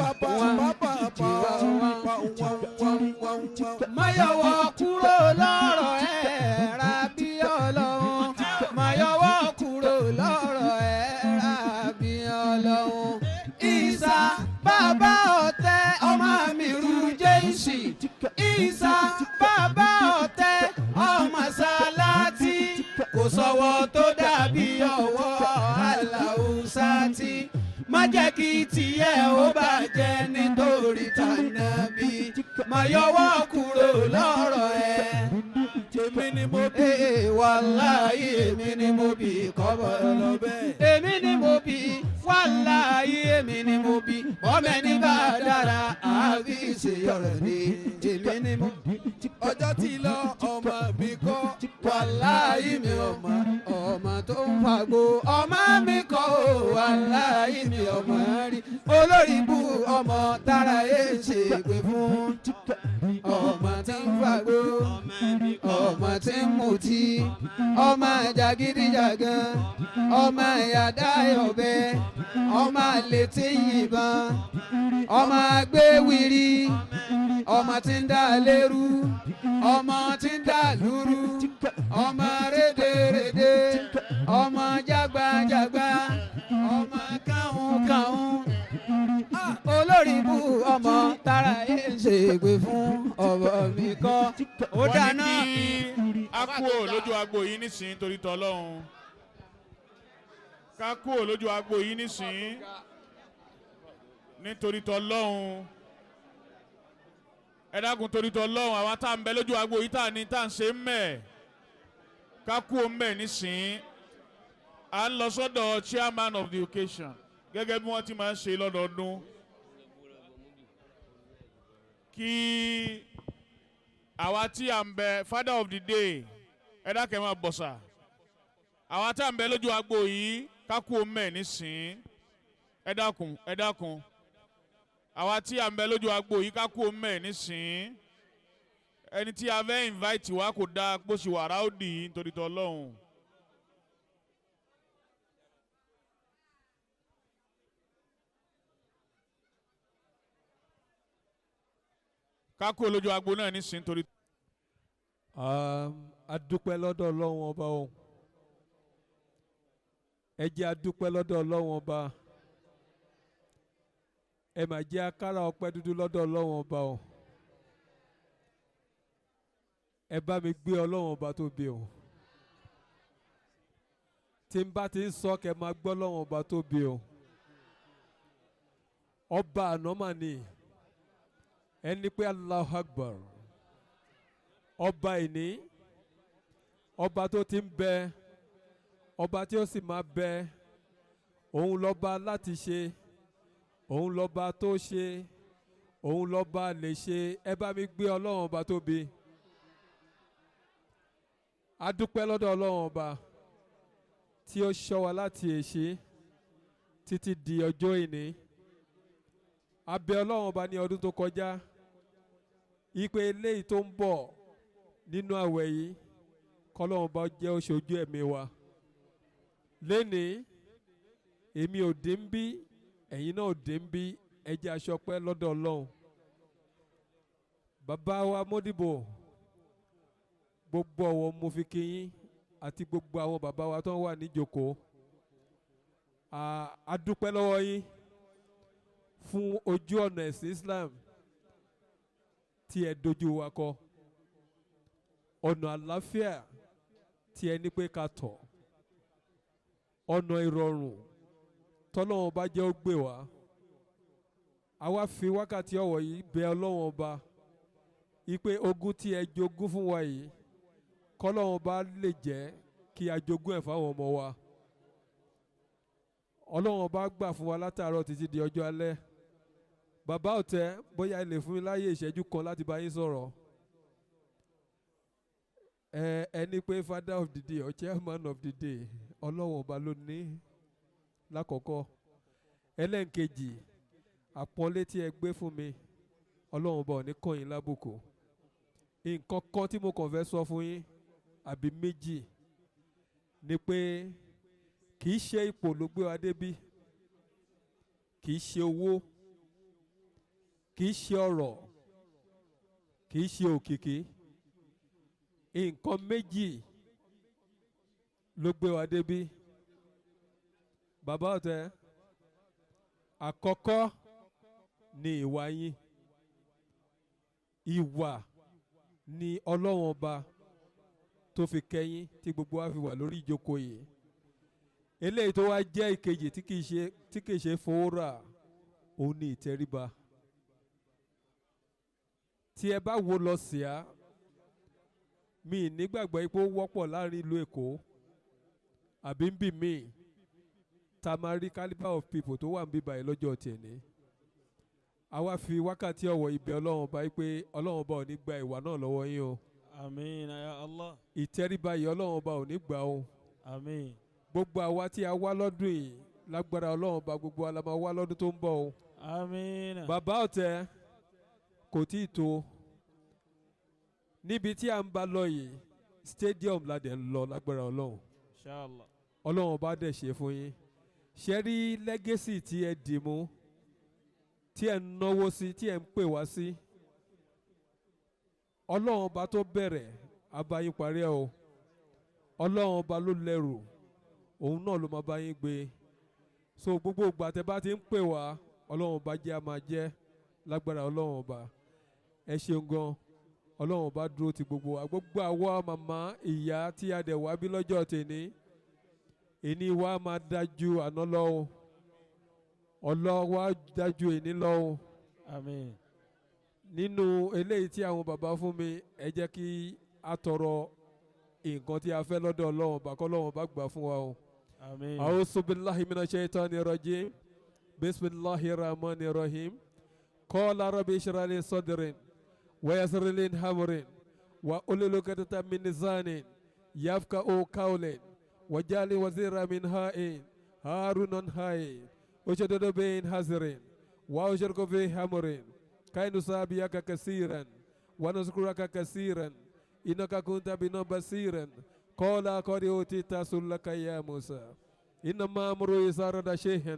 tiwa wọ́n. Máyọ̀wọ́ kúrò lọ́rọ̀ ẹ̀ ra bí Ọlọ́run. Máyọ̀wọ́ kúrò lọ́rọ̀ ẹ̀ ra bí Ọlọ́run. Ìsà bàbá ọ̀tẹ̀ ọmọ mi rú Jésì. Ìsà bàbá ọ̀tẹ̀ ọmọ Sálátì. Kò sọ́wọ́ tó dàbí ọwọ́ Aláùsá tí. Má jẹ́ kí tiẹ̀ ó bàjẹ́ nítorí tànàbí. Má yọwọ́ kúrò lọ́rọ̀ ẹ̀. Èmi ni mo bí. Wàláyé èmi ni mo bí kọ́bọ̀ lọ bẹ́ẹ̀. Èmi ni mo bí wàláyé èmi ni mo bí. Ọmọ ẹni bá dára àbí ìṣèyọ̀rọ̀ ni èmi ni mo bí. Ọjọ́ tí lọ ọmọ mi kọ́. Wàláyé mi ò mọ̀ ọmọ tó ń fagbó ọmọ mi kọ́ ò wàláyé mi ò mọ̀ rí. Olórí bú ọmọ tára ẹ̀ ṣe pé fún ọmọ tí ń fagbó ọmọ tí ń mutí ọmọ jàgídíjàgan ọmọ ìyàdáyọ̀bẹ ọmọ àlè tí ń yìnbọn ọmọ agbéwìrì ọmọ tí ń dá lérú ọmọ tí ń dá lúrú ọmọ rédèrèdè ọmọ jágbajàgba ọmọ káhùn olórí bú ọmọ tára ẹ̀ ń ṣègbè fún ọmọ mi kọ́ ó dáná. Wọ́n ní kí a kúrò lójú agbo yìí nísìnyí torí tọ́lọ́hún. Ká kúrò lójú agbo yìí nísìnyí nítorí tọ́lọ́hún. Ẹ dákun torí tọ́lọ́hún àwa tá à ń bẹ lójú agbo yìí tá à ní tá à ń ṣe ń mẹ̀. Ká kúrò ń bẹ̀ nísìnyí. À ń lọ sọ́dọ̀ chairman of the occasion gẹ́gẹ́ bí wọ́n ti máa ń ṣe lọ́dọọdún. Kí àwa tí à ń bẹ father of the day ẹ dákẹ́ máa bọ̀ sà àwa tí à ń bẹ lójú agbo yìí ká kú mẹ́ nísìn ẹ dákun ẹ dákun àwa tí à ń bẹ lójú agbo yìí ká kú mẹ́ nísìn ẹni tí a fẹ́ invite wa kò dáa bó ṣe wà ráòdì yìí nítorí tọ́lọ́hún. Ká kú lójú agbo náà nísìn torí. A dúpẹ́ lọ́dọ̀ Ọlọ́run ọba o. Ẹ jẹ́ a dúpẹ́ lọ́dọ̀ Ọlọ́run ọba. Ẹ mà jẹ́ akára ọpẹ́ dúdú lọ́dọ̀ Ọlọ́run ọba o. Ẹ bá mi gbé Ọlọ́run ọba tó bí o. Tí n bá ti ń sọ kẹ́ máa gbọ́ Ọlọ́run ọba tó bí o. Ọba àná mà ní ẹni pé Allahu Akbar. Ọba ìní, ọba tó ti ń bẹ, ọba tí ó sì máa bẹ, òun lọ́ba láti ṣe, òun lọ́ba tó ṣe, òun lọ́ba lè ṣe. Ẹ bá mi gbé Ọlọ́run ọba tó bí. A dúpẹ́ lọ́dọ̀ Ọlọ́run ọba tí ó ṣọ́ wa láti èṣí títí di ọjọ́ ìní. A bẹ̀ Ọlọ́run ọba ní ọdún tó kọjá ipe eléyìí tó ń bọ̀ nínú àwẹ̀ yìí kọ́lọ́run ọba jẹ́ ó ṣojú ẹ̀mí wa. Lénìí èmi ò dé ń bí, ẹ̀yin náà ò dé ń bí, ẹ jẹ́ aṣọpẹ́ lọ́dọ̀ Ọlọ́run. Bàbá wa Modibo, gbogbo ọ̀wọ̀ mo fi kí yín àti gbogbo àwọn bàbá wa tó ń wà níjókòó. A dúpẹ́ lọ́wọ́ yín fún ojú ọ̀nà ẹ̀sìn Islam tí ẹ dojú wa kọ, ọ̀nà àlàáfíà tí ẹ ní pé ká tọ̀, ọ̀nà ìrọ̀rùn tọ́lọ́run bá jẹ́ ó gbé wá. A wá fi wákàtí ọ̀wọ̀ yìí bẹ̀ Ọlọ́run ọba ipe ogún tí ẹ jogún fún wa yìí kọ́lọ́run bá lè jẹ́ kí a jogún ẹ̀ fáwọn ọmọ wa. Ọlọ́run ọba gbà fún wa látàárọ̀ títí di ọjọ́ alẹ́. Bàbá ọ̀tẹ́, bóyá ẹ lè fún mi láyè ìṣẹ́jú kan láti bá yín sọ̀rọ̀. Ẹni pé father of the day or chairman of the day, Ọlọ́run ọba ló ní lákọ̀ọ́kọ́. Ẹlẹ́nkejì, àpọ́nlé tí ẹ gbé fún mi, Ọlọ́run ọba ò ní kàn yín lábùkù. Nǹkan kan tí mo kàn fẹ́ sọ fún yín àbí méjì ni pé Kì í ṣe ipò ló gbé wa débí, kì í ṣe owó, kì í ṣe ọrọ̀, kì í ṣe òkìkí. Nǹkan méjì ló gbé wa débí, bàbá ọ̀tẹ̀. Àkọ́kọ́ ni ìwà yín. Ìwà ni Ọlọ́run Ọba tó fi kẹ́yìn tí gbogbo wa fi wà lórí ìjókòó yìí. Eléyìí tó wá jẹ́ ìkejì tí kìí ṣe fowó rà, òun ni ìtẹríba. Tí ẹ bá wo lọ sí a mi nígbàgbọ́ pé ó wọ́pọ̀ láàrin ìlú Èkó àbí ń bì míì tá a máa rí calibre of people tó wà ń bíbá yìí lọ́jọ́ tẹ̀ní. A wá fi wákàtí ọ̀wọ̀ ibẹ̀ Ọlọ́run Ọba yìí pé Ọlọ́run Ọba ò ní gba ìwà náà lọ́wọ́ yín o. Àmín ya Allah. Ìtẹríba yìí, Ọlọ́run Ọba ò ní gbà o. Àmín. Gbogbo àwa tí a wá lọ́dún yìí, lágbára Ọlọ́run Ọba, gbogbo wa la máa wá lọ́dún tó ń bọ̀ o. Àmín. Bàbá ọ̀tẹ̀, kò tí ì tó níbi tí a ń bá lọ yìí. Stadium la dẹ̀ ń lọ lágbára Ọlọ́run. Inshallah. Ọlọ́run Ọba dẹ̀ ṣe fún yín. Ṣe rí legacy tí ẹ dì mú, tí ẹ ń náwó sí, tí ẹ ń pè wá sí, Ọlọ́run Ọba tó bẹ̀rẹ̀ abayín parí ẹ o. Ọlọ́run Ọba ló lẹ́rù, òun náà ló máa bá yín gbé. So gbogbo ìgbà tẹ bá ti ń pè wá, Ọlọ́run Ọba jẹ́ a máa jẹ́ lágbára Ọlọ́run Ọba. Ẹ ṣeun gan. Ọlọ́run Ọba dúró ti gbogbo wa. Gbogbo àwa màmá, ìyá tí a dẹ̀ wá bí lọ́jọ́ tèní, èní wa máa dájú àná lọ o. Ọlọ́wà dájú èní lọ o. Àmín. Nínú eléyìí tí àwọn bàbá fún mi, ẹ jẹ́ kí a tọrọ nǹkan tí a fẹ́ lọ́dọ̀ Ọlọ́run Ọba, kọ́ Ọlọ́run Ọba gbà fún wa o. Àmín. أعوذ بالله من الشيطان الرجيم. بسم الله الرحمن الرحيم. قال رب اشرح لي صدري ويسر لي أمري واحلل عقدة من لساني يفقهوا قولي واجعل لي وزيرا من أهلي هارون أخي اشدد به أزري وأشركه في أمري كي نسبحك كثيرا ونذكرك كثيرا إنك كنت بنا بصيرا. قال قد أوتيت سؤلك يا موسى. إنما أمره إذا أراد شيئا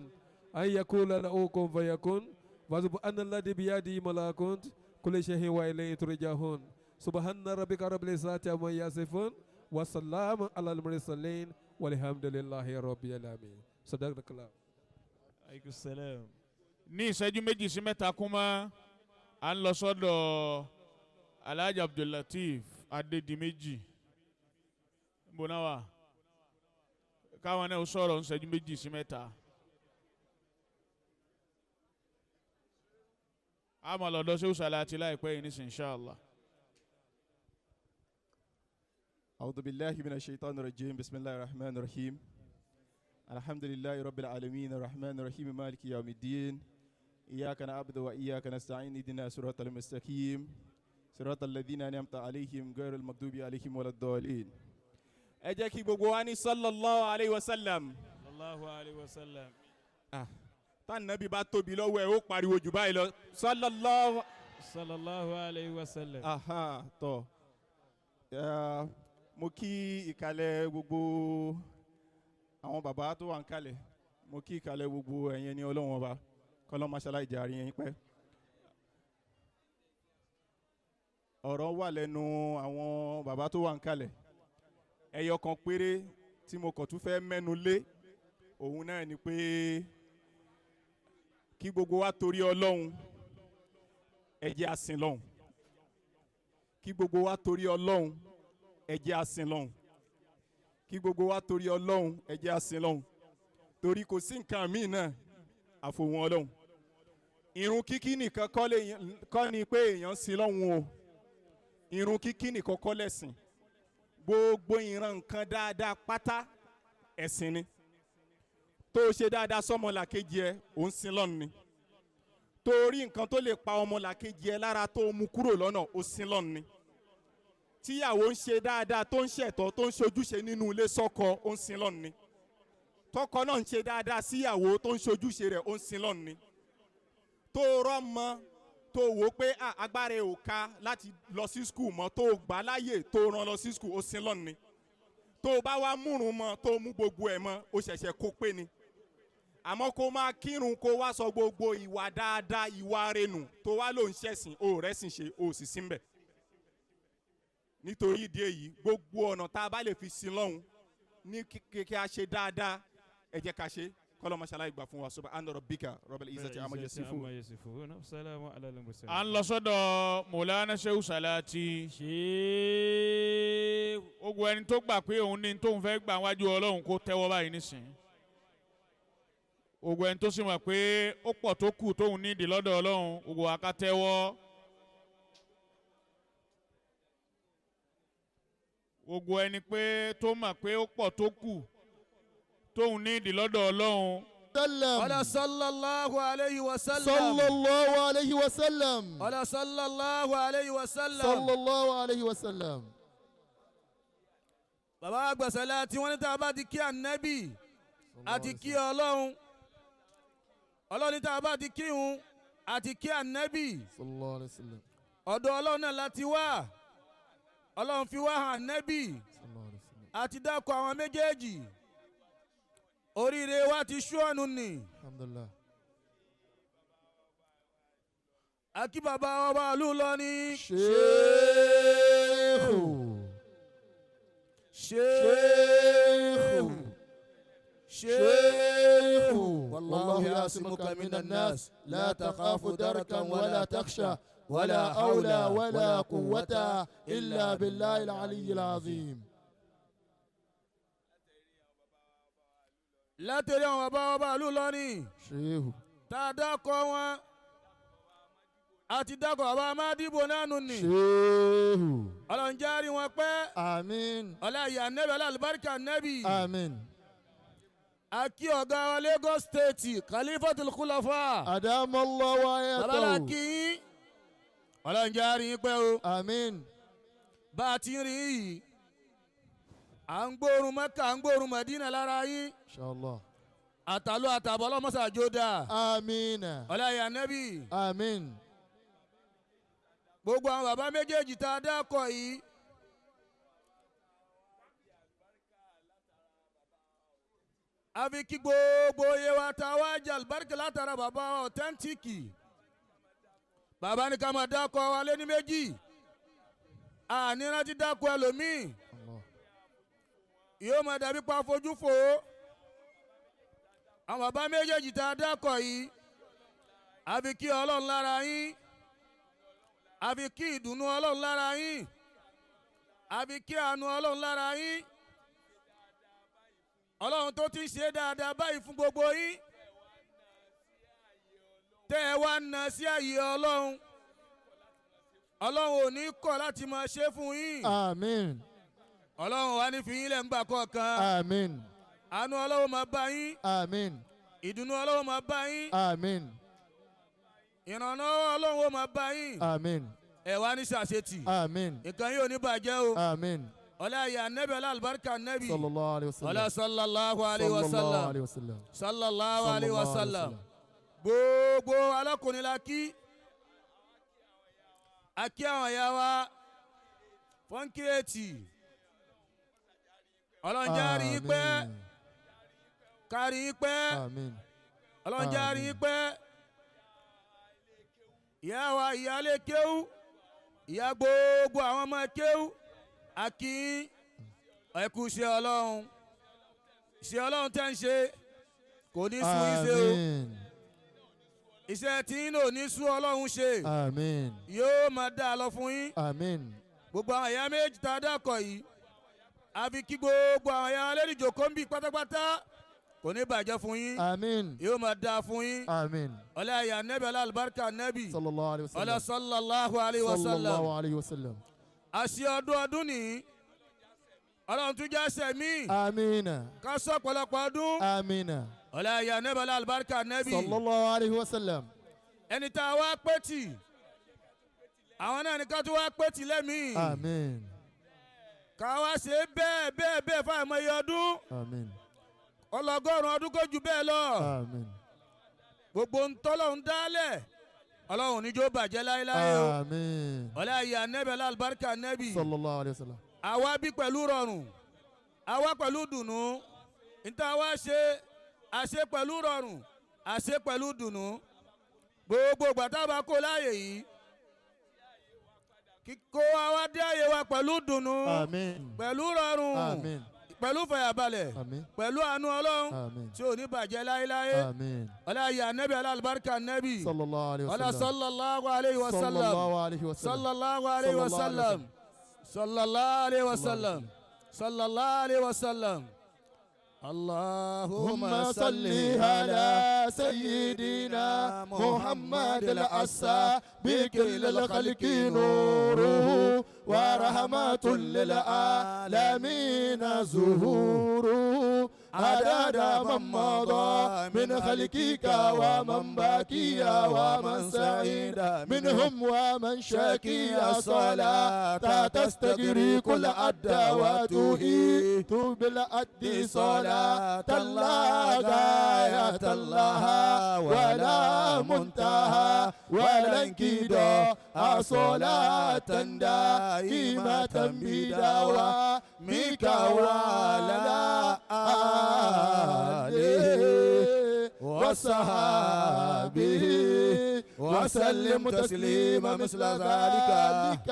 أن يقول له كن فيكون. وسبحان الذي بيده ملكوت كل شيء وإليه ترجعون. سبحان ربك رب العزة عما يصفون وسلام على المرسلين والحمد لله رب العالمين. صدق الله. Aleykum salaam. Ní ìṣẹ́jú 2 sí 3 kún mọ́, à ń lọ sọ́dọ̀ Alhaji Abdullateef Adédìméjì. Níbo náà wà káwọn náà sọ̀rọ̀ ìṣẹ́jú 2 sí 3. A máa lọ́dọ̀ sí Sàlátì láìpẹ́ yìí nísìnyí, inshallah. أعوذ بالله من الشيطان الرجيم. بسم الله الرحمن الرحيم. الحمد لله رب العالمين الرحمن الرحيم مالك يوم الدين إياك نعبد وإياك نستعين اهدنا صراط المستقيم صراط الذين أنعمت عليهم غير المغضوب عليهم ولا الضالين. Ẹ jẹ́ kí gbogbo wa ní sallallahu alayhi wa sallam. Sallallahu alayhi wa sallam. Ah, tá nàbí bá tóbi lọ́wọ́ ẹ̀, ó pariwo jù báyìí lọ, sallallahu. Sallallahu alayhi wa sallam. Aha, tọ. Mo kí ìkàlẹ̀ gbogbo àwọn bàbá tó wà ń kalẹ̀, mo kí ìkàlẹ̀ gbogbo ẹ̀yin ẹni Ọlọ́run Ọba kọ́lọ́ masala ìjà rí yẹn pẹ́. Ọ̀rọ̀ wà lẹ́nu àwọn bàbá tó wà ń kalẹ̀. Ẹyọ kan péré tí mo kàn tún fẹ́ mẹ́nu lé, òun náà ni pé kí gbogbo wa torí Ọlọ́run, ẹ jẹ́ á sìn Lọ́hùn. Kí gbogbo wa torí Ọlọ́run, ẹ jẹ́ á sìn Lọ́hùn. Kí gbogbo wa torí Ọlọ́run, ẹ jẹ́ á sìn Lọ́hùn, torí kò sí nǹkan míì náà àfòwọn Ọlọ́run. Irun kíkí nìkan kọ́ ni pé èèyàn ń sin Lọ́hùn o. Irun kíkí nìkan kọ́ lẹ̀sìn. Gbogbo ìran nǹkan dáadáa pátá, ẹ̀sìn ni. Tó o ṣe dáadáa sọ́mọlàkejì ẹ, ò ń sin Lọ́hùn ni. Tó o rí nǹkan tó lè pa ọmọlàkejì ẹ lára, tó o mú kúrò lọ́nà, ó sin Lọ́hùn ni. Tíyàwó ń ṣe dáadáa, tó ń ṣẹ̀tọ́, tó ń ṣojúṣe nínú ilé sọ́kọ, ó ń sin Lọ́hùn ni. Tọkọ náà ń ṣe dáadáa síyàwó, tó ń ṣojúṣe rẹ̀, ó ń sin Lọ́hùn ni. Tó o rọ́mọ, tó o wò ó pé agbára ẹ̀ ò ká láti lọ sí school mọ́, tó o gbà láàyè, tó o rán lọ sí school, ó sin Lọ́hùn ni. Tó o bá wá múrun mọ́, tó o mú gbogbo ẹ̀ mọ́, o ṣẹ̀ṣẹ̀ kó pé ni. Àmọ́ kó máa kírun, kó wá sọ gbogbo ìwà dáadáa, ìwà renù, tó wá ló ń ṣẹ̀sìn, o rẹ̀ sì ṣe, o sì sí ń bẹ̀. Nítorí ìdí èyí, gbogbo ọ̀nà tá a bá lè fi sin lọ́hùn ní kí a ṣe dáadáa, ẹ jẹ́ ká ṣe. Kọ́lọ́ mashallah ìgbà fún wa. Subhana rabbika rabbil izzati amma yasifun. À ń lọ sọ́dọ̀ Mọ̀lánà Shehu Salati. Gbogbo ẹni tó gbà pé òun ní tóun fẹ́ gbà wájú Ọlọ́run kó tẹ́wọ́ báyìí nísìnyí. Gbogbo ẹni tó sì mọ̀ pé ó pọ̀ tó kù tóun nídìí lọ́dọ̀ Ọlọ́run, gbogbo wa ká tẹ́wọ́. Gbogbo ẹni pé tó mọ̀ pé ó pọ̀ tó kù tóun nídìí lọ́dọ̀ Ọlọ́run. Ọlá sallallahu alayhi wa sallam. Sallallahu alayhi wa sallam. Ọlá sallallahu alayhi wa sallam. Sallallahu alayhi wa sallam. Bàbá àgbàsálà tí wọ́n ní tá a bá ti kí ànábì àti kí Ọlọ́run. Ọlọ́run ní tá a bá ti kí òun àti kí ànábì. Sallallahu alayhi wa sallam. Ọ̀dọ̀ Ọlọ́run náà láti wá. Ọlọ́run fi wá hàn ànábì. Àti dákọ̀ àwọn méjèèjì. Oríire wa ti ṣú ọ̀nù ni. Alhamdulillah. Akí bàbá ọba ìlú Ìlọrin. Sheikhu. Sheikhu. Sheikhu. Wallahu yasimuka minan nas. La takhafu darakan wala takhsha. Wala hawla wala quwwata illa billahi al-aliyyil azim. Látẹ̀lé àwọn bàbá ọba ìlú Ìlọrin. Sheikhu. Tá a dákọ̀ wọn. A ti dákọ̀ bàbá Mádìbò náà nù ni. Sheikhu. Ọlọ́run jẹ́ àárín wọn pẹ́. Àmín. Ọlá ìyá nẹ́bí, ọlá àlùbáríkà nẹ́bí. Àmín. A kí ọ̀gá wa Lagos State, Khalifatul Khulafa. Adamallahu ayatahu. Bàbá la kí yín. Ọlọ́run jẹ́ àárín yín pẹ́ o. Àmín. Bá a ti ń rí yìí, à ń gbóòórùn Mẹ́kà, à ń gbóòórùn Mẹ̀dínà lára yín. Inshallah. Àtàlọ́ àtàbọ̀ ọlọ́mọ́sàájó dáa. Àmín. Ọlá ìyá nẹ́bí. Àmín. Gbogbo àwọn bàbá méjèèjì tá a dákọ̀ yìí. A fi kí gbogbo iye wa ta wá jẹ àlùbáríkà látara bàbá ọ̀tẹ́ntìkì. Bàbá ní ká máa dákọ̀ wa lé ní méjì. Àní rántí dákọ̀ ẹlòmíì. Yóò máa dàbí pa fojú fò ó. Àwọn bàbá méjèèjì tá a dákọ̀ yìí. A fi kí Ọlọ́run lára yín. A fi kí ìdùnnú Ọlọ́run lára yín. A fi kí àánú Ọlọ́run lára yín. Ọlọ́run tó ti ń ṣe dáadáa báyìí fún gbogbo yín. Tẹ́ ẹ wá na sí àyè Ọlọ́run. Ọlọ́run ò ní kọ̀ láti máa ṣe fún yín. Àmín. Ọlọ́run wá ní fi yín lẹ̀ ń gbà kọ̀ọ̀kan. Àmín. Àánú Ọlọ́run máa bá yín. Àmín. Ìdùnnú Ọlọ́run máa bá yín. Àmín. Ìrànlọ́wọ́ Ọlọ́run ó máa bá yín. Àmín. Ẹ wá ní ṣàṣetì. Àmín. Nǹkan yóò ní bàjẹ́ o. Àmín. Ọlá ìyá nẹ́bí, ọlá àlùbáríkà nẹ́bí. Sallallahu alayhi wa sallam. Ọlá sallallahu alayhi wa sallam. Sallallahu alayhi wa sallam. Sallallahu alayhi wa sallam. Gbogbo alákùnrin la kí. A kí àwọn ìyá wa fọ́nkì ètì. Ọlọ́run jẹ́ á rí yín pẹ́. Ká rí yín pẹ́. Àmín. Ọlọ́run jẹ́ á rí yín pẹ́. Ìyá wa ìyáálé kéwú, ìyá gbogbo àwọn ọmọ kéwú, a kí ẹ kú iṣẹ́ Ọlọ́run. Iṣẹ́ Ọlọ́run tẹ́ ń ṣe kò ní sú yín ṣe o. Iṣẹ́ tí ń lò ní sú Ọlọ́run ṣe. Àmín. Yóò máa dá a lọ fún yín. Àmín. Gbogbo àwọn ìyá méjì tá a dákọ̀ yìí, a fi kí gbogbo àwọn ìyá alẹ́rìí jòkó ń bì pátápátá, kò ní bàjẹ́ fún yín. Àmín. Yóò máa dáa fún yín. Àmín. Ọlá ìyá nẹ́bí, ọlá àlùbáríkà nẹ́bí. Sallallahu alayhi wa sallam. Ọlá sallallahu alayhi wa sallam. Sallallahu alayhi wa sallam. Àṣẹ ọdún ọdún nìyí. Ọlọ́run tún jẹ́ àṣẹ míì. Àmín. Ká sọ ọ̀pọ̀lọpọ̀ ọdún. Àmín. Ọlá ìyá nẹ́bí, ọlá àlùbáríkà nẹ́bí. Sallallahu alayhi wa sallam. Ẹni tá a wá pé tì, àwọn náà ní ká tún wá pé tì lẹ́mìí. Àmín. Ká wá ṣe bẹ́ẹ̀ bẹ́ẹ̀ bẹ́ẹ̀ fún àìmọye ọdún. Àmín. Ọlọ́gọ́rùn ọdún kò jù bẹ́ẹ̀ lọ. Àmín. Gbogbo ntọ́lọ́hún dálẹ̀, Ọlọ́run ní jó bàjẹ́ láéláé o. Àmín. Ọlá ìyá nẹ́bí, ọlá àlùbáríkà nẹ́bí. Sallallahu alayhi wa sallam. Àwa bí pẹ̀lú rọrùn. Àwa pẹ̀lú dùnú níta wá ṣe àṣe pẹ̀lú rọrùn àṣe pẹ̀lú dùnú gbogbo gbàtà bá kó láàyè yìí kíkó wa dé àyè wa pẹ̀lú dùnú pẹ̀lú rọrùn pẹ̀lú fàyàbalẹ̀ pẹ̀lú àánú Ọlọ́run tí ò ní bàjẹ́ láéláé. Ọlá ìyá nẹ́bí ọlá àlùbáríkà nẹ́bí ọlá sallallahu alayhi wa sallam sallallahu alayhi wa sallam sallallahu alayhi wa sallam sallallahu alayhi wa sallam. اللهم صل على سيدنا محمد الأسى بكل الخلق نوره ورحمة للعالمين زهوره عدد من مضى من خلقك ومن بكي ومن سعيد منهم ومن شكي صلاة تستجري كل أدى وتهيت بالأد صلاة لا غاية لها ولا منتهى ولا انقضاء صلاة دائمة بدوامك وعلى آله وصحابه وسلم تسليما مثل ذلك.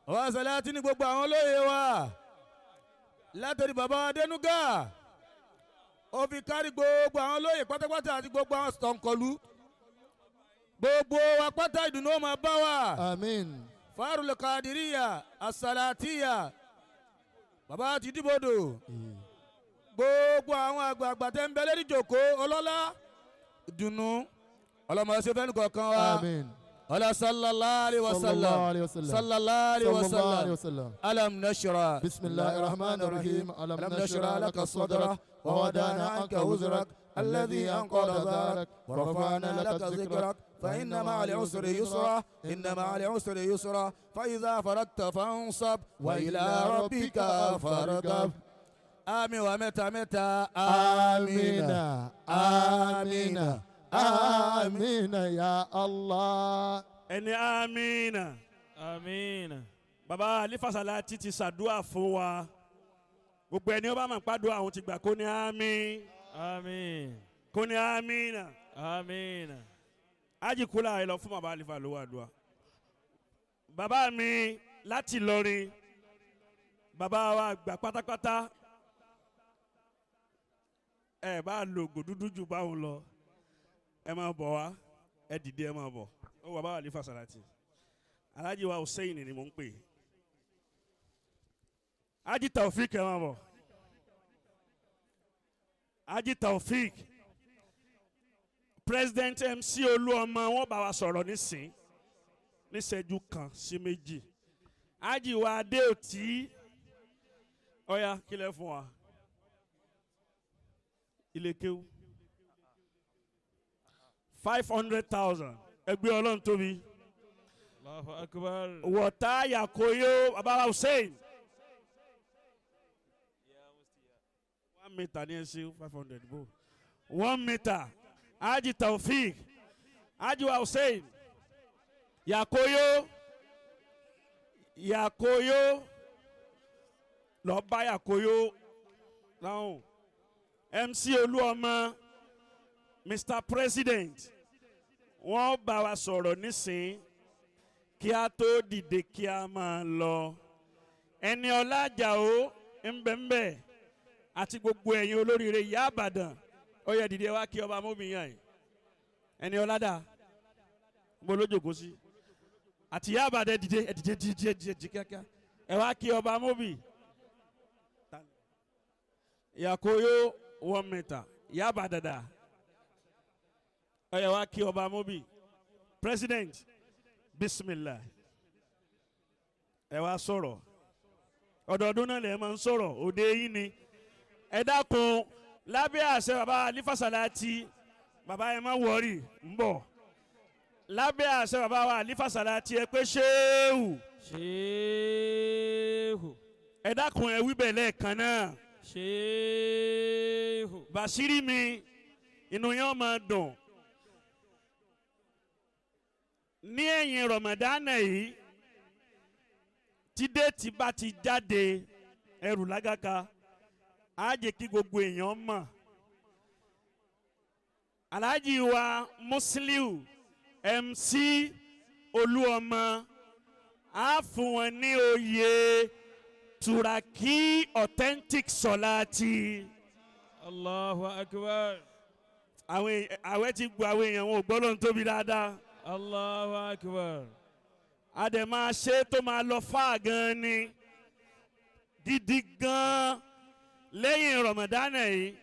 Wọ́n sọlá tí ní gbogbo àwọn olóyè wa látọ̀rí bàbá Adénúgà ó fi kárí gbogbo àwọn olóyè pátápátá àti gbogbo àwọn sọ̀nkọ̀lú gbogbo wa pátá ìdùnnú ó máa bá wa. Àmín. Farul Kadiriya Asalatiya bàbá ti dìbòdò gbogbo àwọn àgbààgbà tẹ́ ń bẹ lórí ìjòkó ọlọ́lá ìdùnnú ọlọ́mọ ṣe fẹ́ nìkọ̀ọ̀kan wa. Àmín. Ọlá sallallahu alayhi wa sallam sallallahu alayhi wa sallam alam nashra. Bismillahir rahmanir rahim alam nashra laka sadrak wa wada'na anka wuzrak alladhi anqadha dhahrak wa rafa'na laka dhikrak fa inna ma'al usri yusra inna ma'al usri yusra fa idha faragta fansab wa ila rabbika farghab. Àmín wa mẹ́ta mẹ́ta. Amina amina amina ya Allah. Ẹni amina. Amina. Baba Alifasalati ti ṣàdúà fún wa. Gbogbo ẹni ó bá máa ń pàdúà àwọn ti gbà kó ní àmín. Àmín. Kó ní amina. Amina. Ajikula ẹ lọ fún baba Alifa lówó àdúrà. Bàbá mi láti Ìlọrin, bàbá wa gbà pátápátá. Ẹ bá lo ògò dúdú jù báwọn lọ, ẹ máa bọ̀ wá, ẹ dìde ẹ máa bọ̀. Ó wà bàbá Alifa Salati. Alhaji wa Hussein ni mò ń pè. Haji Taofik ẹ máa bọ̀. Haji Taofik, President MC Olúọmọ wọ́n bá wa sọ̀rọ̀ nísìn níṣẹ́jú kan sí méjì. Haji wa Adéòtí, ọ̀ya kílẹ̀ fún wa. Ilé kéwú 500,000 ẹgbẹ́ Ọlọ́run tóbi. Allahu Akbar. Wọ̀tá Yakoyo Baba Hussein. 1 meter ní ẹsẹ̀ 500 bó. 1 meter. Haji Taofik, Haji wa Hussein, Yakoyo, Yakoyo, lọ bá Yakoyo láwọn. MC Olúọmọ, Mr. President, wọ́n bá wa sọ̀rọ̀ nísìn kí a tó dìde kí a máa lọ. Ẹni ọlá Àjàó ńbẹ̀ńbẹ̀ àti gbogbo ẹ̀yin olóríire ìyá Ìbàdàn ó yẹ dìde wá kí ọba mọ́mìyàn yìí. Ẹni ọlá dà mo lójókòó sí àti ìyá Ìbàdàn dìde ẹ dìde dìde dìde kíákíá ẹ wá kí ọba mọ́mì. Yakoyo 1 meter ìyá Ìbàdàn dà ó yẹ wá kí ọba mọ́mì. President, bismillah, ẹ wá sọ̀rọ̀. Ọdọọdún náà lè máa ń sọ̀rọ̀ òde yín ni. Ẹ dákun lábẹ́ àṣẹ bàbá Alifasalati, bàbá ẹ má wọrí ń bọ̀. Lábẹ́ àṣẹ bàbá wa Alifasalati ẹ pé ṣéwù. Ṣéwù. Ẹ dákun ẹ wí bẹ́ẹ̀ lẹ́ẹ̀kan náà. Ṣéwù. Bàṣírí mi inú yẹn máa dùn. Ní ẹ̀yìn Rọ̀mọ̀dánà yìí tí déètì bá ti jáde Ẹrù lágàkà á jẹ́ kí gbogbo èèyàn mọ̀. Alhaji wa Musiliu MC Olúọmọ á fún wọn ní oyè Turaki authentic Sọláàtì. Allahu akbar. Àwọn àwẹ̀ ti gbọ́, àwọn èèyàn wọn ò gbọ́ lóhun tóbi dáadáa. Allahu akbar. A dẹ̀ máa ṣe tó máa lọ fáà gan ni, gidi gan, lẹ́yìn Ramadan yìí.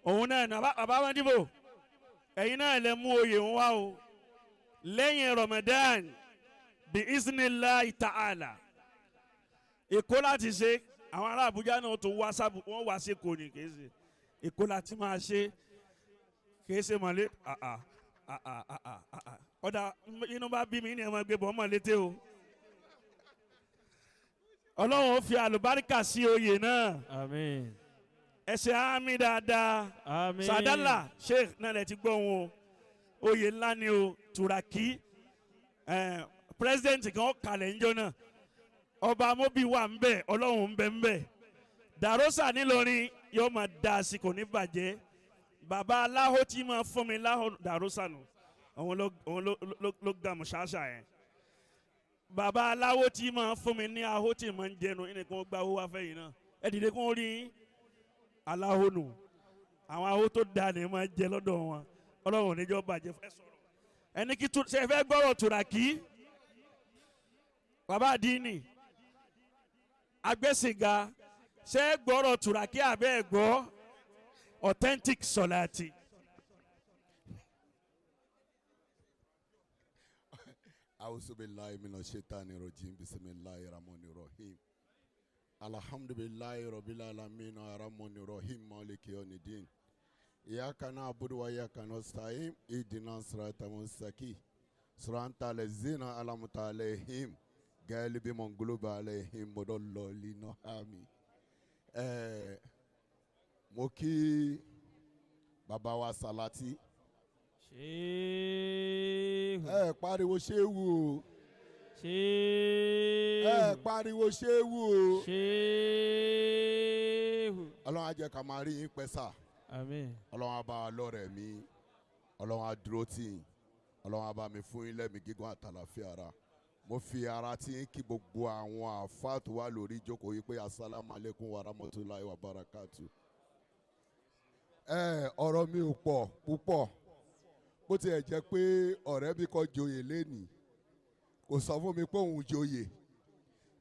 Òun náà ní bàbá wọn dìbò, ẹ̀yin náà lè mú oyè ń wá o lẹ́yìn Ramadan bí iznillahi ta'ala. Èkó láti ṣe, àwọn ará Àbújá náà tó wá sábù, wọ́n wá sí Èkó ni, kì í ṣe Èkó láti máa ṣe, kì í ṣe mọ̀lẹ́. Ọ̀dà inú bá bí mi ní ẹ̀ máa gbé bọ́ mọ̀lété o. Ọlọ́run ó fi àlùbáríkà sí oyè náà. Àmín. Ẹ ṣe àmì dáadáa. Àmín. Sàdálà Sheikh náà lè ti gbọ́ wọn o, oyè ńlá ni o, Turaki. President kan ó kalẹ̀ ńjọ́ náà, ọba Amobi wà ń bẹ̀, Ọlọ́run ń bẹ ń bẹ̀. Dàrósà nílọrin yóò máa da sí, kò ní bàjẹ́. Bàbá aláhó tí máa fún mi láhó dàrósà nù, òun ló gàmù ṣáṣà yẹn. Bàbá aláwo tí máa fún mi ní ahó tí máa ń jẹnu ẹnì kan gba owó afẹ́ yìí náà, ẹ dìde kó rí aláwo nù. Àwọn ahó tó da ni máa jẹ lọ́dọ̀ wọn. Ọlọ́run níjọ́ bàjẹ́. Ẹ sọ̀rọ̀ ẹni kí ṣe fẹ́ gbọ́rọ̀ Turaki. Bàbá àdínì agbẹ́sìnga, ṣe gbọ́rọ̀ Turaki abẹ́ ẹ̀ gbọ́ authentic Sọláàtì. Auzu billahi minash shaitani rajim. Bismillahir rahmanir rahim. Alhamdulillahi rabbil alamin arrahmanir rahim maliki yawmiddin. Iyyaka na'budu wa iyyaka nasta'in ihdinas siratal mustaqim siratal ladzina an'amta alaihim ghayril maghdubi alaihim waladdallin. Àmín. Mo kí bàbá wa Sàlátì. Ṣéhù. Ẹ pariwo ṣéwù o. Ṣéhù. Ẹ pariwo ṣéwù o. Ṣéhù. Ọlọ́run á jẹ́ ká máa rí yín pẹ́ sà. Àmín. Ọlọ́run á bá wa lọ́rẹ̀ mi. Ọlọ́run á dúró tì yín. Ọlọ́run á bá mi fún yín lẹ́mìí gígùn àtàlàfíà ara. Mo fi ara tí ń kí gbogbo àwọn àáfàá tó wà lórí ìjókòó yìí pé asalaamu aleykum wa rahmatulahi wa barakatu. Ẹ ọ̀rọ̀ mi ò pọ̀ púpọ̀, bó tiẹ̀ jẹ́ pé ọ̀rẹ́ mi kan joyè lénìí, kò sọ fún mi pé òun joyè,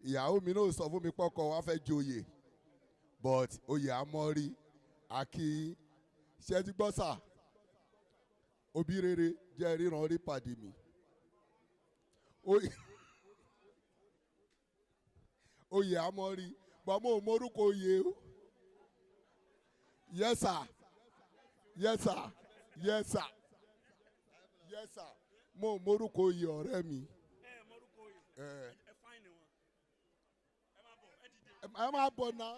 ìyàwó mi náà sọ fún mi pé ọkọ wa fẹ́ joyè, but oyè amọ́rí àkì ṣe ti gbọ́ sà. Òbí rere jẹ́ ríran rí pàdé mi. Oyè amọ́rí bọ́mọ ò mórúkọ oyè o. Yes sir, yes sir, yes sir, yes sir, mo mórúkọ oyè ọ̀rẹ́ mi. Ẹ máa bọ̀ náà.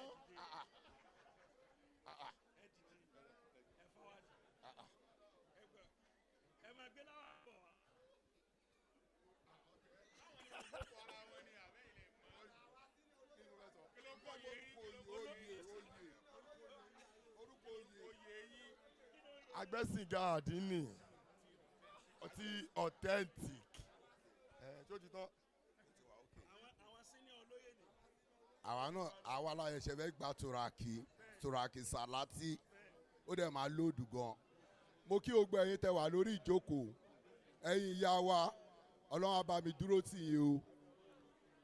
Agbẹ́sìnga àdínì ọtí authentic ẹ tó ti tán. Àwa náà, àwa la ṣẹ̀ṣẹ̀ fẹ́ gba Turaki, Turaki Sàlátì, ó dẹ̀ máa lóòdù gan. Mo kí gbogbo ẹ̀yin tẹ́ wà lórí ìjókòó, ẹ̀yin ìyá wa, Ọlọ́run á bá mi dúró tì yín o.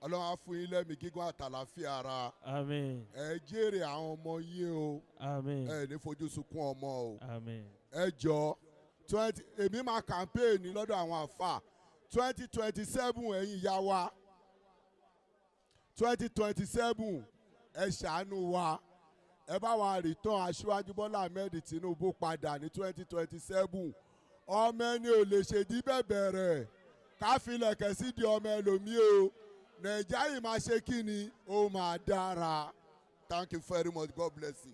Ọlọ́run á fún yín lẹ́mìí gígùn àtàlàfíà ara. Àmín. Ẹ jèrè àwọn ọmọ yín o. Àmín. Ẹ ní fojú sunkún ọmọ o. Àmín. Ẹ jọ 20, èmi máa kàmpéènì lọ́dọ̀ àwọn àfà 2027. Ẹ̀yin ìyá wa, 2027, ẹ ṣàánú wa, ẹ bá wa rìtàn Aṣíwájú Bọ́lá Ahmed Tinubu padà ní 2027. Ọmọ ẹni ò lè ṣèdí bẹ̀bẹ̀ rẹ̀ ká filẹ̀kẹ̀ sí di ọmọ ẹlòmíì o. Nàìjíríà yìí máa ṣe kí ni ó máa dára. Thank you very much, God bless you.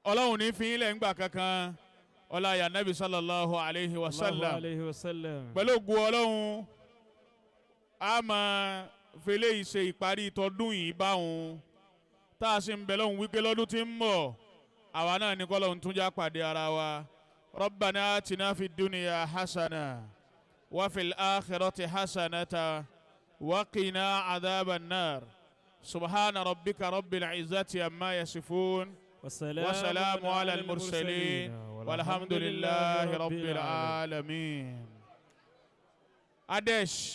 Ọlọ́run ní fi yín lẹ̀ ńgbà kankan, ọlá ya Nabi sallallahu alayhi wa sallam. Alayhi wa sallam. Pẹ̀lú ògo Ọlọ́run, a máa fẹlẹ́ yìí ṣe ìparí tọdún yìí báwọn tá a sì ń bẹ lọ́hùn wípé lọ́dún tí ń bọ̀ àwa náà ní kọ́lọ́hún tún já pàdé ara wa. Rabbana atina fid dunya hasana wa fil akhirati hasanata wa qina adhaban nar. Subhana rabbika rabbil izzati amma yasifun. والسلام وسلام على المرسلين والحمد لله رب العالمين. Adesh.